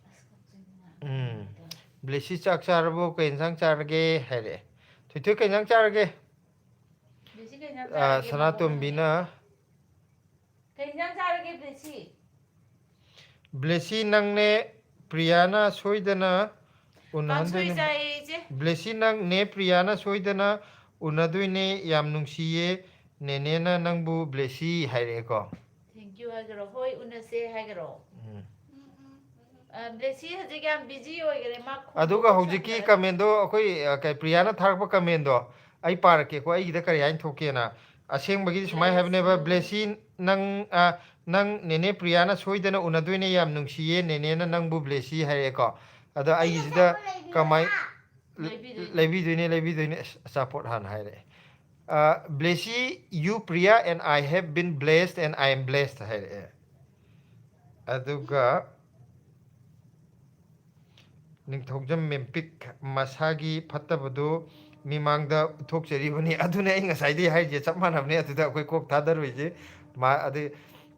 ꯑꯁ, ꯀꯛꯆꯤꯡ ꯃꯌꯥꯝ ꯎꯝ꯫ ꯇꯧꯔꯦ꯫ "ꯕ꯭ꯂꯦꯁꯤ ꯆꯥꯛ ꯆꯥꯔꯕꯣ? ꯀꯩ ꯌꯦꯟꯁꯥꯡ ꯆꯥꯔꯒꯦ?" ꯍꯥꯏꯔꯛꯑꯦ꯫ "ꯊꯣꯏꯊꯣꯏ, ꯀꯩ ꯌꯦꯟꯁꯥꯡ ꯆꯥꯔꯒꯦ?" "ꯕ꯭ꯂꯦꯁꯤ ꯀꯩ ꯌꯦꯟꯁꯥꯡ ꯑ, ꯆꯥꯔꯒꯦ, ꯁꯅꯥꯇꯣꯝꯕꯤꯅ꯫ ꯀꯩ ꯏꯟꯖꯥꯡ ꯆꯥꯔꯒꯦ, ꯕ꯭ꯂꯦꯁꯤ? ꯕ꯭ꯂꯦꯁꯤ, ꯅꯪꯅꯦ ꯄ꯭ꯔꯤꯌꯥꯅ ꯁꯣꯏꯗꯅ ꯀꯥꯡꯁꯣꯏ ꯎꯅꯍꯟꯗꯣꯏꯅꯤ꯫ ꯆꯥꯏꯌꯦ, ꯏꯆꯦ꯫ ꯕ꯭ꯂꯦꯁꯤ, ꯅꯪꯅꯦ ꯄ꯭ꯔꯤꯌꯥꯅ ꯁꯣꯏꯗꯅ ꯎꯅꯗꯣꯏꯅꯦ, ꯌꯥꯝ ꯅꯨꯡꯁꯤꯌꯦ ꯅꯦꯅꯦꯅ ꯅꯪꯕꯨ, ꯕ꯭ꯂꯦꯁꯤ ꯍꯥꯏꯔꯛꯑꯦꯀꯣ꯫ Thank you ꯍꯥꯏꯒꯔꯣ, ꯍꯣꯏ ꯎꯅꯁꯦ ꯍꯥꯏꯒꯔꯣ꯫ ꯎꯝ꯫ ꯑ, ꯕ꯭ꯂꯦꯁꯤ ꯍꯧꯖꯤꯛ ꯌꯥꯝ busy ꯑꯣꯏꯒꯔꯦ, ꯃꯥ ꯈꯨꯝꯕ ꯑꯗꯨꯒ ꯍꯧꯖꯤꯛꯀꯤ ꯁꯪꯗꯔꯦ꯫ Commentꯗꯣ ꯑꯩꯈꯣꯏ, ꯑ, ꯀꯩ, ꯄ꯭ꯔꯤꯌꯥꯅ ꯊꯥꯔꯛꯄ commentꯗꯣ ꯑꯩ ꯄꯥꯔꯛꯀꯦꯀꯣ, ꯑꯩꯒꯤꯗ ꯀꯔꯤ ꯍꯥꯏꯅ ꯊꯣꯛꯀꯦꯅ꯫ ꯑꯁꯦꯡꯕꯒꯤꯗꯤ ꯁꯨꯃꯥꯏꯅ ꯍꯥꯏꯕꯅꯦꯕ, ꯕ꯭ꯂꯦꯁꯤ꯫ ꯕ꯭ꯂꯦꯁꯤ, ꯅꯪ, ꯑ, ꯅꯪ ꯅꯦꯅꯦ ꯄ꯭ꯔꯤꯌꯥꯅ ꯁꯣꯏꯗꯅ ꯎꯅꯗꯣꯏꯅꯦ, ꯌꯥꯝ ꯅꯨꯡꯁꯤꯌꯦ ꯅꯦꯅꯦꯅ ꯅꯪꯕꯨ, ꯕ꯭ꯂꯦꯁꯤ ꯍꯥꯏꯔꯛꯑꯦꯀꯣ꯫ ꯑꯗꯣ ꯑꯩꯒꯤꯁꯤꯗ ꯀꯃꯥꯏ-, ꯂꯩꯕꯤꯗꯣꯏꯅꯦ꯫ ꯂꯩꯕꯤꯗꯣꯏꯅꯦ, ꯂꯩꯕꯤꯗꯣꯏꯅꯦ꯫ ꯑꯁ, ꯑꯆꯥꯄꯣꯠ ꯍꯥꯟꯅ ꯍꯥꯏꯔꯛꯑꯦ꯫ ꯑ, Blessy, you Priya and I have been blessed and I am blessed ꯍꯥꯏꯔꯛꯑꯦ꯫ ꯑꯗꯨꯒ ꯅꯤꯡꯊꯧꯖꯝ ꯃꯦꯝꯄꯤꯛ, ꯃꯁꯥꯒꯤ ꯐꯠꯇꯕꯗꯨ ꯃꯤꯃꯥꯡꯗ ꯎꯠꯊꯣꯛꯆꯔꯤꯕꯅꯤ꯫ ꯑꯗꯨꯅꯦ ꯑꯩ ꯉꯁꯥꯏꯗꯩ ꯍꯥꯏꯔꯤꯁꯦ, ꯆꯞ ꯃꯥꯟꯅꯕꯅꯦ꯫ ꯑꯗꯨꯗ ꯑꯩꯈꯣꯏ ꯀꯣꯛ ꯊꯥꯗꯔꯣꯏꯁꯦ꯫ ꯃꯥ-, ꯑꯗꯩ,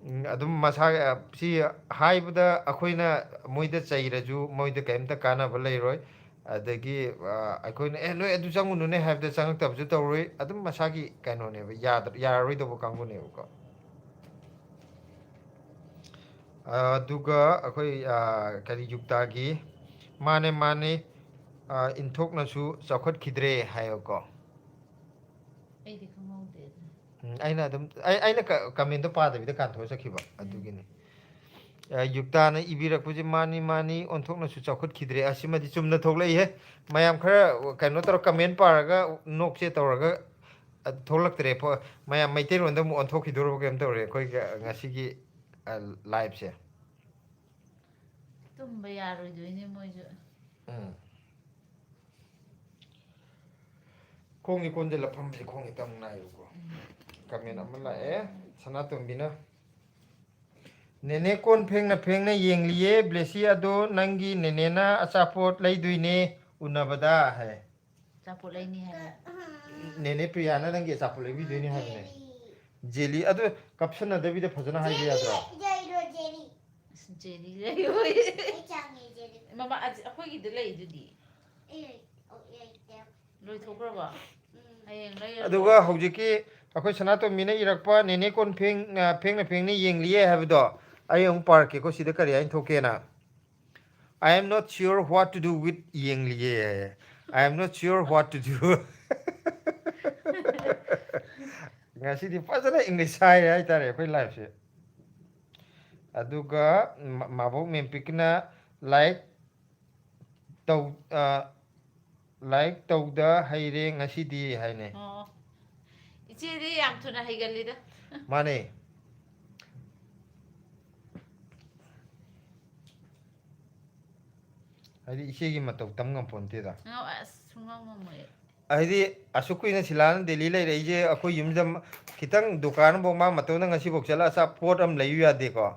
ꯎꯝ, ꯑꯗꯨꯝ ꯃꯁꯥ-, ꯑ, ꯁꯤ ꯍꯥꯏꯕꯗ ꯑꯩꯈꯣꯏꯅ ꯃꯣꯏꯗ ꯆꯩꯔꯁꯨ ꯃꯣꯏꯗ ꯀꯔꯤꯝꯇ ꯀꯥꯟꯅꯕ ꯂꯩꯔꯣꯏ꯫ ꯑꯗꯒꯤ, ꯑ, ꯑꯩꯈꯣꯏꯅ, "ꯑꯦ, ꯅꯣꯏ ꯑꯗꯨ ꯆꯪꯉꯨꯅꯨꯅꯦ" ꯍꯥꯏꯕꯗ ꯆꯪꯉꯛꯇꯕꯁꯨ ꯇꯧꯔꯣꯏ꯫ ꯑꯗꯨꯝ ꯃꯁꯥꯒꯤ ꯀꯩꯅꯣꯅꯦꯕ, ꯌꯥꯗ-, ꯌꯥꯔꯔꯣꯏꯗꯧꯕ ꯀꯥꯡꯕꯨꯅꯦꯕꯀꯣ꯫ ꯑꯗꯨꯒ ꯑꯩꯈꯣꯏ, ꯑ, ꯀꯔꯤ, ꯌꯨꯛꯇꯥꯒꯤ, "ꯃꯥꯅꯦ, ꯃꯥꯅꯦ, ꯑ, ꯏꯟꯊꯣꯛꯅꯁꯨ ꯆꯥꯎꯈꯠꯈꯤꯗ꯭ꯔꯦ" ꯍꯥꯏꯌꯣꯀꯣ꯫ ꯑꯩꯗꯤ ꯈꯪꯍꯧꯗꯦ ꯑꯗꯨ꯫ ꯎꯝ, ꯑꯩꯅ ꯑꯗꯨꯝ, ꯑꯩ, ꯑꯩꯅ ꯀ-, commentꯗꯣ ꯄꯥꯗꯕꯤꯗ ꯀꯥꯟꯊꯣꯛꯑ ꯆꯠꯈꯤꯕ, ꯎꯝ꯫ ꯑꯗꯨꯒꯤꯅꯤ꯫ ꯑ, ꯌꯨꯛꯇꯥꯅ ꯏꯕꯤꯔꯛꯄꯁꯦ, "ꯃꯥꯅꯤ, ꯃꯥꯅꯤ, ꯑꯣꯟꯊꯣꯛꯅꯁꯨ ꯆꯥꯎꯈꯠꯈꯤꯗ꯭ꯔꯦ"꯫ ꯑꯁꯤꯃꯗꯤ ꯆꯨꯝꯅ ꯊꯣꯛꯂꯛꯏꯍꯦ꯫ ꯃꯌꯥꯝ ꯈꯔ ꯀꯩꯅꯣ ꯇꯧꯔ comment ꯄꯥꯔꯒ ꯅꯣꯛꯁꯦ ꯇꯧꯔꯒ, ꯑ, ꯊꯣꯛꯂꯛꯇ꯭ꯔꯦ꯫ ꯐꯣ-, ꯃꯌꯥꯝ ꯃꯩꯇꯩꯂꯣꯟꯗ ꯑꯃꯨꯛ ꯑꯣꯟꯊꯣꯛꯈꯤꯗꯣꯔꯕ ꯀꯩꯅꯣꯝ ꯇꯧꯔꯦ ꯑꯩꯈꯣꯏꯒꯤ ꯉꯁꯤꯒꯤ, ꯑ, liveꯁꯦ꯫ ꯇꯨꯝꯕ ꯌꯥꯔꯣꯏꯗꯣꯏꯅꯦ ꯃꯣꯏꯁꯨ꯫ ꯎꯝ꯫ ꯈꯣꯡꯁꯦ ꯀꯣꯟꯁꯤꯜꯂ ꯐꯝꯕꯁꯦ ꯈꯣꯡꯁꯦ ꯇꯝ ꯅꯥꯏꯌꯦꯕꯀꯣ꯫ ꯎꯝ꯫ Comment ꯑꯃ ꯂꯥꯛꯑꯦ, ꯁꯅꯥꯇꯣꯝꯕꯤꯅ꯫ "ꯅꯦꯅꯦ ꯀꯣꯟ ꯐꯦꯡꯅ ꯐꯦꯡꯅ ꯌꯦꯡꯂꯤꯌꯦ, ꯕ꯭ꯂꯦꯁꯤ, ꯑꯗꯣ ꯅꯪꯒꯤ ꯅꯦꯅꯦꯅ ꯑꯆꯥꯄꯣꯠ ꯂꯩꯗꯣꯏꯅꯦ ꯎꯅꯕꯗ" ꯍꯥꯏ꯫ ꯑꯆꯥꯄꯣꯠ ꯂꯩꯅꯤ ꯍꯥꯏꯕ꯫ ꯅꯦꯅꯦ ꯄ꯭ꯔꯤꯌꯥꯅ ꯅꯪꯒꯤ ꯑꯆꯥꯄꯣꯠ ꯂꯩꯕꯤꯗꯣꯏꯅꯤ ꯍꯥꯏꯕꯅꯦ꯫ ꯖꯦꯂꯤ꯫ ꯖꯦꯂꯤ, ꯑꯗꯨ ꯀꯞꯁꯟꯅꯗꯕꯤꯗ ꯐꯖꯅ ꯍꯥꯏꯕ ꯌꯥꯗ꯭ꯔꯣ? Jelly, jelly, jelly. ꯑꯁ, ꯖꯦꯂꯤ ꯂꯩꯌꯣꯌꯦ꯫ ꯑꯩ ꯆꯥꯅꯤꯡꯉꯦ ꯖꯦꯂꯤ꯫ ꯃꯃꯥ, ꯑꯁ, ꯑꯩꯈꯣꯏꯒꯤꯗ ꯂꯩꯗꯨꯗꯤ꯫ ꯑꯩ ꯂꯩ-, ꯑꯣ, ꯂꯩꯇꯦ꯫ ꯂꯣꯏꯊꯣꯛꯈ꯭ꯔꯕꯣ? ꯎꯝ꯫ ꯍꯌꯦꯡ ꯂꯩꯔꯒꯦ꯫ ꯑꯗꯨꯒ ꯍꯧꯖꯤꯛꯀꯤ ꯑꯩꯈꯣꯏ ꯁꯅꯥꯇꯣꯝꯕꯤꯅ ꯏꯔꯛꯄ, "ꯅꯦꯅꯦ ꯀꯣꯟ ꯐꯦꯡ-, ꯑ, ꯐꯦꯡꯅ ꯐꯦꯡꯅ ꯌꯦꯡꯂꯤꯌꯦ" ꯍꯥꯏꯕꯗꯣ, ꯑꯩ ꯑꯃꯨꯛ ꯄꯥꯔꯛꯀꯦꯀꯣ, ꯁꯤꯗ ꯀꯔꯤ ꯍꯥꯏꯅ ꯊꯣꯛꯀꯦꯅ꯫ "I am not sure what to do with ꯌꯦꯡꯂꯤꯌꯦ ꯍꯥꯏꯌꯦ꯫ I am not sure what to do." ꯉꯁꯤꯗꯤ ꯐꯖꯅ ꯏꯪꯂꯤꯁ ꯍꯥꯏꯔꯦ ꯍꯥꯏꯇꯥꯔꯦ ꯑꯩꯈꯣꯏ ꯂꯥꯏꯐꯁꯦ꯫ ꯑꯗꯨꯒ ꯃ-, ꯃꯥꯕꯣꯛ ꯃꯦꯝꯄꯤꯛꯅ ꯂꯥꯏꯛ ꯇꯧ-, ꯑ, ꯂꯥꯏꯛ ꯇꯧꯗ ꯍꯩꯔꯦ ꯉꯁꯤꯗꯤ ꯍꯥꯏꯅꯦ꯫ ꯑꯣ꯫ ꯏꯆꯦꯗꯤ ꯌꯥꯝ ꯊꯨꯅ ꯍꯩꯒꯜꯂꯤꯗ꯫ ꯃꯥꯅꯦ꯫ ꯍꯥꯏꯗꯤ ꯏꯆꯦꯒꯤ ꯃꯇꯧ ꯇꯝ ꯉꯝꯄꯣꯟꯇꯦꯗ꯫ ꯉꯝ-, ꯑꯁ, ꯁꯨꯡꯉꯝ ꯉꯝꯃꯣꯏ꯫ ꯍꯥꯏꯗꯤ ꯑꯁꯨꯛ ꯀꯨꯏꯅ ꯁꯤꯂꯥꯅ ꯗꯦꯜꯂꯤ ꯂꯩꯔꯛꯏꯁꯦ, ꯑꯩꯈꯣꯏ ꯌꯨꯝꯗ ꯃ-, ꯈꯤꯇꯪ ꯗꯨꯀꯥꯟ ꯑꯃꯐꯥꯎ ꯃꯥ ꯃꯇꯧꯅ ꯉꯁꯤꯐꯥꯎ ꯆꯠꯂ ꯑꯆꯥꯄꯣꯠ ꯑꯃ ꯂꯩꯌꯨ ꯌꯥꯗꯦꯀꯣ꯫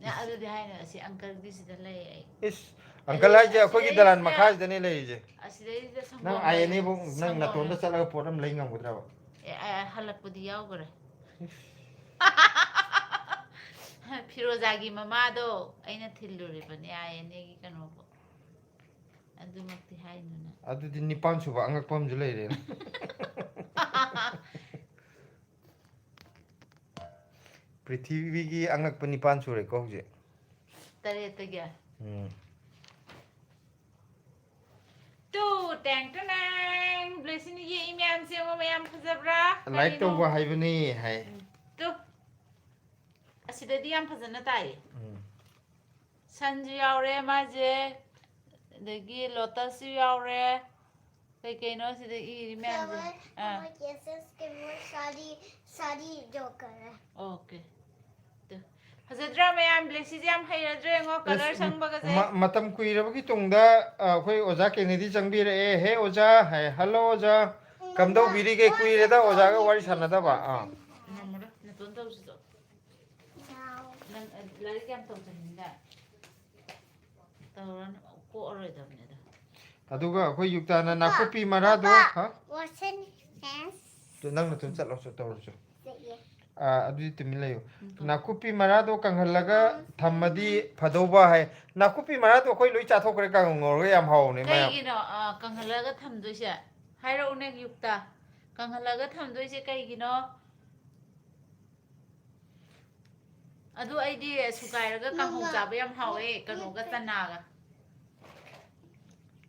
ꯅ-, ꯑꯗꯨꯗꯤ ꯍꯥꯏꯅꯨ, ꯑꯁꯤ ꯑꯪꯀꯜꯒꯤ ꯁꯤꯗ ꯂꯩ ꯑꯩ꯫ ꯏꯁ, ꯑꯪꯀꯜ ꯍꯥꯏꯁꯦ ꯑꯩꯈꯣꯏꯒꯤ ꯑꯁꯤꯗꯩꯁꯤꯗ, ꯗꯂꯥꯟ ꯃꯈꯥꯁꯤꯗꯅꯦ ꯂꯩꯔꯤꯁꯦ꯫ ꯑꯁꯤꯗꯩꯁꯤꯗ ꯁꯪꯒꯣꯝ ꯅꯪ ꯑꯥꯏ ꯑꯦꯟ ꯑꯦ ꯂꯩꯔꯦ꯫ ꯐꯧ ꯅꯪ ꯁꯪꯒꯣꯝ ꯅꯇꯣꯝꯗ ꯂꯩꯔꯦ꯫ ꯆꯠꯂꯒ ꯄꯣꯠ ꯑꯃ ꯂꯩ ꯉꯝꯒꯗ꯭ꯔꯕ? ꯑꯦ, ꯑꯦ, ꯍꯜꯂꯛꯄꯗꯤ ꯌꯥꯎꯈ꯭ꯔꯦ꯫ ꯐꯤꯔꯣꯖꯥꯒꯤ ꯃꯃꯥꯗꯣ ꯑꯩꯅ ꯊꯤꯜꯂꯨꯔꯤꯕꯅꯦ ꯑꯥꯏ ꯑꯦꯟ ꯑꯦꯒꯤ ꯀꯩꯅꯣꯕꯨ꯫ ꯑꯗꯨꯃꯛꯇꯤ ꯍꯥꯏꯅꯨꯅ꯫ ꯑꯗꯨꯗꯤ ꯅꯤꯄꯥꯟ ꯁꯨꯕ ꯑꯉꯛꯄ ꯑꯃꯁꯨ ꯂꯩꯔꯦꯅꯦ꯫ ꯄ꯭ꯔꯤꯊꯤꯕꯤꯒꯤ ꯑꯉꯛꯄ ꯅꯤꯄꯥꯟ ꯁꯨꯔꯦꯀꯣ ꯍꯧꯖꯤꯛ꯫ ꯇꯔꯦꯠꯇꯒꯤ? ꯎꯝ꯫ ꯇꯨ, ꯇꯦꯡ ꯇꯅꯦꯡ! ꯕ꯭ꯂꯦꯁꯤꯅ ꯌꯦꯛꯏ ꯃꯌꯥꯝꯁꯦ ꯌꯦꯡꯉꯣ, ꯃꯌꯥꯝ ꯐꯖꯕ꯭ꯔꯥ? ꯂꯥꯏꯛ ꯀꯔꯤꯅꯣ? ꯇꯧꯕ ꯍꯥꯏꯕꯅꯤ ꯍꯥꯏ꯫ ꯎꯝ꯫ ꯇꯨ꯫ ꯑꯁꯤꯗꯗꯤ ꯌꯥꯝ ꯐꯖꯅ ꯇꯥꯏꯌꯦ꯫ ꯎꯝ꯫ ꯁꯟꯁꯨ ꯌꯥꯎꯔꯦ ꯃꯥꯁꯦ, ꯑꯗꯒꯤ ꯂꯣꯇꯁꯁꯨ ꯌꯥꯎꯔꯦ꯫ ꯀꯩ ꯀꯩꯅꯣ ꯁꯤꯗ ꯏꯔꯤ ꯃꯌꯥꯝꯁꯦ? ꯐ꯭ꯂꯥꯋꯔ, ꯑꯥ꯫ ꯍꯋꯥꯏ ꯀꯦꯁꯦꯁ ꯀꯦ ꯃꯣꯏ ꯁꯥꯔꯤ, ꯁꯥꯔꯤ ꯖꯣꯀꯔ꯫ ꯑꯣꯀꯦ꯫ ꯇꯨ꯫ ꯐꯖꯗ꯭ꯔꯥ ꯃꯌꯥꯝ? ꯕ꯭ꯂꯦꯁꯤꯁꯦ ꯌꯥꯝ ꯍꯩꯔꯗ꯭ꯔꯥ ꯌꯦꯡꯉꯣ, ꯑꯁ, ꯀꯂꯔ ꯁꯪꯕꯒꯁꯦ꯫ ꯃ-, ꯃꯇꯝ ꯀꯨꯏꯔꯕꯒꯤ ꯇꯨꯡꯗ, ꯑ, ꯑꯩꯈꯣꯏ ꯑꯣꯖꯥ ꯀꯦꯅꯦꯗꯤ ꯆꯪꯕꯤꯔꯛꯑꯦ꯫ "ꯍꯦ ꯑꯣꯖꯥ" ꯍꯥꯏ꯫ "ꯍꯜꯂꯣ ꯑꯣꯖꯥ, ꯀꯝꯗꯧꯕꯤꯔꯤꯒꯦ? ꯀꯨꯏꯔꯦꯗ ꯑꯣꯖꯥꯒ ꯋꯥꯔꯤ ꯁꯥꯟꯅꯗꯕ"꯫ ꯑꯥ꯫ ꯉꯝꯃꯔꯣꯏ, ꯅꯇꯣꯟ ꯇꯧꯁꯤꯗꯣ꯫ ꯅꯪ, ꯑ, ꯂꯥꯏꯔꯤꯛ ꯌꯥꯝ ꯇꯧꯖꯅꯤꯡꯗꯥꯏ? ꯇꯧꯔꯅꯨ, ꯀꯣꯛꯑꯔꯣꯏꯗꯕꯅꯤꯗ꯫ ꯑꯗꯨꯒ ꯑꯩꯈꯣꯏ ꯌꯨꯛꯇꯥꯅ ꯅꯥꯀꯨꯞꯄꯤ ꯃꯔꯥꯗꯣ, ꯄꯥꯄꯥ, ꯍꯥ? Washing hands꯫ ꯇꯨ, ꯅꯪ ꯅꯊꯟ ꯆꯠꯂꯣ, ꯆꯠ-, ꯇꯧꯔꯁꯨ꯫ ꯆꯠꯂꯦ꯫ ꯑꯥ, ꯑꯗꯨꯗꯤ ꯇꯨꯃꯤꯟ ꯂꯩꯌꯨ꯫ ꯎꯝ, ꯇꯧ꯫ ꯅꯥꯀꯨꯞꯄꯤ ꯃꯔꯥꯗꯣ ꯀꯪꯍꯜꯂꯒ ꯎꯝ, ꯊꯝꯃꯗꯤ ꯐꯗꯧꯕ ꯍꯥꯏ꯫ ꯅꯥꯀꯨꯞꯄꯤ ꯃꯔꯥꯗꯣ ꯑꯩꯈꯣꯏ ꯂꯣꯏ ꯆꯥꯊꯣꯛꯈ꯭ꯔꯦ, ꯀꯥꯡꯉꯧ ꯉꯧꯔꯒ ꯌꯥꯝ ꯍꯥꯎꯕꯅꯦ, ꯃꯌꯥꯝ꯫ ꯀꯩꯒꯤꯅꯣ, ꯑꯥ, ꯀꯪꯍꯜꯂꯒ ꯊꯝꯗꯣꯏꯁꯦ? ꯍꯥꯏꯔꯛꯎꯅꯦ, ꯌꯨꯛꯇ꯫ ꯀꯪꯍꯜꯂꯒ ꯊꯝꯗꯣꯏꯁꯦ ꯀꯩꯒꯤꯅꯣ? ꯑꯗꯨ ꯑꯩꯗꯤ ꯁꯨꯒꯥꯏꯔꯒ ꯀꯥꯡꯍꯧ ꯆꯥꯕ ꯌꯥꯝ ꯍꯥꯎꯋꯦ, ꯀꯩꯅꯣꯒ ꯆꯅꯥꯒ꯫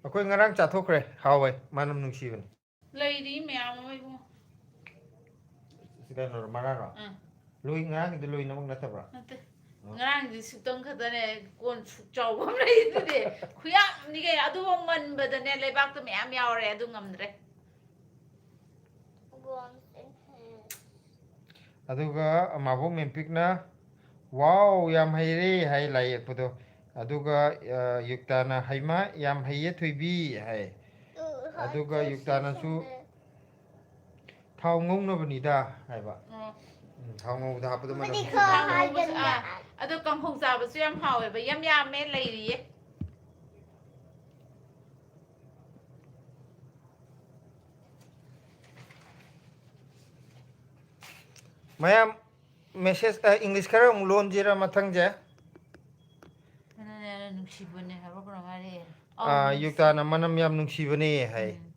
ꯑꯩꯈꯣꯏ ꯉꯔꯥꯡ ꯆꯥꯊꯣꯛꯈ꯭ꯔꯦ, ꯍꯥꯎꯋꯦ, ꯃꯅꯝ ꯅꯨꯡꯁꯤꯕꯅꯤ꯫ ꯂꯩꯔꯤ ꯃꯌꯥꯝ ꯑꯃ ꯏꯕꯨꯡꯉꯣ꯫ ꯁꯤ ꯀꯩꯅꯣꯔꯣ, ꯃꯔꯥꯔꯣ? ꯑꯥ꯫ ꯂꯣꯏ, ꯉꯔꯥꯡꯒꯤꯗꯣ ꯂꯣꯏꯅꯃꯛ ꯅꯠꯇꯕ꯭ꯔꯥ? ꯅꯠꯇꯦ꯫ ꯑꯣ꯫ ꯉꯔꯥꯡꯗꯤ ꯁꯨꯛꯇꯪ ꯈꯛꯇꯅꯦ, ꯀꯣꯟ ꯁꯨꯛ ꯆꯥꯎꯕ ꯑꯃ ꯂꯩꯗꯨꯗꯤ꯫ ꯈꯨꯌꯥꯝꯅꯤ ꯀꯩꯅꯣ, ꯑꯗꯨꯐꯥꯎ ꯃꯟꯕꯗꯅꯦ ꯂꯩꯕꯥꯛꯇꯣ ꯃꯌꯥꯝ ꯌꯥꯎꯔꯦ, ꯑꯗꯨ ꯉꯝꯗ꯭ꯔꯦ꯫ ꯑꯗꯨꯒ ꯃꯥꯕꯣꯛ ꯃꯦꯝꯄꯤꯛꯅ "ꯋꯥꯎ, ꯌꯥꯝ ꯍꯩꯔꯦ" ꯍꯥꯏ ꯂꯥꯏ ꯌꯦꯛꯄꯗꯣ꯫ ꯑꯗꯨꯒ, ꯑ, ꯌꯨꯛꯇꯥꯅ "ꯍꯩꯃꯥ, ꯌꯥꯝ ꯍꯩꯌꯦ ꯊꯣꯏꯕꯤ" ꯍꯥꯏ꯫ ꯑꯗꯨꯒ ꯌꯨꯛꯇꯥꯅꯁꯨ "ꯊꯥꯎ ꯉꯧꯅꯕꯅꯤꯗ" ꯍꯥꯏꯕ꯫ ꯑꯣ꯫ ꯎꯝ, ꯊꯥꯎ ꯉꯧꯕꯗ ꯍꯥꯞꯄꯗꯣ ꯃꯅꯝ ꯃꯗꯤ ꯅꯨꯡꯁꯤꯕꯅꯤ꯫ ꯈꯔ ꯍꯥꯏꯒꯅꯤ꯫ ꯑꯥ, ꯑꯗꯣ ꯀꯥꯡꯍꯧ ꯆꯥꯕꯁꯨ ꯌꯥꯝ ꯍꯥꯎꯋꯦꯕ, ꯌꯥꯝ ꯌꯥꯝꯃꯦ ꯂꯩꯔꯤꯌꯦ꯫ ꯃꯌꯥꯝ ꯃꯦꯁꯦꯖ, ꯑ, ꯏꯪꯂꯤꯁ ꯈꯔ ꯑꯃꯨꯛ ꯂꯣꯟꯁꯤꯔ ꯃꯊꯪꯁꯦ? ꯅꯨꯡꯁꯤꯕꯅꯦ ꯍꯥꯏꯕ꯭ꯔꯣ ꯀꯩꯅꯣꯝ ꯍꯥꯏꯔꯛꯑꯦ꯫ ꯑꯥ, ꯌꯨꯛꯇꯥꯅ "ꯃꯅꯝ ꯌꯥꯝ ꯅꯨꯡꯁꯤꯕꯅꯦ" ꯍꯥꯏ꯫ ꯎꯝ꯫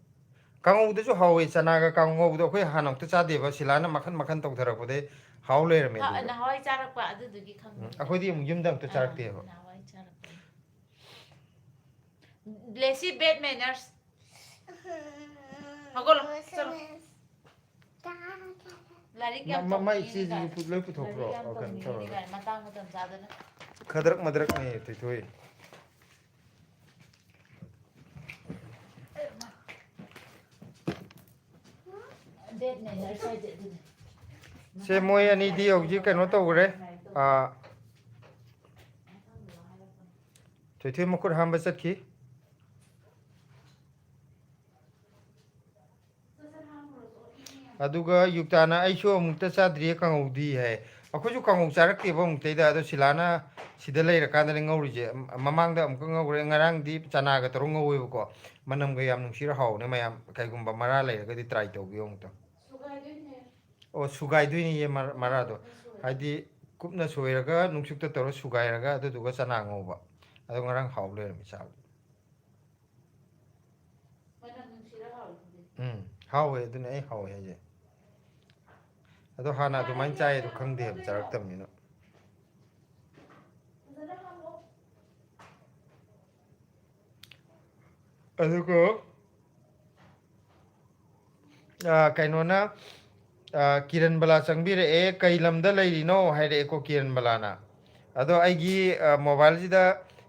ꯀꯥꯡꯉꯧꯗꯁꯨ ꯍꯥꯎꯋꯦ, ꯆꯅꯥꯒ ꯀꯥꯡꯉꯧꯗꯣ ꯑꯩꯈꯣꯏ ꯍꯥꯟꯅ ꯑꯝꯇ ꯆꯥꯗꯦꯕ, ꯁꯤꯂꯥꯅ ꯃꯈꯟ ꯃꯈꯟ ꯇꯧꯊꯔꯛꯄꯗꯩ ꯍꯥꯎ ꯂꯩꯔꯝꯃꯦ꯫ ꯑꯗꯨꯗꯣ ꯅꯍꯥꯟꯋꯥꯏ ꯆꯥꯔꯛꯄ ꯑꯗꯨꯗꯨꯒꯤ ꯎꯝ, ꯈꯪꯉꯦ꯫ ꯑꯩꯈꯣꯏꯗꯤ ꯑꯃꯨꯛ ꯌꯨꯝꯗ ꯑꯝꯇ ꯑꯥ, ꯆꯥꯔꯛꯇꯦꯕ꯫ ꯅꯍꯥꯟꯋꯥꯏ ꯆꯥꯔꯛꯄ꯫ ꯂꯦꯁꯤ ꯕꯦꯠ ꯃꯦꯅꯔꯁ꯫ ꯍꯧꯒꯠꯂꯣ, ꯆꯠꯂꯣ꯫ ꯂꯥꯏꯔꯤꯛ ꯌꯥꯝ ꯃ- ꯃ- ꯃꯩ ꯇꯧꯅꯤꯡꯉꯤꯅꯦ ꯆꯦꯁꯤꯁꯨ ꯀꯥꯏꯅ꯫ ꯄꯨ- ꯂꯣꯏ ꯄꯨꯊꯣꯛꯈ꯭ꯔꯣ꯫ ꯂꯥꯏꯔꯤꯛ ꯌꯥꯝ ꯑꯣ, ꯀꯩꯅꯣ ꯇꯧꯅꯤꯡꯉꯤꯅꯦ ꯇꯧꯔꯣ꯫ ꯀꯥꯏꯅ ꯃꯇꯥꯡ ꯃꯇꯝ ꯆꯥꯗꯅ꯫ ꯈꯗ꯭ꯔꯛ ꯃꯗ꯭ꯔꯛꯅꯦ ꯊꯣꯏꯊꯣꯏ꯫ ꯕꯦꯠ ꯃꯦꯅꯔꯁ ꯍꯥꯏꯁꯦ ꯑꯗꯨꯅꯦ꯫ ꯁꯦ, ꯃꯣꯏ ꯑꯅꯤꯗꯤ ꯍꯧꯖꯤꯛ ꯀꯩꯅꯣ ꯇꯧꯈ꯭ꯔꯦ꯫ ꯑꯥ, ꯊꯣꯏꯊꯣꯏ ꯃꯈꯨꯠ ꯍꯥꯝꯕ ꯆꯠꯈꯤ꯫ ꯑꯗꯨꯒ ꯌꯨꯛꯇꯥꯅ "ꯑꯩꯁꯨ ꯑꯃꯨꯛꯇ ꯆꯥꯗ꯭ꯔꯤꯌꯦ ꯀꯥꯡꯍꯧꯗꯤ" ꯍꯥꯏ꯫ ꯑꯩꯈꯣꯏꯁꯨ ꯀꯥꯡꯍꯧ ꯆꯥꯔꯛꯇꯦꯕ ꯑꯃꯨꯛꯇꯩꯗ, ꯑꯗꯣ ꯁꯤꯂꯥꯅ ꯁꯤꯗ ꯂꯩꯔꯀꯥꯟꯗꯅꯦ ꯉꯧꯔꯤꯁꯦ꯫ ꯃ-, ꯃꯃꯥꯡꯗ ꯑꯃꯨꯛꯀ ꯉꯧꯈ꯭ꯔꯦ, ꯉꯔꯥꯡꯗꯤ ꯆꯅꯥꯒ ꯇꯧꯔꯒ ꯉꯧꯋꯦꯕꯀꯣ꯫ ꯃꯅꯝꯒ ꯌꯥꯝ ꯅꯨꯡꯁꯤꯔ ꯍꯥꯎꯕꯅꯦ ꯃꯌꯥꯝ꯫ ꯀꯩꯒꯨꯝꯕ ꯃꯔꯥ ꯂꯩꯔꯒꯗꯤ try ꯇꯧꯕꯤꯌꯣ ꯑꯃꯨꯛꯇ꯫ ꯑꯣ, ꯁꯨꯒꯥꯏꯗꯣꯏꯅꯤꯌꯦ ꯃꯔ-, ꯃꯔꯥꯗꯣ꯫ ꯍꯥꯏꯗꯤ ꯀꯨꯞꯅ ꯁꯣꯏꯔꯒ ꯅꯨꯡꯁꯨꯛꯇ ꯇꯧꯔ ꯁꯨꯒꯥꯏꯔꯒ ꯑꯗꯨꯗꯨꯒ ꯆꯅꯥ ꯉꯧꯕ꯫ ꯑꯗꯣ ꯉꯔꯥꯡ ꯍꯥꯎ ꯂꯩꯔꯝꯃꯤ ꯆꯥꯕꯗ꯫ ꯎꯝ, ꯍꯥꯎꯋꯦ, ꯑꯗꯨꯅꯦ ꯑꯩ ꯍꯥꯎꯋꯦ ꯍꯥꯏꯁꯦ꯫ ꯑꯗꯣ ꯍꯥꯟꯅ ꯑꯗꯨꯃꯥꯏꯅ ꯆꯥꯏ ꯑꯗꯣ ꯈꯪꯗꯦꯕ, ꯆꯥꯔꯛꯇꯕꯅꯤꯅ꯫ ꯑꯗꯨꯒ, ꯑ, ꯀꯩꯅꯣꯅ, ꯑ, ꯀꯤꯔꯟ ꯕꯂꯥ ꯆꯪꯕꯤꯔꯛꯑꯦ, "ꯀꯩ ꯂꯝꯗ ꯂꯩꯔꯤꯅꯣ?" ꯍꯥꯏꯔꯛꯑꯦꯀꯣ ꯀꯤꯔꯟ ꯕꯂꯥꯅ꯫ ꯑꯗꯣ ꯑꯩꯒꯤ, ꯑ, ꯃꯣꯕꯥꯏꯜꯁꯤꯗ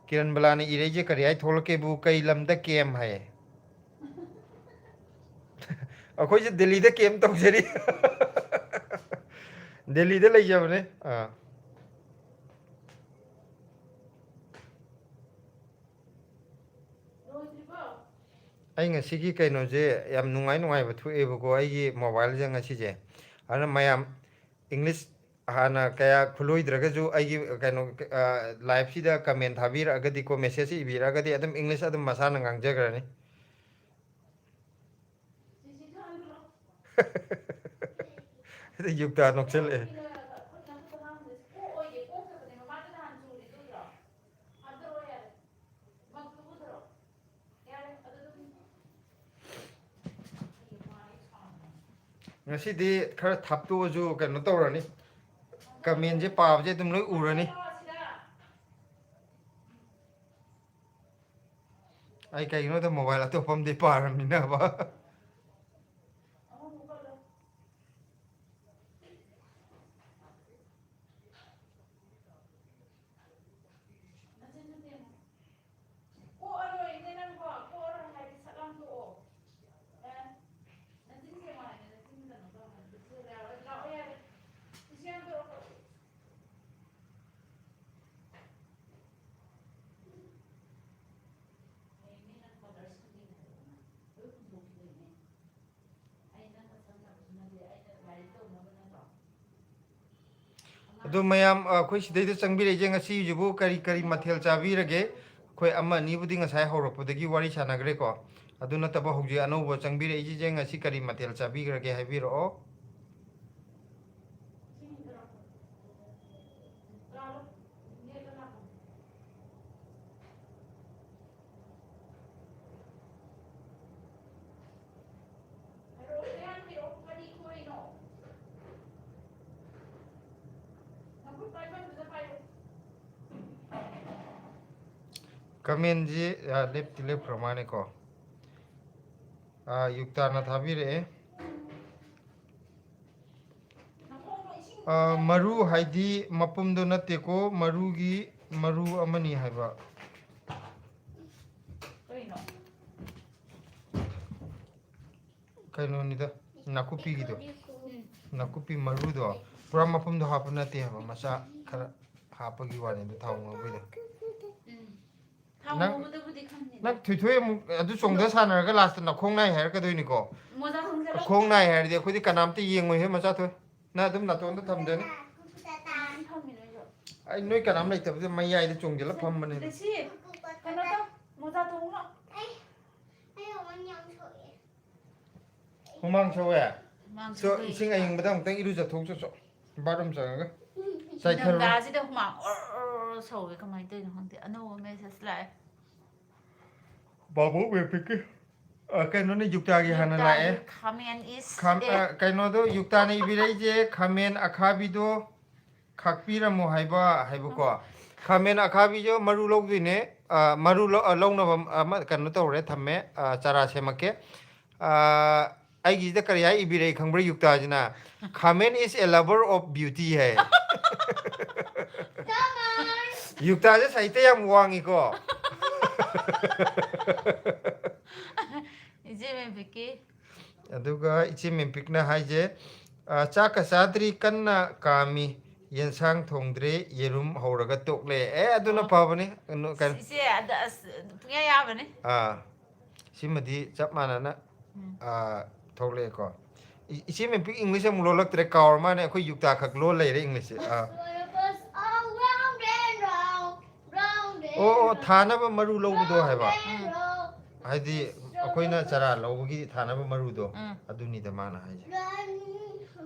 ꯀꯤꯔꯟ ꯕꯂꯥꯅ ꯏꯔꯛꯏꯁꯦ ꯀꯔꯤ ꯍꯥꯏ ꯊꯣꯛꯂꯛꯀꯦꯕꯨ, "ꯀꯩ ꯂꯝꯗ ꯀꯦꯝ" ꯍꯥꯏꯌꯦ꯫ ꯑꯩꯈꯣꯏꯁꯦ ꯗꯦꯜꯂꯤꯗ ꯀꯦꯝ ꯇꯧꯖꯔꯤ꯫ ꯗꯦꯜꯂꯤꯗ ꯂꯩꯖꯕꯅꯦ꯫ ꯑꯥ꯫ ꯑꯩ ꯉꯁꯤꯒꯤ ꯀꯩꯅꯣꯁꯦ ꯌꯥꯝ ꯅꯨꯡꯉꯥꯏ ꯅꯨꯡꯉꯥꯏꯕ ꯊꯣꯛꯑꯦꯕꯀꯣ, ꯑꯩꯒꯤ ꯃꯣꯕꯥꯏꯜꯁꯦ ꯉꯁꯤꯁꯦ꯫ ꯑꯗꯨꯅ ꯃꯌꯥꯝ, ꯏꯪꯂꯤꯁ ꯍꯥꯟꯅ ꯀꯌꯥ ꯈꯨꯂꯣꯏꯗ꯭ꯔꯒꯁꯨ, ꯑꯩꯒꯤ ꯀꯩꯅꯣ, ꯑ, ꯂꯥꯏꯐꯁꯤꯗ ꯀꯃꯦꯟ ꯊꯥꯕꯤꯔꯛꯑꯒꯗꯤꯀꯣ, ꯃꯦꯁꯦꯖ ꯏꯕꯤꯔꯛꯑꯒꯗꯤ ꯑꯗꯨꯝ ꯏꯪꯂꯤꯁ ꯑꯗꯨꯝ ꯃꯁꯥꯅ ꯉꯥꯡꯖꯈ꯭ꯔꯅꯤ꯫ ꯌꯨꯛꯇ ꯅꯣꯛꯁꯜꯂꯛꯑꯦ꯫ ꯉꯁꯤꯗꯤ ꯈꯔ ꯊꯥꯞꯇꯣꯛꯑꯁꯨ ꯀꯩꯅꯣ ꯇꯧꯔꯅꯤ, ꯀꯃꯦꯟꯁꯦ ꯄꯥꯕꯁꯦ ꯑꯗꯨꯝ ꯂꯣꯏ ꯎꯔꯅꯤ꯫ ꯑꯩ ꯀꯩꯒꯤꯅꯣꯗ ꯃꯣꯕꯥꯏꯜ ꯑꯇꯣꯞꯄ ꯑꯃꯗꯤ ꯄꯥꯔꯝꯃꯤꯅꯕ꯫ ꯑꯗꯣ ꯃꯌꯥꯝ, ꯑ, ꯑꯩꯈꯣꯏ ꯁꯤꯗꯩꯗ ꯆꯪꯕꯤꯔꯛꯏꯁꯦ ꯉꯁꯤꯁꯤꯕꯨ ꯀꯔꯤ ꯀꯔꯤ ꯃꯊꯦꯜ ꯆꯥꯕꯤꯔꯒꯦ? ꯑꯩꯈꯣꯏ ꯑꯃ ꯑꯅꯤꯕꯨꯗꯤ ꯉꯁꯥꯏ ꯍꯧꯔꯛꯄꯗꯒꯤ ꯋꯥꯔꯤ ꯁꯥꯟꯅꯈ꯭ꯔꯦꯀꯣ꯫ ꯑꯗꯨ ꯅꯠꯇꯕ ꯍꯧꯖꯤꯛ ꯑꯅꯧꯕ ꯆꯪꯕꯤꯔꯛꯏꯁꯦ ꯉꯁꯤ ꯀꯔꯤ ꯃꯊꯦꯜ ꯆꯥꯕꯤꯈ꯭ꯔꯒꯦ ꯍꯥꯏꯕꯤꯔꯛꯑꯣ꯫ ꯀꯃꯦꯟꯁꯤ, ꯑ, ꯂꯦꯞꯇꯤ ꯂꯦꯞꯈ꯭ꯔ ꯃꯥꯜꯂꯦꯀꯣ꯫ ꯑ, ꯌꯨꯛꯇꯥꯅ ꯊꯥꯕꯤꯔꯛꯑꯦ꯫ ꯑ, ꯃꯔꯨ ꯍꯥꯏꯗꯤ ꯃꯄꯨꯝꯗꯣ ꯅꯠꯇꯦꯀꯣ, ꯃꯔꯨꯒꯤ ꯃꯔꯨ ꯑꯃꯅꯤ ꯍꯥꯏꯕ꯫ ꯀꯩꯅꯣ? ꯀꯩꯅꯣꯅꯤꯗ, ꯅꯥꯀꯨꯞꯄꯤꯒꯤꯗꯣ꯫ ꯅꯥꯀꯨꯞꯄꯤ ꯃꯔꯨꯗꯣ ꯄꯨꯔꯥ ꯃꯄꯨꯝꯗꯣ ꯍꯥꯞꯄ ꯅꯠꯇꯦ ꯍꯥꯏꯕ, ꯃꯆꯥ ꯈꯔ ꯍꯥꯞꯄꯒꯤ ꯋꯥꯅꯤꯗ, ꯊꯥꯎ ꯉꯧꯕꯩꯗꯣ꯫ ꯎꯝ꯫ ꯊꯥꯎ ꯅꯪ- ꯉꯧꯕꯗꯨꯕꯨꯗꯤ ꯈꯪꯗꯦꯗ꯫ ꯅꯪ ꯊꯣꯏꯊꯣꯏ ꯑꯃꯨꯛ ꯑꯗꯨ ꯆꯣꯡꯗ ꯁꯥꯟꯅꯔꯒ ꯂꯥꯁꯇ ꯅꯈꯣꯡ ꯅꯥꯏ ꯍꯥꯏꯔꯛꯀꯗꯣꯏꯅꯤꯀꯣ꯫ ꯃꯣꯖꯥ ꯊꯣꯡꯖꯜꯂꯣ꯫ ꯈꯣꯡ ꯅꯥꯏ ꯍꯥꯏꯔꯗꯤ ꯑꯩꯈꯣꯏꯗꯤ ꯀꯅꯥꯝꯇ ꯌꯦꯡꯉꯣꯏꯍꯦ, ꯃꯆꯥ ꯊꯣꯏ꯫ ꯅꯪ ꯑꯗꯨꯝ ꯅꯥꯇꯣꯟꯗ ꯊꯝꯖꯅꯤ꯫ ꯀꯅꯥꯝ ꯐꯝꯃꯤ ꯅꯣꯏꯁꯨ꯫ ꯑꯩ ꯅꯣꯏ ꯀꯅꯥꯝ ꯂꯩꯇꯕꯗ ꯃꯌꯥꯏꯗ ꯆꯣꯡꯁꯤꯜꯂ ꯐꯝꯕꯅꯦ꯫ ꯂꯦꯁꯤ, ꯀꯩꯅꯣ ꯇꯧ, ꯃꯣꯖꯥ ꯇꯣꯡꯉꯨ ꯂꯥꯎ꯫ ꯍꯨꯃꯥꯡ ꯁꯧꯋꯦ꯫ ꯍꯨꯃꯥꯡ ꯁꯣ, ꯁꯧꯋꯦ꯫ ꯏꯁꯤꯡ ꯑꯌꯤꯡꯕꯗ ꯑꯃꯨꯛꯇꯪ ꯏꯔꯨꯖꯊꯣꯛꯆꯣꯆꯣ꯫ ꯕꯥꯠꯔꯨꯝ ꯆꯪꯉꯒ꯫ ꯆꯥꯏꯊꯔꯣ꯫ ꯅꯤꯡꯊꯝꯊꯥꯁꯤꯗ ꯍꯨꯃꯥꯡ ꯑꯣꯔ ꯑꯣꯔ ꯁꯧꯋꯦ, ꯀꯃꯥꯏꯅ ꯇꯧꯔꯤꯅꯣ ꯈꯪꯗꯦ꯫ ꯑꯅꯧꯕ ꯃꯦꯁꯦꯖ ꯂꯥꯛꯑꯦ꯫ ꯕꯥꯕꯣꯛ ꯃꯦꯝꯄꯤꯛꯀꯤ, ꯑ, ꯀꯩꯅꯣꯅꯦ, ꯌꯨꯛꯇꯥꯒꯤ ꯍꯥꯟꯅ ꯌꯨꯛꯇꯥꯒꯤ ꯂꯥꯛꯑꯦ꯫ ꯈꯥꯃꯦꯟ ꯏꯁ ꯈꯥꯝ-, ꯑꯦ꯫ ꯑ, ꯀꯩꯅꯣꯗꯣ, ꯌꯨꯛꯇꯥꯅ ꯏꯕꯤꯔꯛꯏꯁꯦ ꯈꯥꯃꯦꯟ ꯑꯈꯥꯕꯤꯗꯣ, ꯈꯥꯛꯄꯤꯔꯝꯃꯣ ꯍꯥꯏꯕ ꯍꯥꯏꯕꯀꯣ꯫ ꯈꯥꯃꯦꯟ ꯑꯈꯥꯕꯤꯁꯨ ꯃꯔꯨ ꯂꯧꯗꯣꯏꯅꯦ꯫ ꯑ, ꯃꯔꯨ ꯂꯧ-, ꯑ, ꯂꯧꯅꯕ ꯑꯃ ꯀꯩꯅꯣ ꯇꯧꯔꯦ, ꯊꯝꯃꯦ꯫ ꯑ, ꯆꯥꯔꯥ ꯁꯦꯝꯃꯛꯀꯦ꯫ ꯑ, ꯑꯩꯒꯤꯁꯤꯗ ꯀꯔꯤ ꯍꯥꯏ ꯏꯕꯤꯔꯛꯏ ꯈꯪꯕ꯭ꯔꯥ, ꯌꯨꯛꯇꯥꯁꯤꯅ? "Khamen is a lover of beauty" ꯍꯥꯏ꯫ ꯌꯨꯛꯇꯥꯁꯦ ꯁꯥꯍꯤꯇ꯭ꯌ ꯌꯥꯝ ꯋꯥꯡꯉꯤꯀꯣ꯫ ꯏꯆꯦ ꯃꯦꯝꯄꯤꯛꯀꯤ꯫ ꯑꯗꯨꯒ ꯏꯆꯦ ꯃꯦꯝꯄꯤꯛꯅ ꯍꯥꯏꯁꯦ, ꯑ, "ꯆꯥꯛꯀ ꯆꯥꯗ꯭ꯔꯤ, ꯀꯟꯅ ꯀꯥꯝꯃꯤ, ꯌꯦꯟꯁꯥꯡ ꯊꯣꯡꯗ꯭ꯔꯦ, ꯌꯦꯔꯨꯝ ꯍꯧꯔꯒ ꯇꯣꯛꯂꯦ"꯫ ꯑꯦ, ꯑꯗꯨꯅ ꯑꯣ꯫ ꯐꯕꯅꯤ꯫ ꯀꯩꯅꯣ, ꯀꯩꯅꯣ꯫ ꯏꯆꯦ, ꯑꯗ, ꯑꯁ, ꯄꯨꯡꯌꯥ ꯌꯥꯕꯅꯤ꯫ ꯑꯥ, ꯁꯤꯃꯗꯤ ꯆꯞ ꯃꯥꯟꯅꯅ, ꯎꯝ꯫ ꯑꯥ, ꯊꯣꯛꯂꯛꯑꯦꯀꯣ꯫ ꯏ-, ꯏꯆꯦ ꯃꯦꯝꯄꯤꯛ ꯏꯪꯂꯤꯁ ꯑꯃꯨꯛ ꯂꯣꯜꯂꯛꯇ꯭ꯔꯦ, ꯀꯥꯎꯔ ꯃꯥꯅꯦ, ꯑꯩꯈꯣꯏ ꯌꯨꯛꯇꯥ ꯈꯛ ꯂꯣꯜ ꯂꯩꯔꯦ ꯏꯪꯂꯤꯁꯁꯦ꯫ ꯑꯥ꯫ Circles all round and round, round and ꯑꯣ, ꯑꯣ, round. ꯊꯥꯅꯕ ꯃꯔꯨ ꯂꯧꯕꯗꯣ ꯍꯥꯏꯕ꯫ Round and round. ꯍꯥꯏꯗꯤ ꯑꯩꯈꯣꯏꯅ ꯆꯥꯔꯥ ꯂꯧꯕꯒꯤ ꯊꯥꯅꯕ ꯃꯔꯨꯗꯣ, ꯎꯝ꯫ ꯑꯗꯨꯅꯤꯗ ꯃꯥꯅ ꯍꯥꯏꯁꯦ꯫ Run,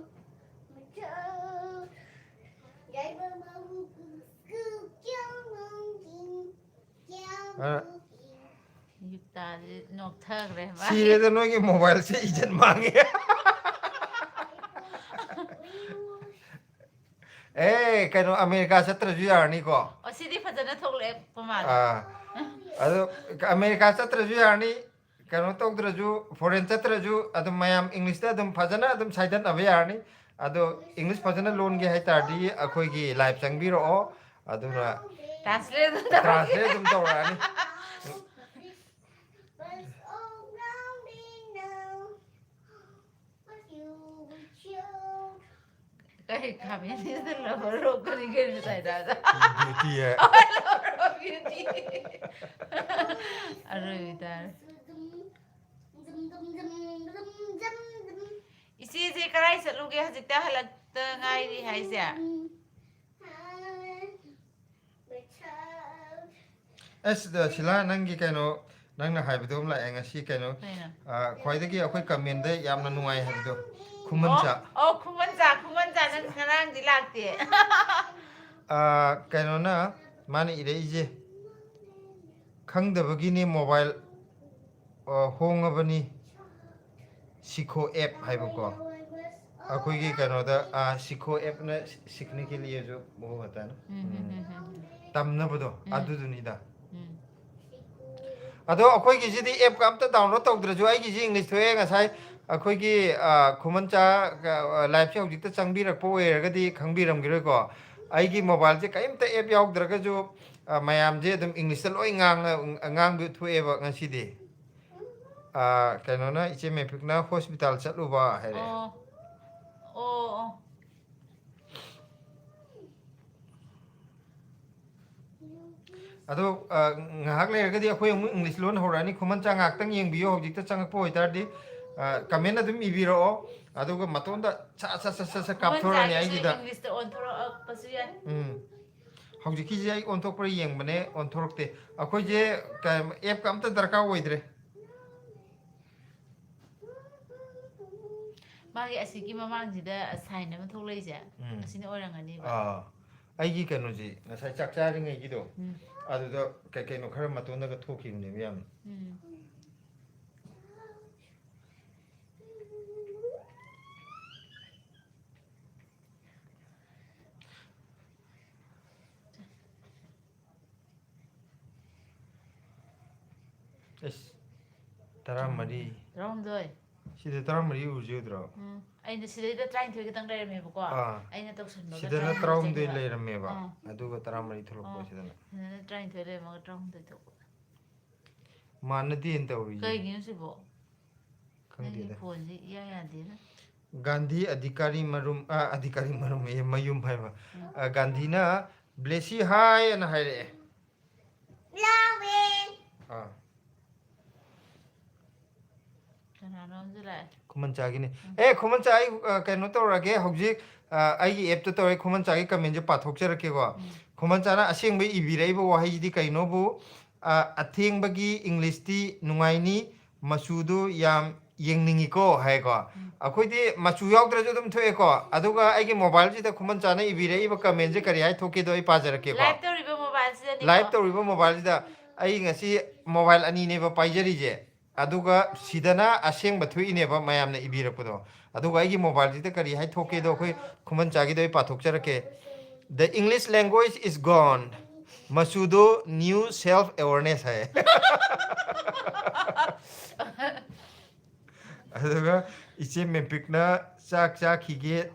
return. ꯌꯥꯏꯃ ꯃꯥꯕꯨ ꯀꯨꯀꯨ ꯀ꯭ꯌꯥꯎ ꯃꯣꯡ ꯀꯤꯡ, ꯀ꯭ꯌꯥꯎ ꯑ꯫ ꯃꯣꯡ ꯀꯤꯡ꯫ ꯌꯨꯛꯇꯥꯁꯤ ꯅꯣꯛꯊꯈ꯭ꯔꯦ ꯃꯥ꯫ ꯁꯤꯔꯦꯗ ꯅꯣꯏꯒꯤ ꯃꯣꯕꯥꯏꯜꯁꯦ ꯏꯖꯟ ꯃꯥꯡꯉꯦ꯫ ꯑꯦ, ꯀꯩꯅꯣ, ꯑꯃꯦꯔꯤꯀꯥ ꯆꯠꯇ꯭ꯔꯁꯨ ꯌꯥꯔꯅꯤꯀꯣ꯫ ꯑꯣ, ꯁꯤꯗꯤ ꯐꯖꯅ ꯊꯣꯛꯂꯛꯄ ꯃꯥꯜꯂꯦ꯫ ꯑꯥ꯫ ꯑꯗꯣ ꯑꯃꯦꯔꯤꯀꯥ ꯆꯠꯇ꯭ꯔꯁꯨ ꯌꯥꯔꯅꯤ, ꯀꯩꯅꯣ ꯇꯧꯗ꯭ꯔꯁꯨ, ꯐꯣꯔꯦꯟ ꯆꯠꯇ꯭ꯔꯁꯨ ꯑꯗꯨꯝ ꯃꯌꯥꯝ ꯏꯪꯂꯤꯁꯇ ꯑꯗꯨꯝ ꯐꯖꯅ ꯑꯗꯨꯝ ꯁꯥꯏꯗꯠꯅꯕ ꯌꯥꯔꯅꯤ꯫ ꯑꯗꯣ ꯏꯪꯂꯤꯁ ꯐꯖꯅ ꯂꯣꯟꯒꯦ ꯍꯥꯏ ꯇꯥꯔꯗꯤ ꯑꯩꯈꯣꯏꯒꯤ ꯂꯥꯏꯞ ꯆꯪꯕꯤꯔꯛꯑꯣ, ꯑꯗꯨꯅ ꯇ꯭ꯔꯥꯟꯁꯂꯦꯠ ꯑꯗꯨꯝ ꯇꯧꯔꯛꯑꯣ꯫ ꯇ꯭ꯔꯥꯟꯁꯂꯦꯠ ꯑꯗꯨꯝ ꯇꯧꯔꯛꯑꯅꯤ꯫ ꯀꯩ ꯈꯥꯃꯦꯟꯁꯤꯗ ꯂꯧꯔꯣ ꯀꯔꯤ ꯀꯔꯤ ꯉꯁꯥꯏꯗ ꯕ꯭ꯌꯨꯇꯤ ꯍꯥꯏ꯫ ꯕ꯭ꯌꯨꯇꯤ꯫ ꯑꯔꯣꯏꯕ ꯇꯥꯔꯦ꯫ ꯏꯆꯦꯁꯦ ꯀꯗꯥꯏ ꯆꯠꯂꯨꯒꯦ, ꯍꯧꯖꯤꯛꯇ ꯍꯜꯂꯛꯇ ꯉꯥꯏꯔꯤ ꯍꯥꯏꯁꯦ? ꯑꯁ, ꯁꯤꯂꯥ, ꯅꯪꯒꯤ ꯀꯩꯅꯣ, ꯅꯪꯅ ꯍꯥꯏꯕꯗꯣ ꯑꯃ ꯂꯥꯛꯑꯦ ꯉꯁꯤ ꯀꯩꯅꯣ, ꯀꯩꯅꯣ? ꯑ, ꯈ꯭ꯋꯥꯏꯗꯒꯤ ꯑꯩꯈꯣꯏ ꯀꯃꯦꯟꯗ ꯌꯥꯝꯅ ꯅꯨꯡꯉꯥꯏ ꯍꯥꯏꯕꯗꯣ, ꯈꯨꯃꯟꯆꯥ꯫ ꯑꯣ, ꯈꯨꯃꯟꯆꯥ, ꯈꯨꯃꯟꯆꯥ, ꯅꯪ ꯉꯔꯥꯡꯗꯤ ꯂꯥꯛꯇꯦ꯫ ꯑ, ꯀꯩꯅꯣꯅ, ꯃꯥꯅ ꯏꯔꯛꯏꯁꯦ, "ꯈꯪꯗꯕꯒꯤꯅꯤ ꯃꯣꯕꯥꯏꯜ, ꯑ, ꯍꯣꯡꯉꯕꯅꯤ, ꯁꯤꯈꯣ ꯑꯦꯞ" ꯍꯥꯏꯕꯀꯣ꯫ ꯑꯩꯈꯣꯏꯒꯤ ꯀꯩꯅꯣꯗ, ꯑ, ꯁꯤꯈꯣ ꯑꯦꯞꯅ ꯁꯤꯈꯅꯦ ꯀꯦ ꯂꯤꯌꯦꯁꯨ ꯃꯍꯨ ꯍꯇꯥꯅ꯫ ꯎꯝ, ꯎꯝ, ꯎꯝ, ꯎꯝ, ꯎꯝ꯫ ꯇꯝꯅꯕꯗꯣ, ꯎꯝ꯫ ꯑꯗꯨꯗꯨꯅꯤꯗ꯫ ꯎꯝ꯫ ꯑꯗꯣ ꯑꯩꯈꯣꯏꯒꯤꯁꯤꯗꯤ ꯑꯦꯞꯀ ꯑꯝꯇ ꯗꯥꯎꯟꯂꯣꯗ ꯇꯧꯗ꯭ꯔꯁꯨ ꯑꯩꯒꯤꯁꯤ ꯏꯪꯂꯤꯁ ꯊꯣꯛꯑꯦ꯫ ꯉꯁꯥꯏ ꯑꯩꯈꯣꯏꯒꯤ, ꯑ, ꯈꯨꯃꯟꯆꯥ, ꯑ, ꯂꯥꯏꯐꯁꯦ ꯍꯧꯖꯤꯛꯇ ꯆꯪꯕꯤꯔꯛꯄ ꯑꯣꯏꯔꯒꯗꯤ ꯈꯪꯕꯤꯔꯝꯈꯤꯔꯣꯏꯀꯣ꯫ ꯑꯩꯒꯤ ꯃꯣꯕꯥꯏꯜꯁꯦ ꯀꯔꯤꯝꯇ ꯑꯦꯞ ꯌꯥꯎꯗ꯭ꯔꯒꯁꯨ, ꯑ, ꯃꯌꯥꯝꯁꯦ ꯑꯗꯨꯝ ꯏꯪꯂꯤꯁꯇ ꯂꯣꯏ ꯉꯥꯡꯉ-, ꯉꯥꯡꯕ ꯊꯣꯛꯑꯦꯕ ꯉꯁꯤꯗꯤ꯫ ꯑ, ꯀꯩꯅꯣꯅ, ꯏꯆꯦ ꯃꯦꯐꯤꯛꯅ ꯍꯣꯁꯄꯤꯇꯥꯜ ꯆꯠꯂꯨꯕ ꯍꯥꯏꯔꯛꯑꯦ꯫ ꯑꯣ꯫ ꯑꯣ, ꯑꯣ꯫ ꯑꯗꯣ, ꯑ, ꯉꯥꯏꯍꯥꯛ ꯂꯩꯔꯒꯗꯤ ꯑꯩꯈꯣꯏ ꯑꯃꯨꯛ ꯏꯪꯂꯤꯁ ꯂꯣꯟ ꯍꯧꯔꯛꯑꯅꯤ꯫ ꯈꯨꯃꯟꯆꯥ ꯉꯥꯏꯍꯥꯛꯇꯪ ꯌꯦꯡꯕꯤꯌꯨ, ꯍꯧꯖꯤꯛꯇ ꯆꯪꯉꯛꯄ ꯑꯣꯏꯇꯥꯔꯗꯤ, ꯑ, ꯀꯃꯦꯟ ꯑꯗꯨꯝ ꯏꯕꯤꯔꯛꯑꯣ, ꯑꯗꯨꯒ ꯃꯇꯣꯟꯗ ꯁꯠ ꯁꯠ ꯁꯠ ꯁꯠ ꯁꯠ ꯀꯥꯞꯊꯣꯔꯛꯑꯅꯤ ꯈꯨꯃꯟꯆꯥꯒꯤꯁꯨ ꯑꯩꯒꯤꯗ꯫ ꯏꯪꯂꯤꯁꯇ ꯑꯣꯟꯊꯣꯔꯛꯄꯁꯨ ꯌꯥꯏ꯫ ꯎꯝ꯫ ꯍꯧꯖꯤꯛꯀꯤꯁꯦ ꯑꯩ ꯑꯣꯟꯊꯣꯛꯄ꯭ꯔꯥ ꯌꯦꯡꯕꯅꯦ, ꯑꯣꯟꯊꯣꯔꯛꯇꯦ꯫ ꯑꯩꯈꯣꯏꯁꯦ ꯀ-, ꯑꯦꯞꯀ ꯑꯝꯇ ꯗꯔꯀꯥꯔ ꯑꯣꯏꯗ꯭ꯔꯦ꯫ ꯃꯥꯒꯤ ꯑꯁꯤꯒꯤ ꯃꯃꯥꯡꯁꯤꯗ ꯁꯥꯏꯟ ꯑꯃ ꯊꯣꯛꯂꯛꯏꯁꯦ, ꯎꯝ꯫ ꯑꯁꯤꯅ ꯑꯣꯏꯔꯝꯒꯅꯤꯕ꯫ ꯑꯥ, ꯑꯩꯒꯤ ꯀꯩꯅꯣꯁꯤ ꯉꯁꯥꯏ ꯆꯥꯛ ꯆꯥꯔꯤꯉꯩꯒꯤꯗꯣ, ꯎꯝ꯫ ꯑꯗꯨꯗ ꯀꯩ ꯀꯩꯅꯣ ꯈꯔ ꯃꯇꯣꯟꯗꯒ ꯊꯣꯛꯈꯤꯕꯅꯦꯕ ꯌꯥꯝꯅ꯫ ꯎꯝ꯫ ꯑꯦꯁ, ꯇꯔꯥꯃꯔꯤ꯫ ꯇꯔꯥꯍꯨꯝꯗꯣꯏ꯫ ꯁꯤꯗ ꯇꯔꯥꯃꯔꯤ ꯎꯔꯤꯁꯦ ꯎꯗ꯭ꯔꯣ? ꯎꯝ꯫ ꯑꯩꯅ ꯁꯤꯗꯩꯗ ꯇꯔꯥꯅꯤꯊꯣꯏ ꯈꯛꯇꯪ ꯂꯩꯔꯝꯃꯦꯕꯀꯣ꯫ ꯑꯥ꯫ ꯑꯩꯅ ꯇꯧꯁꯟꯕꯒ ꯁꯤꯗꯅ ꯇꯔꯥꯍꯨꯝꯗꯣꯏ ꯇꯔꯥꯍꯨꯝꯗꯣꯏ ꯆꯪꯉꯦꯕ꯫ ꯂꯩꯔꯝꯃꯦꯕ꯫ ꯑꯥ꯫ ꯑꯗꯨꯒ ꯇꯔꯥꯃꯔꯤ ꯊꯣꯛꯂꯛꯄ ꯑꯥ꯫ ꯁꯤꯗꯅ꯫ ꯁꯤꯗꯅ ꯇꯔꯥꯅꯤꯊꯣꯏ ꯂꯩꯔꯝꯃꯒ ꯇꯔꯥꯍꯨꯝꯗꯣꯏ ꯊꯣꯛꯄ꯫ ꯃꯥꯟꯅꯗꯦꯅ ꯇꯧꯔꯤꯁꯦ꯫ ꯀꯩꯒꯤꯅꯣ ꯁꯤꯕꯣ? ꯅꯪꯒꯤ ꯈꯪꯗꯦꯗ꯫ ꯐꯣꯟꯁꯦ ꯏꯌꯥ ꯌꯥꯗꯦꯅ꯫ ꯒꯥꯟꯙꯤ ꯑꯙꯤꯀꯥꯔꯤ ꯃꯔꯨꯝ, ꯑ, ꯑꯙꯤꯀꯥꯔꯤ ꯃꯔꯨꯝ ꯑꯌꯦ, ꯃꯌꯨꯝ ꯍꯥꯏꯕ꯫ ꯎꯝ꯫ ꯑ, ꯒꯥꯟꯙꯤꯅ "Bless you, hi" ꯑꯅ ꯍꯥꯏꯔꯛꯑꯦ꯫ ꯑꯥ꯫ ꯀꯅꯥꯅꯣ ꯑꯃꯁꯨ ꯂꯥꯛꯑꯦ꯫ ꯈꯨꯃꯟꯆꯥꯒꯤꯅꯤ꯫ ꯎꯝ꯫ ꯑꯦ, ꯈꯨꯃꯟꯆꯥ, ꯑꯩ, ꯑ, ꯀꯩꯅꯣ ꯇꯧꯔꯒꯦ ꯍꯧꯖꯤꯛ, ꯑ, ꯑꯩꯒꯤ ꯑꯦꯞꯇ ꯇꯧꯔꯦ, ꯈꯨꯃꯟꯆꯥꯒꯤ ꯀꯃꯦꯟꯁꯦ ꯄꯥꯊꯣꯛꯆꯔꯛꯀꯦꯀꯣ꯫ ꯎꯝ꯫ ꯈꯨꯃꯟꯆꯥꯅ ꯑꯁꯦꯡꯕ ꯏꯕꯤꯔꯛꯏꯕ ꯋꯥꯍꯩꯁꯤꯗꯤ ꯀꯩꯅꯣꯕꯨ, ꯑ, "ꯑꯊꯦꯡꯕꯒꯤ ꯏꯪꯂꯤꯁꯇꯤ ꯅꯨꯡꯉꯥꯏꯅꯤ, ꯃꯆꯨꯗꯨ ꯌꯥꯝ ꯌꯦꯡꯅꯤꯡꯉꯤꯀꯣ" ꯍꯥꯏꯀꯣ꯫ ꯎꯝ꯫ ꯑꯩꯈꯣꯏꯗꯤ ꯃꯆꯨ ꯌꯥꯎꯗ꯭ꯔꯁꯨ ꯑꯗꯨꯝ ꯊꯣꯛꯑꯦꯀꯣ꯫ ꯑꯗꯨꯒ ꯑꯩꯒꯤ ꯃꯣꯕꯥꯏꯜꯁꯤꯗ ꯈꯨꯃꯟꯆꯥꯅ ꯏꯕꯤꯔꯛꯏꯕ ꯀꯃꯦꯟꯁꯦ ꯀꯔꯤ ꯍꯥꯏ ꯊꯣꯛꯀꯦꯗꯣ ꯑꯩ ꯄꯥꯖꯔꯛꯀꯦꯀꯣ꯫ ꯂꯥꯏꯚ ꯇꯧꯔꯤꯕ ꯃꯣꯕꯥꯏꯜꯁꯤꯗꯅꯤꯀꯣ꯫ ꯂꯥꯏꯚ ꯇꯧꯔꯤꯕ ꯃꯣꯕꯥꯏꯜꯁꯤꯗ ꯑꯩ ꯉꯁꯤ ꯃꯣꯕꯥꯏꯜ ꯑꯅꯤꯅꯦꯕ ꯄꯥꯏꯖꯔꯤꯁꯦ꯫ ꯑꯗꯨꯒ ꯁꯤꯗꯅ ꯑꯁꯦꯡꯕ ꯊꯣꯛꯏꯅꯦꯕ ꯃꯌꯥꯝꯅ ꯏꯕꯤꯔꯛꯄꯗꯣ꯫ ꯑꯗꯨꯒ ꯑꯩꯒꯤ ꯃꯣꯕꯥꯏꯜꯁꯤꯗ ꯀꯔꯤ ꯍꯥꯏ ꯊꯣꯛꯀꯦꯗꯣ ꯑꯩꯈꯣꯏ ꯈꯨꯃꯟꯆꯥꯒꯤꯗꯣ ꯑꯩ ꯄꯥꯊꯣꯛꯆꯔꯛꯀꯦ꯫ "The English language is gone." ꯃꯆꯨꯗꯣ "new self awareness" ꯍꯥꯏ꯫ ꯑꯗꯨꯒ ꯏꯆꯦ ꯃꯦꯝꯄꯤꯛꯅ "ꯆꯥꯛ ꯆꯥꯈꯤꯒꯦ,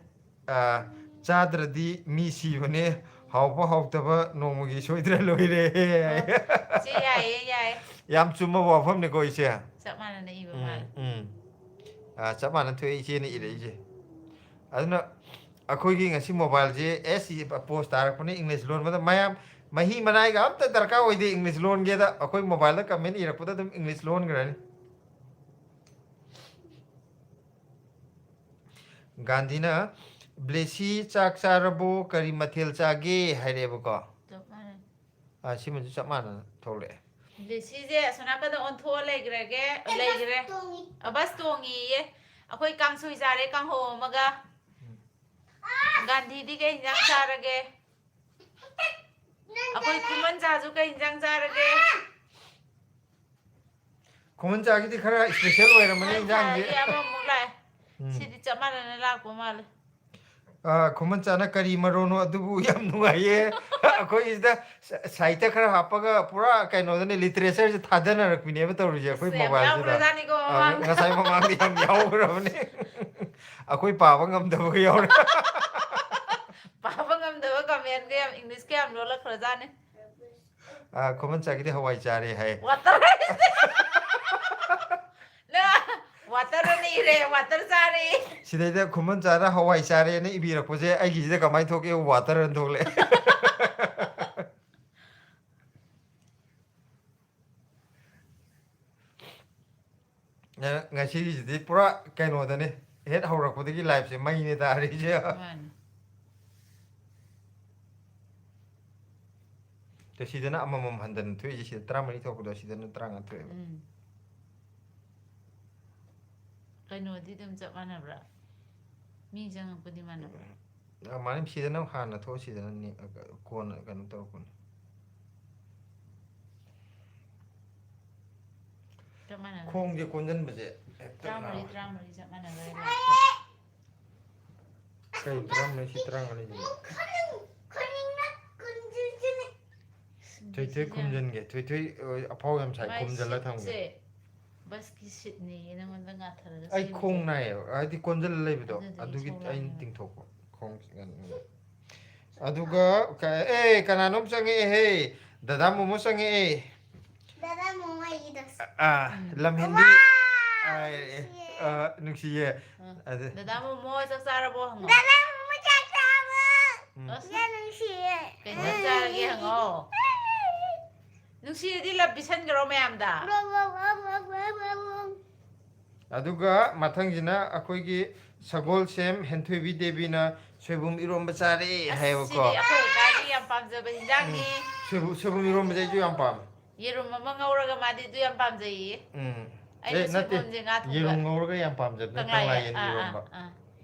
ꯑ, ꯆꯥꯗ꯭ꯔꯗꯤ ꯃꯤ ꯁꯤꯕꯅꯦ, ꯍꯥꯎꯕ ꯍꯥꯎꯇꯕ ꯅꯣꯡꯃꯒꯤ ꯁꯣꯏꯗ꯭ꯔ ꯂꯣꯏꯔꯦ" ꯍꯥꯏ꯫ ꯁꯤ ꯌꯥꯏꯌꯦ, ꯌꯥꯏꯌꯦ꯫ ꯌꯥꯝ ꯆꯨꯝꯕ ꯋꯥꯐꯝꯅꯤꯀꯣ, ꯏꯆꯦ꯫ ꯆꯞ ꯃꯥꯟꯅꯅ ꯏꯕ ꯎꯝ, ꯃꯥꯜꯂꯦ꯫ ꯎꯝ꯫ ꯑ, ꯆꯞ ꯃꯥꯟꯅ ꯊꯣꯛꯑꯦ ꯏꯆꯦꯅ ꯏꯔꯛꯏꯁꯦ꯫ ꯑꯗꯨꯅ ꯑꯩꯈꯣꯏꯒꯤ ꯉꯁꯤ ꯃꯣꯕꯥꯏꯜꯁꯦ, ꯑꯦꯁ, ꯁꯤ ꯄꯣꯁ ꯇꯥꯔꯛꯄꯅ ꯏꯪꯂꯤꯁ ꯂꯣꯟꯕꯗ ꯃꯌꯥꯝ ꯃꯍꯤ ꯃꯅꯥꯏꯒ ꯑꯝꯇ ꯗꯔꯀꯥꯔ ꯑꯣꯏꯗꯦ ꯏꯪꯂꯤꯁ ꯂꯣꯟꯒꯦꯗ꯫ ꯑꯩꯈꯣꯏ ꯃꯣꯕꯥꯏꯜꯗ ꯀꯃꯦꯟ ꯏꯔꯛꯄꯗ ꯑꯗꯨꯝ ꯏꯪꯂꯤꯁ ꯂꯣꯟꯈ꯭ꯔꯅꯤ꯫ ꯒꯥꯟꯙꯤꯅ "ꯕ꯭ꯂꯦꯁꯤ, ꯆꯥꯛ ꯆꯥꯔꯕꯣ? ꯀꯔꯤ ꯃꯊꯦꯜ ꯆꯥꯒꯦ?" ꯍꯥꯏꯔꯛꯑꯦꯕꯀꯣ꯫ ꯆꯞ ꯃꯥꯟꯅꯩ꯫ ꯑꯥ, ꯁꯤꯃꯁꯨ ꯆꯞ ꯃꯥꯟꯅꯅ ꯊꯣꯛꯂꯛꯑꯦ꯫ ꯕ꯭ꯂꯦꯁꯤꯁꯦ ꯑꯁꯣꯝ ꯅꯥꯀꯟꯗ ꯑꯣꯟꯊꯣꯛꯑ ꯂꯩꯈ꯭ꯔꯒꯦ, ꯂꯩꯈ꯭ꯔꯦ꯫ ꯑ, ꯕꯁ ꯇꯣꯡꯉꯤꯌꯦ꯫ ꯑꯩꯈꯣꯏ ꯀꯥꯡꯁꯣꯏ ꯆꯥꯔꯦ, ꯀꯥꯡꯍꯧ ꯑꯃꯒ꯫ ꯒꯥꯟꯙꯤꯗꯤ ꯀꯩ ꯏꯟꯖꯥꯡ ꯆꯥꯔꯒꯦ? ꯑꯩꯈꯣꯏ ꯈꯨꯃꯟꯆꯥꯁꯨ ꯀꯩ ꯏꯟꯖꯥꯡ ꯆꯥꯔꯒꯦ? ꯈꯨꯃꯟꯆꯥꯒꯤꯗꯤ ꯈꯔ ꯏꯁꯄꯦꯁꯦꯜ ꯑꯣꯏꯔꯝꯃꯅꯤ ꯏꯟꯖꯥꯡꯁꯦ꯫ ꯈꯨꯃꯟꯆꯥꯒꯤ ꯑꯃꯃꯨꯛ ꯂꯥꯛꯑꯦ꯫ ꯎꯝ꯫ ꯁꯤꯗꯤ ꯆꯞ ꯃꯥꯟꯅꯅ ꯂꯥꯛꯄ ꯃꯥꯜꯂꯦ꯫ ꯑ, ꯈꯨꯃꯟꯆꯥꯅ ꯀꯔꯤ ꯃꯔꯣꯟꯅꯣ ꯑꯗꯨꯕꯨ? ꯌꯥꯝ ꯅꯨꯡꯉꯥꯏꯌꯦ꯫ ꯑꯩꯈꯣꯏꯒꯤꯁꯤꯗ ꯁ-, ꯁꯥꯍꯤꯇ꯭ꯌ ꯈꯔ ꯍꯥꯞꯄꯒ ꯄꯨꯔꯥ ꯀꯩꯅꯣꯗꯅꯦ, literature ꯁꯦ ꯊꯥꯗꯅꯔꯛꯄꯤꯅꯦꯕ ꯇꯧꯔꯤꯁꯦ ꯑꯩꯈꯣꯏ ꯑꯁ, ꯌꯥꯝ mobile ꯁꯤꯗ꯫ ꯌꯥꯎꯈ꯭ꯔꯖꯥꯠꯅꯤꯀꯣ ꯑ, ꯃꯃꯥꯡꯗ꯫ ꯉꯁꯥꯏ ꯃꯃꯥꯡꯗ ꯌꯥꯝ ꯌꯥꯎꯈ꯭ꯔꯕꯅꯦ꯫ ꯑꯩꯈꯣꯏ ꯄꯥꯕ ꯉꯝꯗꯕꯒ ꯌꯥꯎꯔꯦ꯫ ꯄꯥꯕ ꯉꯝꯗꯕ comment ꯀ ꯌꯥꯝ, English ꯀ ꯌꯥꯝ ꯂꯣꯜꯂꯛꯈ꯭ꯔꯖꯥꯠꯅꯤ꯫ ꯑ, ꯈꯨꯃꯟꯆꯥꯒꯤꯗꯤ ꯍꯋꯥꯏ ꯆꯥꯔꯦ ꯍꯥꯏ꯫ Water ꯍꯥꯏꯁꯦ꯫ ꯅꯪ water ꯑꯅ ꯏꯔꯦ, water ꯆꯥꯔꯦ꯫ ꯁꯤꯗꯩꯗ ꯈꯨꯃꯟꯆꯥꯅ ꯍꯋꯥꯏ ꯆꯥꯔꯦꯅ ꯏꯕꯤꯔꯛꯄꯁꯦ ꯑꯩꯒꯤꯁꯤꯗ ꯀꯃꯥꯏꯅ ꯊꯣꯛꯀꯦ? Water ꯑꯅ ꯊꯣꯛꯂꯛꯑꯦ꯫ ꯉ-, ꯉꯁꯤꯒꯤꯁꯤꯗꯤ ꯄꯨꯔꯥ ꯀꯩꯅꯣꯗꯅꯦ, ꯍꯦꯛ ꯍꯧꯔꯛꯄꯗꯒꯤ live ꯁꯦ ꯃꯩꯅꯦ ꯇꯥꯔꯤꯁꯦ꯫ ꯃꯥꯅꯤ꯫ ꯑꯗꯣ ꯁꯤꯗꯅ ꯑꯃꯃꯝ ꯍꯟꯗꯅ ꯊꯣꯛꯏꯁꯦ, ꯁꯤꯗ ꯇꯔꯥꯃꯔꯤ ꯊꯣꯛꯄꯗꯣ ꯁꯤꯗꯅ ꯇꯔꯥꯃꯉꯥ ꯊꯣꯛꯑꯦꯕ꯫ ꯎꯝ꯫ ꯀꯩꯅꯣꯗꯤ ꯑꯗꯨꯝ ꯆꯞ ꯃꯥꯟꯅꯕ꯭ꯔꯥ? ꯃꯤ ꯆꯪꯉꯛꯄꯗꯤ ꯃꯥꯟꯅꯕ꯭ꯔꯥ? ꯑ, ꯃꯥꯅꯤ, ꯁꯤꯗꯅ ꯍꯥꯟꯅ ꯊꯣꯛꯑ ꯁꯤꯗꯅ ꯅꯦ-, ꯑ, ꯀꯣꯟꯅ ꯀꯩꯅꯣ ꯇꯧꯔꯛꯄꯅꯤ꯫ ꯆꯞ ꯃꯥꯟꯅꯕ ꯈꯣꯡꯁꯦ ꯍꯥꯏꯁꯦ꯫ ꯀꯣꯟꯁꯤꯟꯕꯁꯦ ꯍꯦꯛꯇ ꯇꯔꯥꯃꯔꯤ, ꯅꯥꯕ꯫ ꯇꯔꯥꯃꯔꯤ ꯆꯞ ꯃꯥꯟꯅꯕ ꯍꯥꯏꯁꯦ꯫ ꯀꯩ ꯇꯔꯥꯃꯔꯤ, ꯁꯤ ꯇꯔꯥꯃꯉꯥꯅꯤ ꯁꯤꯗꯤ? ꯊꯣꯏꯊꯣꯏ ꯈꯨꯝꯖꯤꯟꯒꯦ꯫ ꯊꯣꯏꯊꯣꯏ, ꯑ, ꯑꯐꯥꯎ ꯌꯥꯝ ꯁꯥꯏ, ꯃꯥꯏ ꯈꯨꯝꯖꯤꯜꯂ ꯊꯝꯒꯦ꯫ ꯁꯤꯠꯁꯦ ꯕꯁꯀꯤ ꯁꯤꯠꯅꯦꯌꯦ ꯅꯪꯉꯣꯟꯗ ꯉꯥꯊꯔꯒ ꯑꯩ ꯁꯦꯝꯃꯤꯁꯦ꯫ ꯈꯣꯡ ꯅꯥꯏꯌꯦꯕ, ꯍꯥꯏꯗꯤ ꯀꯣꯟꯖꯜꯂ ꯂꯩꯕꯗꯣ, ꯑꯗꯨꯗꯨꯒꯤ ꯑꯗꯨꯒꯤ ꯏꯁꯧ ꯑꯩꯅ ꯂꯥꯡꯉꯤꯔꯣ? ꯇꯤꯡꯊꯣꯛꯄ ꯈꯣꯡ꯫ ꯑꯗꯨꯒ ꯀ-, ꯑꯦ, ꯀꯅꯥꯅꯣꯝ ꯆꯪꯉꯛꯑꯦꯍꯦ, ꯗꯗꯥ ꯃꯣꯃꯣ ꯆꯪꯉꯛꯑꯦ꯫ ꯗꯗꯥ ꯃꯣꯃꯣ ꯑꯩꯒꯤꯗꯣ꯫ ꯑꯥ, ꯎꯝ꯫ ꯂꯝꯍꯦꯟꯕꯤ꯫ ꯋꯥ! ꯑꯥ, ꯑꯦ, ꯑꯦ, ꯅꯨꯡꯁꯤꯌꯦ꯫ ꯑꯥ, ꯅꯨꯡꯁꯤꯌꯦ꯫ ꯑꯥ꯫ ꯑꯗꯨ ꯗꯗꯥ ꯃꯣꯃꯣ ꯆꯥꯛ ꯆꯥꯔꯕꯣ ꯍꯪꯉꯣ꯫ ꯗꯗꯥ ꯃꯣꯃꯣ ꯆꯥꯛ ꯆꯥꯔꯕꯣ? ꯎꯝ꯫ ꯑꯁ꯫ ꯌꯥꯝ ꯅꯨꯡꯁꯤꯌꯦ꯫ ꯀꯩ ꯏꯟꯖꯥꯡ ꯆꯥꯔꯒꯦ ꯍꯪꯉꯣ꯫ ꯅꯨꯡꯁꯤꯔꯗꯤ love ꯄꯤꯁꯟꯈ꯭ꯔꯣ ꯃꯌꯥꯝꯗ꯫ ꯑꯗꯨꯒ ꯃꯊꯪꯁꯤꯅ ꯑꯩꯈꯣꯏꯒꯤ ꯁꯒꯣꯜꯁꯦꯝ ꯍꯦꯟꯊꯣꯏꯕꯤ ꯗꯦꯕꯤꯅ ꯁꯣꯏꯕꯨꯝ ꯏꯔꯣꯝꯕ ꯆꯥꯔꯦ ꯑꯁ, ꯍꯥꯏꯌꯦꯕꯀꯣ꯫ ꯁꯤꯗꯤ ꯑꯩꯈꯣꯏ ꯀꯥꯒꯤ ꯌꯥꯝ ꯄꯥꯝꯖꯕ ꯍꯤꯟꯖꯥꯡꯅꯤ꯫ ꯎꯝ꯫ ꯁꯣꯏꯕꯨ-, ꯁꯣꯏꯕꯨꯝ ꯏꯔꯣꯝꯕꯁꯦ ꯑꯩꯁꯨ ꯌꯥꯝ ꯄꯥꯝꯃꯦ꯫ ꯌꯦꯔꯨꯝ ꯑꯃ ꯉꯧꯔꯒ ꯃꯥꯗꯤ ꯑꯗꯨ ꯌꯥꯝ ꯄꯥꯝꯖꯩꯌꯦ꯫ ꯎꯝ꯫ ꯑꯩꯅ ꯑꯦ, ꯅꯠꯇꯦ, ꯁꯣꯏꯕꯨꯝꯁꯦ ꯉꯥ ꯊꯣꯡꯕ꯫ ꯌꯦꯔꯨꯝ ꯉꯧꯔꯒ ꯌꯥꯝ ꯄꯥꯝꯖꯕꯅ ꯀꯪꯂꯥ ꯀꯪꯂꯥ ꯌꯦꯟ꯫ ꯌꯦꯟ ꯑꯥ, ꯑꯥ, ꯏꯔꯣꯝꯕ꯫ ꯑꯥ꯫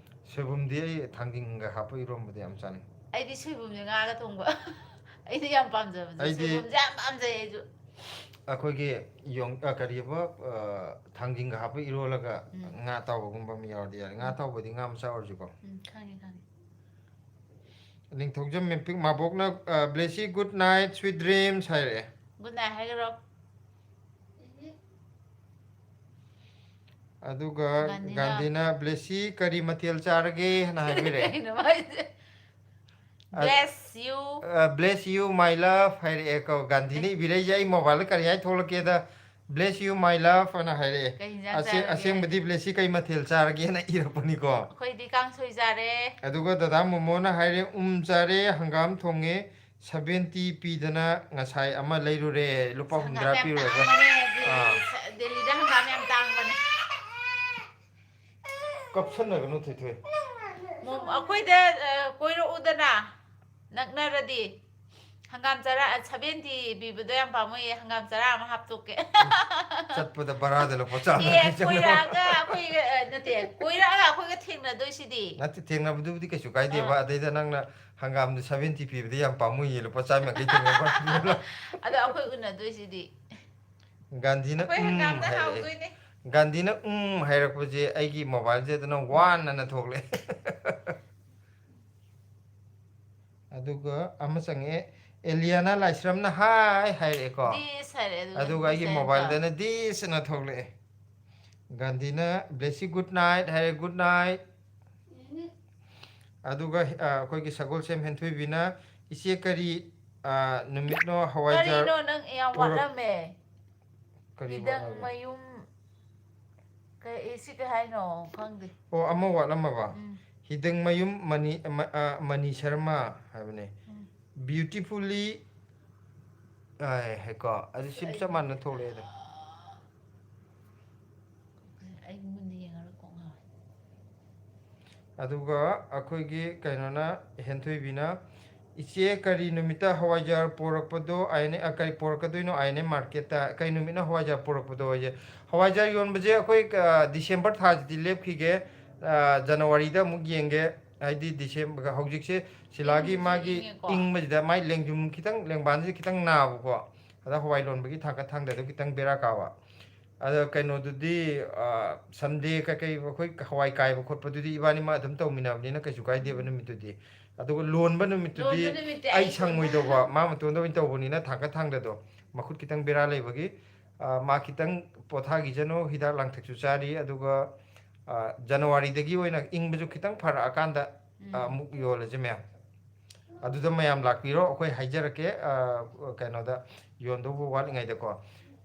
ꯁꯣꯏꯕꯨꯝꯗꯤ ꯑꯩ ꯊꯥꯡꯖꯤꯡꯒ ꯍꯥꯞꯄ ꯏꯔꯣꯝꯕꯗꯤ ꯌꯥꯝ ꯆꯥꯅꯤꯡꯉꯤ꯫ ꯑꯩꯗꯤ ꯁꯣꯏꯕꯨꯝꯁꯦ ꯉꯥꯒ ꯊꯣꯡꯕ꯫ ꯑꯩꯗꯤ ꯌꯥꯝ ꯄꯥꯝꯖꯕꯁꯦ꯫ ꯑꯩꯗꯤ ꯁꯣꯏꯕꯨꯝꯁꯦ ꯌꯥꯝ ꯄꯥꯝꯖꯩ ꯑꯩꯁꯨ꯫ ꯑꯩꯈꯣꯏꯒꯤ ꯌꯣꯡ-, ꯑ, ꯀꯔꯤꯕ, ꯑ, ꯊꯥꯡꯖꯤꯡꯒ ꯍꯥꯞꯄ ꯏꯔꯣꯜꯂꯒ ꯎꯝ꯫ ꯉꯥ ꯑꯇꯥꯎꯕꯒꯨꯝꯕ ꯑꯃ ꯌꯥꯎꯔꯗꯤ ꯌꯥꯔꯦ꯫ ꯉꯥ ꯎꯝ꯫ ꯑꯇꯥꯎꯕꯗꯤ ꯉꯥ ꯃꯆꯥ ꯑꯣꯏꯔꯁꯨꯀꯣ꯫ ꯎꯝ, ꯈꯪꯉꯦ, ꯈꯪꯉꯦ꯫ ꯅꯤꯡꯊꯧꯖꯝ ꯃꯦꯝꯄꯤꯛ ꯃꯥꯕꯣꯛꯅ, ꯑ, "Blessy, good night, sweet dreams" ꯍꯥꯏꯔꯛꯑꯦ꯫ Good night ꯍꯥꯏꯒꯔꯣ? ꯑꯗꯨꯒ ꯒꯥꯟꯙꯤꯅ, ꯒꯥꯟꯙꯤꯅ, "Blessy, ꯀꯔꯤ ꯃꯊꯦꯜ ꯆꯥꯔꯒꯦ?" ꯍꯥꯏꯅ ꯍꯥꯏꯕꯤꯔꯛꯑꯦ꯫ ꯀꯩꯅꯣ ꯍꯥꯏꯁꯦ? ꯑ, "Bless you, ꯑ, bless you, my love" ꯍꯥꯏꯔꯛꯑꯦꯀꯣ꯫ ꯒꯥꯟꯙꯤꯅ ꯏꯕꯤꯔꯛꯏꯁꯦ ꯑꯩ ꯃꯣꯕꯥꯏꯜꯗ ꯀꯔꯤ ꯍꯥꯏ ꯊꯣꯛꯂꯛꯀꯦꯗ, "Bless you, my love" ꯑꯅ ꯍꯥꯏꯔꯛꯑꯦ꯫ ꯀꯩ ꯍꯤꯟꯖꯥꯡ ꯑꯁꯦ-, ꯆꯥꯔꯒꯦ? ꯑꯁꯦꯡꯕꯗꯤ "Blessy, ꯀꯩ ꯃꯊꯦꯜ ꯆꯥꯔꯒꯦꯅ" ꯏꯔꯛꯄꯅꯤꯀꯣ꯫ ꯑꯩꯈꯣꯏꯗꯤ ꯀꯥꯡꯁꯣꯏ ꯆꯥꯔꯦ꯫ ꯑꯗꯨꯒ ꯗꯗꯥ ꯃꯣꯃꯣꯅ ꯍꯥꯏꯔꯦ, "ꯎꯝ ꯆꯥꯔꯦ, ꯍꯪꯒꯥꯝ ꯊꯣꯡꯉꯦ, seventy ꯄꯤꯗꯅ ꯉꯁꯥꯏ ꯑꯃ ꯂꯩꯔꯨꯔꯦ, ꯂꯨꯄꯥ ꯍꯪꯒꯥꯝ ꯍꯨꯝꯗ꯭ꯔꯥ ꯌꯥꯝ ꯄꯤꯔꯨꯔꯒ"꯫ ꯇꯥꯡꯕꯅꯦ, ꯑꯥ꯫ ꯗꯦꯜꯂꯤꯗ ꯍꯪꯒꯥꯝ ꯌꯥꯝ ꯇꯥꯡꯕꯅꯦ꯫ ꯀꯞꯁꯟꯅꯒꯅꯨ, ꯊꯣꯏꯊꯣꯏ꯫ ꯃꯣꯝ-, ꯑꯩꯈꯣꯏꯗ, ꯑ, ꯀꯣꯏꯔꯛꯎꯗꯅ, ꯅꯛꯅꯔꯗꯤ꯫ ꯍꯪꯒꯥꯝ ꯆꯔꯥ, ꯑ, seventy ꯄꯤꯕꯗꯣ ꯌꯥꯝ ꯄꯥꯝꯃꯨꯏꯌꯦ, ꯍꯪꯒꯥꯝ ꯆꯔꯥ ꯑꯃ ꯍꯥꯞꯇꯣꯛꯀꯦ꯫ ꯆꯠꯄꯗ ꯕꯔꯥꯗ ꯂꯨꯄꯥ ꯆꯥꯝꯃ ꯑꯦ, ꯆꯪꯅꯕ꯫ ꯀꯣꯏꯔꯛꯑꯒ ꯑꯩꯈꯣꯏꯒ, ꯑ, ꯅꯠꯇꯦ, ꯀꯣꯏꯔꯛꯑꯒ ꯑꯩꯈꯣꯏꯒ ꯊꯦꯡꯅꯗꯣꯏꯁꯤꯗꯤ꯫ ꯅꯠꯇꯦ, ꯊꯦꯡꯅꯕꯗꯨꯕꯨꯗꯤ ꯀꯩꯁꯨ ꯀꯥꯏꯗꯦꯕ, ꯑꯥ꯫ ꯑꯗꯩꯗ ꯅꯪꯅ ꯍꯪꯒꯥꯝꯗꯣ seventy ꯄꯤꯕꯗ ꯌꯥꯝ ꯄꯥꯝꯃꯨꯏꯌꯦ, ꯂꯨꯄꯥ ꯆꯥꯝꯃ ꯌꯥꯡꯈꯩ ꯊꯦꯡꯅꯕ꯫ ꯑꯗꯣ ꯑꯩꯈꯣꯏ ꯎꯅꯗꯣꯏꯁꯤꯗꯤ꯫ ꯒꯥꯟꯙꯤꯅ ꯑꯩꯈꯣꯏ ꯎꯝ ꯍꯪꯒꯥꯝꯗ ꯍꯥꯏꯔꯛꯑꯦ꯫ ꯍꯥꯎꯗꯣꯏꯅꯦ꯫ ꯒꯥꯟꯙꯤꯅ ꯎꯝ ꯍꯥꯏꯔꯛꯄꯁꯦ ꯑꯩꯒꯤ ꯃꯣꯕꯥꯏꯜꯁꯦ ꯑꯗꯨꯅ "ꯋꯥꯟ" ꯑꯅ ꯊꯣꯛꯂꯛꯑꯦ꯫ ꯑꯗꯨꯒ ꯑꯃ ꯆꯪꯉꯛꯑꯦ, ꯑꯦꯂꯤꯌꯥꯅꯥ ꯂꯥꯏꯁ꯭ꯔꯝꯅ "ꯍꯥꯏ" ꯍꯥꯏꯔꯛꯑꯦꯀꯣ꯫ "This" ꯍꯥꯏꯔꯛꯑꯦ, ꯑꯗꯨꯒ ꯑꯗꯨꯒ ꯑꯩꯒꯤ this ꯍꯥꯏꯔꯛꯑꯦ꯫ ꯃꯣꯕꯥꯏꯜꯗꯅ "This" ꯑꯅ ꯊꯣꯛꯂꯛꯑꯦ꯫ ꯒꯥꯟꯙꯤꯅ "Blessy, good night" ꯍꯥꯏꯔꯦ, "Good night"꯫ ꯑꯗꯨꯒ, ꯑ, ꯑꯩꯈꯣꯏꯒꯤ ꯁꯒꯣꯜꯁꯦꯝ ꯍꯦꯟꯊꯣꯏꯕꯤꯅ, "ꯏꯆꯦ, ꯀꯔꯤ, ꯑ, ꯅꯨꯃꯤꯠꯅꯣ ꯍꯋꯥꯏꯖꯥꯔ ꯀꯔꯤꯅꯣ ꯅꯪ ꯌꯥꯝ ꯄꯣꯔꯛ-" ꯋꯥꯠꯂꯝꯃꯦ? ꯀꯔꯤ ꯍꯤꯗꯪ ꯋꯥꯠꯂꯝꯃꯦ? ꯃꯌꯨꯝ, ꯀꯩ, ꯑꯦ, ꯁꯤ ꯀꯩ ꯍꯥꯏꯅꯣ? ꯈꯪꯗꯦ꯫ ꯑꯣ, ꯑꯃ ꯋꯥꯠꯂꯝꯃꯕ? ꯎꯝ꯫ ꯍꯤꯗꯪ ꯃꯌꯨꯝ ꯃꯅꯤ, ꯑ, ꯃ-, ꯑ, ꯃꯅꯤ ꯁꯔꯃ ꯍꯥꯏꯕꯅꯦ꯫ ꯎꯝ꯫ Beautifully, ꯑ, ꯍꯥꯏꯀꯣ꯫ ꯑꯗꯨ ꯁꯤꯝ ꯆꯞ ꯃꯥꯟꯅ ꯊꯣꯛꯂꯛꯑꯦꯗ꯫ ꯑꯩ ꯃꯨꯟꯅ ꯌꯦꯡꯉꯔꯣꯏ, ꯀꯣꯛ ꯉꯥꯎꯋꯦ꯫ ꯑꯗꯨꯒ ꯑꯩꯈꯣꯏꯒꯤ ꯀꯩꯅꯣꯅ, ꯍꯦꯟꯊꯣꯏꯕꯤꯅ, "ꯏꯆꯦ, ꯀꯔꯤ ꯅꯨꯃꯤꯠꯇ ꯍꯋꯥꯏꯖꯥꯔ ꯄꯣꯔꯛꯄꯗꯣ ꯑꯥꯏ ꯑꯦꯟ ꯑꯦ, ꯑ, ꯀꯔꯤ ꯄꯣꯔꯛꯀꯗꯣꯏꯅꯣ ꯑꯥꯏ ꯑꯦꯟ ꯑꯦ ꯃꯥꯔꯀꯦꯠꯇ? ꯀꯔꯤ ꯅꯨꯃꯤꯠꯅ ꯍꯋꯥꯏꯖꯥꯔ ꯄꯣꯔꯛꯄꯗꯣ?" ꯍꯥꯏꯁꯦ, ꯍꯋꯥꯏꯖꯥꯔ ꯌꯣꯟꯕꯁꯦ ꯑꯩꯈꯣꯏ, ꯑ, ꯗꯤꯁꯦꯝꯕꯔ ꯊꯥꯁꯤꯗꯤ ꯂꯦꯞꯈꯤꯒꯦ, ꯑ, ꯖꯅꯋꯥꯔꯤꯗ ꯑꯃꯨꯛ ꯌꯦꯡꯒꯦ꯫ ꯍꯥꯏꯗꯤ ꯗꯤꯁꯦꯝꯕꯔ, ꯍꯧꯖꯤꯛꯁꯦ ꯁꯤꯂꯥꯒꯤ ꯏꯪꯁꯨ ꯃꯥꯒꯤ ꯏꯪꯉꯦꯀꯣ꯫ ꯏꯪꯕꯁꯤꯗ ꯃꯥꯏ ꯂꯦꯡꯖꯨꯝ ꯈꯤꯇꯪ, ꯂꯦꯡꯕꯥꯟꯁꯤꯗ ꯈꯤꯇꯪ ꯅꯥꯕꯀꯣ꯫ ꯑꯗ ꯍꯋꯥꯏ ꯂꯣꯟꯕꯒꯤ ꯊꯥꯡꯒꯠ ꯊꯥꯡꯗꯗꯣ ꯈꯤꯇꯪ ꯕꯦꯔꯥ ꯀꯥꯕ꯫ ꯑꯗꯣ ꯀꯩꯅꯣꯗꯨꯗꯤ, ꯑ, ꯁꯟꯗꯦ ꯀꯩꯀꯩ ꯑꯩꯈꯣꯏ ꯍꯋꯥꯏ ꯀꯥꯏꯕ ꯈꯣꯠꯄꯗꯨꯗꯤ ꯏꯕꯥꯅꯤꯃꯛ ꯑꯗꯨꯝ ꯇꯧꯃꯤꯟꯅꯕꯅꯤꯅ ꯀꯩꯁꯨ ꯀꯥꯏꯗꯦꯕ ꯎꯝ꯫ ꯅꯨꯃꯤꯠꯇꯨꯗꯤ꯫ ꯑꯗꯨꯒ ꯂꯣꯟꯕ ꯅꯨꯃꯤꯠꯇꯨꯗꯤ ꯂꯣꯟꯕ ꯅꯨꯃꯤꯠꯇꯤ ꯑꯩ ꯑꯩ ꯁꯪꯉꯣꯏꯗꯧꯕ, ꯃꯥ ꯃꯇꯣꯟꯗ ꯑꯣꯏꯅ ꯇꯧꯕꯅꯤꯅ ꯊꯥꯡꯀꯠ ꯊꯥꯡꯗꯗꯣ ꯃꯈꯨꯠ ꯈꯤꯇꯪ ꯕꯦꯔꯥ ꯂꯩꯕꯒꯤ, ꯑ, ꯃꯥ ꯈꯤꯇꯪ ꯄꯣꯊꯥꯈꯤꯖꯅꯨ, ꯍꯤꯗꯥꯛ ꯂꯥꯡꯊꯛꯁꯨ ꯆꯥꯔꯤ꯫ ꯑꯗꯨꯒ, ꯑ, ꯖꯅꯋꯥꯔꯤꯗꯒꯤ ꯑꯣꯏꯅ ꯏꯪꯕꯁꯨ ꯈꯤꯇꯪ ꯐꯔꯛꯑꯀꯥꯟꯗ, ꯑ, ꯎꯝ꯫ ꯑꯃꯨꯛ ꯌꯣꯜꯂꯁꯤ ꯃꯌꯥꯝ꯫ ꯑꯗꯨꯗ ꯃꯌꯥꯝ ꯂꯥꯛꯄꯤꯔꯣ, ꯑꯩꯈꯣꯏ ꯍꯥꯏꯖꯔꯛꯀꯦ, ꯑ, ꯀꯩꯅꯣꯗ ꯌꯣꯟꯗꯧꯕ ꯋꯥꯠꯂꯤꯉꯩꯗꯀꯣ꯫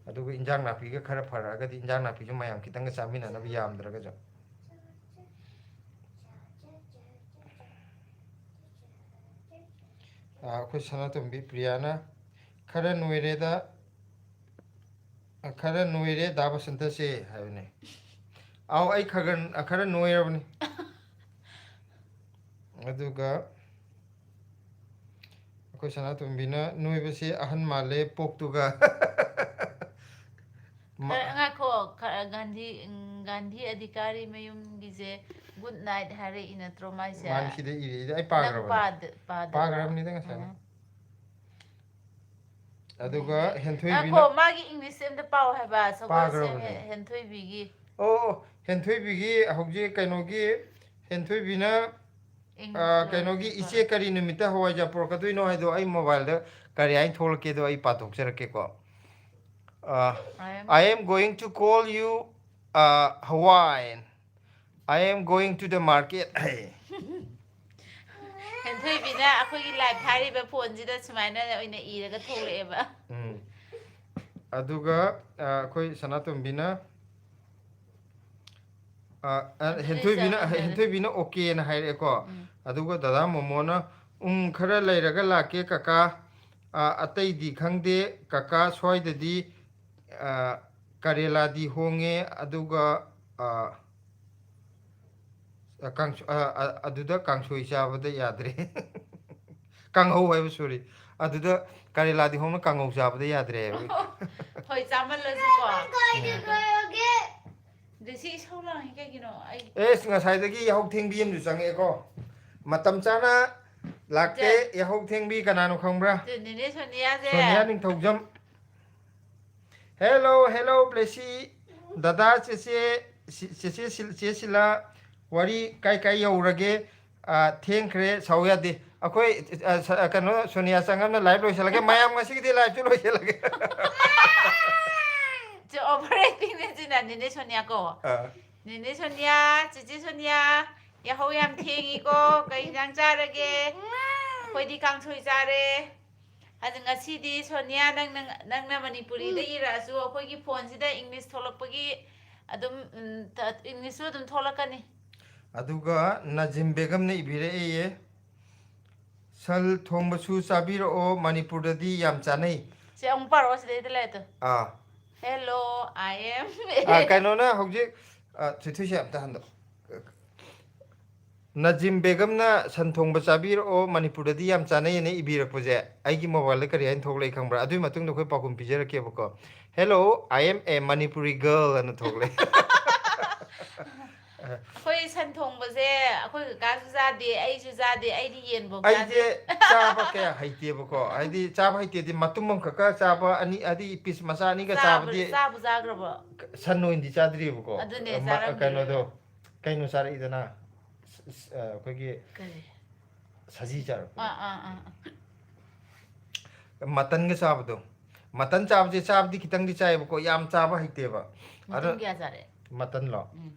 ꯑꯗꯨꯒ ꯏꯟꯖꯥꯡ ꯅꯥꯄꯤꯒ ꯈꯔ ꯐꯔꯛꯑꯒꯗꯤ ꯏꯟꯖꯥꯡ ꯅꯥꯄꯤꯁꯨ ꯃꯌꯥꯝ ꯈꯤꯇꯪꯒ ꯆꯥꯃꯤꯟꯅꯅꯕ, ꯌꯥꯝꯗ꯭ꯔꯒꯁꯨ꯫ ꯑ, ꯑꯩꯈꯣꯏ ꯁꯅꯥꯇꯣꯝꯕꯤ ꯄ꯭ꯔꯤꯌꯥꯅ "ꯈꯔ ꯅꯣꯏꯔꯦꯗ, ꯈꯔ ꯅꯣꯏꯔꯦ ꯗꯥ ꯕꯁꯟꯇꯁꯦ" ꯍꯥꯏꯕꯅꯦ꯫ ꯑꯥꯎ, ꯑꯩ ꯈꯔ, ꯈꯔ ꯅꯣꯏꯔꯕꯅꯤ꯫ ꯑꯗꯨꯒ ꯑꯩꯈꯣꯏ ꯁꯅꯥꯇꯣꯝꯕꯤꯅ "ꯅꯣꯏꯕꯁꯦ ꯑꯍꯟ ꯃꯥꯜꯂꯦ ꯄꯣꯛꯇꯨꯒ"꯫ ꯃꯥ- ꯈꯔ ꯉꯥꯏꯈꯣ, ꯈꯔ ꯒꯥꯟꯙꯤ, ꯎꯝ, ꯒꯥꯟꯙꯤ ꯑꯙꯤꯀꯥꯔꯤ ꯃꯌꯨꯝꯒꯤꯁꯦ good night ꯍꯥꯏꯔꯛꯏ ꯅꯠꯇ꯭ꯔꯣ ꯃꯥꯏꯁꯦ? ꯃꯥꯅꯤ, ꯁꯤꯗ ꯏꯔꯦ꯫ ꯑꯩ ꯅꯪ ꯄꯥꯈ꯭ꯔꯕꯅꯤ꯫ ꯄꯥꯗ-, ꯄꯥꯗꯕ꯭ꯔꯣ? ꯄꯥꯈ꯭ꯔꯕꯅꯤꯗ ꯉꯁꯥꯏꯅ꯫ ꯎꯝ꯫ ꯑꯗꯨꯒ ꯍꯦꯟꯊꯣꯏꯕꯤꯅ ꯉꯥꯏꯈꯣ, ꯃꯥꯒꯤ ꯏꯪꯂꯤꯁꯁꯦ ꯑꯝꯇ ꯄꯥꯎ ꯍꯥꯏꯕ, ꯁꯒꯣꯜꯁꯦꯝ ꯄꯥꯈ꯭ꯔꯕꯅꯦ꯫ ꯍꯦꯟꯊꯣꯏꯕꯤꯒꯤ꯫ ꯑꯣ, ꯑꯣ, ꯍꯦꯟꯊꯣꯏꯕꯤꯒꯤ ꯍꯧꯖꯤꯛ ꯀꯩꯅꯣꯒꯤ, ꯍꯦꯟꯊꯣꯏꯕꯤꯅ, ꯑ, ꯏꯪꯂꯤꯁ ꯀꯩꯅꯣꯒꯤ ꯂꯣꯟꯁꯦ "ꯏꯆꯦ ꯀꯔꯤ ꯅꯨꯃꯤꯠꯇ ꯍꯋꯥꯏꯖꯥꯔ ꯄꯨꯔꯛꯀꯗꯣꯏꯅꯣ" ꯍꯥꯏꯗꯣ ꯑꯩ ꯃꯣꯕꯥꯏꯜꯗ ꯀꯔꯤ ꯍꯥꯏꯅ ꯊꯣꯛꯂꯛꯀꯦꯗꯣ ꯑꯩ ꯄꯥꯊꯣꯛꯆꯔꯛꯀꯦꯀꯣ꯫ ꯑ, I am "I am going to call you, uh, Hawaiian. I am going to the market" ꯍꯥꯏ꯫ ꯍꯦꯟꯊꯣꯏꯕꯤꯅ ꯑꯩꯈꯣꯏꯒꯤ ꯂꯥꯏꯚ ꯊꯥꯔꯤꯕ ꯐꯣꯟꯁꯤꯗ ꯁꯨꯃꯥꯏꯅ ꯑꯣꯏꯅ ꯏꯔꯒ ꯊꯣꯛꯂꯛꯑꯦꯕ꯫ ꯎꯝ꯫ ꯑꯗꯨꯒ, ꯑ, ꯑꯩꯈꯣꯏ ꯁꯅꯥꯇꯣꯝꯕꯤꯅ, ꯑ, ꯑ, ꯑꯗꯨꯗꯤ ꯍꯦꯟꯊꯣꯏꯕꯤꯅ, ꯆꯥꯃꯝꯅꯔꯦ꯫ ꯍꯦꯟꯊꯣꯏꯕꯤꯅ "ꯑꯣꯀꯦꯅ" ꯍꯥꯏꯔꯛꯑꯦꯀꯣ꯫ ꯎꯝ꯫ ꯑꯗꯨꯒ ꯗꯗꯥ ꯃꯣꯃꯣꯅ "ꯎꯝ, ꯈꯔ ꯂꯩꯔꯒ ꯂꯥꯛꯀꯦ ꯀꯀꯥ꯫ ꯑ, ꯑꯇꯩꯗꯤ ꯈꯪꯗꯦ ꯀꯀꯥ, ꯁ꯭ꯋꯥꯏꯗꯗꯤ, ꯑ, ꯀꯔꯦꯂꯥꯗꯤ ꯍꯣꯡꯉꯦ, ꯑꯗꯨꯒ, ꯑ, ꯑ, ꯀꯥꯡꯁ-, ꯑ, ꯑ, ꯑꯗꯨꯗ ꯀꯥꯡꯁꯣꯏ ꯆꯥꯕꯗ ꯌꯥꯗ꯭ꯔꯦ"꯫ ꯀꯥꯡꯍꯧ ꯍꯥꯏꯕ, sorry꯫ "ꯑꯗꯨꯗ ꯀꯔꯦꯂꯥꯗꯤ ꯍꯣꯡꯅ ꯀꯥꯡꯍꯧ ꯆꯥꯕꯗ ꯌꯥꯗ꯭ꯔꯦ" ꯍꯥꯏꯕ꯫ ꯍꯣꯏ, ꯆꯥꯃꯜꯂꯁꯨꯀꯣ꯫ ꯑꯗ ꯁꯤ ꯏꯁꯧ ꯂꯥꯡꯉꯤ ꯀꯩꯒꯤꯅꯣ? ꯑꯩ ꯑꯦꯁ, ꯉꯁꯥꯏꯗꯒꯤ ꯌꯥꯍꯧ ꯊꯦꯡꯕꯤ ꯑꯃꯁꯨ ꯆꯪꯉꯛꯑꯦꯀꯣ꯫ ꯃꯇꯝ ꯆꯥꯅ ꯂꯥꯛꯇꯦ꯫ ꯌꯥꯍꯧ ꯊꯦꯡꯕꯤ ꯀꯅꯥꯅꯣ ꯈꯪꯕ꯭ꯔꯥ? ꯑꯗꯨ ꯅꯦꯅꯦ ꯁꯣꯅꯤꯌꯥꯁꯦ꯫ ꯁꯣꯅꯤꯌꯥ ꯅꯤꯡꯊꯧꯖꯝ꯫ "Hello, hello, ꯕ꯭ꯂꯦꯁꯤ꯫ ꯗꯗꯥ, ꯆꯦꯆꯦ, ꯁꯤ-, ꯆꯦꯆꯦ ꯁꯤꯜ-, ꯆꯦ ꯁꯤꯂꯥ, ꯋꯥꯔꯤ ꯀꯥꯏ ꯀꯥꯏ ꯌꯧꯔꯒꯦ? ꯑ, ꯊꯦꯡꯈ꯭ꯔꯦ, ꯁꯥꯎ ꯌꯥꯗꯦ꯫ ꯑꯩꯈꯣꯏ, ꯑ, ꯁ-, ꯑ, ꯀꯩꯅꯣ, ꯁꯣꯅꯤꯌꯥ ꯆꯪꯉꯝꯅ live ꯂꯣꯏꯁꯤꯜꯂꯒꯦ꯫ ꯃꯌꯥꯝ, ꯉꯁꯤꯒꯤꯗꯤ live ꯁꯦ ꯂꯣꯏꯁꯤꯜꯂꯒꯦ꯫ ꯁꯤ over acting ꯅꯦ ꯁꯤꯅ, ꯅꯦꯅꯦ ꯁꯣꯅꯤꯌꯥ ꯀꯣ꯫ ꯑ꯫ ꯅꯦꯅꯦ ꯁꯣꯅꯤꯌꯥ, ꯆꯤꯆꯦ ꯁꯣꯅꯤꯌꯥ, ꯌꯥꯍꯧ ꯌꯥꯝ ꯊꯦꯡꯉꯤꯀꯣ꯫ ꯀꯩ ꯏꯟꯖꯥꯡ ꯆꯥꯔꯒꯦ? ꯑꯩꯈꯣꯏꯗꯤ ꯀꯥꯡꯁꯣꯏ ꯆꯥꯔꯦ꯫ ꯑꯗꯨ ꯉꯁꯤꯗꯤ ꯁꯣꯅꯤꯌꯥ, ꯅꯪꯅ, ꯅꯪꯅ ꯃꯅꯤꯄꯨꯔꯤꯗ ꯎꯝ꯫ ꯏꯔꯛꯑꯁꯨ ꯑꯩꯈꯣꯏꯒꯤ phone ꯁꯤꯗ English ꯊꯣꯛꯂꯛꯄꯒꯤ ꯑꯗꯨꯝ, ꯎꯝ, ꯊ-, English ꯁꯨ ꯑꯗꯨꯝ ꯊꯣꯛꯂꯛꯀꯅꯤ꯫ ꯑꯗꯨꯒ ꯅꯖꯤꯝ ꯕꯦꯒꯝꯅ ꯏꯕꯤꯔꯛꯏꯌꯦ, "ꯁꯟ ꯊꯣꯡꯕꯁꯨ ꯆꯥꯕꯤꯔꯛꯑꯣ, ꯃꯅꯤꯄꯨꯔꯗꯗꯤ ꯌꯥꯝ ꯆꯥꯅꯩ"꯫ ꯁꯦ ꯑꯃꯨꯛ ꯄꯥꯔꯛꯑꯣ ꯁꯤꯗꯩꯗ ꯂꯩꯔꯦ꯫ ꯑꯥ꯫ "Hello, I am" ꯑꯥ, ꯀꯩꯅꯣꯅ ꯍꯧꯖꯤꯛ, ꯑꯥ, ꯊꯣꯏꯊꯣꯏꯁꯦ ꯑꯝꯇ ꯍꯟꯗꯣꯛ꯫ ꯅꯖꯤꯝ ꯕꯦꯒꯝꯅ "ꯁꯟ ꯊꯣꯡꯕ ꯆꯥꯕꯤꯔꯛꯑꯣ, ꯃꯅꯤꯄꯨꯔꯗꯗꯤ ꯌꯥꯝ ꯆꯥꯅꯩ" ꯑꯅ ꯏꯕꯤꯔꯛꯄꯁꯦ ꯑꯩꯒꯤ mobile ꯗ ꯀꯔꯤ ꯍꯥꯏꯅ ꯊꯣꯛꯂꯛꯏ ꯈꯪꯕ꯭ꯔꯥ? ꯑꯗꯨꯒꯤ ꯃꯇꯨꯡꯗ ꯑꯩꯈꯣꯏ ꯄꯥꯎꯈꯨꯝ ꯄꯤꯖꯔꯛꯀꯦꯕꯀꯣ꯫ "Hello, I am a Manipuri girl" ꯑꯅ ꯊꯣꯛꯂꯛꯑꯦ꯫ ꯑꯩꯈꯣꯏ ꯁꯟ ꯊꯣꯡꯕꯁꯦ ꯑꯩꯈꯣꯏ ꯀꯀꯥꯁꯨ ꯆꯥꯗꯦ, ꯑꯩꯁꯨ ꯆꯥꯗꯦ, ꯑꯩꯗꯤ ꯌꯦꯟꯐꯧ ꯆꯥꯗꯦ꯫ ꯑꯩꯁꯦ ꯆꯥꯕ ꯀꯌꯥ ꯍꯩꯇꯦꯕꯀꯣ, ꯍꯥꯏꯗꯤ ꯆꯥꯕ ꯍꯩꯇꯦꯗꯤ ꯃꯇꯨꯝ ꯑꯃꯈꯛꯀ ꯆꯥꯕ, ꯑꯅꯤ, ꯍꯥꯏꯗꯤ piece ꯃꯆꯥ ꯑꯅꯤꯒ ꯆꯥꯕ-, ꯆꯥꯕꯗꯤ ꯆꯥꯕꯨ ꯆꯥꯈ꯭ꯔꯕꯣ? ꯁꯟ ꯑꯣꯏꯅꯗꯤ ꯆꯥꯗ꯭ꯔꯤꯕꯀꯣ꯫ ꯑꯗꯨꯅꯦ, ꯃ-, ꯆꯥꯔꯝꯈꯤꯔꯣꯏ꯫ ꯀꯩꯅꯣꯗꯣ, ꯀꯩꯅꯣ ꯆꯥꯔꯛꯏꯗꯅ, ꯁ-, ꯁ-, ꯑ, ꯑꯩꯈꯣꯏꯒꯤ ꯀꯔꯤ? ꯁꯖꯤ ꯆꯥꯔꯛꯄ꯫ ꯑꯥ, ꯑꯥ, ꯑꯥ, ꯑꯥ꯫ Mutton ꯒ ꯆꯥꯕꯗꯣ꯫ Mutton ꯆꯥꯕꯁꯦ, ꯆꯥꯕꯗꯤ ꯈꯤꯇꯪꯗꯤ ꯆꯥꯏꯌꯦꯕꯀꯣ, ꯌꯥꯝ ꯆꯥꯕ ꯍꯩꯇꯦꯕ꯫ Mutton ꯑꯗꯣ, ꯀꯌꯥ ꯆꯥꯔꯦ? Mutton ꯂꯣ? ꯎꯝ꯫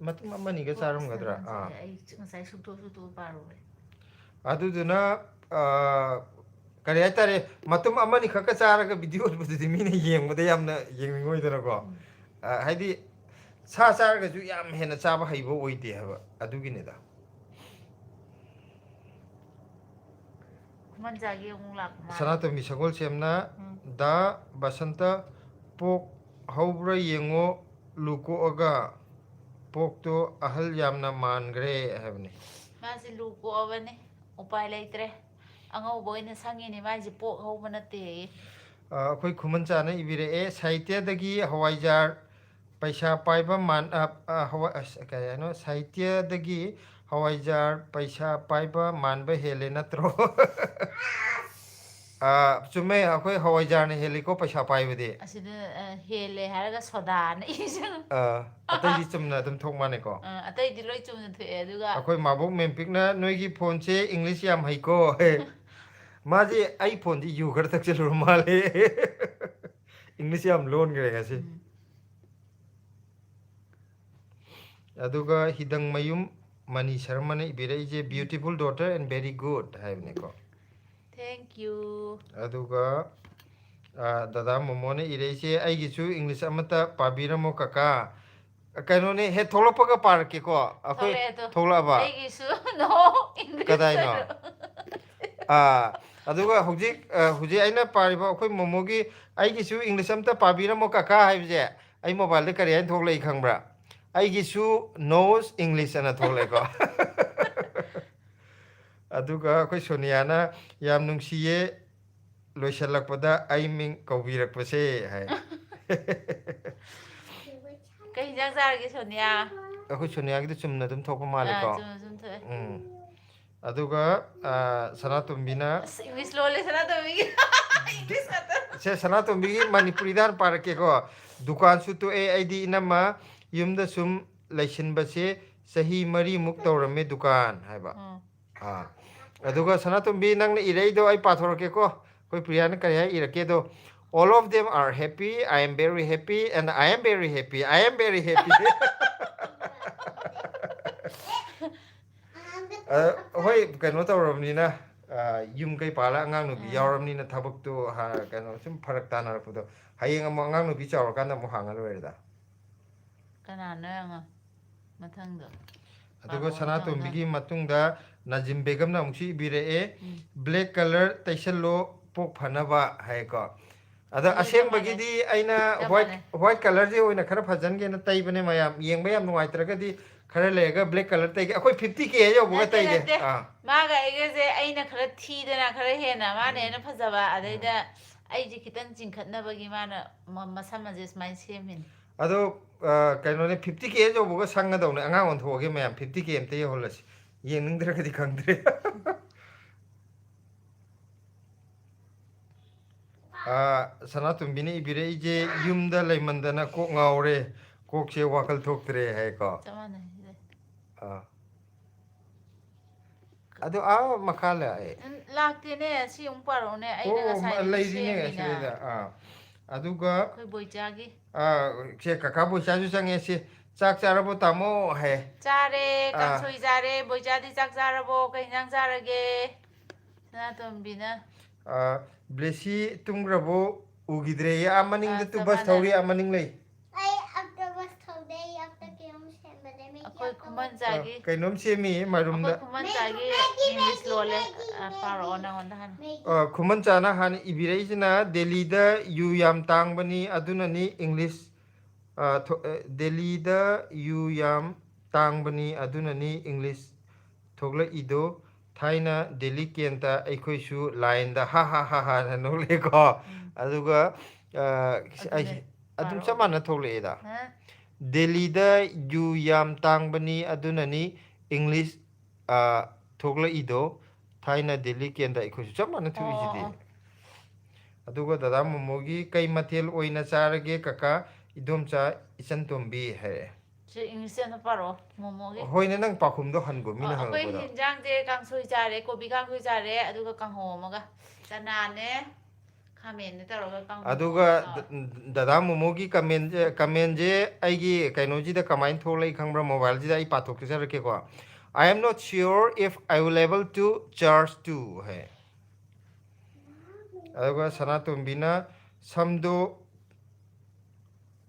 Mutton ꯑꯃꯅꯤꯒ ꯑꯣ, ꯆꯥꯔꯝꯒꯗ꯭ꯔꯥ? ꯃꯁꯥ ꯌꯥꯝ ꯑꯥ꯫ ꯆꯥꯏ꯫ ꯑꯩ ꯉꯁꯥꯏ ꯁꯨꯛꯇꯣꯛ ꯁꯨꯛꯇꯣꯛ ꯄꯥꯔꯨꯔꯦ꯫ ꯑꯗꯨꯗꯨꯅ, ꯑ, ꯀꯔꯤ ꯍꯥꯏꯇꯥꯔꯦ, ꯃꯇꯨꯝ ꯑꯃꯅꯤ ꯈꯛꯀ ꯆꯥꯔꯒ video ꯎꯠꯄꯗꯨꯗꯤ ꯃꯤꯅ ꯌꯦꯡꯕꯗ ꯌꯥꯝꯅ ꯌꯦꯡꯅꯤꯡꯉꯣꯏꯗꯅꯀꯣ꯫ ꯎꯝ꯫ ꯑ, ꯍꯥꯏꯗꯤ, ꯁꯥ ꯆꯥꯔꯒꯁꯨ ꯌꯥꯝ ꯍꯦꯟꯅ ꯆꯥꯕ ꯍꯩꯕ ꯑꯣꯏꯗꯦ ꯍꯥꯏꯕ, ꯑꯗꯨꯒꯤꯅꯤꯗ꯫ ꯈꯨꯃꯟꯖꯥꯒꯤ ꯑꯃꯨꯛ ꯂꯥꯛꯄ ꯃꯥꯜꯂꯦ꯫ ꯁꯅꯥꯇꯣꯝꯕꯤ ꯁꯒꯣꯜꯁꯦꯝꯅ, ꯎꯝ꯫ "ꯗꯥ ꯕꯁꯟꯇ, pork ꯍꯧꯕ꯭ꯔꯥ ꯌꯦꯡꯉꯣ, ꯂꯨ ꯀꯣꯛꯑꯒ꯫ Pork ꯇꯣ ꯑꯍꯜ ꯌꯥꯝꯅ ꯃꯥꯟꯈ꯭ꯔꯦ" ꯍꯥꯏꯕꯅꯤ꯫ ꯃꯥꯁꯦ ꯂꯨ ꯀꯣꯛꯑꯕꯅꯤ, ꯎꯄꯥꯏ ꯂꯩꯇ꯭ꯔꯦ꯫ ꯑꯉꯧꯕ ꯑꯣꯏꯅ ꯁꯪꯉꯤꯅꯦ, ꯃꯥꯏꯁꯦ pork ꯍꯧꯕ ꯅꯠꯇꯦꯌꯦ꯫ ꯑ, ꯑꯩꯈꯣꯏ ꯈꯨꯃꯟꯆꯥꯅ ꯏꯕꯤꯔꯛꯑꯦ, "ꯁꯥꯍꯤꯇ꯭ꯌꯗꯒꯤ ꯍꯋꯥꯏꯖꯥꯔ ꯄꯩꯁꯥ ꯄꯥꯏꯕ ꯃꯥꯟ-, ꯑ, ꯑ, ꯍꯋꯥꯏ-, ꯑꯁ, ꯀꯩ ꯍꯥꯏꯅꯣ? ꯁꯥꯍꯤꯇ꯭ꯌꯗꯒꯤ ꯍꯋꯥꯏꯖꯥꯔ ꯄꯩꯁꯥ ꯄꯥꯏꯕ ꯃꯥꯟꯕ ꯍꯦꯜꯂꯦ ꯅꯠꯇ꯭ꯔꯣ?" ꯑꯥ, ꯆꯨꯝꯃꯦ, ꯑꯩꯈꯣꯏ ꯍꯋꯥꯏꯖꯥꯔꯅ ꯍꯦꯜꯂꯤꯀꯣ ꯄꯩꯁꯥ ꯄꯥꯏꯕꯗꯤ꯫ ꯑꯁꯤꯗ ꯑ, ꯍꯦꯜꯂꯦ ꯍꯥꯏꯔꯒ ꯁꯣꯗꯥꯅ ꯏꯁꯤꯡ ꯑꯥ, ꯑꯇꯩꯗꯤ ꯆꯨꯝꯅ ꯑꯗꯨꯝ ꯊꯣꯛ ꯃꯥꯅꯦꯀꯣ꯫ ꯑ, ꯑꯇꯩꯗꯤ ꯂꯣꯏ ꯆꯨꯝꯅ ꯊꯣꯛꯑꯦ ꯑꯗꯨꯒ ꯑꯩꯈꯣꯏ ꯃꯥꯕꯣꯛ ꯃꯦꯝꯄꯤꯛꯅ ꯅꯣꯏꯒꯤ ꯐꯣꯟꯁꯦ ꯏꯪꯂꯤꯁ ꯌꯥꯝ ꯍꯩꯀꯣ꯫ ꯃꯥꯁꯦ ꯑꯩ ꯐꯣꯟꯁꯤ ꯌꯨ ꯈꯔ ꯊꯛꯆꯜꯂꯨꯔ ꯃꯥꯜꯂꯦ꯫ ꯏꯪꯂꯤꯁ ꯌꯥꯝ ꯂꯣꯟꯈ꯭ꯔꯦ ꯉꯁꯤ꯫ ꯎꯝ. ꯑꯗꯨꯒ ꯍꯤꯗꯪꯃꯌꯨꯝ money ꯁꯔꯃꯅ ꯏꯕꯤꯔꯛꯏꯁꯦ, "Beautiful daughter and very good" ꯍꯥꯏꯕꯅꯤꯀꯣ꯫ Thank you. ꯑꯗꯨꯒ ꯑꯥ, ꯗꯗꯥ ꯃꯣꯃꯣꯅ ꯏꯔꯛꯏꯁꯦ, "ꯑꯩꯒꯤꯁꯨ ꯏꯪꯂꯤꯁ ꯑꯃꯠꯇ ꯄꯥꯕꯤꯔꯝꯃꯣ ꯀꯀꯥ"꯫ ꯀꯩꯅꯣꯅꯦ, ꯍꯦꯛ ꯊꯣꯛꯂꯛꯄꯒ ꯄꯥꯔꯛꯀꯦꯀꯣ꯫ ꯑꯩꯈꯣꯏ ꯊꯣꯛꯂꯛꯑꯦ ꯑꯗꯣ. ꯊꯣꯛꯂꯛꯑꯕ? ꯑꯩꯒꯤꯁꯨ no English ꯀꯗꯥꯏꯅꯣ? ꯍꯥꯏꯔꯣ. ꯑꯥ, ꯑꯗꯨꯒ ꯍꯧꯖꯤꯛ ꯑ, ꯍꯧꯖꯤꯛ ꯑꯩꯅ ꯄꯥꯔꯤꯕ ꯑꯩꯈꯣꯏ ꯃꯣꯃꯣꯒꯤ "ꯑꯩꯒꯤꯁꯨ ꯏꯪꯂꯤꯁ ꯑꯝꯇ ꯄꯥꯕꯤꯔꯝꯃꯣ ꯀꯀꯥ" ꯍꯥꯏꯕꯁꯦ, ꯑꯩ ꯃꯣꯕꯥꯏꯜꯗ ꯀꯔꯤ ꯍꯥꯏꯅ ꯊꯣꯛꯂꯛꯏ ꯈꯪꯕ꯭ꯔꯥ? "ꯑꯩꯒꯤꯁꯨ no English" ꯑꯅ ꯊꯣꯛꯂꯛꯑꯦꯀꯣ꯫ ꯑꯗꯨꯒ ꯑꯩꯈꯣꯏ ꯁꯣꯅꯤꯌꯥꯅ "ꯌꯥꯝ ꯅꯨꯡꯁꯤꯌꯦ, ꯂꯣꯏꯁꯤꯜꯂꯛꯄꯗ ꯑꯩ ꯃꯤꯡ ꯀꯧꯕꯤꯔꯛꯄꯁꯦ" ꯍꯥꯏ꯫ ꯀꯩ ꯍꯤꯟꯖꯥꯡ ꯆꯥꯔꯒꯦ ꯁꯣꯅꯤꯌꯥ? ꯑꯩꯈꯣꯏ ꯁꯣꯅꯤꯌꯥꯒꯤꯗꯤ ꯆꯨꯝꯅ ꯑꯗꯨꯝ ꯊꯣꯛꯄ ꯑꯥ, ꯃꯥꯜꯂꯦꯀꯣ꯫ ꯆꯨꯝꯅ ꯁꯨꯝ ꯊꯣꯛꯑꯦ. ꯎꯝ꯫ ꯑꯗꯨꯒ ꯑ, ꯁꯅꯥꯇꯣꯝꯕꯤꯅ ꯑꯁ, ꯏꯪꯂꯤꯁ ꯂꯣꯜꯂꯦ ꯁꯅꯥꯇꯣꯝꯕꯤꯒꯤ. ꯏꯪꯂꯤꯁ ꯉꯥꯛꯇ. ꯁꯦ, ꯁꯅꯥꯇꯣꯝꯕꯤꯒꯤ ꯃꯅꯤꯄꯨꯔꯤꯗ ꯍꯥꯟꯅ ꯄꯥꯔꯛꯀꯦꯀꯣ꯫ "ꯗꯨꯀꯥꯟꯁꯨ ꯇꯣꯛꯑꯦ ꯑꯩꯗꯤ ꯏꯅꯝꯃ, ꯌꯨꯝꯗ ꯁꯨꯝ ꯂꯩꯁꯤꯟꯕꯁꯦ ꯆꯍꯤ ꯃꯔꯤꯃꯨꯛ ꯇꯧꯔꯝꯃꯦ ꯗꯨꯀꯥꯟ" ꯍꯥꯏꯕ꯫ ꯎꯝ. ꯑꯥ꯫ ꯑꯗꯨꯒ ꯁꯅꯥꯇꯣꯝꯕꯤ, ꯅꯪꯅ ꯏꯔꯛꯏꯗꯣ ꯑꯩ ꯄꯥꯊꯣꯔꯛꯀꯦꯀꯣ꯫ ꯑꯩꯈꯣꯏ ꯄ꯭ꯔꯤꯌꯥꯅ ꯀꯔꯤ ꯍꯥꯏ ꯏꯔꯛꯀꯦꯗꯣ꯫ "All of them are happy, I am very happy, and I am very happy, I am very happy." ꯑ, ꯍꯣꯏ, ꯀꯩꯅꯣ ꯇꯧꯔꯕꯅꯤꯅ, ꯑ, ꯌꯨꯝ ꯀꯩ ꯄꯥꯜꯂ ꯑꯉꯥꯡ ꯅꯨꯄꯤ ꯎꯝ. ꯌꯥꯎꯔꯕꯅꯤꯅ ꯊꯕꯛꯇꯣ, ꯍꯥ, ꯀꯩꯅꯣ, ꯁꯨꯝ ꯐꯔꯛ ꯇꯥꯅꯔꯛꯄꯗꯣ꯫ ꯍꯌꯦꯡ ꯑꯃꯨꯛ ꯑꯉꯥꯡ ꯅꯨꯄꯤ ꯆꯥꯎꯔꯀꯥꯟꯗ ꯑꯃꯨꯛ ꯍꯥꯡꯉ ꯂꯣꯏꯔꯦꯗ꯫ ꯀꯅꯥꯅꯣ ꯌꯦꯡꯉꯣ ꯃꯊꯪꯗꯣ. ꯑꯗꯨꯒ ꯄꯥꯔꯛꯑꯣ ꯁꯅꯥꯇꯣꯝꯕꯤꯒꯤ ꯃꯇꯨꯡꯗ ꯅꯥꯖꯤꯝ ꯕꯦꯒꯝꯅ ꯑꯃꯨꯛꯁꯨ ꯏꯕꯤꯔꯛꯑꯦ, ꯎꯝ. "Black color ꯇꯩꯁꯜꯂꯣ ꯄꯣꯛ ꯐꯅꯕ" ꯍꯥꯏꯀꯣ꯫ ꯑꯗ ꯑꯗꯨ ꯆꯞ ꯑꯁꯦꯡꯕꯒꯤꯗꯤ ꯑꯩꯅ ꯆꯞ white, ꯃꯥꯟꯅꯩ. white colorꯁꯦ ꯑꯣꯏꯅ ꯈꯔ ꯐꯖꯍꯟꯒꯦꯅ ꯇꯩꯕꯅꯦ ꯃꯌꯥꯝ꯫ ꯌꯦꯡꯕ ꯌꯥꯝ ꯅꯨꯡꯉꯥꯏꯇ꯭ꯔꯒꯗꯤ ꯈꯔ ꯂꯩꯔꯒ black color ꯇꯩꯒꯦ꯫ ꯑꯩꯈꯣꯏ fifty K ꯌꯧꯕꯒ ꯅꯠꯇꯦ, ꯇꯩꯒꯦ꯫ ꯅꯠꯇꯦ. ꯑꯥ. ꯃꯥꯒ ꯑꯩꯒꯁꯦ ꯑꯩꯅ ꯈꯔ ꯊꯤꯗꯅ ꯈꯔ ꯍꯦꯟꯅ ꯃꯥꯅ ꯎꯝ. ꯍꯦꯟꯅ ꯐꯖꯕ, ꯑꯗꯩꯗ ꯎꯝ. ꯑꯩꯁꯦ ꯈꯤꯇꯪ ꯆꯤꯡꯈꯠꯅꯕꯒꯤ ꯃꯥꯅ ꯃ-, ꯃꯁꯝ ꯑꯁꯦ ꯁꯨꯃꯥꯏꯅ ꯁꯦꯝꯃꯤꯅꯤ. ꯑꯗꯣ, ꯑ, ꯀꯩꯅꯣꯅꯦ, fifty K ꯌꯧꯕꯒ ꯁꯪꯒꯗꯧꯅꯦ꯫ ꯑꯉꯥꯡ ꯑꯣꯟꯊꯣꯛꯑꯒꯦ ꯃꯌꯥꯝ, fifty K ꯑꯝꯇ ꯌꯧꯍꯜꯂꯁꯤ꯫ ꯌꯦꯡꯅꯤꯡꯗ꯭ꯔꯒꯗꯤ ꯈꯪꯗ꯭ꯔꯦ꯫ ꯑꯥ, ꯁꯅꯥꯇꯣꯝꯕꯤꯅ ꯏꯕꯤꯔꯛꯏꯁꯦ, "ꯌꯨꯝꯗ ꯂꯩꯃꯟꯗꯅ ꯀꯣꯛ ꯉꯥꯎꯔꯦ, ꯀꯣꯛꯁꯦ ꯋꯥꯈꯜ ꯊꯣꯛꯇ꯭ꯔꯦ" ꯍꯥꯏꯀꯣ꯫ ꯆꯞ ꯃꯥꯟꯅꯩ ꯁꯤꯗꯤ꯫ ꯑꯥ꯫ ꯑꯗꯨ ꯑꯥ ꯃꯈꯥ ꯂꯥꯛꯑꯦ꯫ ꯎꯝ, ꯂꯥꯛꯇꯦꯅꯦ꯫ ꯁꯤ ꯑꯃꯨꯛ ꯄꯥꯔꯛꯑꯣꯅꯦ꯫ ꯑꯩꯅ ꯑꯣ, ꯉꯁꯥꯏꯗꯒꯤ ꯂꯩꯔꯤꯅꯦ ꯁꯦꯝꯃꯤꯅ꯫ ꯑꯁꯤꯗꯩꯗ꯫ ꯑꯥ꯫ ꯑꯗꯨꯒ, ꯑꯩꯈꯣꯏ ꯕꯣꯏꯆꯥꯒꯤ꯫ ꯑꯥ, ꯁꯦ ꯀꯀꯥ ꯕꯣꯏꯆꯥꯁꯨ ꯆꯪꯉꯦ꯫ ꯁꯤ, "ꯆꯥꯛ ꯆꯥꯔꯕꯣ ꯇꯥꯃꯣ?" ꯍꯥꯏ꯫ ꯆꯥꯔꯦ, ꯑꯥ꯫ ꯀꯥꯡꯁꯣꯏ ꯆꯥꯔꯦ꯫ ꯕꯣꯏꯆꯥꯗꯤ ꯆꯥꯛ ꯆꯥꯔꯕꯣ? ꯀꯩ ꯏꯟꯖꯥꯡ ꯆꯥꯔꯒꯦ? ꯁꯅꯥꯇꯣꯝꯕꯤꯅ꯫ ꯑꯥ, ꯕ꯭ꯂꯦꯁꯤ ꯇꯨꯝꯈ꯭ꯔꯕꯣ? ꯎꯈꯤꯗ꯭ꯔꯦꯌꯦ꯫ ꯑꯥ, ꯃꯅꯤꯡꯗ ꯑꯥ, ꯇꯨ ꯆꯞ ꯕꯁ ꯊꯧꯔꯤ, ꯃꯥꯟꯅꯔꯦ꯫ ꯑꯥ, ꯃꯅꯤꯡ ꯂꯩ꯫ ꯑꯩ ꯑꯝꯇ ꯕꯁ ꯊꯧꯗꯦ, ꯑꯩ ꯑꯝꯇ ꯀꯩꯅꯣꯝ ꯁꯦꯝꯕꯅꯦ, ꯃꯩꯒꯤ ꯑꯩꯈꯣꯏ ꯑꯝꯇ ꯈꯨꯃꯟ ꯃꯨꯠ- ꯆꯥꯒꯤ꯫ ꯑꯥ, ꯀꯩꯅꯣꯝ ꯁꯦꯝꯃꯤ ꯃꯔꯨꯝꯗ꯫ ꯑꯩꯈꯣꯏ ꯈꯨꯃꯟ ꯆꯥꯒꯤ ꯃꯩꯒꯤ, ꯏꯪꯂꯤꯁ ꯃꯩꯒꯤ, ꯂꯣꯜꯂꯦ꯫ ꯃꯩꯒꯤ, ꯑꯥ, ꯄꯥꯔꯛꯑꯣ ꯃꯩꯒꯤ꯫ ꯅꯪꯉꯣꯟꯗ ꯍꯥꯟꯅ꯫ ꯃꯩꯒꯤ꯫ ꯑꯥ, ꯈꯨꯃꯟ ꯆꯥꯅ ꯍꯥꯟꯅ ꯏꯕꯤꯔꯛꯏꯁꯤꯅ, "ꯗꯦꯜꯂꯤꯗ ꯌꯨ ꯌꯥꯝ ꯇꯥꯡꯕꯅꯤ, ꯑꯗꯨꯅꯅꯤ ꯏꯪꯂꯤꯁ, ꯑꯥ, ꯊꯣ-, ꯑꯥ, ꯗꯦꯜꯂꯤꯗ ꯌꯨ ꯌꯥꯝ ꯇꯥꯡꯕꯅꯤ, ꯑꯗꯨꯅꯅꯤ ꯏꯪꯂꯤꯁ ꯊꯣꯛꯂꯛꯏꯗꯣ꯫ ꯊꯥꯏꯅ ꯗꯦꯜꯂꯤ ꯀꯦꯟꯇ ꯑꯩꯈꯣꯏꯁꯨ ꯂꯥꯏꯟꯗ ꯍꯥ ꯍꯥ ꯍꯥ ꯍꯥꯅ ꯅꯣꯛꯂꯛꯑꯦꯀꯣ꯫ ꯎꯝ꯫ ꯑꯗꯨꯒ, ꯑꯥ, ꯑꯗꯨꯅꯦ꯫ ꯑꯩ ꯑꯗꯨꯝ ꯄꯥꯔꯛꯑꯣ꯫ ꯆꯞ ꯃꯥꯟꯅ ꯊꯣꯛꯂꯛꯑꯦꯗ꯫ ꯍꯥ? "ꯗꯦꯜꯂꯤꯗ ꯌꯨ ꯌꯥꯝ ꯇꯥꯡꯕꯅꯤ, ꯑꯗꯨꯅꯅꯤ ꯏꯪꯂꯤꯁ, ꯑꯥ, ꯊꯣꯛꯂꯛꯏꯗꯣ꯫ ꯊꯥꯏꯅ ꯗꯦꯜꯂꯤ ꯀꯦꯟꯗ ꯑꯩꯈꯣꯏꯁꯨ ꯆꯞ ꯃꯥꯟꯅ ꯊꯣꯛꯏꯁꯤꯗꯤ"꯫ ꯑꯣ, ꯑꯣ꯫ ꯑꯗꯨꯒ ꯗꯗꯥ ꯃꯣꯃꯣꯒꯤ "ꯀꯩ ꯃꯊꯦꯜ ꯑꯣꯏꯅ ꯆꯥꯔꯒꯦ ꯀꯀꯥ, ꯏꯗꯣꯝꯆꯥ, ꯏꯆꯟꯇꯣꯝꯕꯤ?" ꯍꯥꯏꯔꯛꯑꯦ꯫ ꯁꯤ ꯏꯪꯂꯤꯁꯇ ꯑꯝꯇ ꯄꯥꯔꯛꯑꯣ, ꯃꯣꯃꯣꯒꯤ꯫ ꯍꯣꯏꯅꯦ, ꯅꯪ ꯄꯥꯎꯈꯨꯝꯗꯣ ꯍꯟꯒꯣ, ꯃꯤꯅ ꯑꯣ, ꯑꯩꯈꯣꯏ ꯍꯪꯉꯛꯄꯗꯣ꯫ ꯍꯤꯟꯖꯥꯡꯁꯦ ꯀꯥꯡꯁꯣꯏ ꯆꯥꯔꯦ, ꯀꯣꯕꯤ ꯀꯥꯡꯁꯣꯏ ꯆꯥꯔꯦ, ꯑꯗꯨꯒ ꯀꯥꯡꯍꯧ ꯑꯃꯒ꯫ ꯆꯅꯥꯅꯦ, ꯈꯥꯃꯦꯟꯅꯦ ꯇꯧꯔꯒ ꯀꯥꯡꯍꯧ ꯑꯗꯨꯒ ꯑꯃ ꯇꯧꯔꯦ꯫ ꯗ-, ꯗꯗꯥ ꯃꯣꯃꯣꯒꯤ comment-, comment-ꯁꯦ ꯑꯩꯒꯤ ꯀꯩꯅꯣꯁꯤꯗ ꯀꯃꯥꯏꯅ ꯊꯣꯛꯂꯛꯏ ꯈꯪꯕ꯭ꯔꯥ? Mobile-ꯁꯤꯗ ꯑꯩ ꯄꯥꯊꯣꯛꯆꯔꯛꯀꯦꯀꯣ꯫ "I am not sure if I will able to charge too" ꯍꯥꯏ꯫ ꯑꯗꯨꯒ ꯁꯅꯥꯇꯣꯝꯕꯤꯅ ꯁꯝꯗꯣ,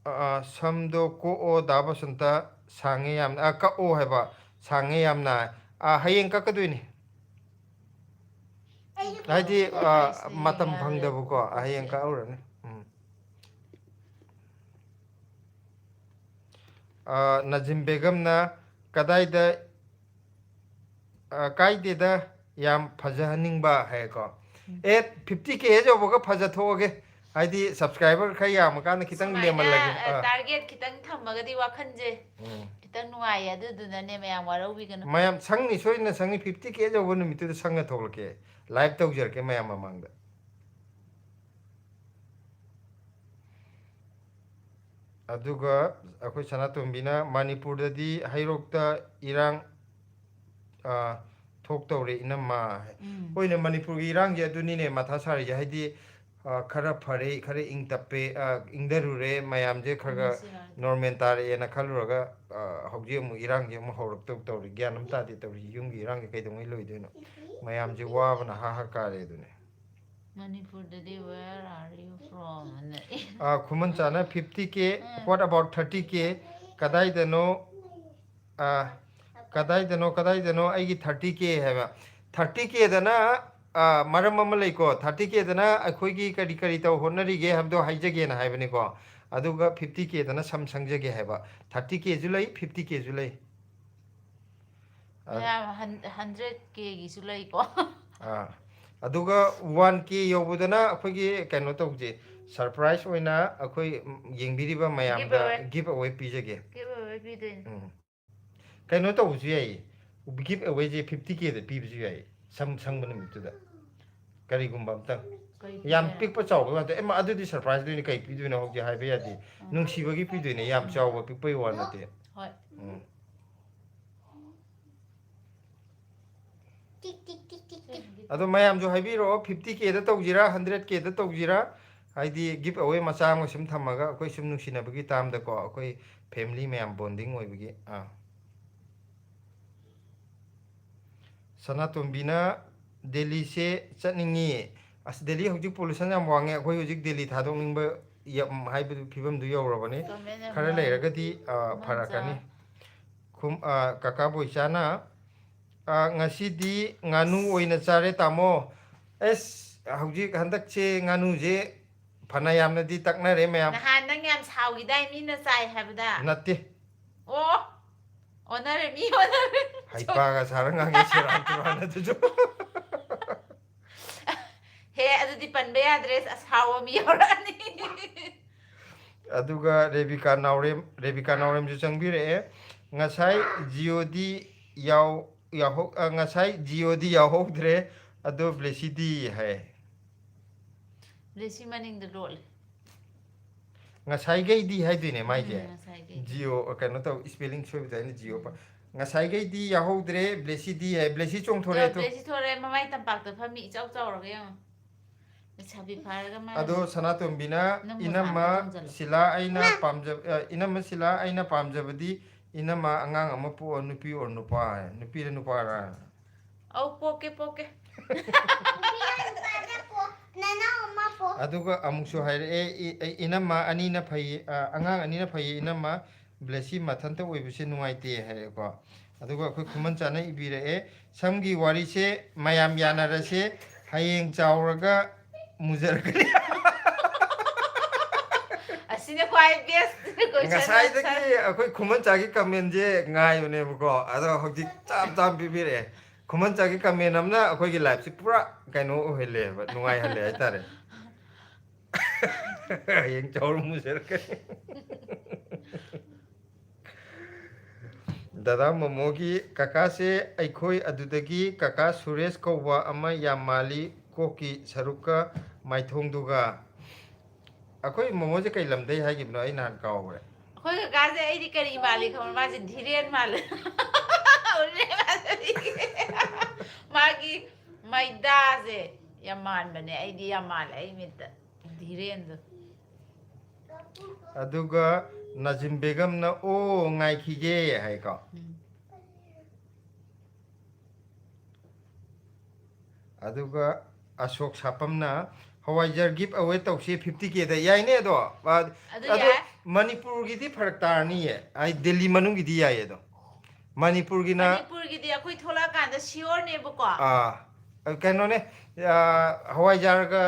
ꯑ, "ꯁꯝꯗꯣ ꯀꯣꯛꯑꯣ ꯗꯥ ꯕꯁꯟꯇ, ꯁꯥꯡꯉꯦ ꯌꯥꯝꯅ", ꯑ, "ꯀꯛꯑꯣ" ꯍꯥꯏꯕ, "ꯁꯥꯡꯉꯦ ꯌꯥꯝꯅ"꯫ ꯑ, ꯍꯌꯦꯡ ꯀꯛꯀꯗꯣꯏꯅꯤ꯫ ꯑꯩꯁꯨ ꯍꯥꯏꯗꯤ, ꯀꯛꯑꯣ꯫ ꯑ, ꯑꯩꯁꯨ ꯃꯇꯝ ꯌꯥꯔꯦ꯫ ꯐꯪꯗꯕꯀꯣ, ꯍꯌꯦꯡ ꯀꯛꯁꯦ꯫ ꯀꯛꯍꯧꯔꯅꯤ꯫ ꯎꯝ꯫ ꯑ, ꯅꯖꯤꯝ ꯕꯦꯒꯝꯅ ꯀꯗꯥꯏꯗ ꯑ, ꯀꯥꯏꯗꯦꯗ, ꯌꯥꯝ ꯐꯖꯍꯟꯅꯤꯡꯕ ꯍꯥꯏꯀꯣ꯫ ꯎꯝ꯫ ꯑꯦ, fifty K ꯌꯧꯕꯒ ꯐꯖꯊꯣꯛꯑꯒꯦ꯫ ꯍꯥꯏꯗꯤ subscriber ꯈꯔ ꯌꯥꯝꯃꯀꯥꯟꯗ ꯈꯤꯇꯪ ꯁꯨꯃꯥꯏꯅ, ꯂꯦꯝꯍꯜꯂꯒꯦ꯫ ꯑ, ꯑ꯫ Target ꯈꯤꯇꯪ ꯊꯝꯃꯒꯗꯤ ꯋꯥꯈꯜꯁꯦ ꯎꯝ꯫ ꯈꯤꯇꯪ ꯅꯨꯡꯉꯥꯏꯌꯦ, ꯑꯗꯨꯗꯨꯅꯅꯦ ꯃꯌꯥꯝ ꯋꯥꯔꯧꯕꯤꯒꯅꯨ꯫ ꯃꯌꯥꯝ ꯁꯪꯅꯤ, ꯁꯣꯏꯗꯅ ꯁꯪꯅꯤ, fifty K ꯌꯧꯕ ꯅꯨꯃꯤꯠꯇꯨꯗ ꯁꯪꯅ ꯊꯣꯛꯂꯛꯀꯦ꯫ Live ꯇꯧꯖꯔꯛꯀꯦ ꯃꯌꯥꯝ ꯃꯃꯥꯡꯗ꯫ ꯑꯗꯨꯒ ꯑꯩꯈꯣꯏ ꯁꯅꯥꯇꯣꯝꯕꯤꯅ, "ꯃꯅꯤꯄꯨꯔꯗꯗꯤ ꯍꯩꯔꯣꯛꯇ ꯏꯔꯥꯡ, ꯑ, ꯊꯣꯛꯇꯧꯔꯦ ꯏꯅꯝꯃ" ꯍꯥꯏ꯫ ꯎꯝ꯫ ꯍꯣꯏꯅꯦ, ꯃꯅꯤꯄꯨꯔꯒꯤ ꯏꯔꯥꯡꯁꯦ ꯑꯗꯨꯅꯤꯅꯦ ꯃꯊꯥ ꯁꯥꯔꯤꯁꯦ꯫ ꯍꯥꯏꯗꯤ, ꯑ, ꯈꯔ ꯐꯔꯦ, ꯈꯔ ꯏꯪ ꯇꯞꯄꯦ, ꯑ, ꯏꯪꯊꯔꯨꯔꯦ, ꯃꯌꯥꯝꯁꯦ ꯈꯔ ꯈꯔ ꯅꯨꯡꯁꯤ ꯌꯥꯔꯦ꯫ ꯅꯣꯔꯃꯦꯜ ꯇꯥꯔꯛꯑꯦꯅ ꯈꯜꯂꯨꯔꯒ, ꯑ, ꯍꯧꯖꯤꯛ ꯑꯃꯨꯛ ꯏꯔꯥꯡꯁꯦ ꯑꯃꯨꯛ ꯍꯧꯔꯛꯇꯧ ꯇꯧꯔꯤ꯫ ꯒ꯭ꯌꯥꯟ ꯑꯃ ꯇꯥꯗꯦ ꯇꯧꯔꯤꯁꯦ꯫ ꯌꯨꯝꯒꯤ ꯏꯔꯥꯡꯁꯦ ꯀꯩꯗꯧꯉꯩ ꯂꯣꯏꯗꯣꯏꯅꯣ? ꯃꯌꯥꯝꯁꯦ ꯋꯥꯕꯅ ꯍꯥ ꯍꯥ ꯀꯥꯔꯦ ꯑꯗꯨꯅꯦ꯫ ꯃꯅꯤꯄꯨꯔꯗꯗꯤ "Where are you from?" ꯍꯥꯏꯅ꯫ ꯑ, ꯈꯨꯃꯟꯆꯥꯅ, "Fifty K, what about thirty K? ꯀꯗꯥꯏꯗꯅꯣ, ꯑ, ꯀꯗꯥꯏꯗꯅꯣ, ꯀꯗꯥꯏꯗꯅꯣ ꯑꯩꯒꯤ thirty K?" ꯍꯥꯏꯕ꯫ Thirty Kꯗꯅ, ꯑ, ꯃꯔꯝ ꯑꯃ ꯂꯩꯀꯣ꯫ Thirty Kꯗꯅ ꯑꯩꯈꯣꯏꯒꯤ ꯀꯔꯤ ꯀꯔꯤ ꯇꯧ ꯍꯣꯠꯅꯔꯤꯒꯦ ꯍꯥꯏꯕꯗꯣ ꯍꯥꯏꯖꯒꯦꯅ ꯍꯥꯏꯕꯅꯤꯀꯣ꯫ ꯑꯗꯨꯒ fifty Kꯗꯅ ꯁꯝ ꯁꯪꯖꯒꯦ ꯍꯥꯏꯕ꯫ Thirty Kꯁꯨ ꯂꯩ, fifty Kꯁꯨ ꯂꯩ꯫ ꯑ, ꯃꯌꯥꯝ ꯍꯟ-, hundred Kꯒꯤꯁꯨ ꯂꯩꯀꯣ꯫ ꯑꯥ꯫ ꯑꯗꯨꯒ one K ꯌꯧꯕꯗꯅ ꯑꯩꯈꯣꯏꯒꯤ ꯀꯩꯅꯣ ꯇꯧꯁꯦ, ꯁꯔꯄ꯭ꯔꯥꯏꯖ ꯑꯣꯏꯅ ꯑꯩꯈꯣꯏ, ꯎꯝ, ꯌꯦꯡꯕꯤꯔꯤꯕ ꯃꯌꯥꯝꯗ Give away꯫ Give away ꯄꯤꯖꯒꯦ꯫ Give away ꯄꯤꯗꯣꯏꯅꯤ꯫ ꯎꯝ꯫ ꯀꯩꯅꯣ ꯇꯧꯕꯁꯨ ꯌꯥꯏꯌꯦ, give awayꯁꯦ fifty Kꯗ ꯄꯤꯕꯁꯨ ꯌꯥꯏꯌꯦ, ꯁꯝ ꯁꯪꯕ ꯅꯨꯃꯤꯠꯇꯨꯗ꯫ ꯀꯔꯤꯒꯨꯝꯕ ꯑꯝꯇꯪ꯫ ꯀꯩ ꯌꯥꯝ ꯄꯤꯕ? ꯄꯤꯛꯄ ꯆꯥꯎꯕ ꯅꯠꯇꯦ꯫ ꯑꯦ, ꯃꯥ, ꯑꯗꯨꯗꯤ ꯁꯔꯄ꯭ꯔꯥꯏꯖ ꯂꯣꯏꯅ ꯀꯩ ꯄꯤꯗꯣꯏꯅꯣ ꯍꯧꯖꯤꯛ ꯍꯥꯏꯕ ꯌꯥꯗꯦ꯫ ꯎꯝ꯫ ꯅꯨꯡꯁꯤꯕꯒꯤ ꯄꯤꯗꯣꯏꯅꯦ, ꯌꯥꯝ ꯆꯥꯎꯕ ꯄꯤꯛꯄꯩ ꯋꯥ ꯅꯠꯇꯦ꯫ ꯍꯣꯏ꯫ ꯎꯝ꯫ ꯑꯗꯣ ꯃꯌꯥꯝꯁꯨ ꯍꯥꯏꯕꯤꯔꯛꯑꯣ, fifty Kꯗ ꯇꯧꯁꯤꯔꯥ, hundred Kꯗ ꯇꯧꯁꯤꯔꯥ? ꯍꯥꯏꯗꯤ give away ꯃꯆꯥ ꯑꯃ ꯁꯨꯝ ꯊꯝꯃꯒ ꯑꯩꯈꯣꯏ ꯁꯨꯝ ꯅꯨꯡꯁꯤꯅꯕꯒꯤ ꯇꯥꯝꯗꯀꯣ, ꯑꯩꯈꯣꯏ family ꯃꯌꯥꯝ bonding ꯑꯣꯏꯕꯒꯤ꯫ ꯑꯥ꯫ ꯁꯅꯥꯇꯣꯝꯕꯤꯅ, "ꯗꯦꯜꯂꯤꯁꯦ ꯆꯠꯅꯤꯡꯉꯤ"꯫ ꯑꯁ, ꯗꯦꯜꯂꯤ ꯍꯧꯖꯤꯛ pollution ꯌꯥꯝ ꯋꯥꯡꯉꯦ꯫ ꯑꯩꯈꯣꯏ ꯍꯧꯖꯤꯛ ꯗꯦꯜꯂꯤ ꯊꯥꯗꯣꯛꯅꯤꯡꯕ ꯌꯥꯝ ꯍꯥꯏꯕꯗꯨ ꯐꯤꯕꯝꯗꯨ ꯌꯧꯔꯕꯅꯤ꯫ Comment ꯌꯥꯝ ꯈꯔ ꯌꯥꯎꯋꯦ꯫ ꯂꯩꯔꯒꯗꯤ, ꯑ, ꯈꯨꯃꯟ ꯐꯔꯛꯀꯅꯤ꯫ ꯆꯥ꯫ ꯈꯨꯝ-, ꯑ, ꯀꯀꯥ ꯕꯣꯏꯆꯥꯅ, ꯑ, "ꯉꯁꯤꯗꯤ ꯉꯥꯅꯨ ꯑꯣꯏꯅ ꯆꯥꯔꯦ ꯇꯥꯃꯣ"꯫ ꯑꯁ, ꯍꯧꯖꯤꯛ ꯍꯟꯗꯛꯁꯦ ꯉꯥꯅꯨꯁꯦ ꯐꯅ ꯌꯥꯝꯅꯗꯤ ꯇꯛꯅꯔꯦ ꯃꯌꯥꯝ꯫ ꯅꯍꯥꯟ ꯅꯪ ꯌꯥꯝ ꯁꯥꯎꯈꯤꯗꯥꯏ ꯃꯤꯅ ꯆꯥꯏ ꯍꯥꯏꯕꯗ? ꯅꯠꯇꯦ꯫ ꯑꯣ, ꯑꯣꯟꯅꯔꯦ, ꯃꯤ ꯑꯣꯟꯅꯔꯦ꯫ ꯍꯩꯄꯥꯒ ꯁꯥꯔ ꯉꯥꯡꯉꯦ, ꯁꯦꯔꯥꯟ ꯇꯨꯔꯥꯟ ꯑꯗꯨꯁꯨ꯫ ꯍꯦ, ꯑꯗꯨꯗꯤ ꯄꯟꯕ ꯌꯥꯗ꯭ꯔꯦ, ꯑꯁꯥꯎꯕ ꯃꯤ ꯌꯧꯔꯛꯑꯅꯤ꯫ ꯑꯗꯨꯒ ꯔꯦꯕꯤꯀꯥ ꯅꯥꯎꯔꯦꯝ, ꯔꯦꯕꯤꯀꯥ ꯅꯥꯎꯔꯦꯝꯁꯨ ꯆꯪꯕꯤꯔꯛꯑꯦ꯫ "ꯉꯁꯥꯏ Jio ꯗꯤ ꯌꯥꯎ-, ꯌꯥꯎꯍꯧ-, ꯑ, ꯉꯁꯥꯏ Jio ꯗꯤ ꯌꯥꯎꯍꯧꯗ꯭ꯔꯦ, ꯑꯗꯣ ꯕ꯭ꯂꯦꯁꯤꯗꯤ?" ꯍꯥꯏ꯫ ꯕ꯭ꯂꯦꯁꯤ ꯃꯅꯤꯡꯗ ꯂꯣꯠꯂꯦ꯫ ꯉꯁꯥꯏꯈꯩꯗꯤ ꯍꯥꯏꯗꯣꯏꯅꯦ ꯃꯥꯏꯁꯦ꯫ ꯎꯝ, ꯉꯁꯥꯏꯈꯩꯗꯤ꯫ ꯖꯤꯑꯣ, ꯀꯩꯅꯣ ꯇꯧ, spelling ꯁꯣꯏꯕꯗ ꯑꯩꯅ ꯖꯤꯑꯣ ꯄ-, ꯉꯁꯥꯏꯈꯩꯗꯤ ꯌꯥꯍꯧꯗ꯭ꯔꯦ, ꯕ꯭ꯂꯦꯁꯤꯗꯤ ꯍꯥꯏ, ꯕ꯭ꯂꯦꯁꯤ ꯆꯣꯡꯊꯣꯔꯛꯑꯦ꯫ ꯕ꯭ꯂꯦꯁꯤ ꯊꯣꯔꯛꯑꯦ, ꯃꯃꯥꯏ ꯇꯝꯄꯥꯛꯇ ꯐꯝꯃꯤ, ꯏꯆꯥꯎ ꯆꯥꯎꯔꯒ ꯌꯦꯡꯉꯣ꯫ ꯂꯩꯁꯥꯕꯤ ꯐꯥꯔꯒ ꯃꯥ ꯑꯗꯣ ꯁꯅꯥꯇꯣꯝꯕꯤꯅ, ꯅꯪ "ꯏꯅꯝꯃ ꯃꯣꯖꯥꯗꯣ ꯇꯣꯡꯖꯜꯂꯣ꯫ ꯁꯤꯂꯥ ꯑꯩꯅ ꯄꯥꯝꯖꯕ, ꯑ, ꯏꯅꯝꯃ ꯁꯤꯂꯥ ꯑꯩꯅ ꯄꯥꯝꯖꯕꯗꯤ, ꯏꯅꯝꯃ ꯑꯉꯥꯡ ꯑꯃ ꯄꯣꯛꯑꯣ, ꯅꯨꯄꯤ ꯑꯣꯔ ꯅꯨꯄꯥ?" ꯍꯥꯏ꯫ ꯅꯨꯄꯤꯔ ꯅꯨꯄꯥꯔ? ꯑꯧ, ꯄꯣꯛꯀꯦ, ꯄꯣꯛꯀꯦ꯫ ꯅꯅꯥꯎ ꯑꯃ ꯄꯣꯛ꯫ ꯑꯗꯨꯒ ꯑꯃꯨꯛꯁꯨ ꯍꯥꯏꯔꯛꯑꯦ, "ꯏ-, ꯑꯩ ꯏꯅꯝꯃ ꯑꯅꯤꯅ ꯐꯩꯌꯦ, ꯑ, ꯑꯉꯥꯡ ꯑꯅꯤꯅ ꯐꯩꯌꯦ, ꯏꯅꯝꯃ ꯕ꯭ꯂꯦꯁꯤ ꯃꯊꯟꯇ ꯑꯣꯏꯕꯁꯦ ꯅꯨꯡꯉꯥꯏꯇꯦ" ꯍꯥꯏꯔꯦꯀꯣ꯫ ꯑꯗꯨꯒ ꯑꯩꯈꯣꯏ ꯈꯨꯃꯟꯆꯥꯅ ꯏꯕꯤꯔꯛꯑꯦ, "ꯁꯝꯒꯤ ꯋꯥꯔꯤꯁꯦ ꯃꯌꯥꯝ ꯌꯥꯅꯔꯁꯦ, ꯍꯌꯦꯡ ꯆꯥꯎꯔꯒ ꯃꯨꯖꯔꯛꯀꯅꯤ"꯫ ꯑꯁꯤꯅ ꯈ꯭ꯋꯥꯏ best question ꯉꯁꯥꯏꯗꯒꯤ answer꯫ ꯑꯩꯈꯣꯏ ꯈꯨꯃꯟꯆꯥꯒꯤ commentꯁꯦ ꯉꯥꯏꯕꯅꯦꯕꯀꯣ, ꯑꯗꯣ ꯍꯧꯖꯤꯛ ꯆꯞ ꯆꯥꯅ ꯄꯤꯕꯤꯔꯛꯑꯦ꯫ ꯈꯨꯃꯟꯆꯥꯒꯤ comment ꯑꯃꯅ ꯑꯩꯈꯣꯏꯒꯤ lifeꯁꯦ ꯄꯨꯔꯥ ꯀꯩꯅꯣ ꯑꯣꯏꯍꯜꯂꯦꯕ, ꯅꯨꯡꯉꯥꯏꯍꯜꯂꯦ ꯍꯥꯏꯇꯥꯔꯦ꯫ ꯍꯌꯦꯡ ꯆꯥꯎꯔ ꯃꯨꯖꯔꯛꯀꯅꯤ꯫ ꯗꯗꯥ ꯃꯣꯃꯣꯒꯤ ꯀꯀꯥꯁꯦ ꯑꯩꯈꯣꯏ ꯑꯗꯨꯗꯒꯤ ꯀꯀꯥ ꯁꯨꯔꯦꯁ ꯀꯧꯕ ꯑꯃ ꯌꯥꯝ ꯃꯥꯜꯂꯤ, ꯀꯣꯛꯀꯤ ꯁꯔꯨꯛꯀ ꯃꯥꯏꯊꯣꯡꯗꯨꯒ꯫ ꯑꯩꯈꯣꯏ ꯃꯣꯃꯣꯁꯦ ꯀꯩ ꯂꯝꯗꯩ ꯍꯥꯏꯈꯤꯕꯅꯣ? ꯑꯩ ꯅꯍꯥꯟ ꯀꯥꯎꯈ꯭ꯔꯦ꯫ ꯑꯩꯈꯣꯏ ꯀꯀꯥꯁꯦ ꯑꯩꯗꯤ ꯀꯔꯤ ꯃꯥꯜꯂꯤ ꯈꯪꯕ꯭ꯔꯥ? ꯃꯥꯁꯦ ꯙꯤꯔꯦꯟ ꯃꯥꯜꯂꯦ꯫ ꯎꯔꯤꯔꯦ ꯃꯥꯁꯦ꯫ ꯃꯥꯒꯤ ꯃꯩꯗꯥꯁꯦ ꯌꯥꯝ ꯃꯥꯟꯕꯅꯦ, ꯑꯩꯗꯤ ꯌꯥꯝ ꯃꯥꯜꯂꯦ ꯑꯩ ꯃꯤꯠꯇ꯫ ꯙꯤꯔꯦꯟꯗꯣ꯫ ꯑꯗꯨꯒ ꯅꯥꯖꯤꯝ ꯕꯦꯒꯝꯅ "ꯑꯣ, ꯉꯥꯏꯈꯤꯒꯦ" ꯍꯥꯏꯀꯣ꯫ ꯎꯝ꯫ ꯑꯗꯨꯒ ꯑꯁꯣꯛ ꯁꯥꯄꯝꯅ "ꯍꯋꯥꯏꯖꯥꯔ give away ꯇꯧꯁꯤ fifty Kꯗ"꯫ ꯌꯥꯏꯅꯦ ꯑꯗꯣ꯫ ꯑ, ꯑꯗꯨ ꯑꯗꯣ ꯌꯥꯏ꯫ ꯃꯅꯤꯄꯨꯔꯒꯤꯗꯤ ꯐꯔꯛ ꯇꯥꯔꯅꯤꯌꯦ꯫ ꯑꯩ ꯗꯦꯜꯂꯤ ꯃꯅꯨꯡꯒꯤꯗꯤ ꯌꯥꯏꯌꯦ ꯑꯗꯣ꯫ ꯃꯅꯤꯄꯨꯔꯒꯤꯅ ꯃꯅꯤꯄꯨꯔꯒꯤꯗꯤ ꯑꯩꯈꯣꯏ ꯊꯣꯛꯂꯛꯑꯀꯥꯟꯗ sureꯅꯦꯕꯀꯣ꯫ ꯑꯥ, ꯀꯩꯅꯣꯅꯦ, ꯑ, ꯍꯋꯥꯏꯖꯥꯔꯒ,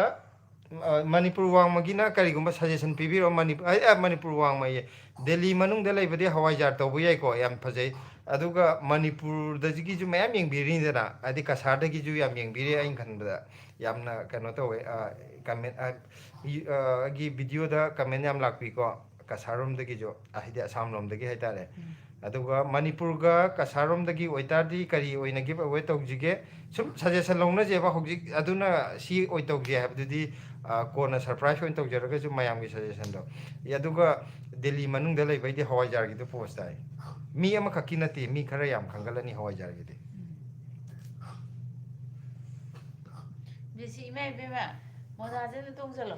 ꯑ, ꯃꯅꯤꯄꯨꯔ ꯋꯥꯡꯃꯒꯤꯅ ꯀꯔꯤꯒꯨꯝꯕ suggestion ꯄꯤꯕꯤꯔꯛꯑꯣ? ꯃꯅꯤꯄꯨꯔ, ꯑ, ꯑ, ꯃꯅꯤꯄꯨꯔ ꯋꯥꯡꯃꯌꯦ꯫ ꯗꯦꯜꯂꯤ ꯃꯅꯨꯡꯗ ꯂꯩꯕꯗꯤ ꯍꯋꯥꯏꯖꯥꯔ ꯇꯧꯕ ꯌꯥꯏꯀꯣ, ꯌꯥꯝ ꯐꯖꯩ꯫ ꯑꯗꯨꯒ ꯃꯅꯤꯄꯨꯔꯗꯒꯤꯁꯨ ꯃꯌꯥꯝ ꯌꯦꯡꯕꯤꯔꯤꯗꯅ, ꯍꯥꯏꯗꯤ ꯀꯁꯥꯔꯗꯒꯤꯁꯨ ꯌꯥꯝ ꯌꯦꯡꯕꯤꯔꯤ ꯑꯩꯅ ꯈꯟꯕꯗ꯫ ꯌꯥꯝꯅ ꯀꯩꯅꯣ ꯇꯧꯋꯦ, ꯑ, comment, ꯑ, ꯌꯨ-, ꯑ, ꯑꯩꯒꯤ videoꯗ comment ꯌꯥꯝ ꯂꯥꯛꯄꯤꯀꯣ꯫ ꯀꯁꯥꯔꯣꯝꯗꯒꯤꯁꯨ, ꯍꯥꯏꯗꯤ ꯑꯁꯥꯝ ꯂꯣꯝꯗꯒꯤ ꯍꯥꯏꯇꯥꯔꯦ꯫ ꯑꯗꯨꯒ ꯃꯅꯤꯄꯨꯔꯒ ꯀꯁꯥꯔꯣꯝꯗꯒꯤ ꯑꯣꯏꯇꯥꯔꯗꯤ ꯀꯔꯤ ꯑꯣꯏꯅ give away ꯇꯧꯁꯤꯒꯦ? ꯁꯨꯝ suggestion ꯂꯧꯅꯁꯦꯕ꯫ ꯍꯧꯖꯤꯛ ꯑꯗꯨꯅ ꯁꯤ ꯑꯣꯏ ꯇꯧꯁꯦ ꯍꯥꯏꯕꯗꯨꯗꯤ, ꯑ, ꯀꯣꯟꯅ surprise ꯑꯣꯏꯅ ꯇꯧꯖꯔꯒꯁꯨ, ꯃꯌꯥꯝꯒꯤ suggestion ꯗꯣ꯫ ꯑꯦ, ꯑꯗꯨꯒ ꯗꯦꯜꯂꯤ ꯃꯅꯨꯡꯗ ꯂꯩꯕꯩꯗꯤ ꯍꯋꯥꯏꯖꯥꯔꯒꯤꯗꯣ post ꯇꯥꯏ꯫ ꯃꯤ ꯑꯃꯈꯛꯀꯤ ꯅꯠꯇꯦ, ꯃꯤ ꯈꯔ ꯌꯥꯝ ꯈꯟꯒꯠꯂꯅꯤ ꯍꯋꯥꯏꯖꯥꯔꯒꯤꯗꯤ꯫ ꯕꯤꯁꯤ, ꯏꯃꯥ ꯏꯕꯦꯝꯃ, ꯃꯣꯖꯥꯁꯦ ꯑꯗꯨ ꯇꯣꯡꯁꯤꯜꯂꯣ꯫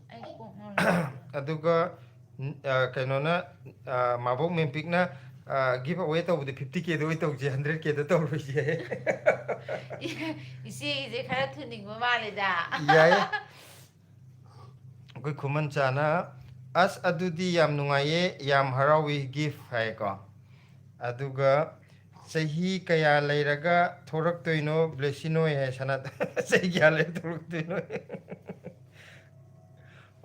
ꯑꯩ ꯀꯣꯛ ꯉꯥꯎꯔꯦ꯫ ꯑꯗꯨꯒ, ꯎꯝ, ꯑ, ꯀꯩꯅꯣꯅ, ꯑ, ꯃꯥꯕꯣꯛ ꯃꯦꯝꯄꯤꯛꯅ, ꯑ, give away ꯇꯧꯕꯗꯤ fifty K ꯗ ꯑꯣꯏ ꯇꯧꯁꯦ, hundred K ꯗ ꯇꯧꯔꯣꯏꯁꯦ꯫ ꯏꯆꯦꯒꯤꯁꯦ ꯈꯔ ꯊꯨꯅꯤꯡꯕ ꯃꯥꯜꯂꯦꯗ꯫ ꯌꯥꯏ꯫ ꯑꯩꯈꯣꯏ ꯈꯨꯃꯟ ꯆꯥꯅ, "ꯑꯁ, ꯑꯗꯨꯗꯤ ꯌꯥꯝ ꯅꯨꯡꯉꯥꯏꯌꯦ, ꯌꯥꯝ ꯍꯔꯥꯎꯏ, gift" ꯍꯥꯏꯀꯣ꯫ ꯑꯗꯨꯒ, "ꯆꯍꯤ ꯀꯌꯥ ꯂꯩꯔꯒ ꯊꯣꯔꯛꯇꯣꯏꯅꯣ ꯕ꯭ꯂꯦꯁꯤꯅꯣꯏ?" ꯍꯥꯏ ꯁꯅꯥ꯫ ꯆꯍꯤ ꯀꯌꯥ ꯂꯩꯔ ꯊꯣꯔꯛꯇꯣꯏꯅꯣ?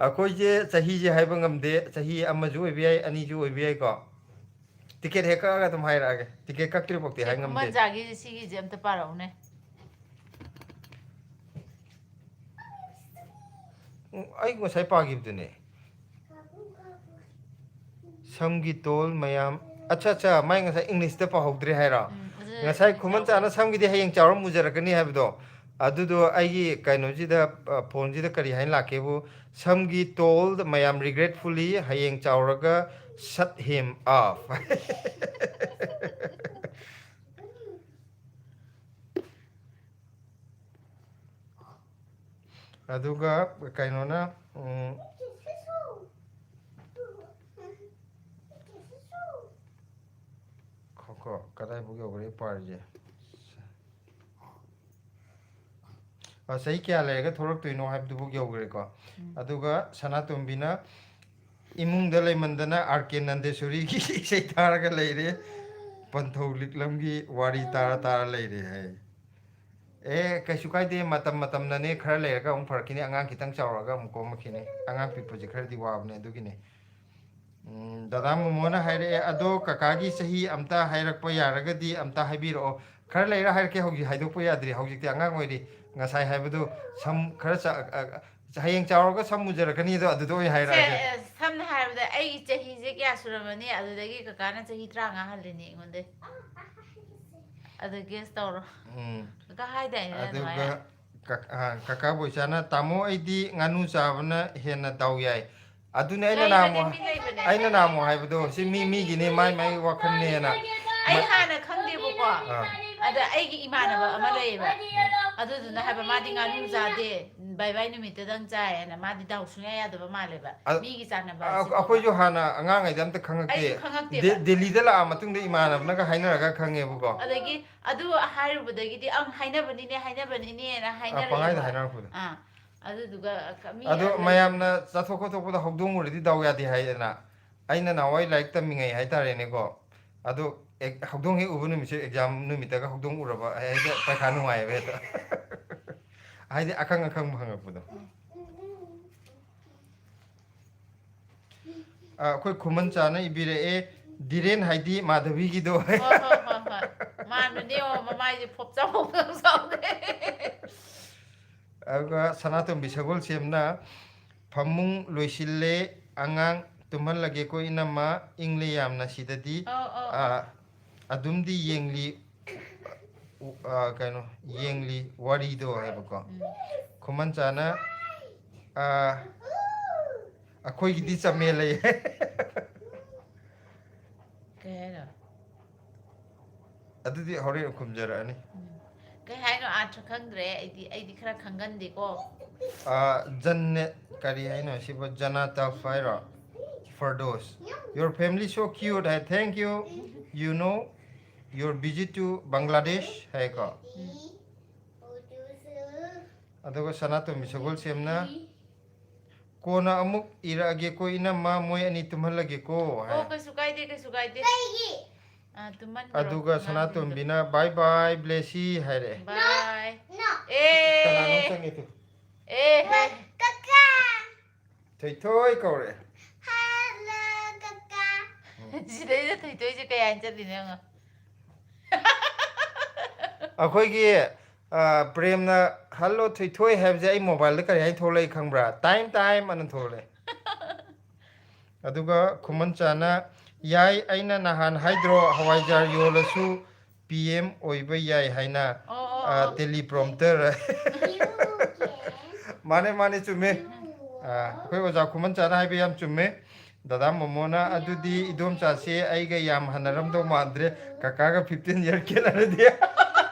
ꯑꯩꯈꯣꯏꯁꯦ ꯆꯍꯤꯁꯦ ꯍꯥꯏꯕ ꯉꯝꯗꯦ, ꯆꯍꯤ ꯑꯃꯁꯨ ꯑꯣꯏꯕ ꯌꯥꯏ, ꯑꯅꯤꯁꯨ ꯑꯣꯏꯕ ꯌꯥꯏꯀꯣ꯫ Ticket ꯍꯦꯛ ꯀꯛꯑꯒ ꯑꯗꯨꯝ ꯍꯥꯏꯔꯛꯑꯒꯦ, ticket ꯀꯛꯇ꯭ꯔꯤꯐꯥꯎꯗꯤ ꯍꯥꯏ ꯉꯝꯗꯦ꯫ ꯃꯟꯖꯥꯒꯤ ꯁꯤꯒꯤꯁꯦ ꯑꯝꯇ ꯄꯥꯔꯛꯎꯅꯦ꯫ ꯎꯝ, ꯑꯩ ꯉꯁꯥꯏ ꯄꯥꯈꯤꯕꯗꯨꯅꯦ꯫ ꯁꯝꯒꯤ ꯇꯣꯜ ꯃꯌꯥꯝ, ꯑꯠꯆꯥ, ꯑꯠꯆꯥ, ꯃꯥꯏ ꯉꯁꯥꯏ English ꯇ ꯄꯥꯍꯧꯗ꯭ꯔꯦ ꯍꯥꯏꯔꯣ? ꯎꯝ, ꯑꯗꯨ ꯉꯁꯥꯏ ꯈꯨꯃꯟ ꯆꯥꯅ ꯁꯝꯒꯤꯗꯤ ꯍꯌꯦꯡ ꯆꯥꯎꯔ ꯃꯨꯖꯔꯛꯀꯅꯤ ꯍꯥꯏꯕꯗꯣ, ꯑꯗꯨꯗꯣ ꯑꯩꯒꯤ ꯀꯩꯅꯣꯁꯤꯗ, ꯑ, phone ꯁꯤꯗ ꯀꯔꯤ ꯍꯥꯏꯅ ꯂꯥꯛꯀꯦꯕꯨ, "ꯁꯝꯒꯤ ꯇꯣꯜ ꯃꯌꯥꯝ regretfully ꯍꯌꯦꯡ ꯆꯥꯎꯔꯒ shut him up." ꯑꯗꯨꯒ ꯀꯩꯅꯣꯅ, ꯎꯝ, ꯈꯣ, ꯈꯣ, ꯀꯗꯥꯏꯕꯨꯛ ꯌꯧꯈ꯭ꯔꯦ ꯄꯥꯔꯤꯁꯦ? ꯑ, ꯆꯍꯤ ꯀꯌꯥ ꯂꯩꯔꯒ ꯊꯣꯛꯂꯛꯇꯣꯏꯅꯣ ꯍꯥꯏꯕꯗꯨꯕꯨꯛ ꯌꯧꯈ꯭ꯔꯦꯀꯣ꯫ ꯑꯗꯨꯒ ꯁꯅꯥꯇꯣꯝꯕꯤꯅ, "ꯏꯃꯨꯡꯗ ꯂꯩꯃꯟꯗꯅ ꯑꯥꯔ ꯀꯦ ꯅꯟꯗꯦꯁꯣꯔꯤꯒꯤ ꯏꯁꯩ ꯇꯥꯔꯒ ꯂꯩꯔꯦ, ꯄꯟꯊꯧ ꯂꯤꯛꯂꯝꯒꯤ ꯋꯥꯔꯤ ꯇꯥꯔ ꯇꯥꯔ ꯂꯩꯔꯦ" ꯍꯥꯏ꯫ ꯑꯦ, ꯀꯩꯁꯨ ꯀꯥꯏꯗꯦ, ꯃꯇꯝ ꯃꯇꯝꯅꯅꯦ, ꯈꯔ ꯂꯩꯔꯒ ꯑꯃꯨꯛ ꯐꯔꯛꯈꯤꯅꯤ, ꯑꯉꯥꯡ ꯈꯤꯇꯪ ꯆꯥꯎꯔꯛꯑꯒ ꯑꯃꯨꯛ ꯀꯣꯝꯃꯛꯈꯤꯅꯤ, ꯑꯉꯥꯡ ꯄꯤꯛꯄꯁꯦ ꯈꯔꯗꯤ ꯋꯥꯕꯅꯦ, ꯑꯗꯨꯒꯤꯅꯦ꯫ ꯎꯝ, ꯗꯗꯥ ꯃꯣꯃꯣꯅ ꯍꯥꯏꯔꯛꯑꯦ, "ꯑꯗꯣ ꯀꯀꯥꯒꯤ ꯆꯍꯤ ꯑꯝꯇ ꯍꯥꯏꯔꯛꯄ ꯌꯥꯔꯒꯗꯤ ꯑꯝꯇ ꯍꯥꯏꯕꯤꯔꯛꯑꯣ"꯫ ꯈꯔ ꯂꯩꯔ ꯍꯥꯏꯔꯛꯀꯦ, ꯍꯧꯖꯤꯛ ꯍꯥꯏꯗꯣꯛꯄ ꯌꯥꯗ꯭ꯔꯤ, ꯍꯧꯖꯤꯛꯇꯤ ꯑꯉꯥꯡ ꯑꯣꯏꯔꯤ꯫ ꯉꯁꯥꯏ ꯍꯥꯏꯕꯗꯨ ꯁꯝ ꯈꯔ ꯆ-, ꯑ, ꯑ, ꯍꯌꯦꯡ ꯆꯥꯎꯔꯒ ꯁꯝ ꯃꯨꯖꯔꯛꯀꯅꯤ ꯑꯗꯣ, ꯑꯗꯨꯗ ꯑꯣꯏꯅ ꯍꯥꯏꯔꯛꯑꯒꯦ꯫ ꯁꯦ, ꯁꯝꯅ ꯍꯥꯏꯔꯕꯗ ꯑꯩꯒꯤ ꯆꯍꯤꯁꯦ ꯀꯌꯥ ꯁꯨꯔꯝꯃꯅꯤ? ꯑꯗꯨꯗꯒꯤ ꯀꯀꯥꯅ ꯆꯍꯤ ꯇꯔꯥꯃꯉꯥ ꯍꯜꯂꯤꯅꯤ ꯑꯩꯉꯣꯟꯗꯩ꯫ ꯑꯗꯨ ꯒꯦꯁ ꯇꯧꯔꯣ꯫ ꯎꯝ ꯀꯀꯥ ꯍꯥꯏꯗꯥꯏꯅꯦ ꯑꯗꯨꯒ ꯑꯗꯨꯃꯥꯏꯅ? ꯀꯛ- ꯑ, ꯀꯀꯥ ꯕꯣꯏꯆꯥꯅ, "ꯇꯥꯃꯣ, ꯑꯩꯗꯤ ꯉꯥꯅꯨ ꯆꯥꯕꯅ ꯍꯦꯟꯅ ꯗꯥꯎ ꯌꯥꯏ"꯫ ꯑꯗꯨꯅꯦ ꯑꯩꯅ ꯂꯩꯕꯅꯦ, ꯅꯍꯥꯟꯃꯨꯛ ꯃꯤ ꯂꯩꯕꯅꯦ꯫ ꯑꯩꯅ ꯅꯍꯥꯟꯃꯨꯛ ꯍꯥꯏꯕꯗꯣ, ꯁꯤ ꯃꯤ ꯃꯤꯒꯤꯅꯦ, ꯃꯥꯏ ꯃꯥꯏ ꯋꯥꯈꯜꯅꯦꯅ꯫ ꯑꯩ ꯍꯥꯟꯅ ꯈꯪꯗꯦꯕꯀꯣ꯫ ꯑꯥ꯫ ꯑꯗ ꯑꯩꯒꯤ ꯏꯃꯥꯟꯅꯕ ꯑꯃ ꯂꯩꯌꯦꯕ꯫ ꯑꯗꯨꯗꯨꯅ ꯍꯥꯏꯕ, ꯃꯥꯗꯤ ꯉꯥꯅꯨ ꯆꯥꯗꯦ, ꯕꯥꯏ ꯕꯥꯏ ꯅꯨꯃꯤꯠꯇꯗꯪ ꯆꯥꯏꯌꯦꯅ꯫ ꯃꯥꯗꯤ ꯗꯥꯎ ꯁꯨꯡꯌꯥ ꯌꯥꯗꯕ ꯃꯥꯜꯂꯦꯕ꯫ ꯑ- ꯃꯤꯒꯤ ꯆꯥꯟꯅꯕ ꯑ- ꯍꯥꯏꯁꯤꯗꯤ꯫ ꯑꯩꯈꯣꯏꯁꯨ ꯍꯥꯟꯅ ꯑꯉꯥꯡꯉꯩꯗ ꯑꯝꯇ ꯈꯪꯉꯛꯇꯦ꯫ ꯑꯩꯁꯨ ꯈꯪꯉꯛꯇꯦꯕ꯫ ꯗꯦ- ꯗꯦꯜꯂꯤꯗ ꯂꯥꯛꯑ ꯃꯇꯨꯡꯗ ꯏꯃꯥꯟꯅꯕꯅꯒ ꯍꯥꯏꯅꯔꯒ ꯈꯪꯉꯦꯕꯀꯣ꯫ ꯑꯗꯒꯤ ꯑꯗꯨ ꯍꯥꯏꯔꯨꯕꯗꯒꯤꯗꯤ, "ꯑꯪ, ꯍꯥꯏꯅꯕꯅꯤꯅꯦ, ꯍꯥꯏꯅꯕꯅꯤꯅꯦꯅ" ꯑ, ꯄꯪꯍꯥꯏꯗ ꯍꯥꯏꯅꯔꯦꯕ꯫ ꯍꯥꯏꯅꯔꯛꯄꯗꯣ꯫ ꯑꯥ, ꯑꯗꯨꯗꯨꯒ ꯀ- ꯃꯤ ꯑꯗꯣ ꯑꯃ ꯃꯌꯥꯝꯅ ꯆꯠꯊꯣꯛ ꯈꯣꯠꯇꯣꯛꯄꯗ ꯍꯧꯗꯣꯡ ꯎꯔꯗꯤ ꯗꯥꯎ ꯌꯥꯗꯦ ꯍꯥꯏꯗꯅ꯫ ꯑꯩꯅ ꯅꯍꯥꯟꯋꯥꯏ ꯂꯥꯏꯔꯤꯛ ꯇꯝꯃꯤꯉꯩ ꯍꯥꯏꯇꯥꯔꯦꯅꯦꯀꯣ꯫ ꯑꯗꯣ ꯑꯦ- ꯍꯧꯗꯣꯡ ꯍꯦꯛ ꯎꯕ ꯅꯨꯃꯤꯠꯁꯦ, ꯑꯦꯛꯖꯥꯝ ꯅꯨꯃꯤꯠꯇꯒ ꯍꯧꯗꯣꯡ ꯎꯔꯕ ꯍꯦꯛꯇ ꯄꯩꯈꯥ ꯅꯨꯡꯉꯥꯏꯑꯕ ꯍꯦꯛꯇ꯫ ꯍꯥꯏꯗꯤ ꯑꯈꯪ ꯑꯈꯪꯕ ꯍꯪꯉꯛꯄꯗꯣ꯫ ꯑ, ꯑꯩꯈꯣꯏ ꯈꯨꯃꯟ ꯆꯥꯅ ꯏꯕꯤꯔꯛꯑꯦ, "ꯙꯤꯔꯦꯟ ꯍꯥꯏꯗꯤ ꯃꯥꯙꯕꯤꯒꯤꯗꯣ"꯫ ꯍꯣꯏ, ꯍꯣꯏ, ꯍꯣꯏ, ꯍꯣꯏ꯫ ꯃꯥꯟꯕꯅꯦ, ꯌꯦꯡꯉꯣ, ꯃꯃꯥꯏꯁꯦ ꯐꯣꯞꯆꯥꯎ ꯐꯣꯞꯆꯥꯎ ꯆꯥꯎꯈ꯭ꯔꯦ꯫ ꯑꯗꯨꯒ ꯁꯅꯥꯇꯣꯝꯕꯤ ꯁꯒꯣꯜꯁꯦꯝꯅ, "ꯐꯃꯨꯡ ꯂꯣꯏꯁꯤꯜꯂꯦ, ꯑꯉꯥꯡ ꯇꯨꯝꯍꯜꯂꯒꯦꯀꯣ ꯏꯅꯝꯃ, ꯏꯪꯂꯦ ꯌꯥꯝꯅ ꯁꯤꯗꯗꯤ꯫ ꯑꯧ, ꯑꯧ, ꯑ, ꯑꯧ꯫ ꯑꯗꯨꯝꯗꯤ ꯌꯦꯡꯂꯤ, ꯑ, ꯀꯩꯅꯣ, ꯌꯦꯡꯂꯤ ꯋꯥꯔꯤꯗꯣ" ꯍꯥꯏꯕꯀꯣ꯫ ꯎꯝ꯫ ꯈꯨꯃꯟ ꯆꯥꯅ, ꯑ, "ꯑꯩꯈꯣꯏꯒꯤꯗꯤ ꯆꯃꯦ ꯂꯩ"꯫ ꯀꯩ ꯍꯥꯏꯅꯣ? ꯑꯗꯨꯗꯤ ꯍꯣꯔꯦꯟ ꯈꯨꯝꯖꯔꯛꯑꯅꯤ꯫ ꯎꯝ꯫ ꯀꯩ ꯍꯥꯏꯅꯣ? ꯑꯥꯔꯊ ꯈꯪꯗ꯭ꯔꯦ ꯑꯩꯗꯤ, ꯑꯩꯗꯤ ꯈꯔ ꯈꯪꯒꯟꯗꯦꯀꯣ꯫ ꯑ, ꯖꯟꯅꯦꯠ, ꯀꯔꯤ ꯍꯥꯏꯅꯣ ꯁꯤꯕꯨ? ꯖꯅꯥ ꯇꯐ ꯍꯥꯏꯔꯣ? ꯐꯔꯗꯣꯁ, "Your family so cute" high, "Thank you, you know, your visit to Bangladesh" ꯍꯥꯏꯀꯣ꯫ ꯎꯝ꯫ ꯑꯗꯨꯒ ꯁꯅꯥꯇꯣꯝꯕꯤ ꯁꯒꯣꯜꯁꯦꯝꯅ, "ꯀꯣꯟꯅ ꯑꯃꯨꯛ ꯏꯔꯛꯑꯒꯦꯀꯣ ꯏꯅꯝꯃ, ꯃꯣꯏ ꯑꯅꯤ ꯇꯨꯝꯍꯜꯂꯒꯦꯀꯣ" ꯍꯥꯏ꯫ ꯑꯣ, ꯀꯩꯁꯨ ꯀꯥꯏꯗꯦ, ꯀꯩꯁꯨ ꯀꯥꯏꯗꯦ꯫ ꯑ, ꯇꯨꯝꯍꯟꯈ꯭ꯔꯣ ꯑꯗꯨꯒ ꯑꯉꯥꯡꯁꯤꯡꯗꯣ꯫ ꯁꯅꯥꯇꯣꯝꯕꯤꯅ, "Bye bye, Blessy" ꯍꯥꯏꯔꯛꯑꯦ꯫ ꯕꯥꯏ꯫ No. ꯀꯅꯥꯅꯣ ꯑꯦ꯫ ꯆꯪꯉꯦ ꯇꯨ? ꯑꯦ, ꯍꯦ꯫ Kaka. ꯊꯣꯏꯊꯣꯏ ꯀꯧꯔꯛꯑꯦ꯫ Hello, Kaka. ꯁꯤꯗꯩꯗ ꯊꯣꯏꯊꯣꯏꯁꯦ ꯀꯩ ꯍꯥꯏꯅ ꯆꯠꯂꯤꯅꯣ ꯌꯦꯡꯉꯣ꯫ ꯑꯩꯈꯣꯏꯒꯤ ꯑ, ꯄ꯭ꯔꯦꯝꯅ "ꯍꯜꯂꯣ ꯊꯣꯏꯊꯣꯏ" ꯍꯥꯏꯕꯁꯦ ꯑꯩ ꯃꯣꯕꯥꯏꯜꯗ ꯀꯔꯤ ꯍꯥꯏꯅ ꯊꯣꯛꯂꯛꯏ ꯈꯪꯕ꯭ꯔꯥ? "ꯇꯥꯏꯝ ꯇꯥꯏꯝ" ꯑꯅ ꯊꯣꯛꯂꯛꯑꯦ꯫ ꯑꯗꯨꯒ ꯈꯨꯃꯟꯆꯥꯅ "ꯌꯥꯏ, ꯑꯩꯅ ꯅꯍꯥꯟ ꯍꯥꯏꯗ꯭ꯔꯣ, ꯍꯋꯥꯏꯖꯥꯔ ꯌꯣꯜꯂꯁꯨ ꯄꯤ ꯑꯦꯝ ꯑꯣꯏꯕ ꯌꯥꯏ ꯍꯥꯏꯅ?" ꯑꯣ, ꯑꯣ, ꯑ, ꯑꯣ꯫ ꯇꯦꯂꯤꯄ꯭ꯔꯣꯝꯇꯔ꯫ ꯃꯥꯅꯦ, ꯃꯥꯅꯦ, ꯆꯨꯝꯃꯦ꯫ ꯑ, ꯑꯩꯈꯣꯏ ꯑꯣꯖꯥ ꯈꯨꯃꯟꯆꯥꯅ ꯍꯥꯏꯕ ꯌꯥꯝ ꯆꯨꯝꯃꯦ꯫ ꯗꯗꯥ ꯃꯣꯃꯣꯅ, "ꯑꯗꯨꯗꯤ ꯏꯗꯣꯝꯆꯥꯁꯦ ꯑꯩꯒ ꯌꯥꯝ ꯍꯟꯅꯔꯝꯗꯧ ꯃꯥꯟꯗ꯭ꯔꯦ, ꯀꯀꯥꯒ fifteen year ꯈꯦꯠꯅꯔꯗꯤ?"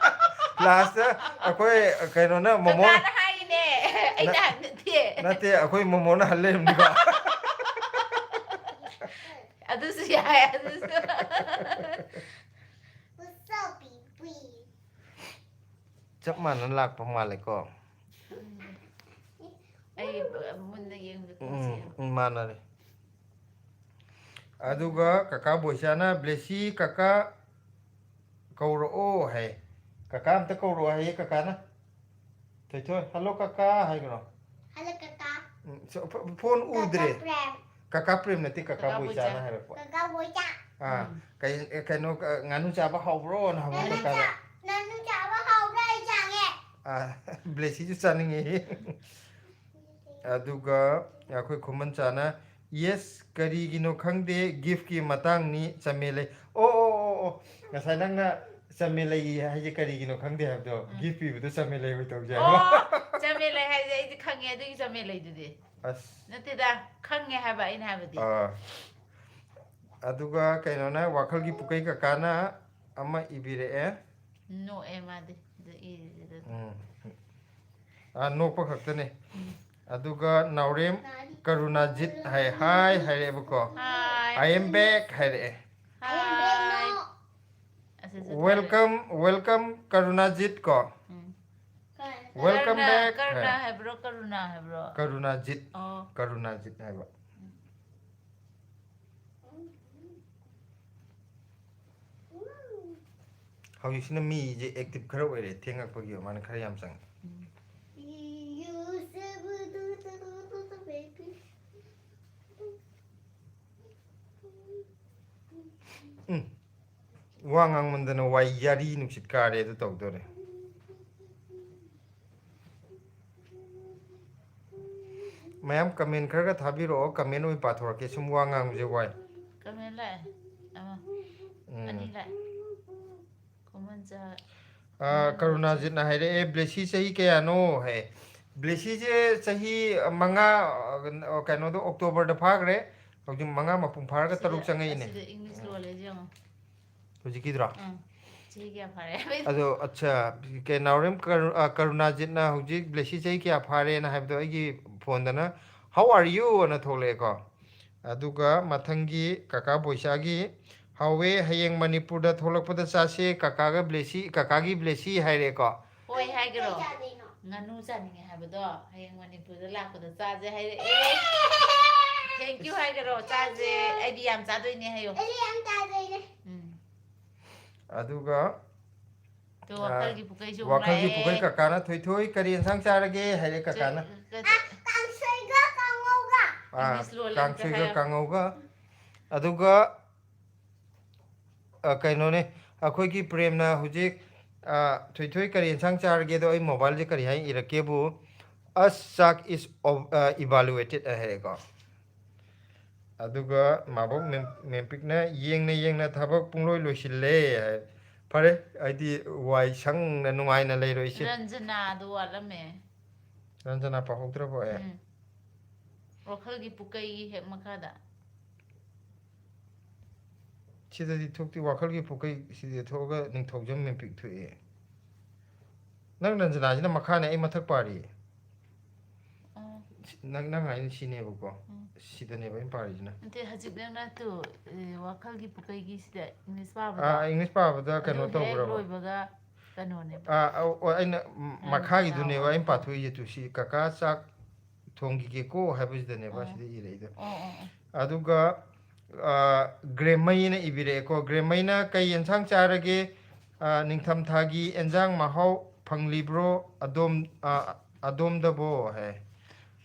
Last ꯑꯩꯈꯣꯏ ꯀꯩꯅꯣꯅ ꯃꯣꯃꯣ ꯀꯀꯥꯅ ꯍꯥꯏꯔꯤꯅꯦ, ꯑꯩꯅ ꯅ-, ꯍꯥꯏꯕ ꯅꯠꯇꯦ꯫ ꯅꯠꯇꯦ, ꯑꯩꯈꯣꯏ ꯃꯣꯃꯣꯅ ꯍꯜ ꯂꯩꯔꯝꯅꯤꯀꯣ꯫ ꯑꯗꯨꯁꯨ ꯌꯥꯏ, ꯑꯗꯨꯁꯨ꯫ ꯆꯞ ꯃꯥꯟꯅꯅ ꯂꯥꯛꯄ ꯃꯥꯜꯂꯦꯀꯣ꯫ ꯑꯩ ꯃꯨꯟꯅ ꯌꯦꯡꯕꯗ ꯎꯝ, ꯎꯝ, ꯃꯥꯟꯅꯔꯦ꯫ ꯑꯗꯨꯒ ꯀꯀꯥ ꯕꯣꯏꯆꯥꯅ "ꯕ꯭ꯂꯦꯁꯤ ꯀꯀꯥ ꯀꯧꯔꯛꯑꯣ" ꯍꯥꯏ꯫ "ꯀꯀꯥ ꯑꯝꯇ ꯀꯧꯔꯛꯑꯣ" ꯍꯥꯏꯌꯦ ꯀꯀꯥꯅ꯫ ꯊꯣꯏꯊꯣꯏ, "ꯍꯜꯂꯣ ꯀꯀꯥ" ꯍꯥꯏꯒꯅꯣ꯫ "ꯍꯜꯂꯣ ꯀꯀꯥ"꯫ ꯎꯝ, ꯁ-, ꯐ-, ꯐꯣꯟ ꯀꯀꯥ ꯎꯗ꯭ꯔꯦ꯫ ꯄ꯭ꯔꯦꯝ꯫ ꯀꯀꯥ ꯄ꯭ꯔꯦꯝ ꯅꯠꯇꯦ, ꯀꯀꯥ ꯀꯀꯥ ꯕꯣꯏꯆꯥꯅ ꯕꯣꯏꯆꯥ꯫ ꯍꯥꯏꯔꯛꯄ꯫ "ꯀꯀꯥ ꯕꯣꯏꯆꯥ"꯫ ꯑꯥ, ꯎꯝ꯫ ꯀꯩ-, ꯀꯩꯅꯣ, ꯑ, "ꯉꯥꯅꯨ ꯆꯥꯕ ꯍꯥꯎꯕ꯭ꯔꯣꯅ" ꯍꯪꯕ ꯉꯥꯅꯨ ꯀꯀꯥꯗ꯫ ꯆꯥ-, ꯉꯥꯅꯨ ꯆꯥꯕ ꯍꯥꯎꯕ꯭ꯔꯥ? ꯑꯩ ꯆꯥꯒꯦ꯫ ꯑꯥ, ꯕ꯭ꯂꯦꯁꯤꯁꯨ ꯆꯥꯅꯤꯡꯉꯦ꯫ ꯑꯗꯨꯒ ꯑꯩꯈꯣꯏ ꯈꯨꯃꯟꯆꯥꯅ, "Yes, ꯀꯔꯤꯒꯤꯅꯣ ꯈꯪꯗꯦ, gift ꯀꯤ ꯃꯇꯥꯡꯅꯤ, ꯆꯃꯦ ꯂꯩ"꯫ ꯑꯣ, ꯑꯣ, ꯑꯣ, ꯑꯣ꯫ ꯉꯁꯥꯏ ꯅꯪꯅ ꯆꯃꯦ ꯂꯩ ꯍꯥꯏꯁꯦ ꯀꯔꯤꯒꯤꯅꯣ ꯈꯪꯗꯦ ꯍꯥꯏꯕꯗꯣ, ꯎꯝ꯫ Gift ꯄꯤꯕꯗꯣ ꯆꯃꯦ ꯂꯩ ꯑꯣꯏ ꯇꯧꯁꯦ ꯍꯥꯏꯕ꯫ ꯑꯣ, ꯆꯃꯦ ꯂꯩ ꯍꯥꯏꯁꯦ ꯑꯩꯗꯤ ꯈꯪꯉꯦ, ꯑꯗꯨꯒꯤ ꯆꯃꯦ ꯂꯩꯗꯨꯗꯤ꯫ ꯑꯁ꯫ ꯅꯠꯇꯦꯗ, ꯈꯪꯉꯦ ꯍꯥꯏꯕ ꯑꯩꯅ ꯍꯥꯏꯕꯗꯤ꯫ ꯑꯥ꯫ ꯑꯗꯨꯒ ꯀꯩꯅꯣꯅ, ꯋꯥꯈꯜꯒꯤ ꯄꯨꯀꯩ ꯀꯀꯥꯅ ꯑꯃ ꯏꯕꯤꯔꯛꯑꯦ꯫ ꯅꯣꯛꯑꯦ ꯃꯥꯗꯤ꯫ ꯑꯗꯨ ꯏꯔꯤꯗꯨꯗ꯫ ꯎꯝ꯫ ꯑꯥ, ꯅꯣꯛꯄ ꯈꯛꯇꯅꯦ꯫ ꯎꯝ꯫ ꯑꯗꯨꯒ ꯅꯥꯎꯔꯦꯝ ꯀꯔꯨꯅꯥꯖꯤꯠ ꯍꯥꯏ, "Hi" ꯍꯥꯏꯔꯛꯑꯦꯕꯀꯣ꯫ "Hi꯫ I am back" ꯍꯥꯏꯔꯛꯑꯦ꯫ "Hi꯫" ꯑꯁ, ꯑꯁ, "Welcome, welcome ꯀꯔꯨꯅꯥꯖꯤꯠ" ꯀꯣ꯫ ꯎꯝ꯫ "Welcome ꯀꯔꯨꯅꯥ, back" ꯀꯔꯨꯅꯥ ꯍꯥꯏ꯫ ꯍꯥꯏꯕ꯭ꯔꯣ, ꯀꯔꯨꯅꯥ ꯍꯥꯏꯕ꯭ꯔꯣ? ꯀꯔꯨꯅꯥꯖꯤꯠ꯫ ꯑꯣ꯫ ꯀꯔꯨꯅꯥꯖꯤꯠ ꯍꯥꯏꯕ꯫ ꯎꯝ꯫ ꯍꯧꯖꯤꯛꯁꯤꯅ ꯃꯤꯁꯦ active ꯈꯔ ꯑꯣꯏꯔꯦ, ꯊꯦꯡꯉꯛꯄꯒꯤ ꯃꯥꯅ ꯈꯔ ꯌꯥꯝ ꯆꯪꯉꯦ꯫ ꯎꯝ꯫ ꯎꯝ꯫ ꯋꯥ ꯉꯥꯡꯃꯟꯗꯅ ꯋꯥꯏ ꯌꯥꯔꯤ ꯅꯨꯡꯁꯤꯠ ꯀꯥꯔꯦ ꯑꯗꯨ ꯇꯧꯗꯣꯔꯦ꯫ ꯃꯌꯥꯝ comment ꯈꯔꯒ ꯊꯥꯕꯤꯔꯛꯑꯣ, comment ꯑꯣꯏꯅ ꯄꯥꯊꯣꯔꯛꯀꯦ, ꯁꯨꯝ ꯋꯥ ꯉꯥꯡꯕꯁꯦ ꯋꯥꯏ꯫ Comment ꯂꯥꯛꯑꯦ꯫ ꯑꯃ ꯎꯝ꯫ ꯑꯅꯤ ꯂꯥꯛꯑꯦ꯫ Comment ꯆꯥ- ꯑ, ꯀꯔꯨꯅꯥꯖꯤꯠꯅ ꯍꯥꯏꯔꯛꯑꯦ, "ꯕ꯭ꯂꯦꯁꯤ ꯆꯍꯤ ꯀꯌꯥꯅꯣ?" ꯍꯥꯏ꯫ ꯕ꯭ꯂꯦꯁꯤꯁꯦ ꯆꯍꯤ ꯃꯉꯥ, ꯑ, ꯀꯩꯅꯣꯗꯣ, ꯑꯣꯛꯇꯣꯕꯔꯗ ꯐꯥꯈ꯭ꯔꯦ꯫ ꯍꯧꯖꯤꯛ ꯃꯉꯥ ꯃꯄꯨꯡ ꯐꯥꯔꯒ ꯇꯔꯨꯛ ꯆꯪꯉꯛꯏꯅꯦ꯫ ꯑꯁꯤꯗ English ꯂꯣꯜꯂꯦ ꯌꯦꯡꯉꯣ꯫ ꯍꯧꯖꯤꯛꯀꯤꯗꯨꯔꯣ? ꯎꯝ꯫ ꯆꯍꯤ ꯀꯌꯥ ꯐꯥꯔꯦ? ꯑꯗꯣ, ꯑꯠꯆꯥ, ꯀꯩ, ꯅꯥꯎꯔꯦꯝ ꯀꯔꯨ-, ꯑ, ꯀꯔꯨꯅꯥꯖꯤꯠꯅ ꯍꯧꯖꯤꯛ ꯕ꯭ꯂꯦꯁꯤ ꯆꯍꯤ ꯀꯌꯥ ꯐꯥꯔꯦꯅ ꯍꯥꯏꯕꯗꯣ ꯑꯩꯒꯤ ꯐꯣꯟꯗꯅ "How are you?" ꯑꯅ ꯊꯣꯛꯂꯛꯑꯦꯀꯣ꯫ ꯑꯗꯨꯒ ꯃꯊꯪꯒꯤ ꯀꯀꯥ ꯕꯣꯏꯆꯥꯒꯤ, "ꯍꯥꯎꯋꯦ, ꯍꯌꯦꯡ ꯃꯅꯤꯄꯨꯔꯗ ꯊꯣꯛꯂꯛꯄꯗ ꯆꯥꯁꯦ, ꯀꯀꯥꯒ ꯕ꯭ꯂꯦꯁꯤ, ꯀꯀꯥꯒꯤ ꯕ꯭ꯂꯦꯁꯤ" ꯍꯥꯏꯔꯦꯀꯣ꯫ ꯍꯣꯏ ꯍꯥꯏꯒꯔꯣ? ꯉꯥꯅꯨ ꯆꯥꯅꯤꯡꯉꯦ ꯍꯥꯏꯕꯗꯣ ꯍꯌꯦꯡ ꯃꯅꯤꯄꯨꯔꯗ ꯂꯥꯛꯄꯗ ꯆꯥꯁꯦ ꯍꯥꯏꯔꯛꯑꯦ꯫ Thank you ꯍꯥꯏꯒꯔꯣ? ꯆꯥꯁꯦ, ꯑꯩꯗꯤ ꯌꯥꯝ ꯆꯥꯗꯣꯏꯅꯦ ꯍꯥꯏꯌꯣ꯫ ꯑꯩꯗꯤ ꯌꯥꯝ ꯆꯥꯗꯣꯏꯅꯦ꯫ ꯎꯝ꯫ ꯑꯗꯨꯒ, ꯇꯣ, ꯑ, ꯋꯥꯈꯜꯒꯤ ꯄꯨꯀꯩꯁꯨ ꯋꯥꯈꯜꯒꯤ ꯂꯥꯛꯑꯦ꯫ ꯄꯨꯀꯩ ꯀꯀꯥꯅ, "ꯊꯣꯏꯊꯣꯏ, ꯀꯔꯤ ꯌꯦꯟꯁꯥꯡ ꯆꯥꯔꯒꯦ?" ꯍꯥꯏꯔꯦ ꯀꯀꯥꯅ꯫ ꯀ-, ꯀ-, ꯀꯥꯡꯁꯣꯏꯒ ꯀꯥꯡꯉꯧꯒ꯫ ꯑꯥ, English ꯂꯣꯜꯂꯦ ꯑꯝꯇ ꯀꯥꯡꯁꯣꯏꯒ ꯍꯥꯏꯌꯣ꯫ ꯀꯥꯡꯉꯧꯒ꯫ ꯑꯗꯨꯒ, ꯑ, ꯀꯩꯅꯣꯅꯦ, ꯑꯩꯈꯣꯏꯒꯤ ꯄ꯭ꯔꯦꯝꯅ ꯍꯧꯖꯤꯛ, ꯑ, "ꯊꯣꯏꯊꯣꯏ, ꯀꯔꯤ ꯌꯦꯟꯁꯥꯡ ꯆꯥꯔꯒꯦꯗꯣ?" ꯑꯩ ꯃꯣꯕꯥꯏꯜꯁꯦ ꯀꯔꯤ ꯍꯥꯏꯅ ꯏꯔꯛꯀꯦꯕꯨ, "ꯑꯁ, ꯆꯥꯛ is ov-, ꯑ, evaluated" ꯍꯥꯏꯔꯦꯀꯣ꯫ ꯑꯗꯨꯒ ꯃꯥꯕꯣꯛ ꯃꯦꯝ-, ꯃꯦꯝꯄꯤꯛꯅ, "ꯌꯦꯡꯅ ꯌꯦꯡꯅ ꯊꯕꯛ ꯄꯨꯡꯂꯣꯏ ꯂꯣꯏꯁꯤꯜꯂꯦ" ꯍꯥꯏ꯫ ꯐꯔꯦ, ꯑꯩꯗꯤ ꯋꯥꯏ ꯁꯪꯅ ꯅꯨꯡꯉꯥꯏꯅ ꯂꯩꯔꯣꯏꯁꯦ꯫ ꯔꯟꯖꯅꯥꯗꯣ ꯋꯥꯠꯂꯝꯃꯦ꯫ ꯔꯟꯖꯅꯥ ꯄꯥꯍꯧꯗ꯭ꯔꯕꯣ ꯑꯩ? ꯎꯝ꯫ ꯋꯥꯈꯜꯒꯤ ꯄꯨꯀꯩꯒꯤ ꯍꯦꯛ ꯃꯈꯥꯗ꯫ ꯁꯤꯗꯗꯤ ꯊꯣꯛꯇꯦ, ꯋꯥꯈꯜꯒꯤ ꯄꯨꯀꯩ ꯁꯤꯗ ꯊꯣꯛꯑꯒ ꯅꯤꯡꯊꯧꯖꯝ ꯃꯦꯝꯄꯤꯛ ꯊꯣꯛꯑꯦ꯫ ꯅꯪ ꯔꯟꯖꯅꯥꯁꯤꯅ ꯃꯈꯥꯅꯦ, ꯑꯩ ꯃꯊꯛ ꯄꯥꯔꯤꯌꯦ꯫ ꯑꯣ꯫ ꯁꯤ-, ꯅꯪ, ꯅꯪ ꯍꯥꯏꯅ ꯁꯤꯅꯦꯕꯀꯣ꯫ ꯎꯝ꯫ ꯁꯤꯗꯅꯦꯕ ꯑꯩꯅ ꯄꯥꯔꯤꯁꯤꯅ꯫ ꯅꯠꯇꯦ, ꯍꯧꯖꯤꯛ ꯅꯪꯅ ꯇꯨ, ꯑꯦ, ꯋꯥꯈꯜꯒꯤ ꯄꯨꯀꯩꯒꯤꯁꯤꯗ English ꯄꯥꯕꯗꯣ꯫ ꯑꯥ, English ꯄꯥꯕꯗ ꯑꯗꯨ ꯀꯩꯅꯣ ꯍꯦꯛ ꯇꯧꯕ꯭ꯔꯕ? ꯂꯣꯏꯕꯒ ꯀꯩꯅꯣꯅꯦꯕ꯫ ꯑꯥ, ꯑꯧ, ꯑꯣ, ꯑꯩꯅ ꯎꯝ, ꯎꯝ, ꯃꯈꯥꯒꯤꯗꯨꯅꯦꯕ ꯇꯥꯎ꯫ ꯑꯩꯅ ꯄꯥꯊꯣꯛꯏꯁꯦ, ꯇꯨ ꯁꯤ, "ꯀꯀꯥ ꯆꯥꯛ ꯊꯣꯡꯈꯤꯒꯦꯀꯣ" ꯍꯥꯏꯕꯁꯤꯗꯅꯦꯕ ꯑꯣ꯫ ꯁꯤꯗ ꯏꯔꯛꯏꯗꯣ꯫ ꯑꯣ, ꯑꯣ, ꯑꯣ꯫ ꯑꯗꯨꯒ, ꯑ, ꯒ꯭ꯔꯦꯝꯃꯩꯅ ꯏꯕꯤꯔꯛꯑꯦꯀꯣ꯫ ꯒ꯭ꯔꯦꯝꯃꯩꯅ, "ꯀꯩ ꯌꯦꯟꯁꯥꯡ ꯆꯥꯔꯒꯦ?" ꯑ, "ꯅꯤꯡꯊꯝꯊꯥꯒꯤ ꯑꯦꯟꯖꯥꯡ ꯃꯍꯥꯎ ꯐꯪꯂꯤꯕ꯭ꯔꯣ ꯑꯗꯣꯝ, ꯑ, ꯑꯗꯣꯝꯗꯕꯣ?" ꯍꯥꯏ꯫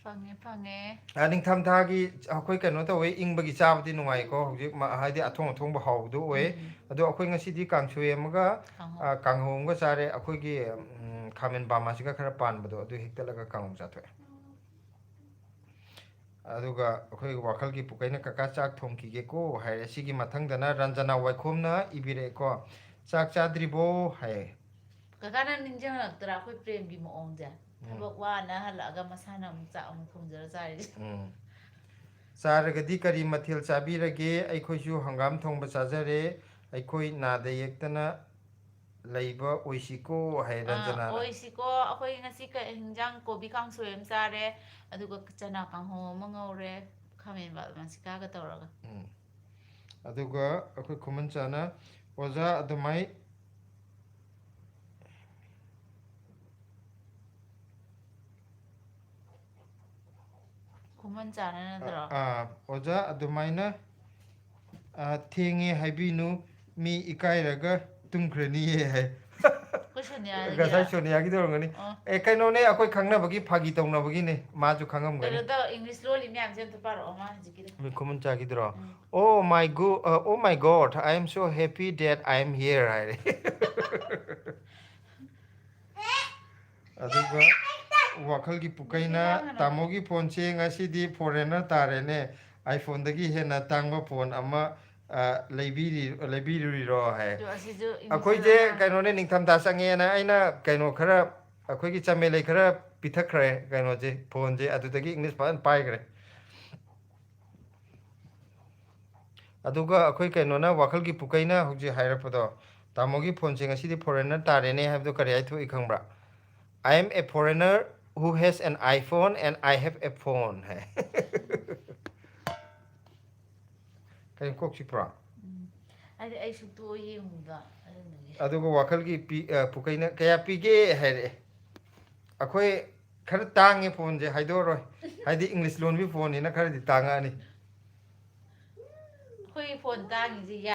ꯐꯪꯉꯦ, ꯐꯪꯉꯦ꯫ ꯑ, ꯅꯤꯡꯊꯝꯊꯥꯒꯤ ꯑꯩꯈꯣꯏ ꯀꯩꯅꯣ ꯇꯧꯋꯦ, ꯏꯪꯕꯒꯤ ꯆꯥꯕꯗꯤ ꯅꯨꯡꯉꯥꯏꯀꯣ꯫ ꯍꯧꯖꯤꯛ ꯃ-, ꯍꯥꯏꯗꯤ ꯑꯊꯣꯡ ꯑꯊꯣꯡꯕ ꯍꯥꯎꯕꯗꯣ ꯑꯣꯏ꯫ ꯎꯝ꯫ ꯑꯗꯣ ꯑꯩꯈꯣꯏ ꯉꯁꯤꯗꯤ ꯀꯥꯡꯁꯣꯏ ꯑꯃꯒ, ꯀꯥꯡꯍꯧ꯫ ꯑ, ꯀꯥꯡꯍꯧ ꯑꯃꯒ ꯆꯥꯔꯦ꯫ ꯑꯩꯈꯣꯏꯒꯤ, ꯎꯝ, ꯈꯥꯃꯦꯟ ꯕꯥꯃꯥꯁꯤꯒ ꯈꯔ ꯄꯥꯟꯕꯗꯣ ꯑꯗꯨ ꯍꯦꯛꯇꯠꯂꯒ ꯀꯥꯡꯍꯧ ꯆꯥꯊꯣꯛꯑꯦ꯫ ꯑꯗꯨꯒ ꯑꯩꯈꯣꯏ ꯋꯥꯈꯜꯒꯤ ꯄꯨꯀꯩꯅ "ꯀꯀꯥ, ꯆꯥꯛ ꯊꯣꯡꯈꯤꯒꯦꯀꯣ" ꯍꯥꯏꯔꯦ꯫ ꯁꯤꯒꯤ ꯃꯊꯪꯗꯅ ꯔꯟꯖꯅꯥ ꯋꯥꯏꯈꯣꯝꯅ ꯏꯕꯤꯔꯛꯑꯦꯀꯣ, "ꯆꯥꯛ ꯆꯥꯗ꯭ꯔꯤꯕꯣ?" ꯍꯥꯏꯌꯦ꯫ ꯀꯀꯥ, ꯅꯪ ꯅꯤꯡꯁꯤꯡꯂꯛꯇ꯭ꯔꯥ ꯑꯩꯈꯣꯏ ꯄ꯭ꯔꯦꯝꯒꯤ ꯃꯑꯣꯡꯁꯦ? ꯎꯝ꯫ ꯊꯕꯛ ꯋꯥꯅ ꯍꯜꯂꯛꯑꯒ ꯃꯁꯥꯅ ꯑꯃꯨꯛ ꯆꯥꯛ ꯑꯃꯨꯛ ꯊꯣꯡꯖꯔ ꯆꯥꯔꯤꯁꯦ꯫ ꯎꯝ꯫ "ꯆꯥꯔꯒꯗꯤ ꯀꯔꯤ ꯃꯊꯦꯜ ꯆꯥꯕꯤꯔꯒꯦ?" "ꯑꯩꯈꯣꯏꯁꯨ ꯍꯪꯒꯥꯝ ꯊꯣꯡꯕ ꯆꯥꯖꯔꯦ꯫ ꯑꯩꯈꯣꯏ ꯅꯥꯗ ꯌꯦꯛꯇꯅ ꯂꯩꯕ ꯑꯣꯏꯁꯤꯀꯣ" ꯍꯥꯏ ꯑꯥ, ꯔꯟꯖꯅꯥꯅ꯫ "ꯑꯣꯏꯁꯤꯀꯣ, ꯑꯩꯈꯣꯏ ꯉꯁꯤ ꯀ-, ꯍꯤꯟꯖꯥꯡ ꯀꯣꯕꯤ ꯀꯥꯡꯁꯣꯏ ꯑꯃ ꯆꯥꯔꯦ, ꯑꯗꯨꯒ ꯆꯅꯥ ꯀꯥꯡꯍꯧ ꯑꯃ ꯉꯧꯔꯦ, ꯈꯥꯃꯦꯟ ꯕꯥ-, ꯃꯁꯤꯀꯥꯒ ꯇꯧꯔꯒ"꯫ ꯎꯝ꯫ ꯑꯗꯨꯒ ꯑꯩꯈꯣꯏ ꯈꯨꯃꯟꯆꯥꯅ, "ꯑꯣꯖꯥ ꯑꯗꯨꯃꯥꯏ-" ꯈꯨꯃꯟꯆꯥꯅ ꯅꯠꯇ꯭ꯔꯣ? ꯑꯥ, "ꯑꯣꯖꯥ ꯑꯗꯨꯃꯥꯏꯅ, ꯑꯥ, ꯊꯦꯡꯉꯦ ꯍꯥꯏꯕꯤꯅꯨ, ꯃꯤ ꯏꯀꯥꯏꯔꯒ ꯇꯨꯝꯈ꯭ꯔꯅꯤꯌꯦ" ꯍꯥꯏ꯫ ꯑꯩꯈꯣꯏ ꯁꯣꯅꯤꯌꯥꯒꯤꯔ? ꯉꯁꯥꯏ ꯁꯣꯅꯤꯌꯥꯒꯤꯗꯣ ꯑꯣꯏꯔꯝꯒꯅꯤ꯫ ꯑꯣ꯫ ꯑꯦ, ꯀꯩꯅꯣꯅꯦ, ꯑꯩꯈꯣꯏ ꯈꯪꯅꯕꯒꯤ ꯐꯥꯒꯤ ꯇꯧꯅꯕꯒꯤꯅꯦ, ꯃꯥꯁꯨ ꯈꯪꯉꯝꯒꯅꯤ꯫ ꯀꯩꯅꯣ ꯇꯧ, English ꯂꯣꯜꯂꯤ ꯃꯌꯥꯝꯁꯦ ꯑꯝꯇ ꯄꯥꯔꯛꯑꯣ, ꯃꯥ ꯍꯧꯖꯤꯛꯀꯤꯗꯣ꯫ ꯃꯤ ꯈꯨꯃꯟꯆꯥꯒꯤꯗꯨꯔꯣ? ꯎꯝ꯫ "Oh my go-, uh, oh my God, I am so happy that I am here" ꯍꯥꯏꯔꯦ꯫ ꯑꯗꯨꯒ ꯋꯥꯈꯜꯒꯤ ꯄꯨꯀꯩꯅ, ꯅꯨꯄꯤ ꯂꯥꯡꯒꯅꯨ꯫ "ꯇꯥꯃꯣꯒꯤ ꯐꯣꯟꯁꯦ ꯉꯁꯤꯗꯤ foreigner ꯇꯥꯔꯦꯅꯦ, iPhone ꯗꯒꯤ ꯍꯦꯟꯅ ꯇꯥꯡꯕ ꯐꯣꯟ ꯑꯃ, ꯑ, ꯂꯩꯕꯤꯔꯤ-, ꯂꯩꯕꯤꯔꯨꯔꯤꯔꯣ?" ꯍꯥꯏ꯫ ꯑꯗꯣ ꯑꯁꯤꯁꯨ English ꯑꯩꯈꯣꯏꯁꯦ ꯂꯣꯟꯅ ꯀꯩꯅꯣꯅꯦ, ꯅꯤꯡꯊꯝꯊꯥ ꯆꯪꯉꯦꯅ ꯑꯩꯅ ꯀꯩꯅꯣ ꯈꯔ, ꯑꯩꯈꯣꯏꯒꯤ ꯆꯃꯦꯂꯩ ꯈꯔ ꯄꯤꯊꯛꯈ꯭ꯔꯦ ꯀꯩꯅꯣꯁꯦ, ꯐꯣꯟꯁꯦ, ꯑꯗꯨꯗꯒꯤ English ꯐꯖꯅ ꯄꯥꯏꯈ꯭ꯔꯦ꯫ ꯑꯗꯨꯒ ꯑꯩꯈꯣꯏ ꯀꯩꯅꯣꯅ, ꯋꯥꯈꯜꯒꯤ ꯄꯨꯀꯩꯅ ꯍꯧꯖꯤꯛ ꯍꯥꯏꯔꯛꯄꯗꯣ, "ꯇꯥꯃꯣꯒꯤ ꯐꯣꯟꯁꯦ ꯉꯁꯤꯗꯤ foreigner ꯇꯥꯔꯦꯅꯦ" ꯍꯥꯏꯕꯗꯣ ꯀꯔꯤ ꯍꯥꯏꯊꯣꯛꯏ ꯈꯪꯕ꯭ꯔꯥ? "I am a foreigner who has an iPhone and I have a phone" ꯍꯥꯏ꯫ ꯀꯔꯤ ꯀꯣꯛ ꯆꯤꯛꯄ꯭ꯔꯣ? ꯎꯝ꯫ ꯍꯥꯏꯗꯤ ꯑꯩ ꯁꯨꯛꯇꯣꯛꯑ ꯌꯦꯡꯉꯨꯕ ꯑꯗꯨꯗꯨꯒꯤ꯫ ꯑꯗꯨꯒ ꯋꯥꯈꯜꯒꯤ ꯄꯤ-, ꯑ, ꯄꯨꯀꯩꯅ, "ꯀꯌꯥ ꯄꯤꯒꯦ?" ꯍꯥꯏꯔꯛꯑꯦ꯫ ꯑꯩꯈꯣꯏ ꯈꯔ ꯇꯥꯡꯉꯦ ꯐꯣꯟꯁꯦ, ꯍꯥꯏꯗꯣꯛꯑꯔꯣꯏ꯫ ꯍꯥꯏꯗꯤ English ꯂꯣꯟꯕꯤ ꯐꯣꯟꯅꯤꯅ ꯈꯔꯗꯤ ꯇꯥꯡꯉꯛꯑꯅꯤ꯫ ꯑꯩꯈꯣꯏꯒꯤ ꯐꯣꯟ ꯇꯥꯡꯉꯤꯁꯦ